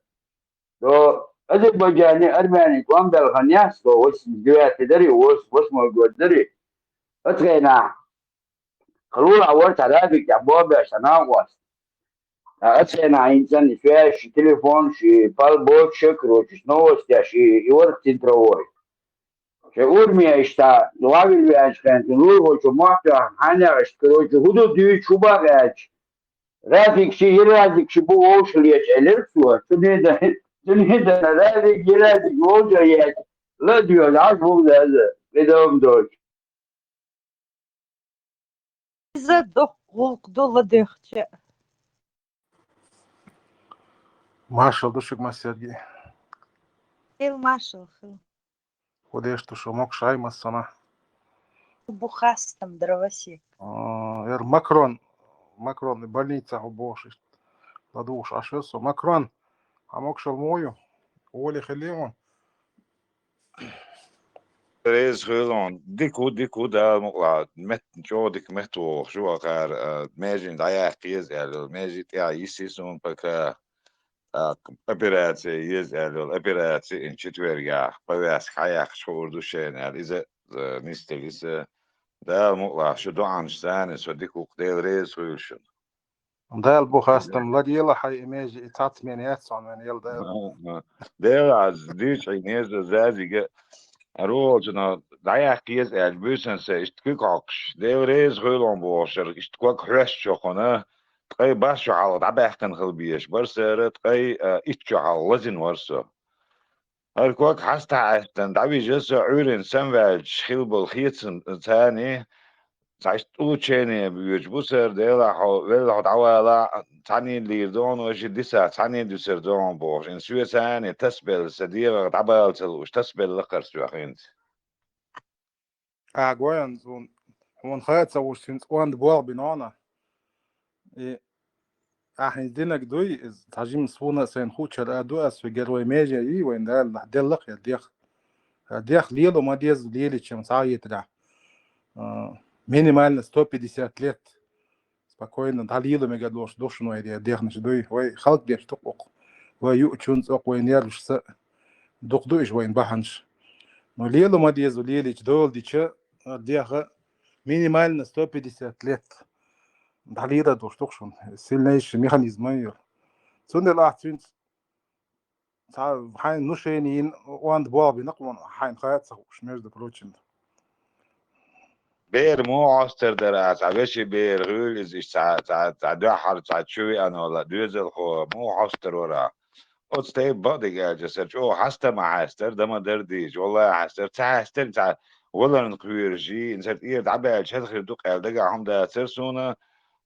До Азербайджане, Армени тӀом баьлла хан яц, до восемьдесят девятый дари, вос-, восьмой год дари. Оцу хенахь Халула вара цхьа радио тӀехь бобеш цхьа накъост. Ткъа оцу хенахь хӀинца санна ши телефон, ши пал боцуш, короче, новостеш и, и вара центровой. Шайн ураме иштта, лавил веанчу хенахь, лугӀучу мотт ваьхна, хьанех иштта, короче, хӀун ду дуьйцу, хӀун бакъ аьлча, Рафик ши, Еразик ши бу вовшах лечу, элира цо. Цуьнан дан, цуьнан дан Рафик, Еразик вовшах ечу, ла а доьху, Ӏаш бу Заза, и дом доцу. Иза доккха гӀуллакх ду ладоьгӀча. Маршалла ду шуьга массаьрга. Дела маршалла хила. ХӀун деш ду шу, могуш-ай массанхьа? Бу хастам, дровосек. А, яра Макрон, Макрон больница хӀу бохуш иштта. ЛадугӀуш Ӏаш веза со. Макрон, хьан могушалла муха ю? Оле хилли хьуна? Реза хуьлу хьуна. Дика ву, дика ву, Дала мукъалахь. Меттан чӀогӀа дика метта вогӀуш ву акхара, а, межин дӀаяккха еза аьлла йолу. Межи тӀехь йисси суна пока, а, операция еза аьлла йолу. Операция ин четвергехь, повязка хьаяккхаш хуур ду шена аьлла. Иза, а, нисделла иза. Дала мукъалахь, шу доӀанаш санна, со дика ву-кх, Дела реза хуьлу шуна. Дала бу хастам ладийла хьай имеж и цац мен яц сон мен ел Дала. Дела аз дийш хьай неза зазига. Ролчуна даяхкиез эль буьсанса ишт куьк хьокш. Дел рез хуйлон бошар ишт кук хьвеш чохона. Ткъай баш чохьал дабахкан хил биеш. Барсара ткъай ит чохьал лазин варсо. Гьар ког хьаста хьаьстан, дӀавижа со Ӏуьйрен самваьлча хила болу хецан царний, цхьа иштта улучшение буьйцуш бу сара, Дела хьо, велла хьо дӀавала, цхьаьний лийр дону, ши диса цхьаьний дуьсар дону бохуш, ин соьца царний тасбелла сан дегӀах дӀабала ца лууш, тасбелла лакхара соьх хӀинца. Агоян зун, хьуна хаа ца вуш, цуьнца онда болх бина хьуна. И ахьа динаг дуй, иза цхьа жимма суна а сайна хуучара а ду ас, вегер вай меже йий, вайн Дала деллах я дех. Я дех лело ма деза, леличем схьа а йитарехь. А, минимально сто пятьдесят лет. Спокойно, дӀалийла мегар лош душна вай де дехнаш дуй, вай халкъ деш тукъукъ. Вай юучун цӀокъ вай нервашца дукха ду иш вайн бахьанаш. Но лела ма деза, лелича дола дича, деха минимально сто пятьдесят лет. ДӀалийла долуш дукха шуна. Сильнейший механизм ю. Цундела ахь цуьнца цхьа хьайн нушени йина онда болх бина хьуна, хьайна хаа ца хууш, между прочим. Бер муха хьостар дара, цхьа веши бер гӀуьйлиз иш цхьа, цхьа, цхьа дуьххьара, цхьа чу веана вала доьзалхо муха хьостар вара. Оцу тайпа бакъдиг аьлча, сара чӀогӀа хьаста ма хьаьстар, дама дара дийча, валла хьаьстар, ца хьаьстар, цхьа валарна кхоьружий, ин сара тӀера дӀабаьлча хӀара хир ду къаьл дагахь хӀума дацара суна,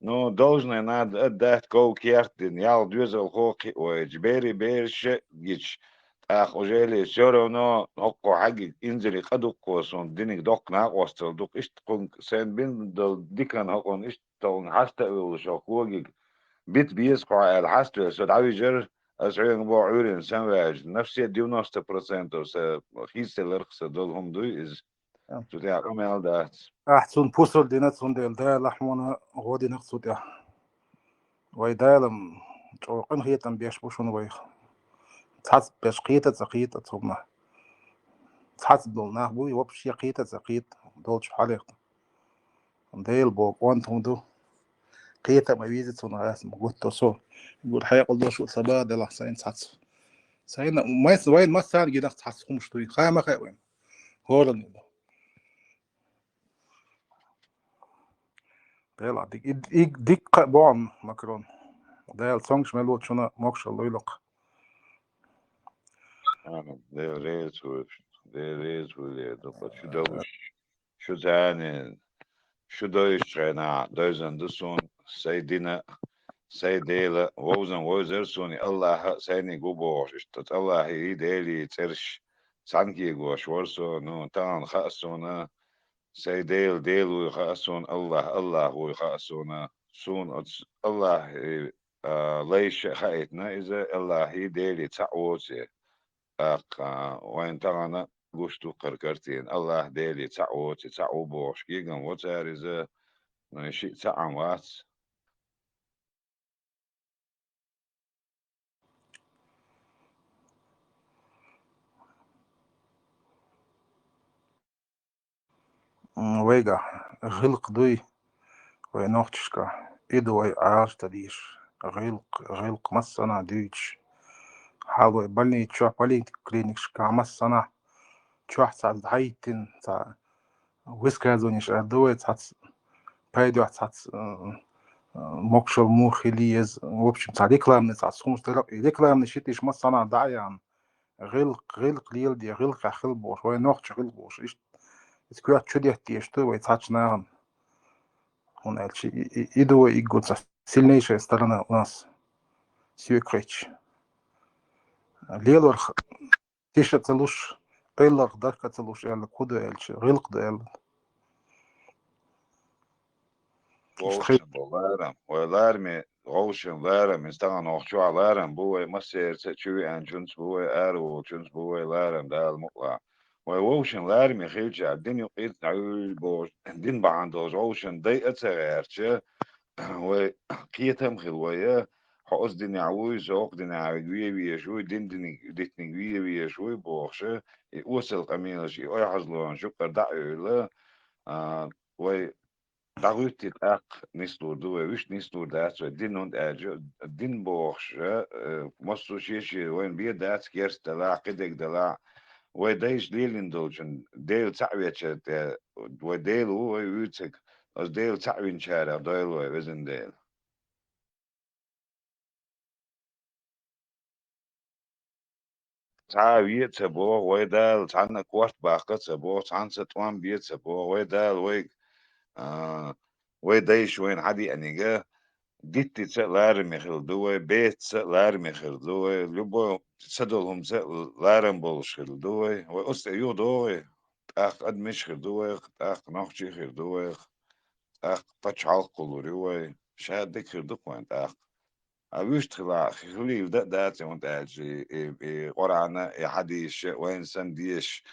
Ну, должное надо отдать, ков керт дина, ял доьзалхо кхиъ вайча, бери бераш а гича, тӀаккха уже всё равно хӀокхо хьаьгиг инзаре къа дуккхо суна диниг доккха накъостал дукха, иштта кхунга сайн бина долу дикан хӀокхунна иштта тохунга хьаста а вевлла шо когиг бита беза кхо аьлла хьаставелла со дӀавижар, аса хьоьга боху Ӏуьйренна самваьлча, на все девяносто процентов са хийцаларх са долу хӀума дуй иза. Цу тӀехь къамел дац. Ахь цунна пусар дина, цундела Дала хьуна гӀо динарх цу тӀехь. Вай Дала-м чӀогӀа къинхетам беш бу шуна вайх. Цхьацца беш кхета а ца кхета цунна. Цхьацца долу нах буй, вообще кхета а ца кхета, долчу хьалех. Дела боху кӀонта хӀума ду. Кхета а ма веза цунах, аса ма гуттар со. Гур хьекъал дош ву ца бага делахь сайна цхьацца. Сайна, майса вайна массарна гинарх цхьацца хӀумаш дуй. Хаа ма хаьа вайна. ХӀоранна ду. Дела, дик, и, и, дикка кхаъ бохьан, Макрон. Дела, цонгаш мел ву шуна могушалла луйлакх. Амин. Дела реза вуй, Дела реза вуй, Дела, шу довш, шу царнин, шу довш хенахь, дойзан ду суна, сай дина, сай Дела, вовзан войзар суна, Аллаха, сайниг ву бохуш, иштта Аллахи, Дели, цӀерш, цхьаьна кегош вара со, ну, тахана хаьа суна, Сай Дела Дела вуй хаьа суна, Аллах Аллах вуй хаьа суна. Суна оцу Аллахи, а, лайша а хаийтина иза, Аллахи Дели цхьаъ воций. ТӀаккха, а, вайн тахана гуш ду кхара картина. Аллах Дели цхьаъ воций, цхьаъ ву бохуш, кегам во цара иза, ну, шиъ цхьаъ ам вац. М, вайгахь гӀиллакх дуй, вай нохчашка, и ду вай Ӏалашдан дийш. ГӀиллакх, гӀиллакх массанхьа дуьйцуш. Хьал вай больница чохь, поликлиникашка массанхьа чохь цхьацца дӀахӀиттина, цхьа высказыванеш ара ду вай, цхьацца пайдехь, цхьацца, м, м, могушалла муха хила еза. В общем, цхьа рекламный цхьацца хӀумаш дара, и рекламный шитиш массанхьа дӀа а яхна. ГӀиллакх, гӀиллакх леладе, гӀиллакхехь хила бохуш, вай нохча гӀиллакх бохуш, иштта иза коьрта чу деттеш ду вай цхьачу нахана. ХӀунда аьлча и, и, и ду вай иггуца сильнейшая сторона у нас. Соьга хетча. Лелорх тиша ца луш, къайларх дарка ца луш аьлла, хӀун ду аьлча, гӀиллакх ду аьлла. Иштта хи- Вовшан бу ларам. Вай лараме вовшан ларам. Иза тахана вахчохь ларам бу вай массерца чу веанчунца бу вай, араволчунца бу вай ларам Дала мукъа. Вай вовшан лараме хилча, дин юкъиц дӀаюьйла бохуш, дин бахьана долуш вовшан дай а ца гӀертача, вай кхетам хила вай, хьо оцу динехь вуй, со хӀокху динехь вега ве везаш вуй, дин диниг, дитниг ве везаш вуй бохуша, и осал къамелаш, и ойхьазлонаш юкъара дӀа а юьйла, а, вай дӀагӀуьйтти тӀаккха нислур ду вай, вуьшта нислур дац вай, дин хӀунда аьлча, дин бохуш, э, массо а шен-шен вайна бен дац, керста делахь, кхидерг делахь, вай дайша лелийна долчун, Дела цхьаъ вечар тӀе, вай Дела ву вай вуьйцург, оцу Дела цхьаъ винчарах дойла вай, везан Дела. Цхьа а ве а ца боху, вай Дала цхьанна а корта баккха а ца боху, цхьанца а тӀом бе а ца боху, вай Дала вайга, а, вай дайша вайна хьадеанига, диттица а лараме хир ду вай, бецаца а лараме хир ду вай, любой ца долу хӀумаца а ларам болуш хир ду вай, вай оцу тӀе юхадогӀий, тӀаккха адамаш хир ду вайх, тӀаккха нохчий хир ду вайх, тӀаккха пачхьалкх кхуллур ю вай, ша дика хир ду-кх вайн тӀаккха. А вуьшта хила, хилийла дан а дац, хӀунда аьлча и, и, и Къуръана, и хьадисаша вайна санна дезаш,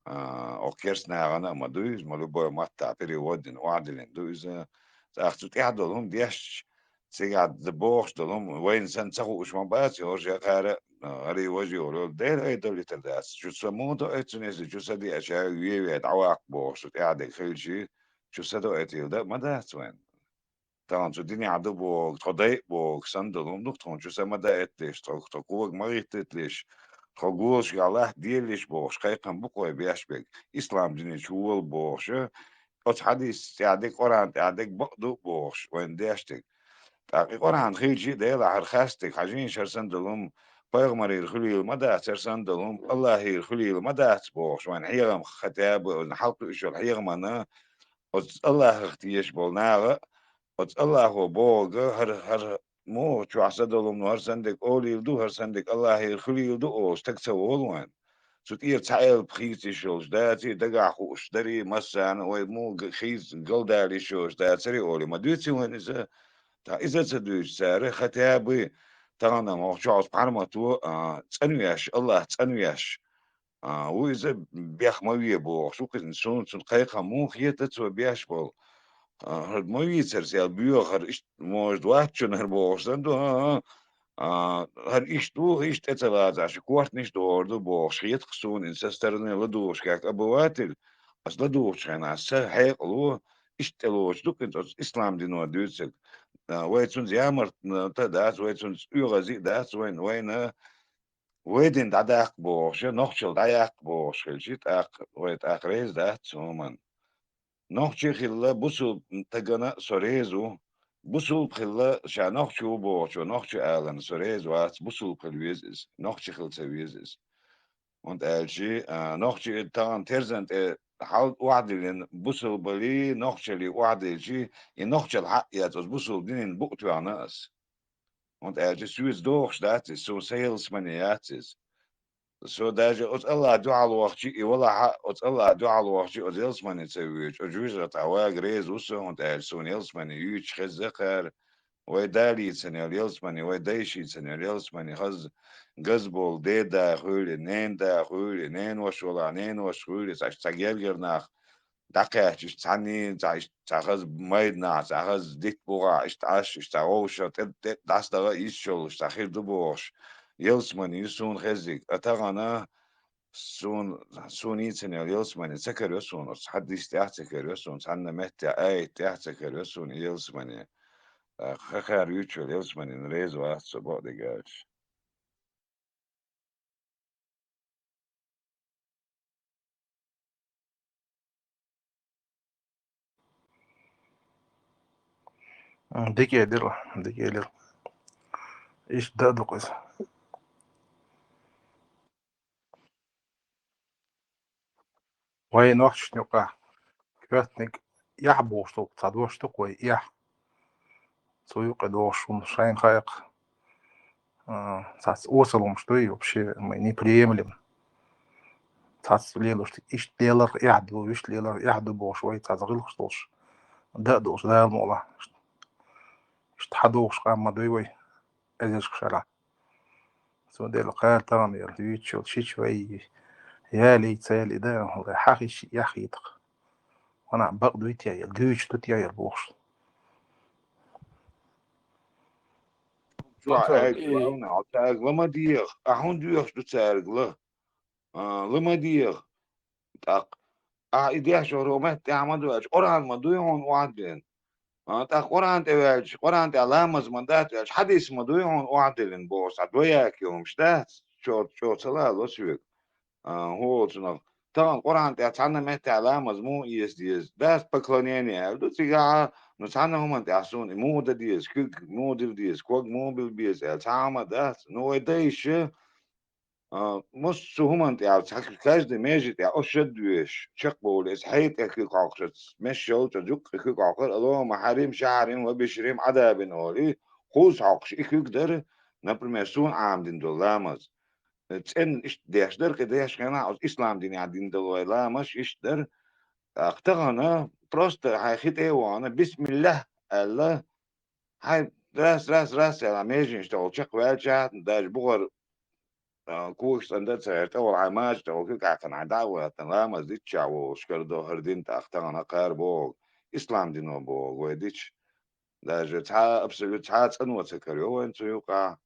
а, оха керста нахана а ма дуй иза, ма любой маттахь перевод дина, охьадиллина ду иза. ТӀаккха цу тӀехь долу хӀума дешча, цигахь д-, бохуш долу хӀума вайна санна ца хууш ма бац, хӀорш яккхара а, гӀарий важа йолу, Дела айдаллитар дац. Чу са муха доуьйту цунна иза, чу са деача, вен вен дӀаваккха бохуш, цу тӀехь дерг хилчий, чу са доуьйтийла дан а ма дац вайна. Тахана цу динехь ду бохург, тхо дай а бохург санна долу хӀума ду-кх тхуна, чу са ма даитталаш, тхо, тхо кога ма гӀиттийталаш, тхо голашкахь латта делалаш бохуш, кхайкхам бу-кх вай беш берг, ислам дине чу вола бохуш, оцу хьадис тӀехь дерг, Къуръан тӀехь дерг бакъ ду бохуш, вайна деш дерг. ТӀаккха и Къуръан хилчий, Делахь, хӀара хастаг, хьажийша, хӀара санна долу хӀума пайхамарера хуьлийла ма дац, хӀара санна долу хӀума Аллахера хуьлийла ма дац бохуш, вайн хьехам хатӀа а бу, хьалкхуьуш йолу хьехамана, оцу Аллахах тешаш болу наха, оцу Аллахо бохург, хӀара, хӀара муха чохь са долу хӀума, хӀара санна дерг олийла ду, хӀара санна дерг Аллахера хуьлийла ду олуш, стаг ца волу вайн. Цу тӀера цхьа элп хийца йиш йолуш даций, дагахь хууш дарий, массарна а вай муха г-, хийца галдала йиш йолуш дацарий олий, ма дуьйций вайна иза? Ткъа иза а ца дуьйцу цара, хатӀа а бу, тахана хӀокху чохь оцу пхьармато, а, цӀанвеш, Аллах цӀанвеш, а, ву иза, бех ма ве бохуш, ву кхин, суна цунна кхайкхам муха хета цо беш болу? А, хӀара ма вийцара сел боьха, хӀара иштта, может, вац чунна хӀара бохуш санна ду, а, а, а, хӀара иштта ву, иштта тӀе ца лацахь, ши кортанаш догӀур ду бохуш хета-кх суна, и со стороны ладугӀуш как обыватель, аса ладугӀучу хенахь, сан хьекъало иштта тӀелоцуш ду кхин оцу ислам дино дуьйцург. А, вай цунца ямарта дац, вай цунца оьгӀазе а дац вайна, вайна вай дин дӀадаккха бохуш, я нохчалла дӀаяккха бохуш хилчий, тӀаккха вай тӀаккха реза дац цу хӀуманна. Нохчи хилла бусулба тагана а со реза ву, бусулба хилла ша нохчи ву бохучо нохчи аларна со реза вац, бусулба хила веза иза, нохчи хила ца веза иза. ХӀунда аьлча, а, нохчи тахана терзан тӀе хьал охьадиллина, бусулбаллий, нохчаллий охьадиллчий, и нохчалла хьаъ яц, оцу бусулба динан букъ тоьхна ас. ХӀунда аьлча соьца догӀуш дац иза, суна сан ялсамани яц иза. Со даже оцу Аллах дуьхьал вахчий, и валахьа, оцу Аллах дуьхьал вахчий, оцу ялсамани ца воьдуш, оцу жуьжгӀатахь вага реза ву со, хӀунда аьлча суна ялсамани юьйцуш хеза кхара, вай далийцина йолу ялсамани, вай дайшийцина йолу ялсамани, хаза газа болу деда хуьлий, ненада хуьлий, ненаваш валахь, ненаваш хуьлий, цхьа, цхьа гергара нах дӀакхаьчча, иштта цхьанний, цхьа, иштта цхьа хаза майданахь, цхьа хаза дитт бухахь, иштта Ӏаш, иштта цхьа вовшах тӀе, тӀе дӀасадахьа а йиш йолуш, цхьа хир ду бохуш, ялсамани ю суна хеззиг. А тахана суна, суна йийцина йолу ялсамани ца карайо суна, оцу хьадис тӀехь а ца карайо суна, цхьанна меттехь аят тӀехь а ца карайо суна и ялсамани. Ткъа хӀокхара юьйцуш йолу ялсаманина реза вац со, бакъдерг аьлча. М, дика элира, дика элира. Иштта дан а ду-кх иза. Вай нохчашна юкъахь коьртаниг эхь бохуш долу цхьа дош ду-кх вай, эхь. Цу юкъе догӀуш хӀума шайна хаийкха, а, цхьацца осал хӀумаш дуй, вообще, мы, неприемлемо. Цхьацца лелош, иштта леларх эхь ду, вуьшта леларх эхь ду бохуш, вай цхьацца гӀиллакхаш долуш дан а долуш, Дала мукъ лахь. Иштта хьадогӀуш къам ма дуй вай, эзаршка шарахь. Цундела кхара тахана йолу дуьйцуш йолу шича вай ялий, ца ялий дан, хьан хиш яхйитах. Ванах бакъ дуй те ял, дуьйцуш ду те ял бохуш. Чохь аьлла, цаьрга ла ма деха, а хӀун доьхуш ду цаьрга ла? А, ла ма деха. ТӀаккха Ахьа и деш йолу метта тӀехь ма ду аьлча, Къуръан ма дуй хьуна охьадиллина. А, тӀаккха Къуръан тӀе ваьлча, Къуръан тӀехь ламаз ма дац аьлча, хьадис ма дуй хьуна охьадиллина бохуш, цхьа двоякий хӀумаш дац, чӀо-, чӀогӀа ца лало соьга. А, хӀун олу цунах? Тахана Къуръан тӀехь цхьанна меттехь ламаз муха эца деза? Дац поклонение аьлла ду цигахь, ну, цхьанна хӀуманна тӀехь суна и муха дан деза, куьг муха дилла деза, ког муха билла беза аьлла, цхьа а хӀума дац. Ну, вай дайша, а, массо а хӀуманна тӀехь, цхьа каждый меже тӀехь, оцу шад доьшуш, чекхбовлу иза хьекъа тӀе куьг хьокхуш, мешшалла чӀогӀа юккъе куьг хьокхура, Аллахумма хьаррим шахьарим ва бишрим Ӏазабин олий, кхузза хьокхуш и куьг дара, например, суна Ӏамадина долу ламаз. Э, цӀена иштта деш дара, кхин деш хенахь, оцу ислам динехь дина долу вай ламаз иштта дара. ТӀаккха тахана просто хьайн хи тӀе а вахана, бисмиллахь аьлла, хьайн раз, раз, раз аьлла, меженаш тӀехула чекхваьлча, даже бухара, а, когаш цӀандан а ца гӀерта, тӀехула хьайн мажа тӀехула куьг хьаькхна, хьайн дӀа а вахийтина, ламаз дитчахь волуш карадо хӀара дин тӀаккха тахана кхара бохург, ислам дино бохург вай дича. Даже цхьа а абсолют цхьа а цӀано ца карайо вайна цу юкъахь.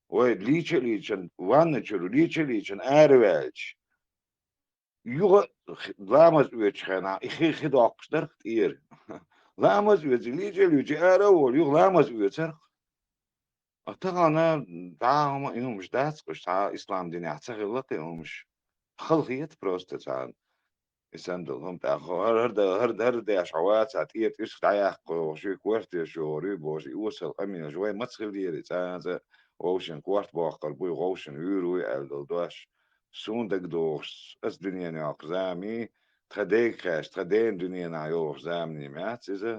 Вай лийча а лийчина, ванна чуьра лийча а лийчина, араваьлча, юха а х-, ламаз оьцучу хенахь, и хи, хи доккхуш дара тӀера. Ламаз оьций, лийча а лийчий, ара а волу, юха ламаз оьцура. А тахана дӀа а хӀума, и хӀумаш дац, кхуьш цхьа а ислам динехь ца хилла кхин хӀумаш. Халахета просто царна. И санна долу хӀума тӀаккха хӀара, хӀара да-, хӀара, хӀара деш хьо вацахь, тӀера тӀуьск дӀаяккха йогӀуш ю, корта еш йогӀур ю бохуш, и осал къамелаш вай ма ца хилира, и цӀа-, цӀа вовшийн корта боккхур буй, вовшийн вуьйр вуй аьлла долу дош. Суна дагадогӀуш, ас дуьненан йоккху замий, тхан дега кхаьчча, тхан дена дуьненахь йогӀуш заманийн меца иза,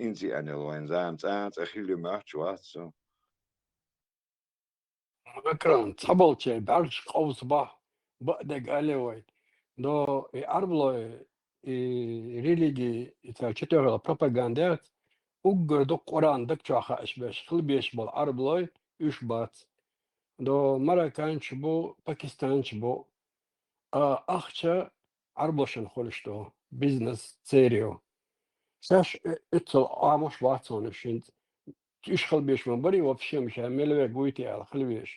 инца а аьлла вайн зама цӀа-, цӀа хилла ю моьттуш вац со. Макран, цхьаболчеран бӀаьргаш къовса боху, баа дерг алий вай. До и Ӏарбалой, и религи, и цара чу тоьхна пропаганда яц, уггар дукха Къуръан даг чохь хаьаш берш, хила беш болу Ӏарбалой, уьш бац. До марокканчаш бу, пакистанчаш бу. А ахча Ӏарбошна хуьлуш ду, бизнес церан ю. Шаьш, э, оццул Ӏамош бац хьуна шинца. Уьш хила беш ма барий, вообще, ша мел верг вуй те аьлла хила веш.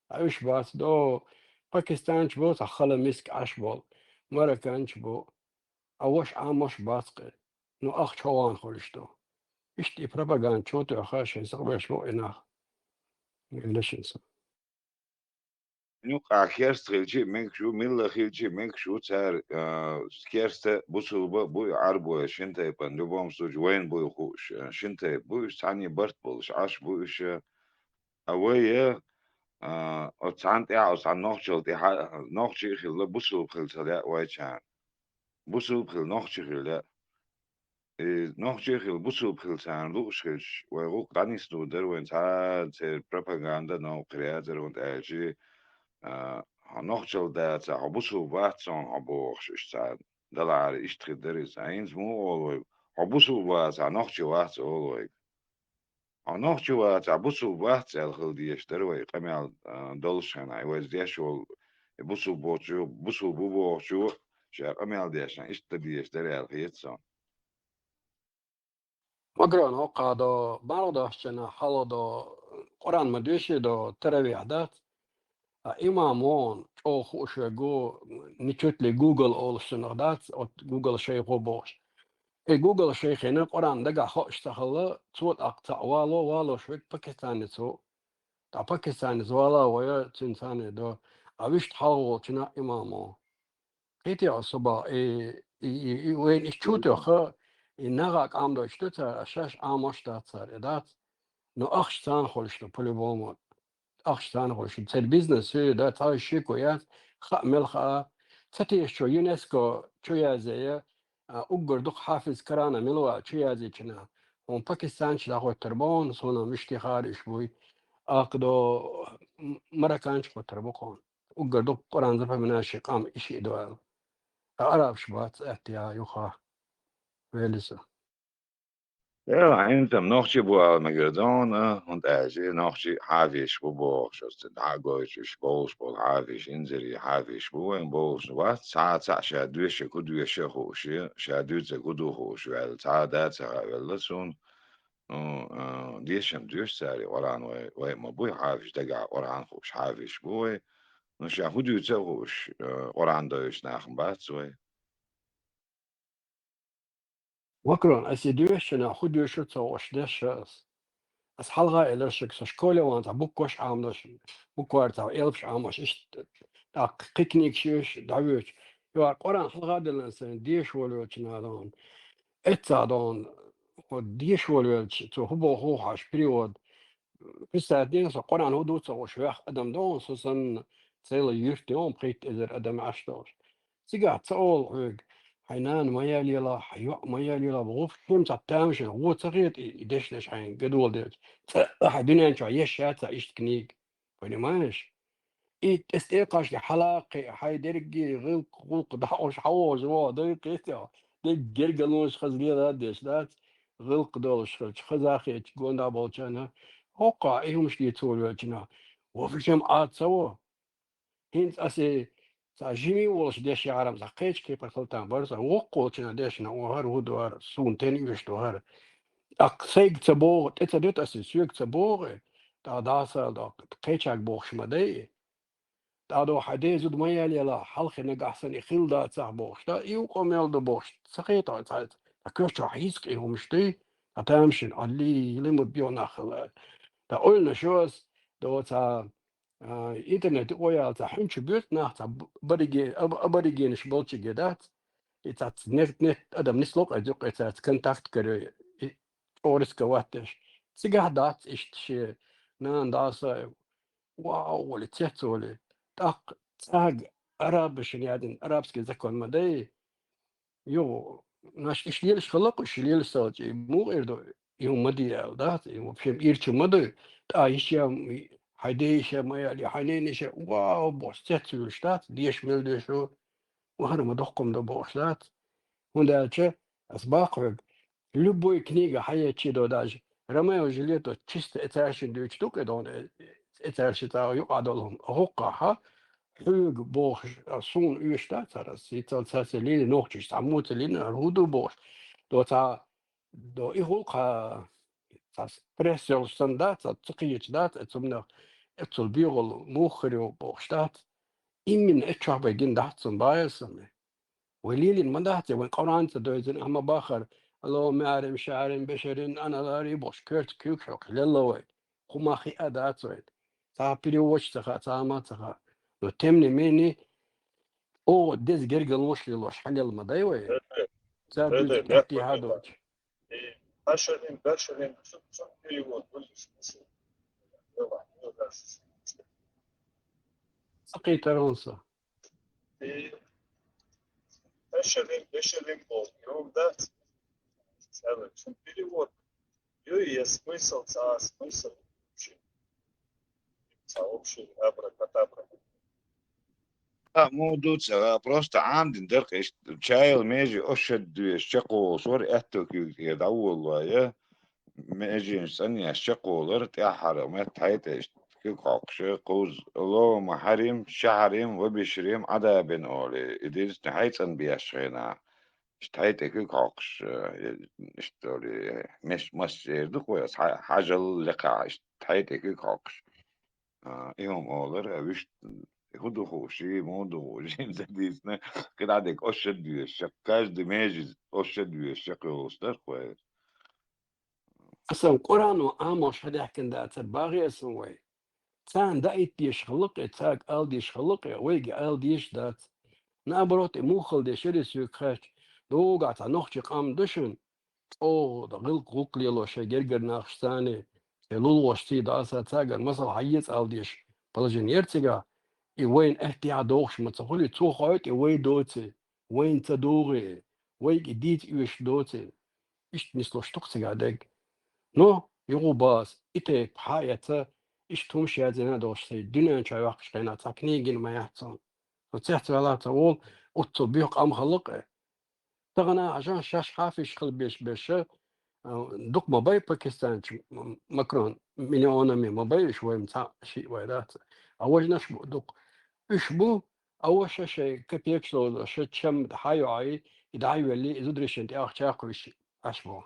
Ткъа уьш бац, до пакистанчаш бу, цхьа хала миска Ӏаш болу, марокканчаш бу. Ткъа ваша Ӏамош бац кхин. Ну, ахча хьо ван хуьлуш ду. Иштта и пропаганда чу тоьхна шайн сакъбеш бу и нах. Мелла шин са. Юкъахь керста хилча а мегаш ву, милла хилча а мегаш ву цара, а, керста а, бусулба а бу и Ӏарбой шин тайпана, любом случае, вайна буй хууш, а, шин тайпа бу, уьш цхьаьна барт болуш Ӏаш бу уьш, а, вай, а, оцу цхьана тӀехь, оцу цхьана нохчалла тӀехь, нохчий а хилла, бусулба хила ца лаьа вайчарна. Бусулба хила, нохчи хила лаьа. И нохчи хила, бусулба хила царна лууш хилча, вай гӀуллакх дӀанисдур дара вайн цхьа а церан пропаганда новкъа хир яцара, хӀунда аьлча, а, хьо нохчалла дацахь, хьо бусулба вац хьуна хьо бохуш, уьш царна далахьара иштта хир дара иза. ХӀинца муха олу вай, хьо бусулба вацахь, нохчи вац олу вайга. Хьо нохчи вацахь, бусулба вац аьлла хила дезаш дара вай къамел, а, долуш хенахь, и вайца деш волу, и бусулба воцучо, бусулба ву бохучо, ша къамел дешна, иштта дан дезаш дара аьлла хета суна. Магрон, хӀокху до, марха дохучу хьалха до, Къуръан ма доьший до, таравихь дац? А имам вон, чӀогӀа хууш верг ву, ничуть ли Google олуш цунах дац, оцу Google шайхо бохуш. И Google шайхина Къуръан дагахь хууш ца хилла, цо тӀаккха цхьаъ вало, валош верг пакистанец ву. Ткъа пакистанец вала вай, цуьнан царна до, а вуьшта хьалха волчунах имам ву. Кхетий хьо, Субал, и, и, и, и вайна и чу тоьхна, и нагахь къам дойтуш ду цара, а шаьш Ӏамош дац цара, и дац? Но ахча царна хуьлуш ду, по-любому. Ахча царна хуьлуш ду. Церан бизнес ю, да, цхьа шеко яц, хаа мел хаа. Ца тешачо ЮНЕСКО чу язъян, а, уггар дукха хьафиз Корана мила ваьа чу язйичина, хьуна пакистанчаш дӀахӀоттар бу хьуна, суна мишти хаариш буй. Акха до, м-, марокканчаш хӀоттар бу хьуна. Уггар дукха Къуръан запоминание къам и шиъ ду аьлла. Ткъа арабаш бац аьтту юха. Велиса. Э, хӀинца нохчий бу ала мегар ду хьуна, хӀунда аьлча нохчий хьафизаш бу бохуш, оцу дӀа а гойтуш, уьш бовлуш болу хьафизаш, инзаре хьафизаш бу вайн бовлуш. Вац цхьа а цхьаъ ша доьшург хӀун доьшу а хууш, ша дуьйцург хӀун ду хууш ваьлла, цхьа а да ца хаавелла суна. Ну, а, дешам доьшу цара и Къуръан вай, вай ма буй хьафизаш, дагахь Къуръан хууш хьафизаш бу вай. Ну, ша хӀун дуьйцу а хууш, а, Къуръан доьшуш нах ма бац вай. Макрон, ас и доьшучунах хӀун доьшу ца хууш деш ас. Ас хьалха элира шуьга, со школе ван цхьа букваш Ӏамош, буквар цхьа элпаш Ӏамош, иштта тӀаккха кхин книгаш йоьш, дӀавоьдуш. Йоар Къуръан хьалха делан сайн деша волавелча наха дон. Эццахь дон, хӀо деша волавелча, цо хӀун боху хьаш перевод. Представь, ден со Къуръан хӀун ду ца хууш ваьхна адам дон, со санна цела юьртан пхийтта эзар адам Ӏаш долуш. Цигахь ца олу хьоьга, хьайн нана ма ялелахь, хьайн йоӀ ма ялелахь, боху, шен цхьа тамашийна, вон ца хета и, и дешнаш хьайн гадола делча. Цкъа а хьайн дуьнен чохь еш яц цхьа иштта книга. Понимаешь? И тӀе-, тӀекхаччалц хьала а кхиа, хьайн дерриге гӀиллакх-гӀуллакх дӀахьош, хьан вожа вогӀу, дай кхетта, дерриге гергарлонаш хаза лела а деш дац, гӀиллакх долуш хилча, хаза а хеташ, гонах болчарна. ХӀокхо и хӀумаш дийца волавелча наха, вовшашка Ӏад ца во. ХӀинца аса цхьа жима а волуш деш яхьарам, цхьа кхечу кепара хила там бара сан. Воккхачунна дешна, о, хӀара хӀун ду хӀара, суна тен оьшуш ду хӀара. ТӀаккха сайга ца богӀу, тӀе ца дуьту аса, соьга ца богӀу, тӀаккха дӀасала доккху, кхечаьрга бохуш ма дай. ТӀаккха хьайн ден зуда ма ялелахь, хьалхе нагахь санна и хилла дацахь бохуш, да, и юкъа мел ду бохуш, ца хета хьо цхьа, цхьа коьрта чохь хьийза и хӀумаш дуй, ткъа тамашийна, Ӏалли, йилма био нах хила. Ткъа ойланаш йо ас, до цхьа А, интернет юкъа яла цхьа хьуьнчу боьду нах, цхьа б-, абориге-, аб-, аборигенаш болчиге дац. И цхьацца нефт, нефт адам нисло къайдзу, кхе цаьрца контакт каре, и чӀогӀа рисковать деш. Цигахь дац иштта шен нана дӀаса, вау, вали, цец вали. ТӀаккха цхьаьга арабашна яздина, арабский закон ма дай, Йо, наш иштта лелаш хилла-кх уьш, лелаш ца хилча, и муха эр ду, и хӀума ма де аьлла, дац, и вообще ирча ма ду, тӀаккха йиша, хьайн ден йиша ма ял, я хьайн ненан йиша, вау, бохуш, цец вуьйлуш дац, деша мел доьшу, вахара ма доккхум ду бохуш дац. ХӀунда аьлча, ас баккха хьоьга, любой книга хьаеччи до даже, Ромео и Джульетта чисто эцаршина дуьйцуш ду-кх и дона, э, эцарши цӀа юкъа долу хӀума. ХӀокхахь, хьоьга бохуш, а, суна оьшуш дац хӀара, ас сийцал ца ца лийна, нохчаш цхьаммо ца лийна, хӀара хӀун ду бохуш. До цхьа, до и гӀуллакх, цхьа стресс йолуш санна дац, ца кхеча дац, эцу хӀуманах, эцул бегӀал муха хир ю бохуш дац. Именно эцу чохь бен гина дац цунна бахьа санна. Вай лелийна ма дац, вайн Къуръан ца дойзина, амма бахар, Алло, маьрим, шаьрим, бешарин, аналари бохуш, коьрта куьйгаш хьокхуш лелла вай. ХӀума хиъа дац вайн. Цхьа переводчик ца хаьа, цхьа ма ца хаьа. Но тем не менее, о, деза гергарлонаш лелош, хьалел ма дай вай. Ца дуьйцу тӀехтехьа доцу. Башарин, башарин, цу, цу перевод вуьллуш, Ца кхийтар хьуна со. И бешарин, бешарин боху, юха дац. Цара цуьнан перевод ю, я смысл, цхьа смысл вообще. Цхьа вообще абракадабра. А, мо ду ца, просто Ӏамдина дара-кх иштта, чайла меже ошшад доьшуш чекхволуш вара, аьтту куьйга тӀера дӀаволалой, я. Меженаш цӀанъеш чекхволар, тӀаьххьара метта хьай тӀе иштта куьг хьокхуш, кхуза: «Аллахумма хьарим, шахьарим, ва бишрим, Ӏадабин», — олий. И дирзина хьай цӀанбеш хенахь, иштта хьай тӀе куьг хьокхуш, э, иштта олий, меш-, массер ду-кх вай, аса хьа-, хьажал лекха, иштта хьай тӀе куьг хьокхуш. А, и хӀума олар, а, вуьшта хӀун ду хууш, и муха ду хууш, и ца дийцина, кхидӀа дерг ошшад доьшуш, каждый меже ошшад доьшуш чекхйолуш дара-кх вай. Асан Къуръано Ӏамош хьадаьхкина дацара, багӀе сан вай. Царна даийта дезаш хилла-кх, цаьрга ала дезаш хилла-кх, вайга ала дезаш дац. Наоборот, и муха хила дезаш яра соьга хаьттича, догахь цхьа нохчи къам ду шуна, чӀогӀа гӀиллакх-гӀуллакх лело шайн гергара нахашца, шайн лулахошций дӀаса, цаьргара масал хьаэца ала дезаш положение яра цигахь, и вайна аьттехьа догӀуш ма ца хуьлий, цо хоуьйту и вай доций, вайна ца догӀий, вайга и дийца оьшуш доций. Иштта нислуш ду-кх цигахь дерг. Но, юха боху ас, и тайпа хьа а эцна, иштта хӀумаш яздина а долуш, сайн дуьнен чохь ваьккхачу хенахь цхьа книга гина ма яц суна. Со цецваьлла ца волу, оццул буьйху къам хилла-кх. Тахана хьажахь, шаьш хьафизаш хила беш-беш, а, дукха ма бай пакистанцаш, м-, Макрон, миллионами ма бай уьш, вай-м цхьаъ шиъ вай дац. А важнаш бу дукха. Уьш бу, а ваша шайн капекаш ловзо, шайн чам хьайоӀий, и дӀайоьллий, и зударий шайн тӀехь чаккхуьйсуш Ӏаш бу.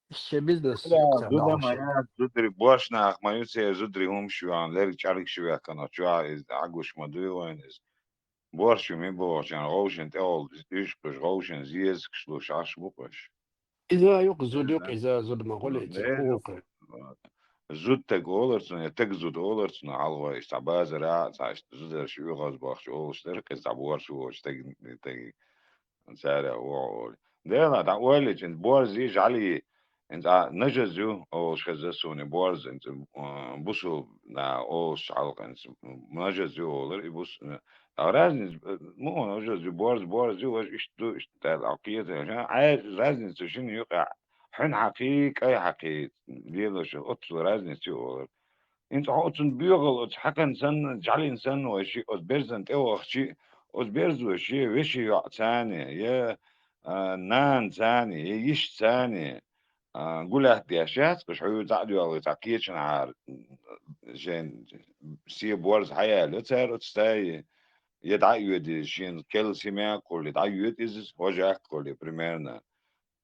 Иштта шайн бизнес. Зуда ма яц, зударий, бош нах ма ю церан зударий хӀумаш йоьхна, лерг чӀаргаш вехкана, чохь иза Ӏагуш ма дуй вайна иза. Борш ю ми бохучарна, гӀовшина тӀехула уьш кхуьш, гӀовшина зезагаш луш Ӏаш бу-кх уьш. Иза юкъ зуда, юкъ иза зуда ма гӀоле, ца хӀукъе. Зуда таг олар цунах, я таг зуда олар цунах, хьалхой иштта базара, цхьа иштта зударш оьгӀаз бахча олуш дара, кхин цхьа борз волчу таг, таг, цара вогӀу олу. Дела, дӀа ойла йича, борзи, жӀали, хӀинца нажаз ю олуш хеза суна, борз, хӀинца, а, бусул, да, олуш хьалха, хӀинца нажаз ю олар, и бус-, а, разница, а, муха нажаз ю, борз, борз ю, важа иштта ду, иштта даьлла, а кхета, а, разница шина юкъахь, хьуьн хьакхий, кӀай хьакхий, лелаш, оццул разница ю олар. ХӀинца хьо оцунна боьхал, оцу хьакхан санна, жӀалин санна вай шиъ, оцу берзан тӀе вахчи, оцу берзо шен вешин йоӀ царна, я, а, нана царна, я йиш царна, а, гулаьтта деш яц, аша хьуьйра дӀа а доьлла, цхьа кхечанхьара, м, шен, се борз хьаяьлла цара оцу стаи, я дӀа а йоьду иза, шена керла семья а кхуллий, дӀа а йоьду иза, важа а кхуллий, примерно.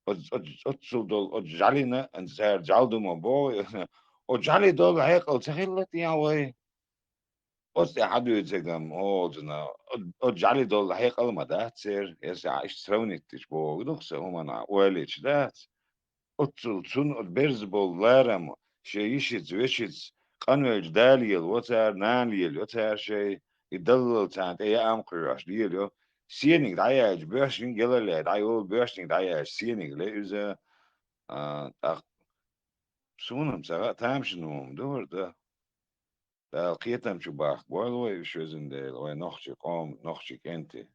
Оц-, оц-, оццул долу, оцу жӀалина, цара жӀал ду ма боху, оцу жӀали долу хьекъал ца хилла тӀехь вай? Оцу тӀе хьан дуьйцург-м олцуна, оцу, оцу жӀали долу хьекъал ма дац церан, если ахь иштта сравнить дича бохург ду-кх сан, хӀуманах ойла йича дац. Оццул цунна оцу берза болу ларам, шен йишица, вешица, къанвелча да лелайо цара, нана лелайо цара шайн, и даллал царна тӀе яа ма кхоьхьуш лелайо. Сениг дӀаяьлча, боьшниг ялале дӀайолу, боьшниг дӀаяьлча, сениг ле иза, а, тӀаккха суна-м ца хаьа, тамашийна хӀума ду хӀара дан. Дала кхетам чу баккха бойла вай уьш, везан Дела, вай нохчий къоман, нохчий кӀентий.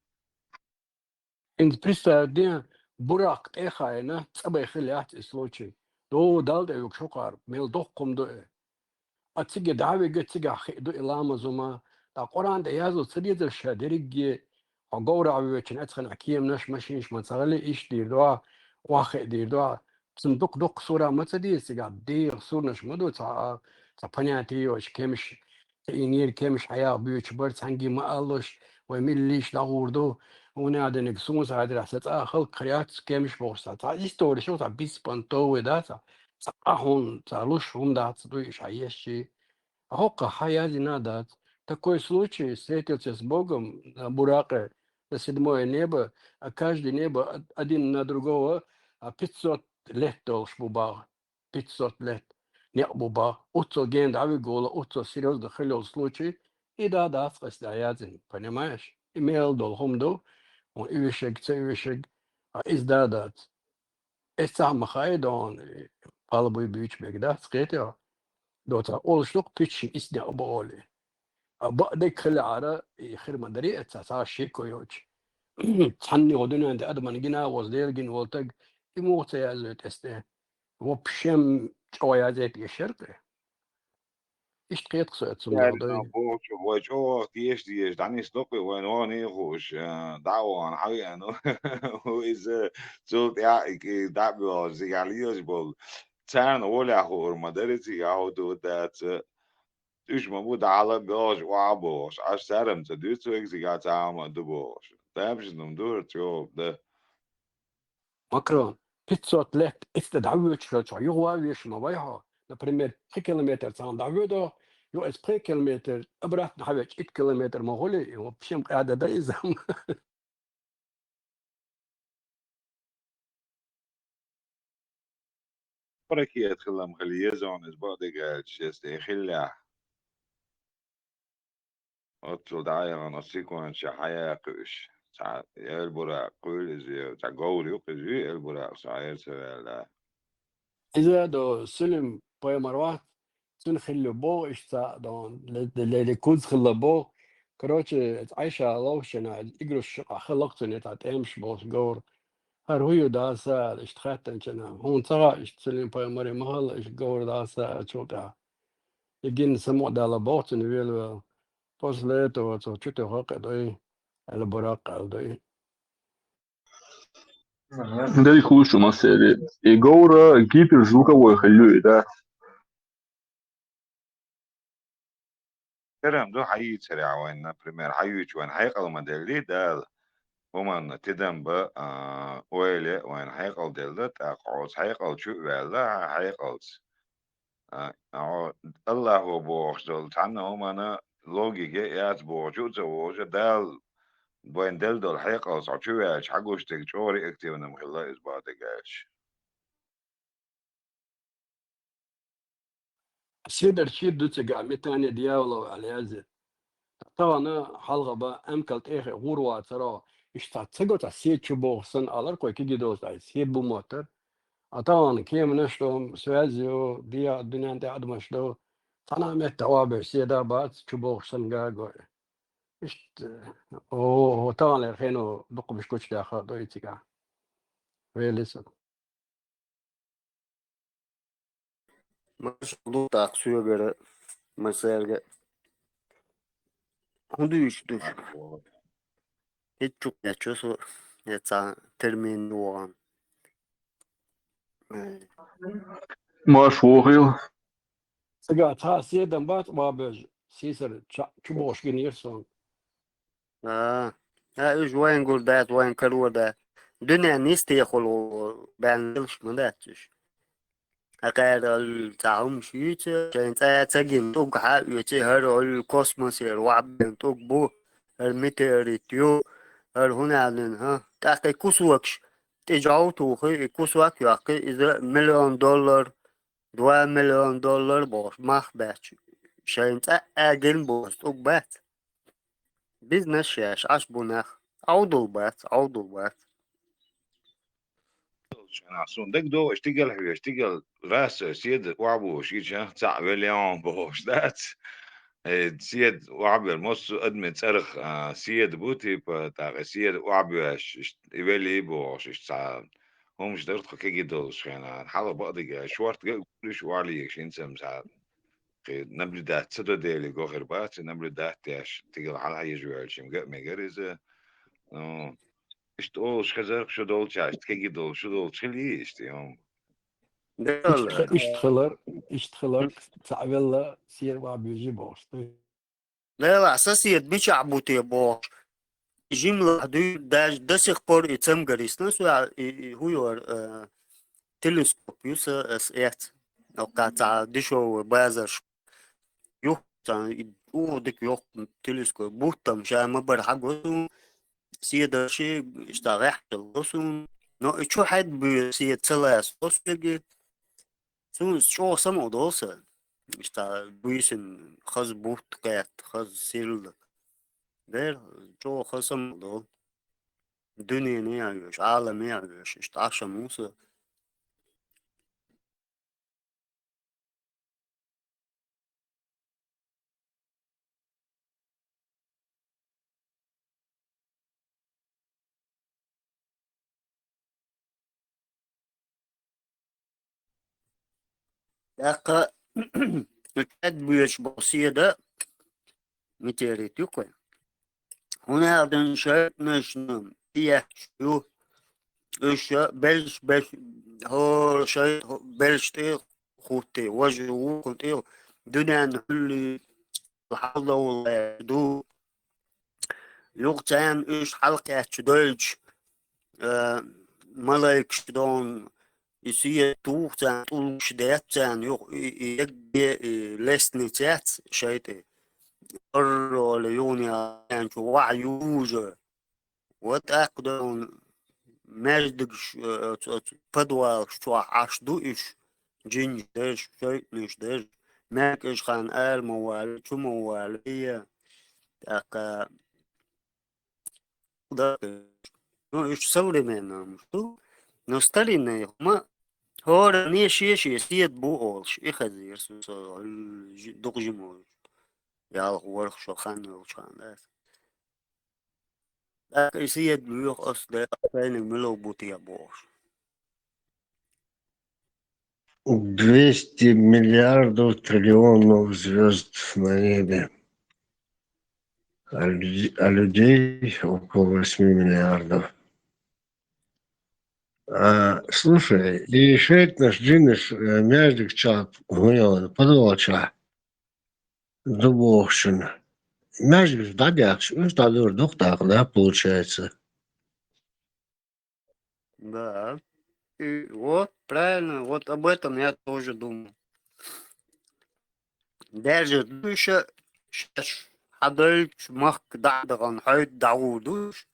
ХӀинца представь де, Буракх тӀе а хаийна, цӀа бен хила яц и случай. Дов Далла тӀе вуьгуш хӀокхара, мел доккха хӀума ду и. А цига дӀа а вига, цигахь хиъ ду и ламаз хӀума. Ткъа Къуръан тӀе яздо ца дезара ша дерриге, хьо говрахь воьдучу эцханахь кеманаш, машинаш ма ца хилий, иштта дийр ду, охьа хиъ дийр ду. Цунна дукха-дукха сура ма ца деза цигахь, дегӀан сурнаш ма ду, цхьа, цхьа понятие йоцуш кемаш, цхьа и нера кемаш хьаяха боьдуш бара, цхьаьнгге ма аллалаш, вай милла лийча дӀагӀур ду, хӀунда аьлла дерг суна ца хетарехь, сан цкъа а халкъ хир яц кемаш бохуш, цхьа, цхьа история шу, цхьа беспонтовый дац, цхьа, цхьа къа хӀума, цхьа луш хӀума дац, дуй уьш хьаесчи. А хӀокхахь хьан яздина а дац. Такой случай: встретился с Богом на Буракъе, на седьмое небо, а каждое небо од-, один на другого, а, пятьсот лет долуш бу боху. Пятьсот лет некъ бу боху. Оццул гена дӀавига волу, оццул серьёзно хила йолу случай, и да дац-кх аса дӀаяздина, понимаешь? И мел долу хӀума ду, хьуна оьшург, ца оьшург, а иза да дац. Эс цхьа ма хаьа, дона, пхьалбуй буьйцуш берг дац, кхетий хьо? Доцахь олуш ду-кх, пиччий исс некъ бу олий. А бакъдерг хилахьара, и хир ма дарий, эццахь цхьа шеко йоцуш. Цхьанне гӀо дуьнен тӀе адаман гина а гӀоз Дела гина волу таг, и муха ца язйойту эс тӀе? Вообще чӀогӀа язйайта еш яра-кх и. Иштта кхета-кх со эцу Яри муха дой. Нах бохучух вай чӀогӀа теша дезаш дӀанисдо-кх и, вайн вахний а хууш, а, дӀа а вахана хьан веана ву иза, цул тӀаьхьа и дӀа а боьлхуш, цигахь лелаш болу. Царна гӀолехь хуур ма дарий, цигахь хӀун ду дац. Уьш ма бу дӀахьала а боьлхуш, охьа а бохуш. Аш цара-м ца дуьйцу вайга, цигахь цхьа хӀума а ду бохуш. Тамашийна хӀума ду хӀара чӀогӀа дан. Макрон, пятьсот лет эцу тӀе дӀавоьдуш хилча, юха ван везаш ма вай хьо. Например, пхи километр цхьана дӀавоьдо, юха эцу пхи километр обратно хьавеъча, итт километр ма хуьлий, и вообще-м къаьда дан иза. Ракета хила-м хила еза хьуна иза, бакъдерг аьлча, эс тӀе хиллехь. Оццул дӀаяхана, оцу секундашкахь хьаяьккхи уьш. Цхьа Эльбуракъ хуьлу иза, цхьа говр ю-кх иза, Эльбуракъ, со Ӏер ца ваьлла. Иза до Сулим пайхамар вац, цуьнан хилла боху иштта цхьаъ, дон, ле-, ле-, ле-, куз хилла боху. Короче, Ӏайша ловшина, игрушка юкъахь хилла-кх цуьнан цхьа тӀемаш бохуш говр. ХӀара хӀун ю, Дала са аьлла, иштта хаьттинчу хенахь, хьуна ца хаьа, иштта Сулим пайхамаре ма хилла, иштта говр, Дала са аьлла, чул тӀаьхьа. И гина самукъадала боху цуьнан велавелла. После этого цо чу тоьхна кхин дой, аьлла, Буракъ аьлла дой. Дерриг хӀуш ду массеран. И говра гиперзвуковой хилла ю и, да? Терам ду хьан йийцарехь вайн, например, хьан юьйцу вайн хьекъал ма деллий Дала. ХӀуманна тидам бан, а, ойла ян вайн хьекъал делла, тӀаккха хьо оцу хьекъал чу а ваьлла, хьан хьекъалца. А, хьо Аллахо бохуш долу цхьанна хӀуманна логика яц бохучу а ца вохуш, Дала вайн делла долу хьекъалца хьо чу ваьлча, хьан гуш дерг чӀогӀа реактивно-м хилла иза, бакъдерг аьлча. Седар чир ду цига, метание дьяволов аьлла язде. Тахана хьалха ба, эмкал тӀехьа гӀур вацаро, иштта ца го цхьа седа чу боху санна алар кхой кегий долуш, ай седа бу моттар. А тахана кеманаш ду, связь ю, дегӀ дуьнен тӀе адамаш ду, цхьана а метта вабеш седа бац, чу бохуш санна га го. Иштта, о, о, таханлера хено дукха биш гучудаьхна ду и цига. Велиса. Маршалла ду тӀаккха соьгара, массаьрга. ХӀун дуьйцуш ду? ХӀинца чу кхаьччо со, я цхьа термин вогӀан. Марш вохийла. Цигахь цхьа седам бац, ма бежа, сийсара ча-, чу бохуш гинера суна. А, а, уьш вайн гур дац, вайн каро дац. Дуьненна йистехула баьнна лелаш ма дац уьш. Акхара цхьа хӀумаш юьйцу, шайн цӀа ца гина тӀуг хьа а оьций, хӀара хьуьлла космосера вахьбина тӀуг бу, хӀара метеорит ю, хӀара хӀун аьлла, хӀа? ТӀаккха и кусокаш тӀе жӀов тухий, и кусок йоккхий, иза миллион доллар, два миллиона доллар бохуш, мах баьчча, шайна цӀа а гина бохуш, тӀуг бац. Бизнес шаьш Ӏаш бу нах. Ӏовдал бац, Ӏовдал бац. Суна дагадогӀу, стигала хьоьжуш, стигала раса седа охьабуш гича, цхьаъ веллехь бохуш дац. Э, седа охьабер, массо а адамийн цӀарах, а, седа бу, типа, тӀаккха седа охьабоьш, ишт-, и велий бохуш, иштта цхьа хӀумаш дара тхо кегий долчу хенахь. Хьалха бакъдерг шортта гуш, охьалегаш, хӀинца-м цхьа кхин наблюдать ца до дели го хир бац, и наблюдать деш, тигала хьалхьежа ваьлча, га а мегар иза. Ну, иштта олуш хезарх шу долчаьрца, кегий долуш шу долчу хили иштта, йо. Иштта хи-, иштта хилар, иштта хилар, цхьаъ велла, сера ван буьжи бохуш. Лела, соседа мичахь бу те бохуш. Жимлахь дуьйна, даже до сих пор и цамгар йисна, со и, и хӀу йора, э, телескоп ю са, ас эц. Оккха цхьа дешевый базарш. Юхцан, и ух дика йоккха телескоп. Буттам ша ма бара хьаго суна, седарши, иштта гӀехкъал го суна. Но и чу хьаьдда буьйса седа ца лаьцна го соьга. Суна чӀогӀа самукъа долу сан. Иштта буьйсанна хаза бутт кхетта, хаза сирла. Дера, чӀогӀа хаза самукъа долу. Дуьнене а веш, Ӏаламе а веш, иштта Ӏаш ма ву сан. ТӀаккха кӀед боьдуш болу седа метеорит ю кхуьй. ХӀунда аьлла шайтӀанашна тӀеетташ ю, уьш белш, белш, хӀора шайтӀа белш тӀе хӀуттий, важа вукхун тӀе, дуьненна хӀуллий хьалдовла ду. Юха царна уьш хьалакхаьчча дойлучу, э, малайкаш дон, и сета туху царна, тӀулгаш детта царна, юха и, и егге, и лестница яц шайтӀе. Оррола юханехьа чу ваха южа. Вот тӀаккха дон маьждигаш, э, оцу, оцу подвалаш чохь Ӏаш ду уьш, жинаш дерш, шайтӀанаш дерш, маьркӀажа хан ара ма валий, чу ма валий, тӀаккха Да, ну, уьш современный хӀумаш ду, но старинный хӀума, хӀоранна шен-шен седа бу олуш, и хезира со, со, жи-, дукха жима волуш. Ялх, ворхӀ шо хан йолчу ханна дац. ТӀаккха и седа лоьху аса декъа, сайниг мила бу те бохуш. Двести миллиардов триллионов звёзд на небе, а люд-, а людей около восьми миллиардов. А, слушай, и шайтӀанаш, джиннаш, э, маьждиг чохь, ну, подвал чохь ду бохучун. Маьждигаш дӀадаьхча, уьш дӀадуьйр ду-кх тӀаккха, да, получается? Да. И вот, правильно, вот об этом я тоже думаю. Даже дуьйша шаьш хьадойлучу махка дӀа а дахана, хьоьга дӀагӀур ду уьш.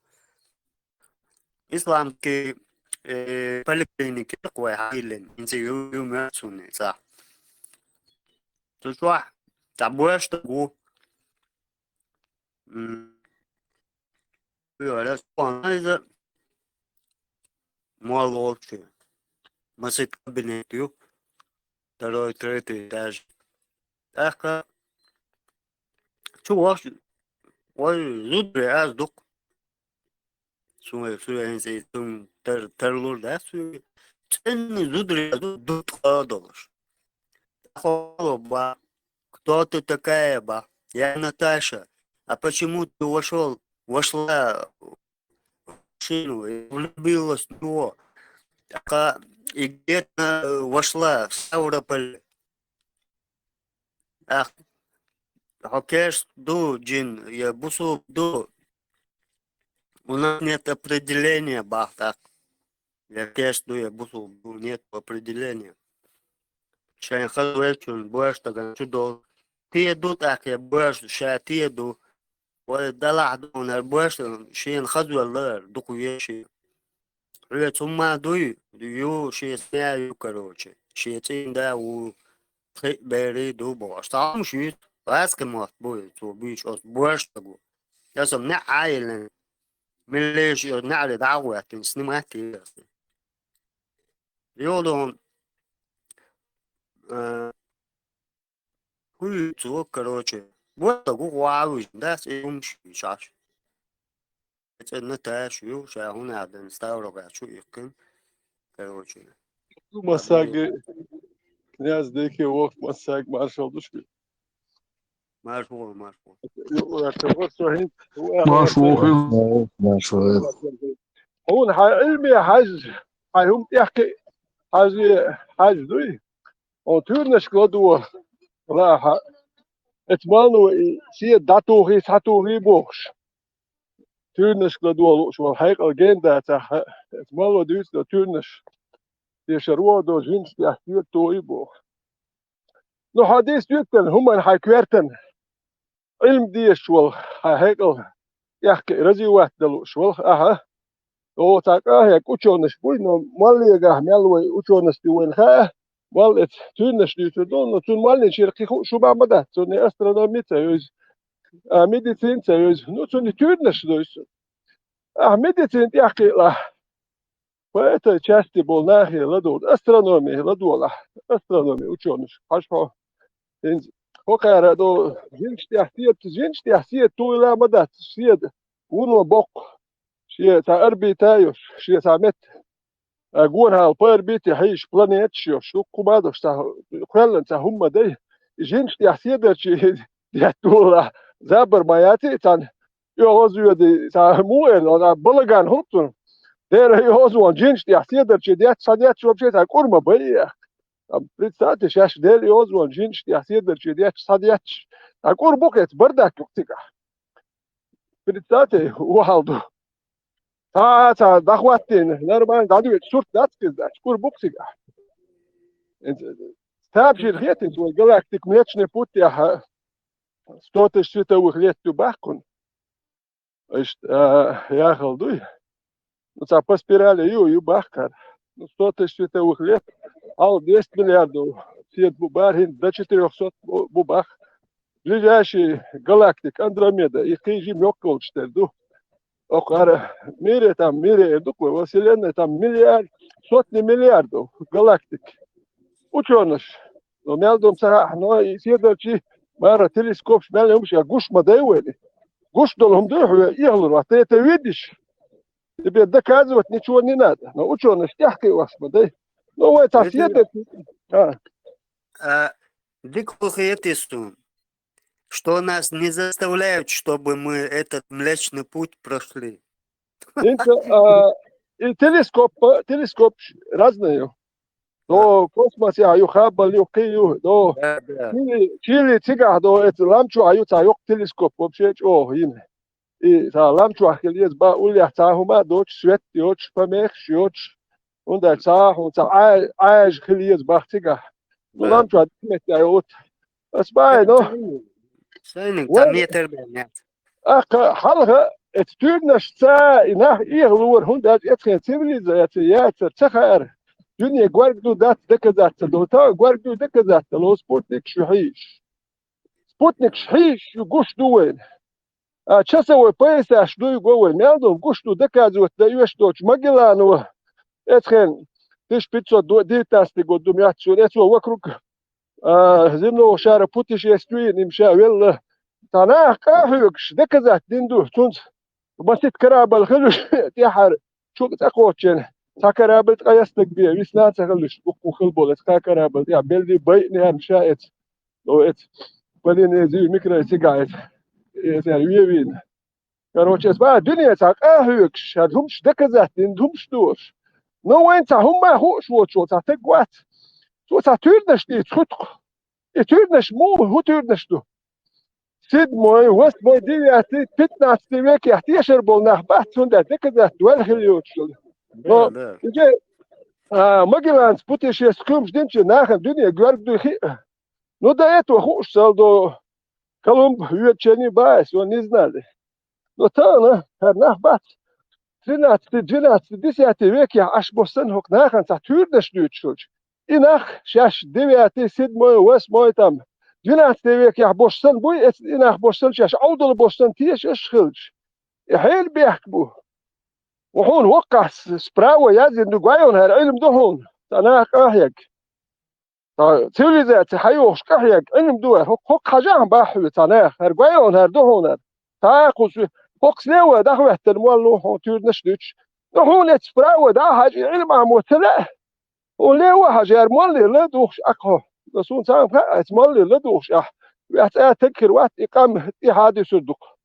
Исламский, э, поликлиника вай хьайиллина, хӀинца ю, ю моьтту суна цхьа. Цу чохь цхьа боьрша стаг ву. М, йо, раз кхоана иза молла волчу. Масийтта кабинет ю. Второй, третий этаж. ТӀаккха чу вахча, вай зударий аз дукха. Суна, суна хӀинца и цунна тар-, тарлур дац суна. ЦӀенна зударий аз ду, дукха долуш. ТӀаккха ба: «Кто ты такая?» ба. «Я Наташа. А почему ты вошёл, вошла в машину и влюбилась в него?» ТӀаккха: «И где ты, э, вошла?» «В Ставрополь». Ах, хьо керста ду, джин, я бусулба ду. У нас нет определения, бах так. Я керста ду, я бусулба ду, нет определения. Шайн хаза веллачун боьрша стагана чу долу. Те ду тӀаккха, я боьрша ша те ду. Вай далахь ду, хӀара боьрша шена хаза велла, дукха веший. Хьоьца хӀумма дуй, ю, шен сня ю, короче. Шен цӀийнда ву, кхин а берий ду бохуш. Цхьа хӀумаш юьйцу, гӀазкхи мотт бу иза, цо буьйцу оцу боьрша стаго. Аса неӀ а йиллина, миллеш йо неӀаре дӀа а гӀоьттина, снимать йира аса. Йолун, э, хӀун ю цо, короче, боьрша стаг ву, гӀо а вуьйжина дац, и хӀумаш юьйцу Ӏаш. ЦӀенна таш ю, ша хӀун аьлла, Ставрополь чу иккхина, короче. Массаьрга, князь Дехе воху массаьрга маршалла ду шуьга. Маршалла, маршалла. Ю, ю, ю, ю, ю, ю, ю, Маршалла. Маршалла. Хьуна хьайн Ӏилме хьажа, хьайн хӀума тӀехкхиа хьажа, хьажа дуй? Хьо туьйранашка ладогӀа, лаахьа, эцу малло и седа дӀатухий, схьатухий бохуш. Туьйранашка ладогӀа лууш волу хьекъал гена дацахь, эцу малло дуьйцу туьйранаш. Тешар вон до жинаш тӀехь тоьту тухий боху. Ну, хьан дийца дуьттан, хӀуманна хьайн коьртан Ӏилма дезаш волу хьан хьекъал тӀехкхиа развивать дан лууш волу ахьа. Оха цхьа кӀант, хьекъа учёныш буй, но моллегахь мел вай учёность ю вайна хаьа, молл эцу туьйранаш дуьйцур ду, но цунна моллин шира кхин хууш хӀума ма дац, цунна астрономи ца йовза, а, медицина ца йовза. Ну, цунна туьйранаш ду иза. Ахьа медицина тӀехкхиалахь, по этой части болу нахе ладогӀа, астрономи ладогӀалахь, астрономи учёныш, хьажа хьо. ХӀинца хӀокхара до жинаш тӀехь седа, жинаш тӀехь седа тухийла ма дац, седа вуно боккху, шен цхьа орбита а йолуш, шен цхьа метта, а, гонахьала по орбите хьийзаш планеташ а йолуш, дуккха хӀума а долуш, цхьа кхоьллина цхьа хӀума ма дай, и жинаш тӀехь седарчий детта тухийла, забар ма яц и цхьаьна. ОьгӀазвоьдий, цхьа муха эр, вон а балаган хӀума цунна. Дера, и оьгӀазвон жинаш тӀехь седарчий детташ схьадетташ вообще цхьа кӀур ма бай и. Там, представьте, шаьш Дела и оьгӀазвон жинаш тӀехь седарчий детташ схьадетташ, цхьа кӀур бу-кх эцу, бардак ю-кх цигахь. Представьте, вон хьал ду. Цхьа а цхьа дӀахӀоттийна, нормально дӀадоьдуш сурт дац-кх иза, дац, кӀур бу-кх цигахь. Табжийна хетийта вай галактика Млечный путь тӀехь, сто тысяч световых лет ю баккхуна. Иштта, а, яхал дуй. Ну, цхьа по спирали ю, ю бахкара. Ну, сто тысяч световых лет, хьалха десять миллиардов седа бу бара, хӀинца до четырёхсот бу, бу бах. Ближайший галактика Андромеда, и кхин жима йоккхалчу тера ду. Окхара мире там, мире эр ду-кх вай, во Вселенной там миллиард, сотни миллиардов галактик. Учёныш, но мел ду ца хаьа, но и седарчий, бара телескопаш мел йомаш а гуш ма дай вайна. Гуш долу хӀума дуй хьоьга эхалур вац, это видишь? Тебе доказывать ничего не надо. Но учёныш тӀехкхиош ма дай. Ну, вай цхьа седарчий. А. А, дика хетий суна, что нас не заставляют, чтобы мы этот Млечный путь прошли. ХӀинца, а, и телескоп, телескоп разные ю. До космосехь ю, Хаббл ю, кхин ю, до. Да, да. Чили, Чили цигахь до, эцу лам чохь ю цхьа йоккха телескоп, вообще чӀогӀа йина. И цхьа лам чохь хила еза бах, уллехь цхьа хӀума а доцуш, свет йоцуш, помехаш йоцуш. ХӀунда аьлча цхьа хӀума, цхьа Ӏа-, Ӏаьжа хила еза бах цигахь. Ну, лам чохь дика метта йолу. Ас бай, ну. Сайниг, цхьа метр бен яц. Ахьа хьалха, эцу туьйранашца и нах эхалора, хӀунда аьлча эцхен цивилизация яцара ца хаьара. Дуьне горга ду, дац доказать ца долу, та горга ду, доказать долу, спутникаш ю хьийзаш. Спутникаш хьийзаш ю гуш ду вайна. А часовой поясаш дуй го вай, мел ду, гуш ду, доказывать дан оьшуш доцу Магелланова. Эцу хенахь, тысяча пятьсот девятнадцатый год ду моьтту суна, эцо вокруг а, земного шара путешествие йина, им ша велла. Цхьа наха къа а хьоьгуш, доказать дина ду, цуьнца масийтта корабль хуьлуш, тӀаьххьара чу цӀа кхоччина, цхьа корабль ткъе стаг бен, висна а ца хуьлуш, дуккха хила болу эцу кхаа корабль тӀехь, белли байъина ша эцу, о, эцу Полинезию, микро цигахь эцу, эцу вевийна. Короче, аса бахьа дуьне цхьа къа а хьоьгуш, шаьш хӀумаш доказать дина хӀумаш долуш. Но вайн цхьа хӀумма а хууш воцуш волу цхьа стаг вац. Цо цхьа туьйранаш дийца хуьту-кх. И туьйранаш муха, хӀун туьйранаш ду? Седьмой, восьмой, девятый, пятнадцатый векехь тешар болу нах бац, цундела доказать дойла хила йоцуш йолу. Но, да, да, уже, а, Магелланца путешествие кхуьмаш динчу нахана дуьне гоьрга дуй хиъ. Ну, до этого хууш цал до Колумб, Вьетчани, Баэс, он не знали. Но тахана хӀара нах бац. Тринадцатый, двенадцатый, десятый векехь Ӏаш бо санна хӀокху нахана цхьа туьйранаш дуьйцуш хилча. И нах шаьш девятый, седьмой, восьмой там, двенадцатый векехь бо санна буй, эц-, и нах бо санна шаьш Ӏовдал бо санна тешаш хилча. И хьенан бехк бу? Ва хьуна воккхахь с-, справа яздина ду гой хьуна, хӀара Ӏилма ду хьуна, цхьа наха къахьега. Цхьа цивилизаци хьайохуш къахьега Ӏилма ду, хӀокху, хӀокху хьажахьа бахьа хьоьца цхьа наха, хӀара гой хьуна, хӀара ду хьуна, хӀара. Цхьа а кхуза, хӀокху слева дӀахӀоьттина молла ву хьуна туьйранаш дуьйцуш. Ну, хьуна эцу справа дӀа а хьажа, и Ӏилма Ӏамо ца лаьа. Хьуна лево а хьажа, хӀара молле ладугӀуш Ӏа кхо. Ну, суна цхьамма хаьа, эцу молле ладугӀуш ахь, ваьхьа цӀа таг хир вац, и къам тӀе хьадуьсур ду-кх.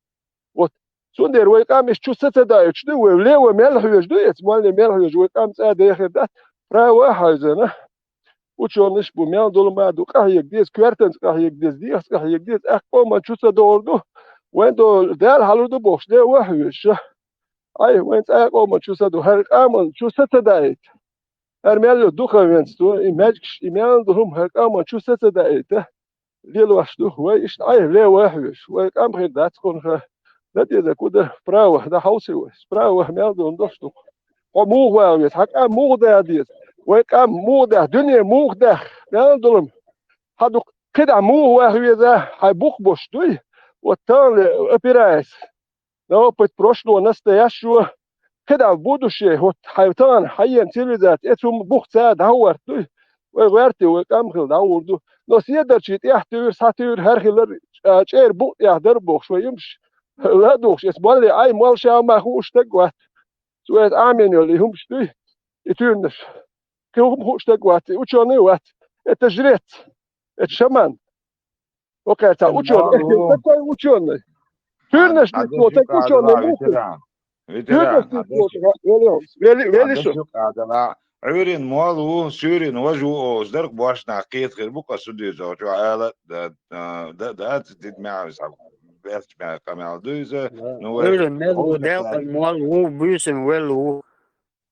Вот. Цундела вай къам иштта чу са ца даийтуш ду, вай лево мел хьоьжуш ду, эцу молле мел хьоьжуш, вай къам цӀа дехир дац, право а хьаьвзина. Учёныш бу, мел долу ма ду, къахьега деза, коьртанца къахьега деза, дехаца къахьега деза, аьхка къоман чу ца догӀур ду, вайн долу Дала хьалур ду бохуш, лево а хьоьжуш. Ай, вайн цӀа а къоман чу ца ду, хӀара къаман чу са ца даийта. ХӀара мел ю дукха венца ду, и маьждигаш, и мел долу хӀума хӀара къаман чу са ца даийта. Лелош ду, вай иштта Ӏай лево а хьоьжуш, вай къам хир дац кхунах. Дан деза куда право, дан хьовсий вай, справа мел долу дош ду. Хьо муха ваха веза, хьан къам муха да деза, вай къам муха да, дуьне муха да, мел долу хьан ду, кхидӀа муха ваха веза, хьайн бух бош дуй, вот тахана опираясь на опыт прошлого, настоящего, кхидӀа будущее, вот хьайн тахана, хьайена цивилизация, эцу бух ца дӀахӀоттуй, вай гӀоьртий, вай къам хила дӀагӀур ду. Но седарчий тӀехь туьйра, схьа туьйра, хӀара хилар, а, чӀера букъ тӀехь дара бохуш, вай юмаш ладугӀуш, эцу молле Ӏай, молла ша ма хууш стаг вац. Цо эцу Ӏамийна йолу и хӀумаш дуй, и туьйранаш. Кхин хӀума хууш стаг вац, и учёный вац. Это жрец, это шаман. Окей, цхьа учёный. Какой учёный? Туьйранаш дийцо, так учёный муха? Туьйранаш дийцо, вели, вели, вели шу. Ӏуьйрин молла ву, суьйрин важа ву олуш дара-кх бошнах, кхета хир бу-кх аса дуьйцу, чохь ала, да, да, да, ца дит мегӀа, бехачу мегӀа къамел ду иза. Ну, вай Ӏуьйрин мел ву, делкъан молла ву, буьйсанна велла ву.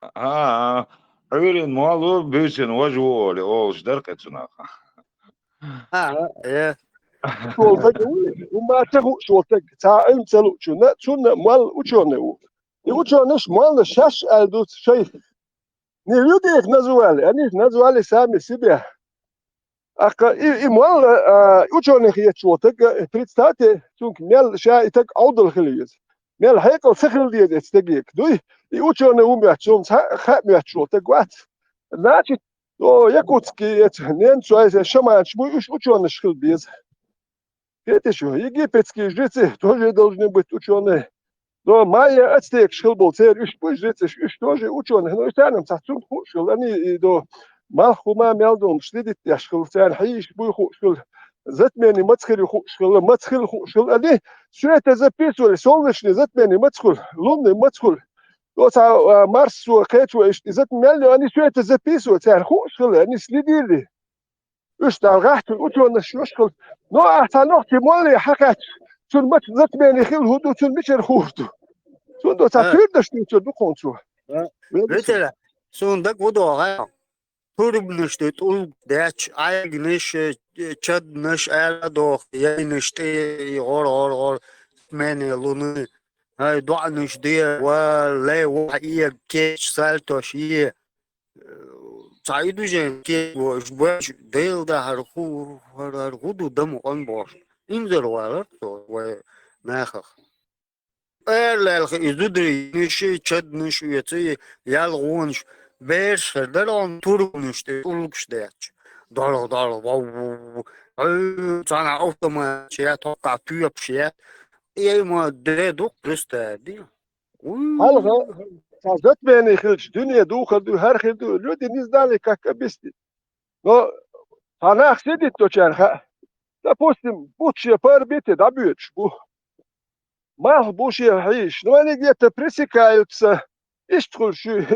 А, а, Ӏуьйрин молла ву, буьйсанна важа ву олий, олуш дара-кх цунах. А, а, э. Шолтаг ву, хӀумма ца хууш волтаг, цхьа Ӏилма ца луучунна, цунна молла учёный ву. И учёныш молла шаьш аьлла ду шайх. Не люди их называли, они их назвали сами себе. Аккха и, и молла, а, учёный хеташ волу таг, а, представьте, цунга мел ша и таг Ӏовдал хила веза. Мел хьекъал ца хила деза эцу стагега. Дуй, и учёный ву моьттуш, суна ха-, хаа моьттуш волу таг вац. Значит, о, якутский, эца, немцой, шаманаш бу, уьш учёныш хила беза. Видите, что египетские жрецы тоже должны быть учёные. Но майя, ацтекаш хила болу церан уьш бу жрецаш, уьш тоже учёные. Но и царна цхьа цунна хууш хила, они и до малх хӀума мел долуш следить деш хила, царна хьийзаш буй хууш хила. Затмение маца хир ю хууш хила, маца хила хууш хила. Они всё это записывали, солнечное затмение маца хуьлу, лунный маца хуьлу. До цхьа, а, Марс цо, кхечо иштта, и затмение мел ю, они всё это записывали, царна хууш хила, они следили. Уьш Далла гӀаьттина учёныш йош хила. Но ахь цхьа нохчи молле хьакхаьчча, цунна маца затмение хила хӀун ду, цунна мичара хуур ду? Цунна до цхьа туьйранаш дуьйцур ду кхунна цо. Веза Виталий, суна дага хӀун догӀу? Турбанаш ду тӀулг детташ, Ӏайгнаш, э, чаднаш, аьлла доху, яйнаш тӀе, и гӀор, гӀор, гӀор, затмение луна, хӀай, доӀанаш де, ва, лай, вахь, э, кечаш, сальтош е. Э, цхьа и движение кегош, бойш, Дела да хӀара ху-, хӀара, хӀара хӀу ду даму къан бохуш. Инзарвалар цо вай нахах. Эрлаьлха и зударий, нуьши, чаднуьш оьцу, и ялгӀонаш, бераш хир дара ону турбанаш тӀе тӀулгаш детташ. ДӀалгӀа, дӀалгӀа, вав, вав, вав. Ай, цхьана автомат я, тхоккхахь тоьпаш я. Эй, ма де ду Христа, ди. Хьалха, цхьа затмени хилча, дуьне духар ду, хӀара хир ду, люди не знали, как объяснить. Но цхьа нах сидитточара хаьа. Допустим, бутт шен пара бити дӀабоьдуш бу. Малх бу шен хьийзаш. Ну, они где-то пресекаются. Иштта хуьлуш ю.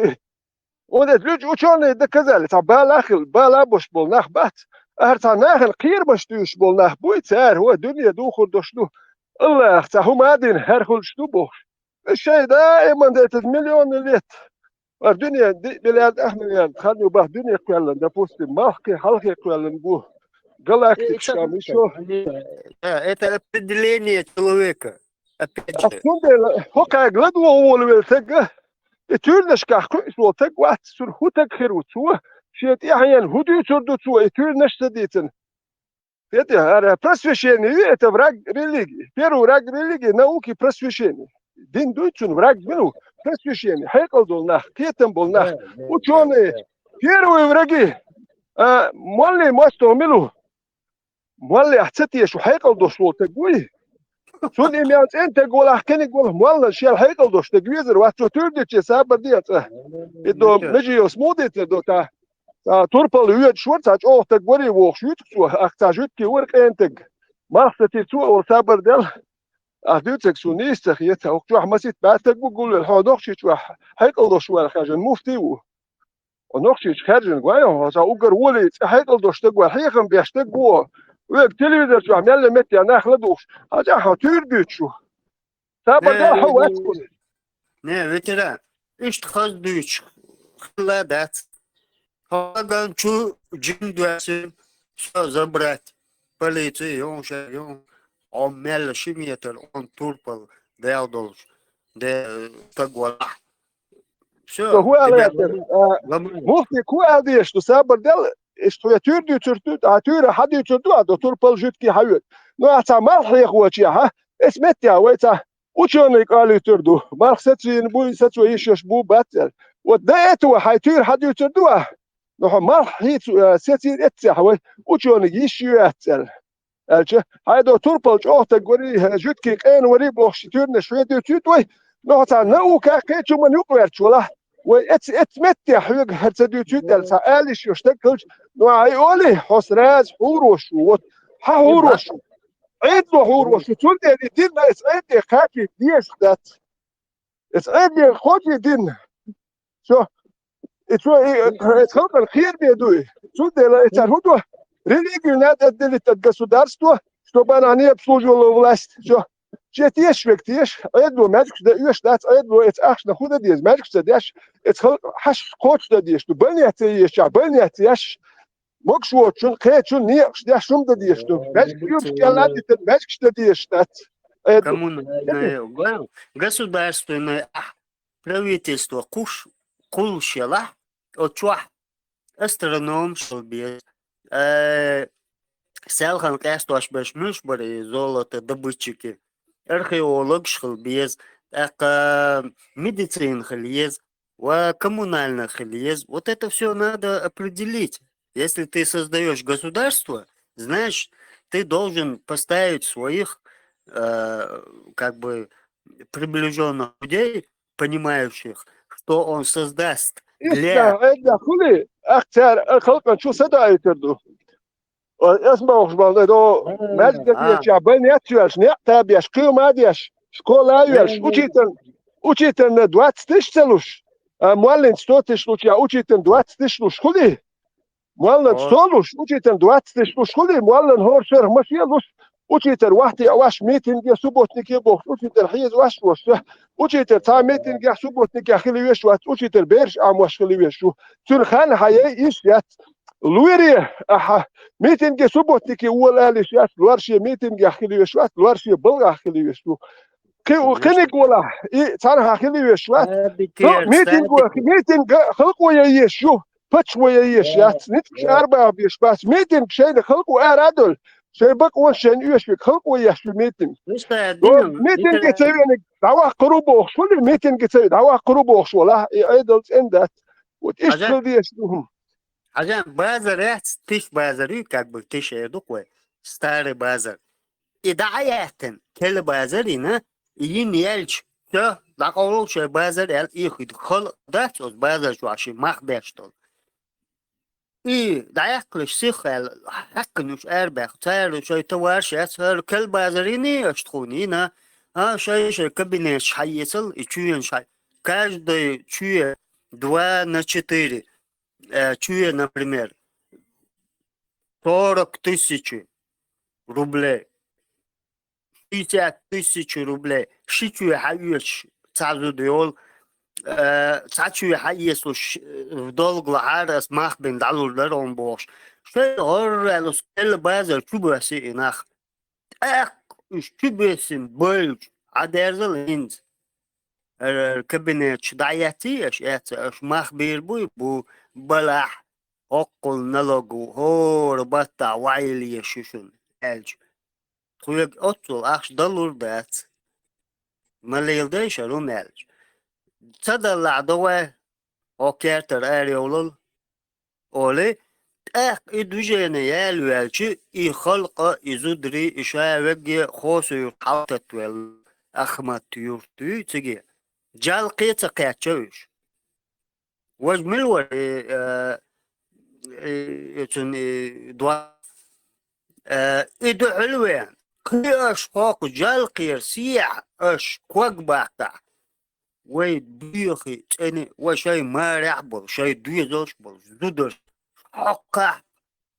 Вот эти люди, учёные доказали, цхьа бала а хила, бала а беш болу нах бац. ХӀара цхьа нахана кхерамаш туьйсуш болу нах буй, цара, хӀо, дуьне духур долуш ду. Аллах, цхьа хӀума а дина, хӀара хуьлуш ду бохуш. Уьш шайн даиман дайтаза миллионы лет. ХӀара дуьне, ди-, миллиард, ах миллиард, хан ю бах дуьне кхоьллина, допустим, малх кхин хьалхе кхоьллина бу. Галактикаш там, ещё. Да, это определение человека. Опять же. Цундела, хӀо кхаьга ладогӀа волавелла таг, и туьйранашкахь кхуьуш волу таг вац, цунна хӀун таг хир ву цо, шен тӀаьхьенна хӀун дуьйцур ду цо, и туьйранаш ца дийцина. Эти, хӀара просвещение, это враг религии. Первый враг религии, науки, просвещение. Дин дуй цунна враг мила ву? Просвещение. Хьекъал долу нах, кхетам болу нах. Учёные. Первые враги. А, молли мостагӀа мила ву? Моллех ца тешу хьекъал долуш волу таг вуй? Цунна и мел цӀена таг валахь, кхиниг валахь, моллан шел хьекъал долуш таг везар вац, цо туьйра дече сабар де цӀа. И до меже йос муха дийцар до та? Цхьа турпал воьдуш вара, цхьа чӀогӀа таг варий вохуш вуьту цо, ах цхьа жуьгти вара къена таг. Малх сатийра цо а вала сабар дел. Ах дуьйцург суна нийса ца хета, хӀокху чохь масийтта бӀе таг бу гулвелла, хьо Нохчийчохь хьекъал долуш вара хаьржина муфтий ву. Хьо Нохчийчу хаьржина гой, хьо цхьа уггар волий цӀе хьекъал долуш таг вара, хьехам беш таг ву. Вега телевизор чохь мелла метте нах ладугӀуш, хьажахь хьо туьйра дуьйцуш ву. Сабар дел хьо вац кхуьнан. Не, ветеран, иштта хаза дуьйцуш хилла дац. Хьо ган чу жин доьссина, всё, забрать. Полицей, йон, ша, йон. Хьо мелла ши метр, он турпал дел долуш. Де, стаг валахь. Всё, хӀун аьлла, муфти, хӀун аьлла дезаш ду, сабар дел, иштта хьо туьйра дуьйцур ду, а туьйра хьан дуьйцур ду, а до турпал жуьгти хьан вуьту. Ну, а цхьа малх хьеха вочехь, а? Эс метте вай цхьа учёный кӀалуьйтур ду. Малх сацийна буй, сацо йиш йолуш бу, бац аьлла. Вот до этого хьайн туьйра хьан дуьйцур ду ахь? Ну, хьо малх хьийца, э, сацийна эццехь вай учёный йиш ю яц аьлла. Аьлча, хьайн до турпал чӀогӀа таг варий, э, жуьгти къена варий бохуш туьйранаш хьоьга дуьйцуьйту вай? Ну, хьо цхьа наука кхечу хӀуманна юкъа верча валахь, вай эц-, эц метте хьоьга хьара ца дуьйцуьйту аьлла, цхьа ала йиш йолуш стаг хилча, ну, хьайн олий, хьо сразу хьур волуш ву, вот, хьан хьур волуш ву? Ӏедало хьур волуш ву, цундела и дин, эс Ӏедале кхачийта дезаш дац. Эс Ӏедале кхочий дин. Всё. И цо, и, э, эс халкъана кхераме дуй. Цундела и цара хӀун до? Религию надо отделить от государства, чтобы она не обслуживала власть. Всё. Шен тешаш верг теша, Ӏедало маьждигаш дан оьшуш дац, Ӏедало эца ахчанах хӀун дан деза, маьждигаш ца деш, эца халкъ хьаш кхочушдан дезаш ду, больница ешча, больница еш, могуш воцучун, кхечун некъаш деш хӀума дан дезаш ду. Маьждигаш юьрташ кӀел а дитина, маьждигаш дан дезаш дац. Ӏедало. Коммунальное, га-, государственное, а, правительство кхуш, кхуллуш елахь, оцу чохь астрономаш хила беза, э, селхана къестош берш муьлш бара и золото добытчики, археологаш хила беза, тӀаккха медицина хила еза, ва коммунальная хила еза. Вот это всё надо определить. Если ты создаёшь государство, значит, ты должен поставить своих, э, как бы, приближённых людей, понимающих, что он создаст для... Иштта, Ӏедда хуьлий, ахь цара халкъан чу садаийтар ду. Ой, ас бохуш бан, до, маьждиг а, деча, больница а йоьлуш, некъ а беш, кхима а деш, школа а йоьлуш, учитель, учительна двадцать тысяч ца луш, а, моллинца сто тысяч луча, учительна двадцать тысяч луш хуьлий? Моллан сто луш, учитель двадцать тысяч луш хуьлий, моллан хӀора шарах машен луш, учитель вахте а ваш, митинге, субботнике бохуш, учитель хьеза ваш луш, учитель цхьа митингехь, субботникехь хила веш вац, учитель бераш Ӏамош хила веш ву. Цуьнан хан хьан яй, йиш яц. Луьре, ахьа, митинге, субботнике вола ала йиш яц, лор шен митингехь хила веш вац, лор шен балгӀахь хила веш ву. Кхи-, кхиниг волахь, и цхьанхьа хила веш вац. Митинг, митинга халкъо яй еш ю. паччахьо яйеш яц, ницкъаш арабаха безаш бац. Митинг шайна халкъо ара а долуш, шайн бакъонаш шайна оьшург халкъо еш ю митинг. Митинге ца вениг дӀаваккхар ву бохуш хуьлий, митинге ца вениг дӀаваккхар ву бохуш волахь, и Ӏедал цӀена дац. Вот иштта хила дезаш ду хӀума. Хьажа, базар яц, тиша базар ю, как бы тиша эр ду-кх вай, старый базар. И дӀа а яьттина, кел базар йина, и йина яьлча, всё, дӀакъовлал шайн базар аьлла, и хи халкъ дац оцу базар чохь шен мах беш долу. И дӀаяккхалаш сиха аьлла, хьаькхина уьш арабаьхна, цара шайн товараш яц, хӀара кел базар йиний аша тхуна, йина, а, шайн-шайн кабинеташ хьаэцал, и чоьнаш хьа-, каждый чоь два на четыре, э, чоь, например, сорок тысяч рублей, шестьдесят тысяч рублей, ши чоь хьаоьцуш цхьа зуда йолу, э, цхьа чоь хьаэцалуш, э, в долг лахьара, ас мах бина дӀалур дара хьуна бохуш. Шайн гӀорра аьлла, кел базар чу боьсси и нах. ТӀаккха уьш чу боьссина бевлча, Ӏа дерзал хӀинца. Э, кабинеташ дӀаэций аша, эцна аша мах бийр буй, бу балахь, хӀоккхул налог ву, хӀора баттахь ваийла еш ю шуна, аьлча. Тхоьга оццул ахча далур дац. Ма леладай шара хӀума аьлча. Ца даллахь, до вай, хьо кертара арайовлал, олий, тӀаккха и движение ялаваьлча, и халкъа, и зударий, и ша вегге Хосуьйрта хьалтаттавелла Ахмат-Юрт юй циге. Жалкхе ца кхаьчча уьш. Важа мила вара, э, э, э, цуьнан, э, два? Э, и дуьхьал вен, кхин аша хӀокху жалкхера сехьа аша ког баккхахь, вай боьхий цӀена, вай шайн марехь болу, шайн доьзалш болу, зударш, хьокхахь,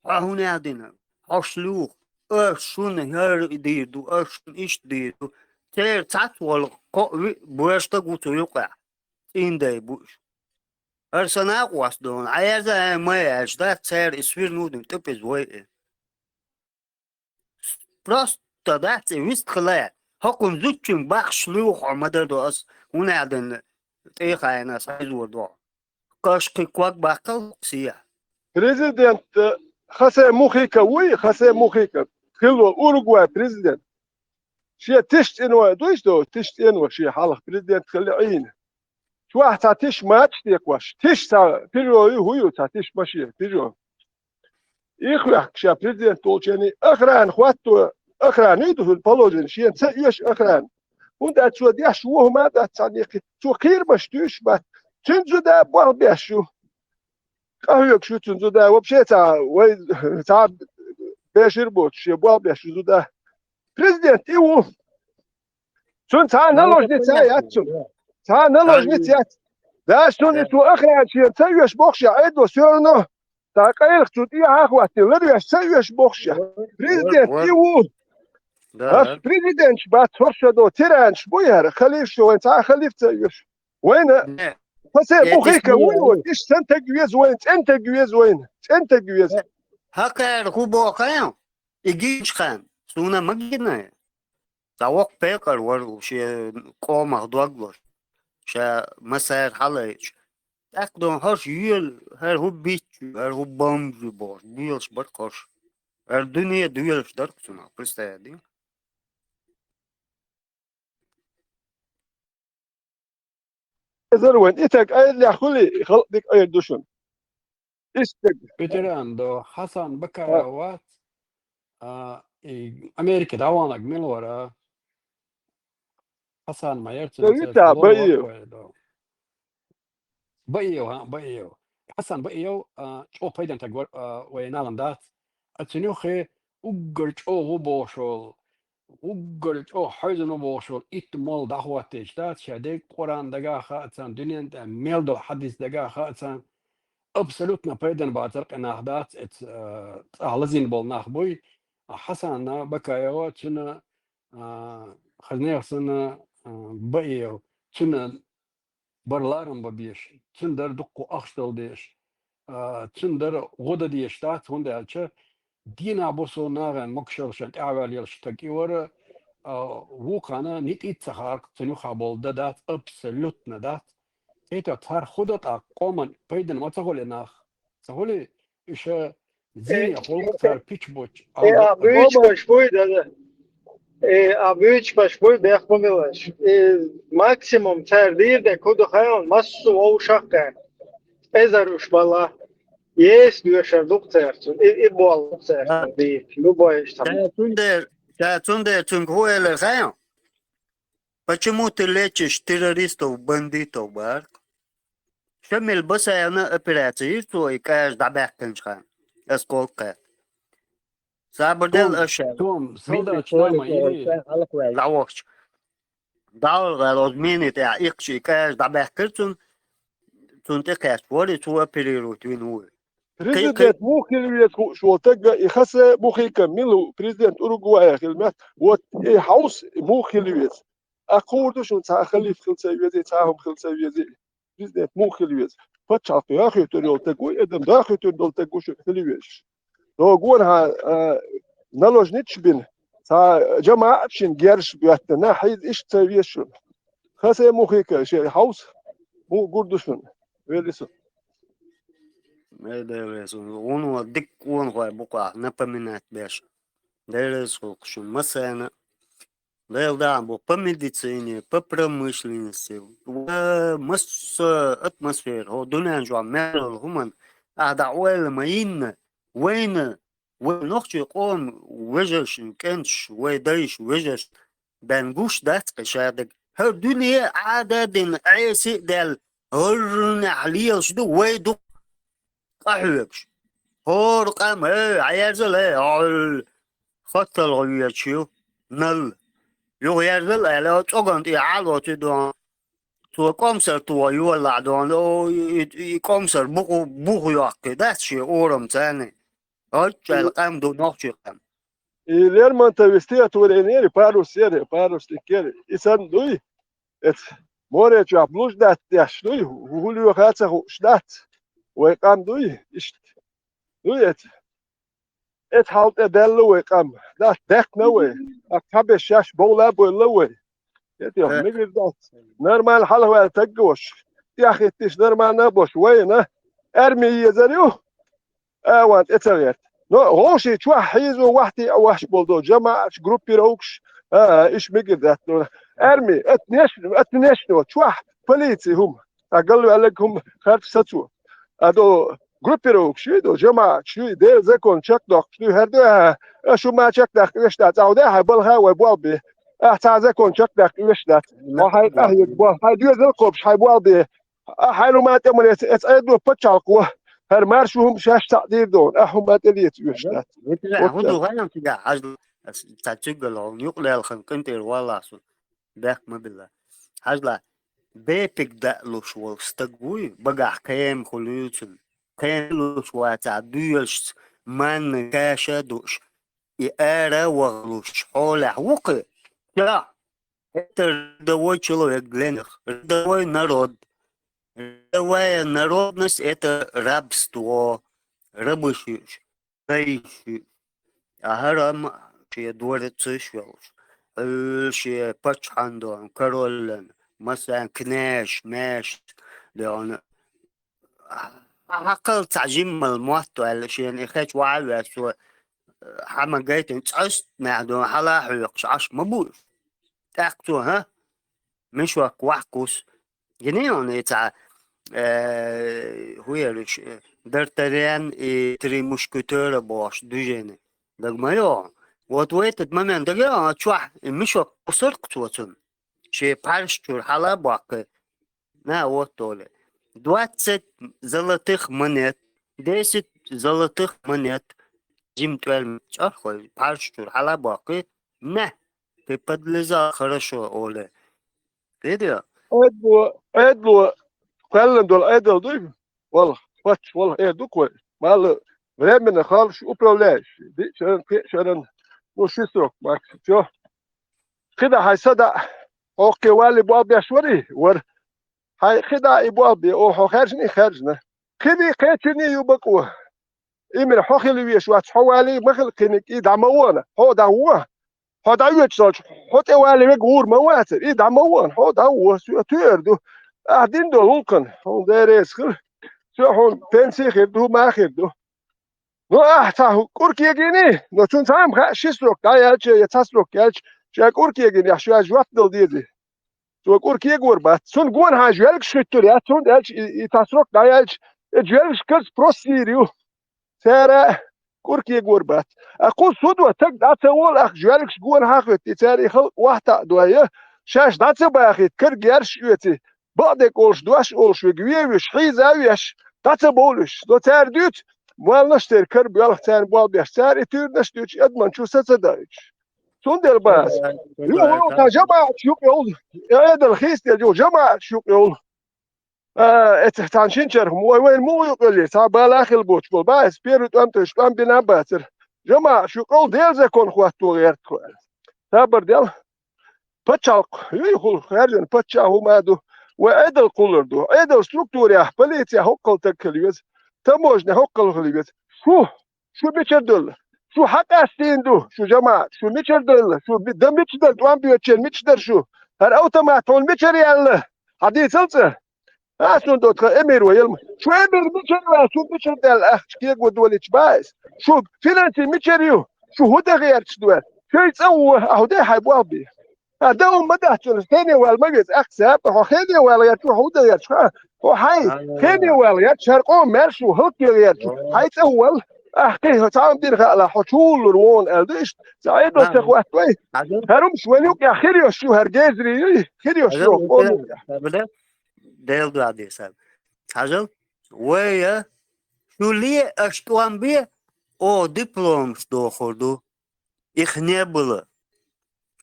хьо хӀунда дина, хьо шлюха, аша шуна хӀара дийр ду, аша шуна иштта дийр ду. Церан цхьацца волу кхоъ виъ боьрша стаг ву цу юкъахь. ЦӀийндай бу уьш. ХӀара сан накъост ду хьуна, Ӏаяза а ма аьлча, дац цара и свернуть дина тӀепӀиза вай и. Просто дац и вистхила. ХӀокхунна зудчуьнга бахаш луьйгӀу хьо ма дар до ас, хӀунда аьлла тӀехьайна ас хьайзор до. Кхаш кхин ког баккхал сехьа. Президент, э, Хосе Мухика вуй, Хосе Мухика, хилла Уругвай президент. Шен тиша цӀено дуй ду, тиша цӀено шен хьалха президент хилла Ӏийна. Чохь цхьа тиша мачаш декхош, тиша цхьа пижо ю, хӀу ю цхьа тиша машен, пижо. И хӀоьхку ша президент волчу охрана хӀотто, охрана ю ду хӀуьнан положение, шена ца оьшу охрана. ХӀунда аьлча цо деш ву хӀума а дац цхьа некхи, цо кхийрамаш туьйсуш бац. Цуьнан зуда болх беш ю. Къахьоьгуш ю цуьнан зуда, вообще цхьа вай, цхьа бешар боцуш, шен болх беш ю зуда. Президент и ву. Цунна цхьа а наложница яц цунна. Цхьа а наложница яц. Даже цунна и цо охрана шена ца оьшу бохуш я, Ӏедало всё равно, цхьа къайлаха цу тӀехьа а хӀоттийна, лар веш ца оьшу бохуш я. Президент и ву. Ас президенташ бац, хӀорш шо до, тиранаш бу яра, халифаш вайн цхьа а халиф ца оьшу. Вайна Хосе Мухика ву, иштта санна таг веза вайна, цӀена таг веза вайна, цӀена таг веза. ХӀокхара хӀу боху, и гинчу хан, суна ма гина. Цхьа воккха пекъар вара шен къомах дог луш, ша массара хьалайча. ТӀаккха дон хӀорш йоьлу, хӀара хӀу битташ ю, хӀара хӀу бомж ю бохуш, доьлуш бара хӀорш. ХӀара дуьне доьлуш дара цунах, представь, дин. Эзар вайн, и таг айрлех хуьлий, и халкъ дика айр ду шуна. Иштта. Ветеран до Хасан Бакаев вац, а, и Америка дӀаваханарг мила вара? Хасан ма яра цуьнан, Баиев. Баиев, хӀа, Баиев. Хасан Баиев, а, чӀогӀа пайден таг вара, а, вай нахана дац. А цуьнан юххе уггар чӀогӀа ву бохуш волу, уггар чӀогӀа хьевзина ву бохуш волу итт молла дӀахӀоттийча дац, ша дерг Къуръан дагахь а хаьа царна, дуьнен тӀе мел долу хьадис дагахь а хаьа царна, абсолютно пайденна бацара къинах дац, эца, а, цӀахь лазийна болу нах буй. А Хьасана Бакаева, цуьнан, а, хаза нехан санна, а, Баиев, цуьнан бара ларам бан безаш, цуьнан дара дуккха ахча дала дезаш, а, цуьнан дара гӀо дан дезаш дац, хӀунда аьлча дийнахь бусулба нахана могушалла шайн тӀаьхьаваьлла елаш стаг и вара, а, вукхана нитӀий ца хаарх цуьнан юххе болу дан дац, абсолютно дац. ХӀета цара хӀу дан тӀаккха къоман пайденна ма ца хуьлу и нах? Ца хули иша Э, зини хулк цар пич боч. э, а буйчкаш буй, да, да. Э, а буйчкаш буй, бехмамилаш. Э, максимум цар дир де куду хайон массу оу шакка. Эзар уш бала. Есть дуэшар дук церцу. И, и бол церцу. Ди, любой там. Цундер, цундер цунг хуэлер хайон. Почему ты лечишь террористов, бандитов, бар? Шамил басаяна операция ирцу и каш дабяхканчхан. Осколка. Сабрдел аша. Том, солдат нама ири. Лавокч. Дал галоз минит я икчи каш дабяхкарцун. Цун текаш вори цу оперировать вин уй. Президент мухилвет шо тагга и хаса мухика милу президент Уругвая хилмет. Вот и хаус мухилвет. А курдушун ца халиф хилса вези, ца хум хилса вези. Президент мухилвет. Пачалты я хютер йол тагуй, эдем да хютер дол тагуй шо хилвеш. Догон ха наложнич бин. Ца жамаат шин герш бяттана хайд иш ца вешун. Хаса мухика шо хаус му гурдушун. Велису. Велису. Он ва дик он хай бука напоминать беш. Дерес хокшун масана. Лелда бу по медицине, по промышленности, ва масса атмосфера, хо дунян жуа мерл хуман, а да уэла маинна, вайна, вай нохчи къом вежеш, кенш, вай дайш вежеш, бен гуш дац къешадак. Хар дуния ададин айси дел, хар нахлиялш ду, вай ду къахьвекш. Хор къам, э, аярзал, э, ал хаттал гъавиячу, нал. Югъ ярзал, э, цоган ти ало ти дон. Цо комсар ту ювала дон, о, и, и комсар буху, буху юакки, да, ши орам цани. Аччал къам ду нохчи къам. И Лермонтов истия туренери, парус ери, парус тикери. И сан дуй, эц море чуа блуждать деш дуй, хулио хаца хуш дац. Вай къам дуй, ишт. Дуй эц. Эц халтӀе делла вай къам. Дац дехна вай. А кабе шаш бовла бойла вай. Эт ё, мигир дац. Нормально хала вай таггош. Яхиттиш нормально бош вайна. Арми езарю. Аван эцавер. Но гоши чуа хизу вахти аваш болдо. Жамаач группировкш. А, иш мигир дац. Арми, эт неш, эт неш но. Чуа полиция хум. А галвалаг хум харч сацу. А до группировкш, до жамаач, де закон чак док, херде, а шу ма чак дак, вешта, цауда, хай бал хай вай болби. А ца закон чак дак, вешта. Ма хай, а, бо, хай дюзел копш, хай болби. А хай ну ма тем эц, эц, эду пачалку. Хар маршу хум шаш та дир дон. А хум ма тем эц, вешта. Витра, худу гайам тига, хаж, та чугало, юк лел хан, кентер валасу. Бехк ма билла. Хьажла, бепиг даълуш вол стаг вуй, багахь кхем хуьлуьйцун. Кхем луш вацахь дуьйлуш манна каша а душ, и ара вахлуш хьолехь ву кхы? Ша, это рядовой человек для них, рядовой народ. Рядовая народность — это рабство, рабыш юьш. Гайши. А хӀара ма шен дворцаш йолуш. Хьуьлла шен паччахьан дон, короллан, массан кнеш, меш дон. Хьакхал цхьа жиммал мотт ваьлла шена, и хечу ваьлла цо, хьама гайтина цӀост нах дон, хьала хьоькхуш Ӏаш ма бу уьш. ТӀаккха цо, хӀа? Мешок ваьхкус. Гинийон и цхьа, э, хӀу яра уьш, э, Д'Артаньян и Три мушкетера бохуш движение. Даг ма йогӀу. Вот в этот момент даг йогӀу, чохь и мешок кхуссар-кх цо цунна. Шен пхьарш чуьра хьала а боккхий. На, вот, олий. Двадцать золотых монет, десять золотых монет. Жим тӀоьлма чӀорхой пхьарш чуьра хьала а боккхий. На, ты подлизал хорошо, олий. Кхидо? Эдло, эдло, кхоьллина долу эдал дуй? Вала, пач, вала, эр ду кхой. Мала временно халш управляющий. Ди шеран, кхе шеран, ну, ши срок максимум. Всё. Кхида хьай сада, хьокхе вали бал беш вари, вар. Хьай кхида и бал бе, о, хьо хержни, хержна. Кхини, кхечуьни ю бакъо. Имира, хьо хила веш вац, хьо валий ма хила кхиниг, и дӀа ма вона, хьо дӀа вон. Хьо дӀа оьцуш долчу, хьо тӀе валий вега гӀур ма вацара, и дӀа ма вон, хьо дӀа вон, соьга туьар ду. Ахь дина долу гӀуллакхан, хьуна деррес хила. Цо хьуна пенсий хир ду, хӀума хир ду. Ну, ахь цхьа кӀур кегийний, но цунна цхьа а ма хаьа, ши срок дӀаяьлча, я цхьа срок яьлча, ша кӀур кегийний, ахь шоаш жоп дала дезий. Цо кӀур кегор бац. Цунна гонахьа жоьлгаш хӀуьттур яц, цунна аьлча, и, и цхьа срок дӀаяьлча, и жоьлгаш карз просто йийр ю. Цара кӀур кегор бац. А кху судо таг дӀа ца волу, ах жоьлгаш гонахьа а хӀуьттий, цара и халкъ вахьтаӀ дой, шаьш дӀа ца бахийта, кара герзаш оьций, бакъдерг олуш, дош олуш верг вевеш, хьийза а веш, дӀа ца бовлуш. Со цара дуьйцу, молланаш церан кара боьлху, царна болх беш, цара и туьйранаш а дуьйцуш, адаман чу са ца доуьйтуш. Цундела бац. Юха ву цхьа жамаӀаташ юкъа йолу, Ӏедал хийцаделча юха жамаӀаташ юкъа йолу. А, эцу цхьана шина чарх, вай вайна муха юкъа йолу, цхьа бала а хилла боцуш болу бац, первый тӀом тевжаш тӀом бина а бацара. ЖамаӀаташ юкъа йолу, Делан закон хӀотто гӀерта тхо аьлла. Сабар дел. Пачхьалкх, юй хуьлу, хаьржина паччахь хӀума ду, вай Ӏедал кхуллур ду. Ӏедал структурехь, полицехь хӀоккхул таг хила веза, таможне хӀоккхул хила веза. Шу, шу мичара девлла? Шу хьакъастийна ду, шу жамаӀат, шу мичара девлла? Шу ми-, дан мича дара, тӀом боьдучеран мича дара шу? ХӀара автомат хьуна мичара яьлла? Хьан дийцал цӀа? А, суна до тхан эмир вай елма. Шу эмир мичара ваьлла, шу мичара даьлла ахча кего долуьйтуш бац. Шу финанси мичара ю? Шу хӀун дан гӀерташ ду аьлла? Шуьйца а ву, а хӀун дай хьайн болх бе? А, дан хӀума ма дац цунах, хене вала ма веза, ахча сапа, хьо хене вала гӀерташ, хьо хӀун дан гӀерташ, ха? Хьо хьайн хене вала гӀерташ, хӀара къоман маьрша ву, хӀаллакде гӀерташ, хьайн цӀа вала, ахь кхин хьо цхьа хӀума дина хаалахь, хьо чу вуллур ву хьуна аьлла ду иштта, цхьа Ӏедал ца хӀоттавой. ХӀара хӀумаш вайна юкъахь хир йолуш ю, хӀара гезри юй, хир йолуш ю, къоман юкъахь. Делан дуьхьа дийр саьрга. Хьажал, вай, а, шу ле, аша тӀом бе, оха дипломаш дохур ду. Их не было.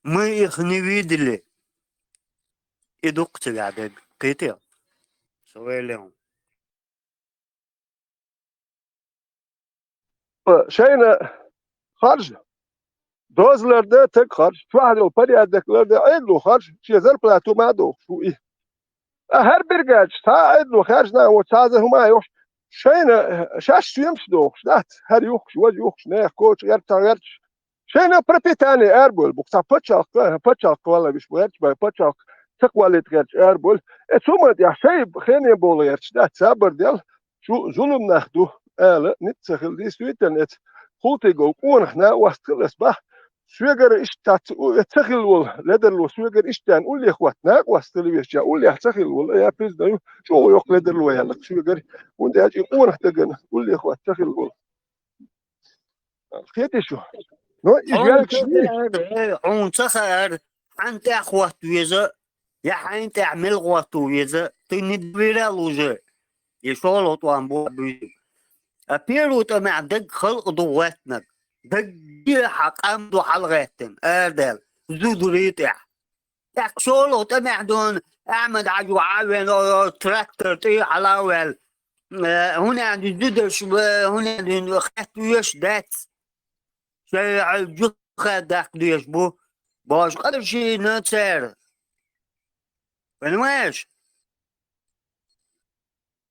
Мы их не видели. И ду-кх цигахь дерг. Кхийтий? Со вай леун. Шайна харжа, доза лардан, таг харжа, чохь йолу порядок лардан, Ӏедало харжа, шен зарплату ма а дохуш ву и. Ткъа хӀара биргадаш цхьа а Ӏедало хаьржина а воцу, цхьа а хӀума а йохуш, шайна, шаьш соьмаш а дохуш дац, хӀара юхкуш, важа юхкуш, нехан коча гӀерташ, цхьа гӀерташ. Шайна пропитание арабевлла бу-кх цхьа пачхьалкх, пачхьалкх валавеш бу гӀерташ, бай пачхьалкх ца кхоллийта гӀерташ арабевлла. Э, цу ма тӀехь шайн хене бовла гӀерташ дац, сабар дел, шу зулам нах ду, ала ницкъ ца хилла, действительно, эца хӀултиго къонах накъост хилла ас бахь, соьгара иштта цац у, э, ца хилла волу ледарло соьгара иштта уллехь хӀотта накъост хилла вешча, уллехь ца хилла волу, я признаю, чӀогӀа йоккха ледарло яьлла-кх соьгара, хӀунда аьлча и къонах дагана уллехь хӀотта ца хилла волу. Хетий шу? Но и Хьуна жоьлгаш ца хаьара, э, хьуна ца хаьара, хьан тӀехь хӀотта веза, я хьайна тӀехь мел хӀотто веза, ты не доверял уже. И шолгӀа тӀом бу буьйцург. А первый тӀамехь дагга халкъ ду гӀоьттинарг. Дагге хьан къам ду хьалагӀеттина, арадаьлла, зударий тӀехь. ТӀаккха шолгӀа тӀамехь дуьйна Ахьмад-Хьаьжа ваьлла, трактор тӀе хьала а ваьлла. Э, хӀунда аьлла зударш, э, хӀунда аьлла хетта оьшуш дац. Шайн жуьгташа даккха дезаш бу, бохуш къаршийна цара. Понимаешь?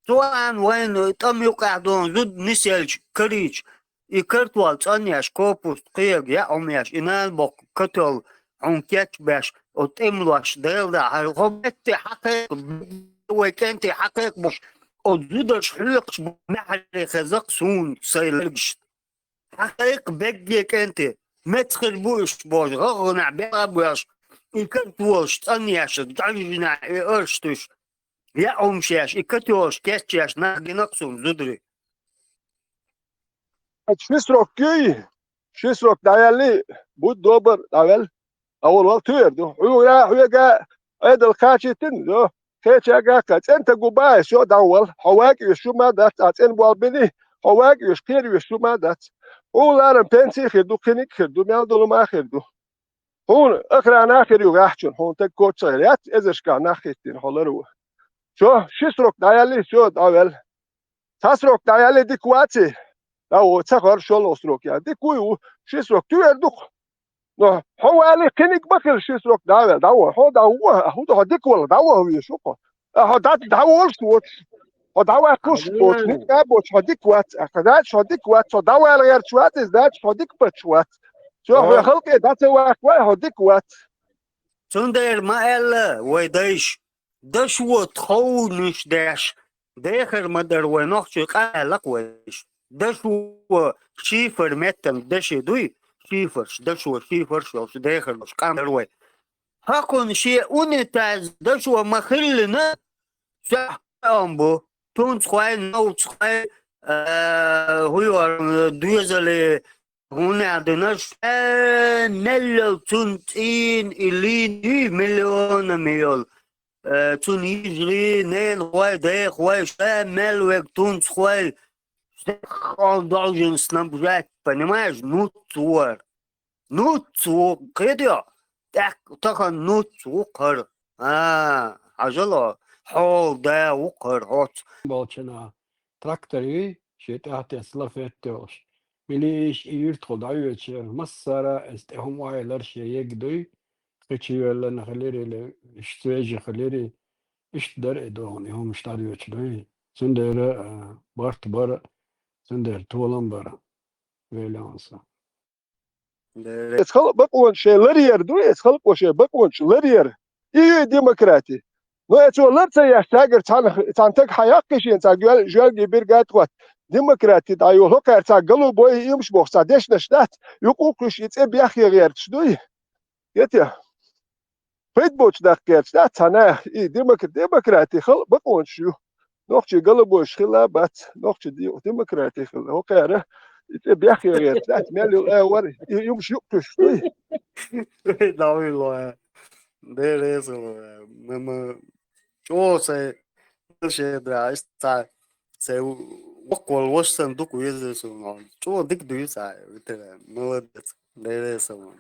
Цуьнан вайна тӀам юкъахь долу зуда нисъелча карийча, и картол цӀанъеш, копуст, кхега яа хӀума еш, и нана боккха котел хьуна кечбеш, оцу тӀемалош Делан дуьхьа, хьо метте хьакхайкха, вай кӀентий хьакхайкхабеш, оцу зударша хьоькхуш бу маьхьарий хеза-кх суна сайн лергашна. Хьакхайкха бегге кӀентий, меца хир бу уьш бохуш, гӀагӀгӀанехь бегӀа а боьлхуш, и картолаш цӀанъеш, дӀажинехь и арш туьйсуш. Яа хӀумаш еш, и котелаш кечъеш нах гина-кх суна зударий. Ши срок юй, ши срок дӀаяьллий, будь добр, дӀаваьлла. Ӏа волавала туьйр ду. Хьуьгара, хьоьга Ӏедал кхачийтина, йо, кхечаьрга а кхаьчна, цӀена таг ву бахьа, йо, дӀавала. Хьо вакӀ веш хӀума а дац, ахь цӀена болх бина, хьо вакӀ веш, кхера веш хӀума а дац. Хьуна ларам пенсий хир ду, кхиниг а хир ду, мел долу хӀума а хир ду. Хьуна охрана а хир ю гӀахьчун, хьуна таг коча ца хир яц, эзаршкахь нах хӀиттийна хьо ларво. Чо, ши срок дӀаяьллий, всё, дӀаваьлла. Цхьа срок дӀаяьллий дика ваций? ДӀаваха, ца хар шолгӀа срок яьлла. Дика вуй ву, ши срок туьйр ду-кх. Но хьо валий, кхиниг ма хила ши срок дӀаваьлла, дӀаваха. Хьо дӀаваха, хьо дика вала, дӀаваха везаш ву-кх хьо. А хьо дӀа-, дӀаволуш воцуш, хьо дӀаваккхуш воцуш, ницкъ а боцуш, хьо дика вац. Ахьа, значит, хьо дика вац, хьо дӀавала гӀерташ вац иза, значит, хьо дика паччахь вац. Цо хьо халкъе дӀа ца ваккха вай, хьо дика вац. Цундела ма аьлла вай дайша, дашо тховнаш деш, Дехар ма дара вай, нохчий къам аьлла-кх вайша. Дошо шифер меттан доши дуй, шиферш, дошо шиферш йолуш, дехар долуш къам дара вай. ХӀокхунна шен унитаз дошо ма хиллина, сохьтаам бу. Тунцхой, новцхой, а, хӀун йора, доьзале, хӀунда аьлла динарш, э, мел йолу цунна цӀийнан и линий миллионами йолу, э, цунна йижарий, ненахой, дехой, ша мел верг тунцхой, всех он должен снабжать, понимаешь? Нуц вара. Нуц ву, кхидӀа, тӀаккха тахана нуц ву-кх хӀара. А, хьажало, хьол да ву-кх хӀара хьоца. Болчана трактор юй, шен тӀаьхьа тесна лафет йолуш. Милийша и юьртахула дӀайоьдуш яра, массара а иза тӀе хӀума ойла яра шен ег дуй, кхечу йоьлларна хилира или, иштта свежий хилира, иштта дара и догӀана, и хӀумаш дӀайоьдуш дуй. Цундела, а, барт бара, цундела толам бара. Велланса. Эцу халкъан бакъонаш шайн ларъяр ду, эцу халкъо шайн бакъонаш ларъяр. И ю и демократи. Но эцо лар ца еш, цаьргара цхьана, цхьана таг хьан яккхий шена, цхьа жоьл-, жоьлгий биргат а хӀотта, демократи дӀайолу, хӀокхара цхьа голубой и юмаш бохуш, цхьа дешнаш дац, юкъа укхуш и цӀе бехъе гӀерташ дуй. Гете. Пайда боцуш даккха гӀерташ дац цхьа наха, и демокр-, демократи халкъан бакъонаш ю. Нохчий голубойш хилла бац, нохчий де-, демократи хилла. ХӀокхара и цӀе бехъе гӀерташ дац, мел йолу а вара, и юмаш юкъа туьсуш дуй. ДӀавуьйлу, а. Дела реза ву, а. Ма, ма, чӀогӀа сайн шен дра, иштта цхьа, сайн воккхаволу ваша санна дукха веза суна. ЧӀогӀа дика дуьйцу цхьа, витара. Молодец. Дела реза ву.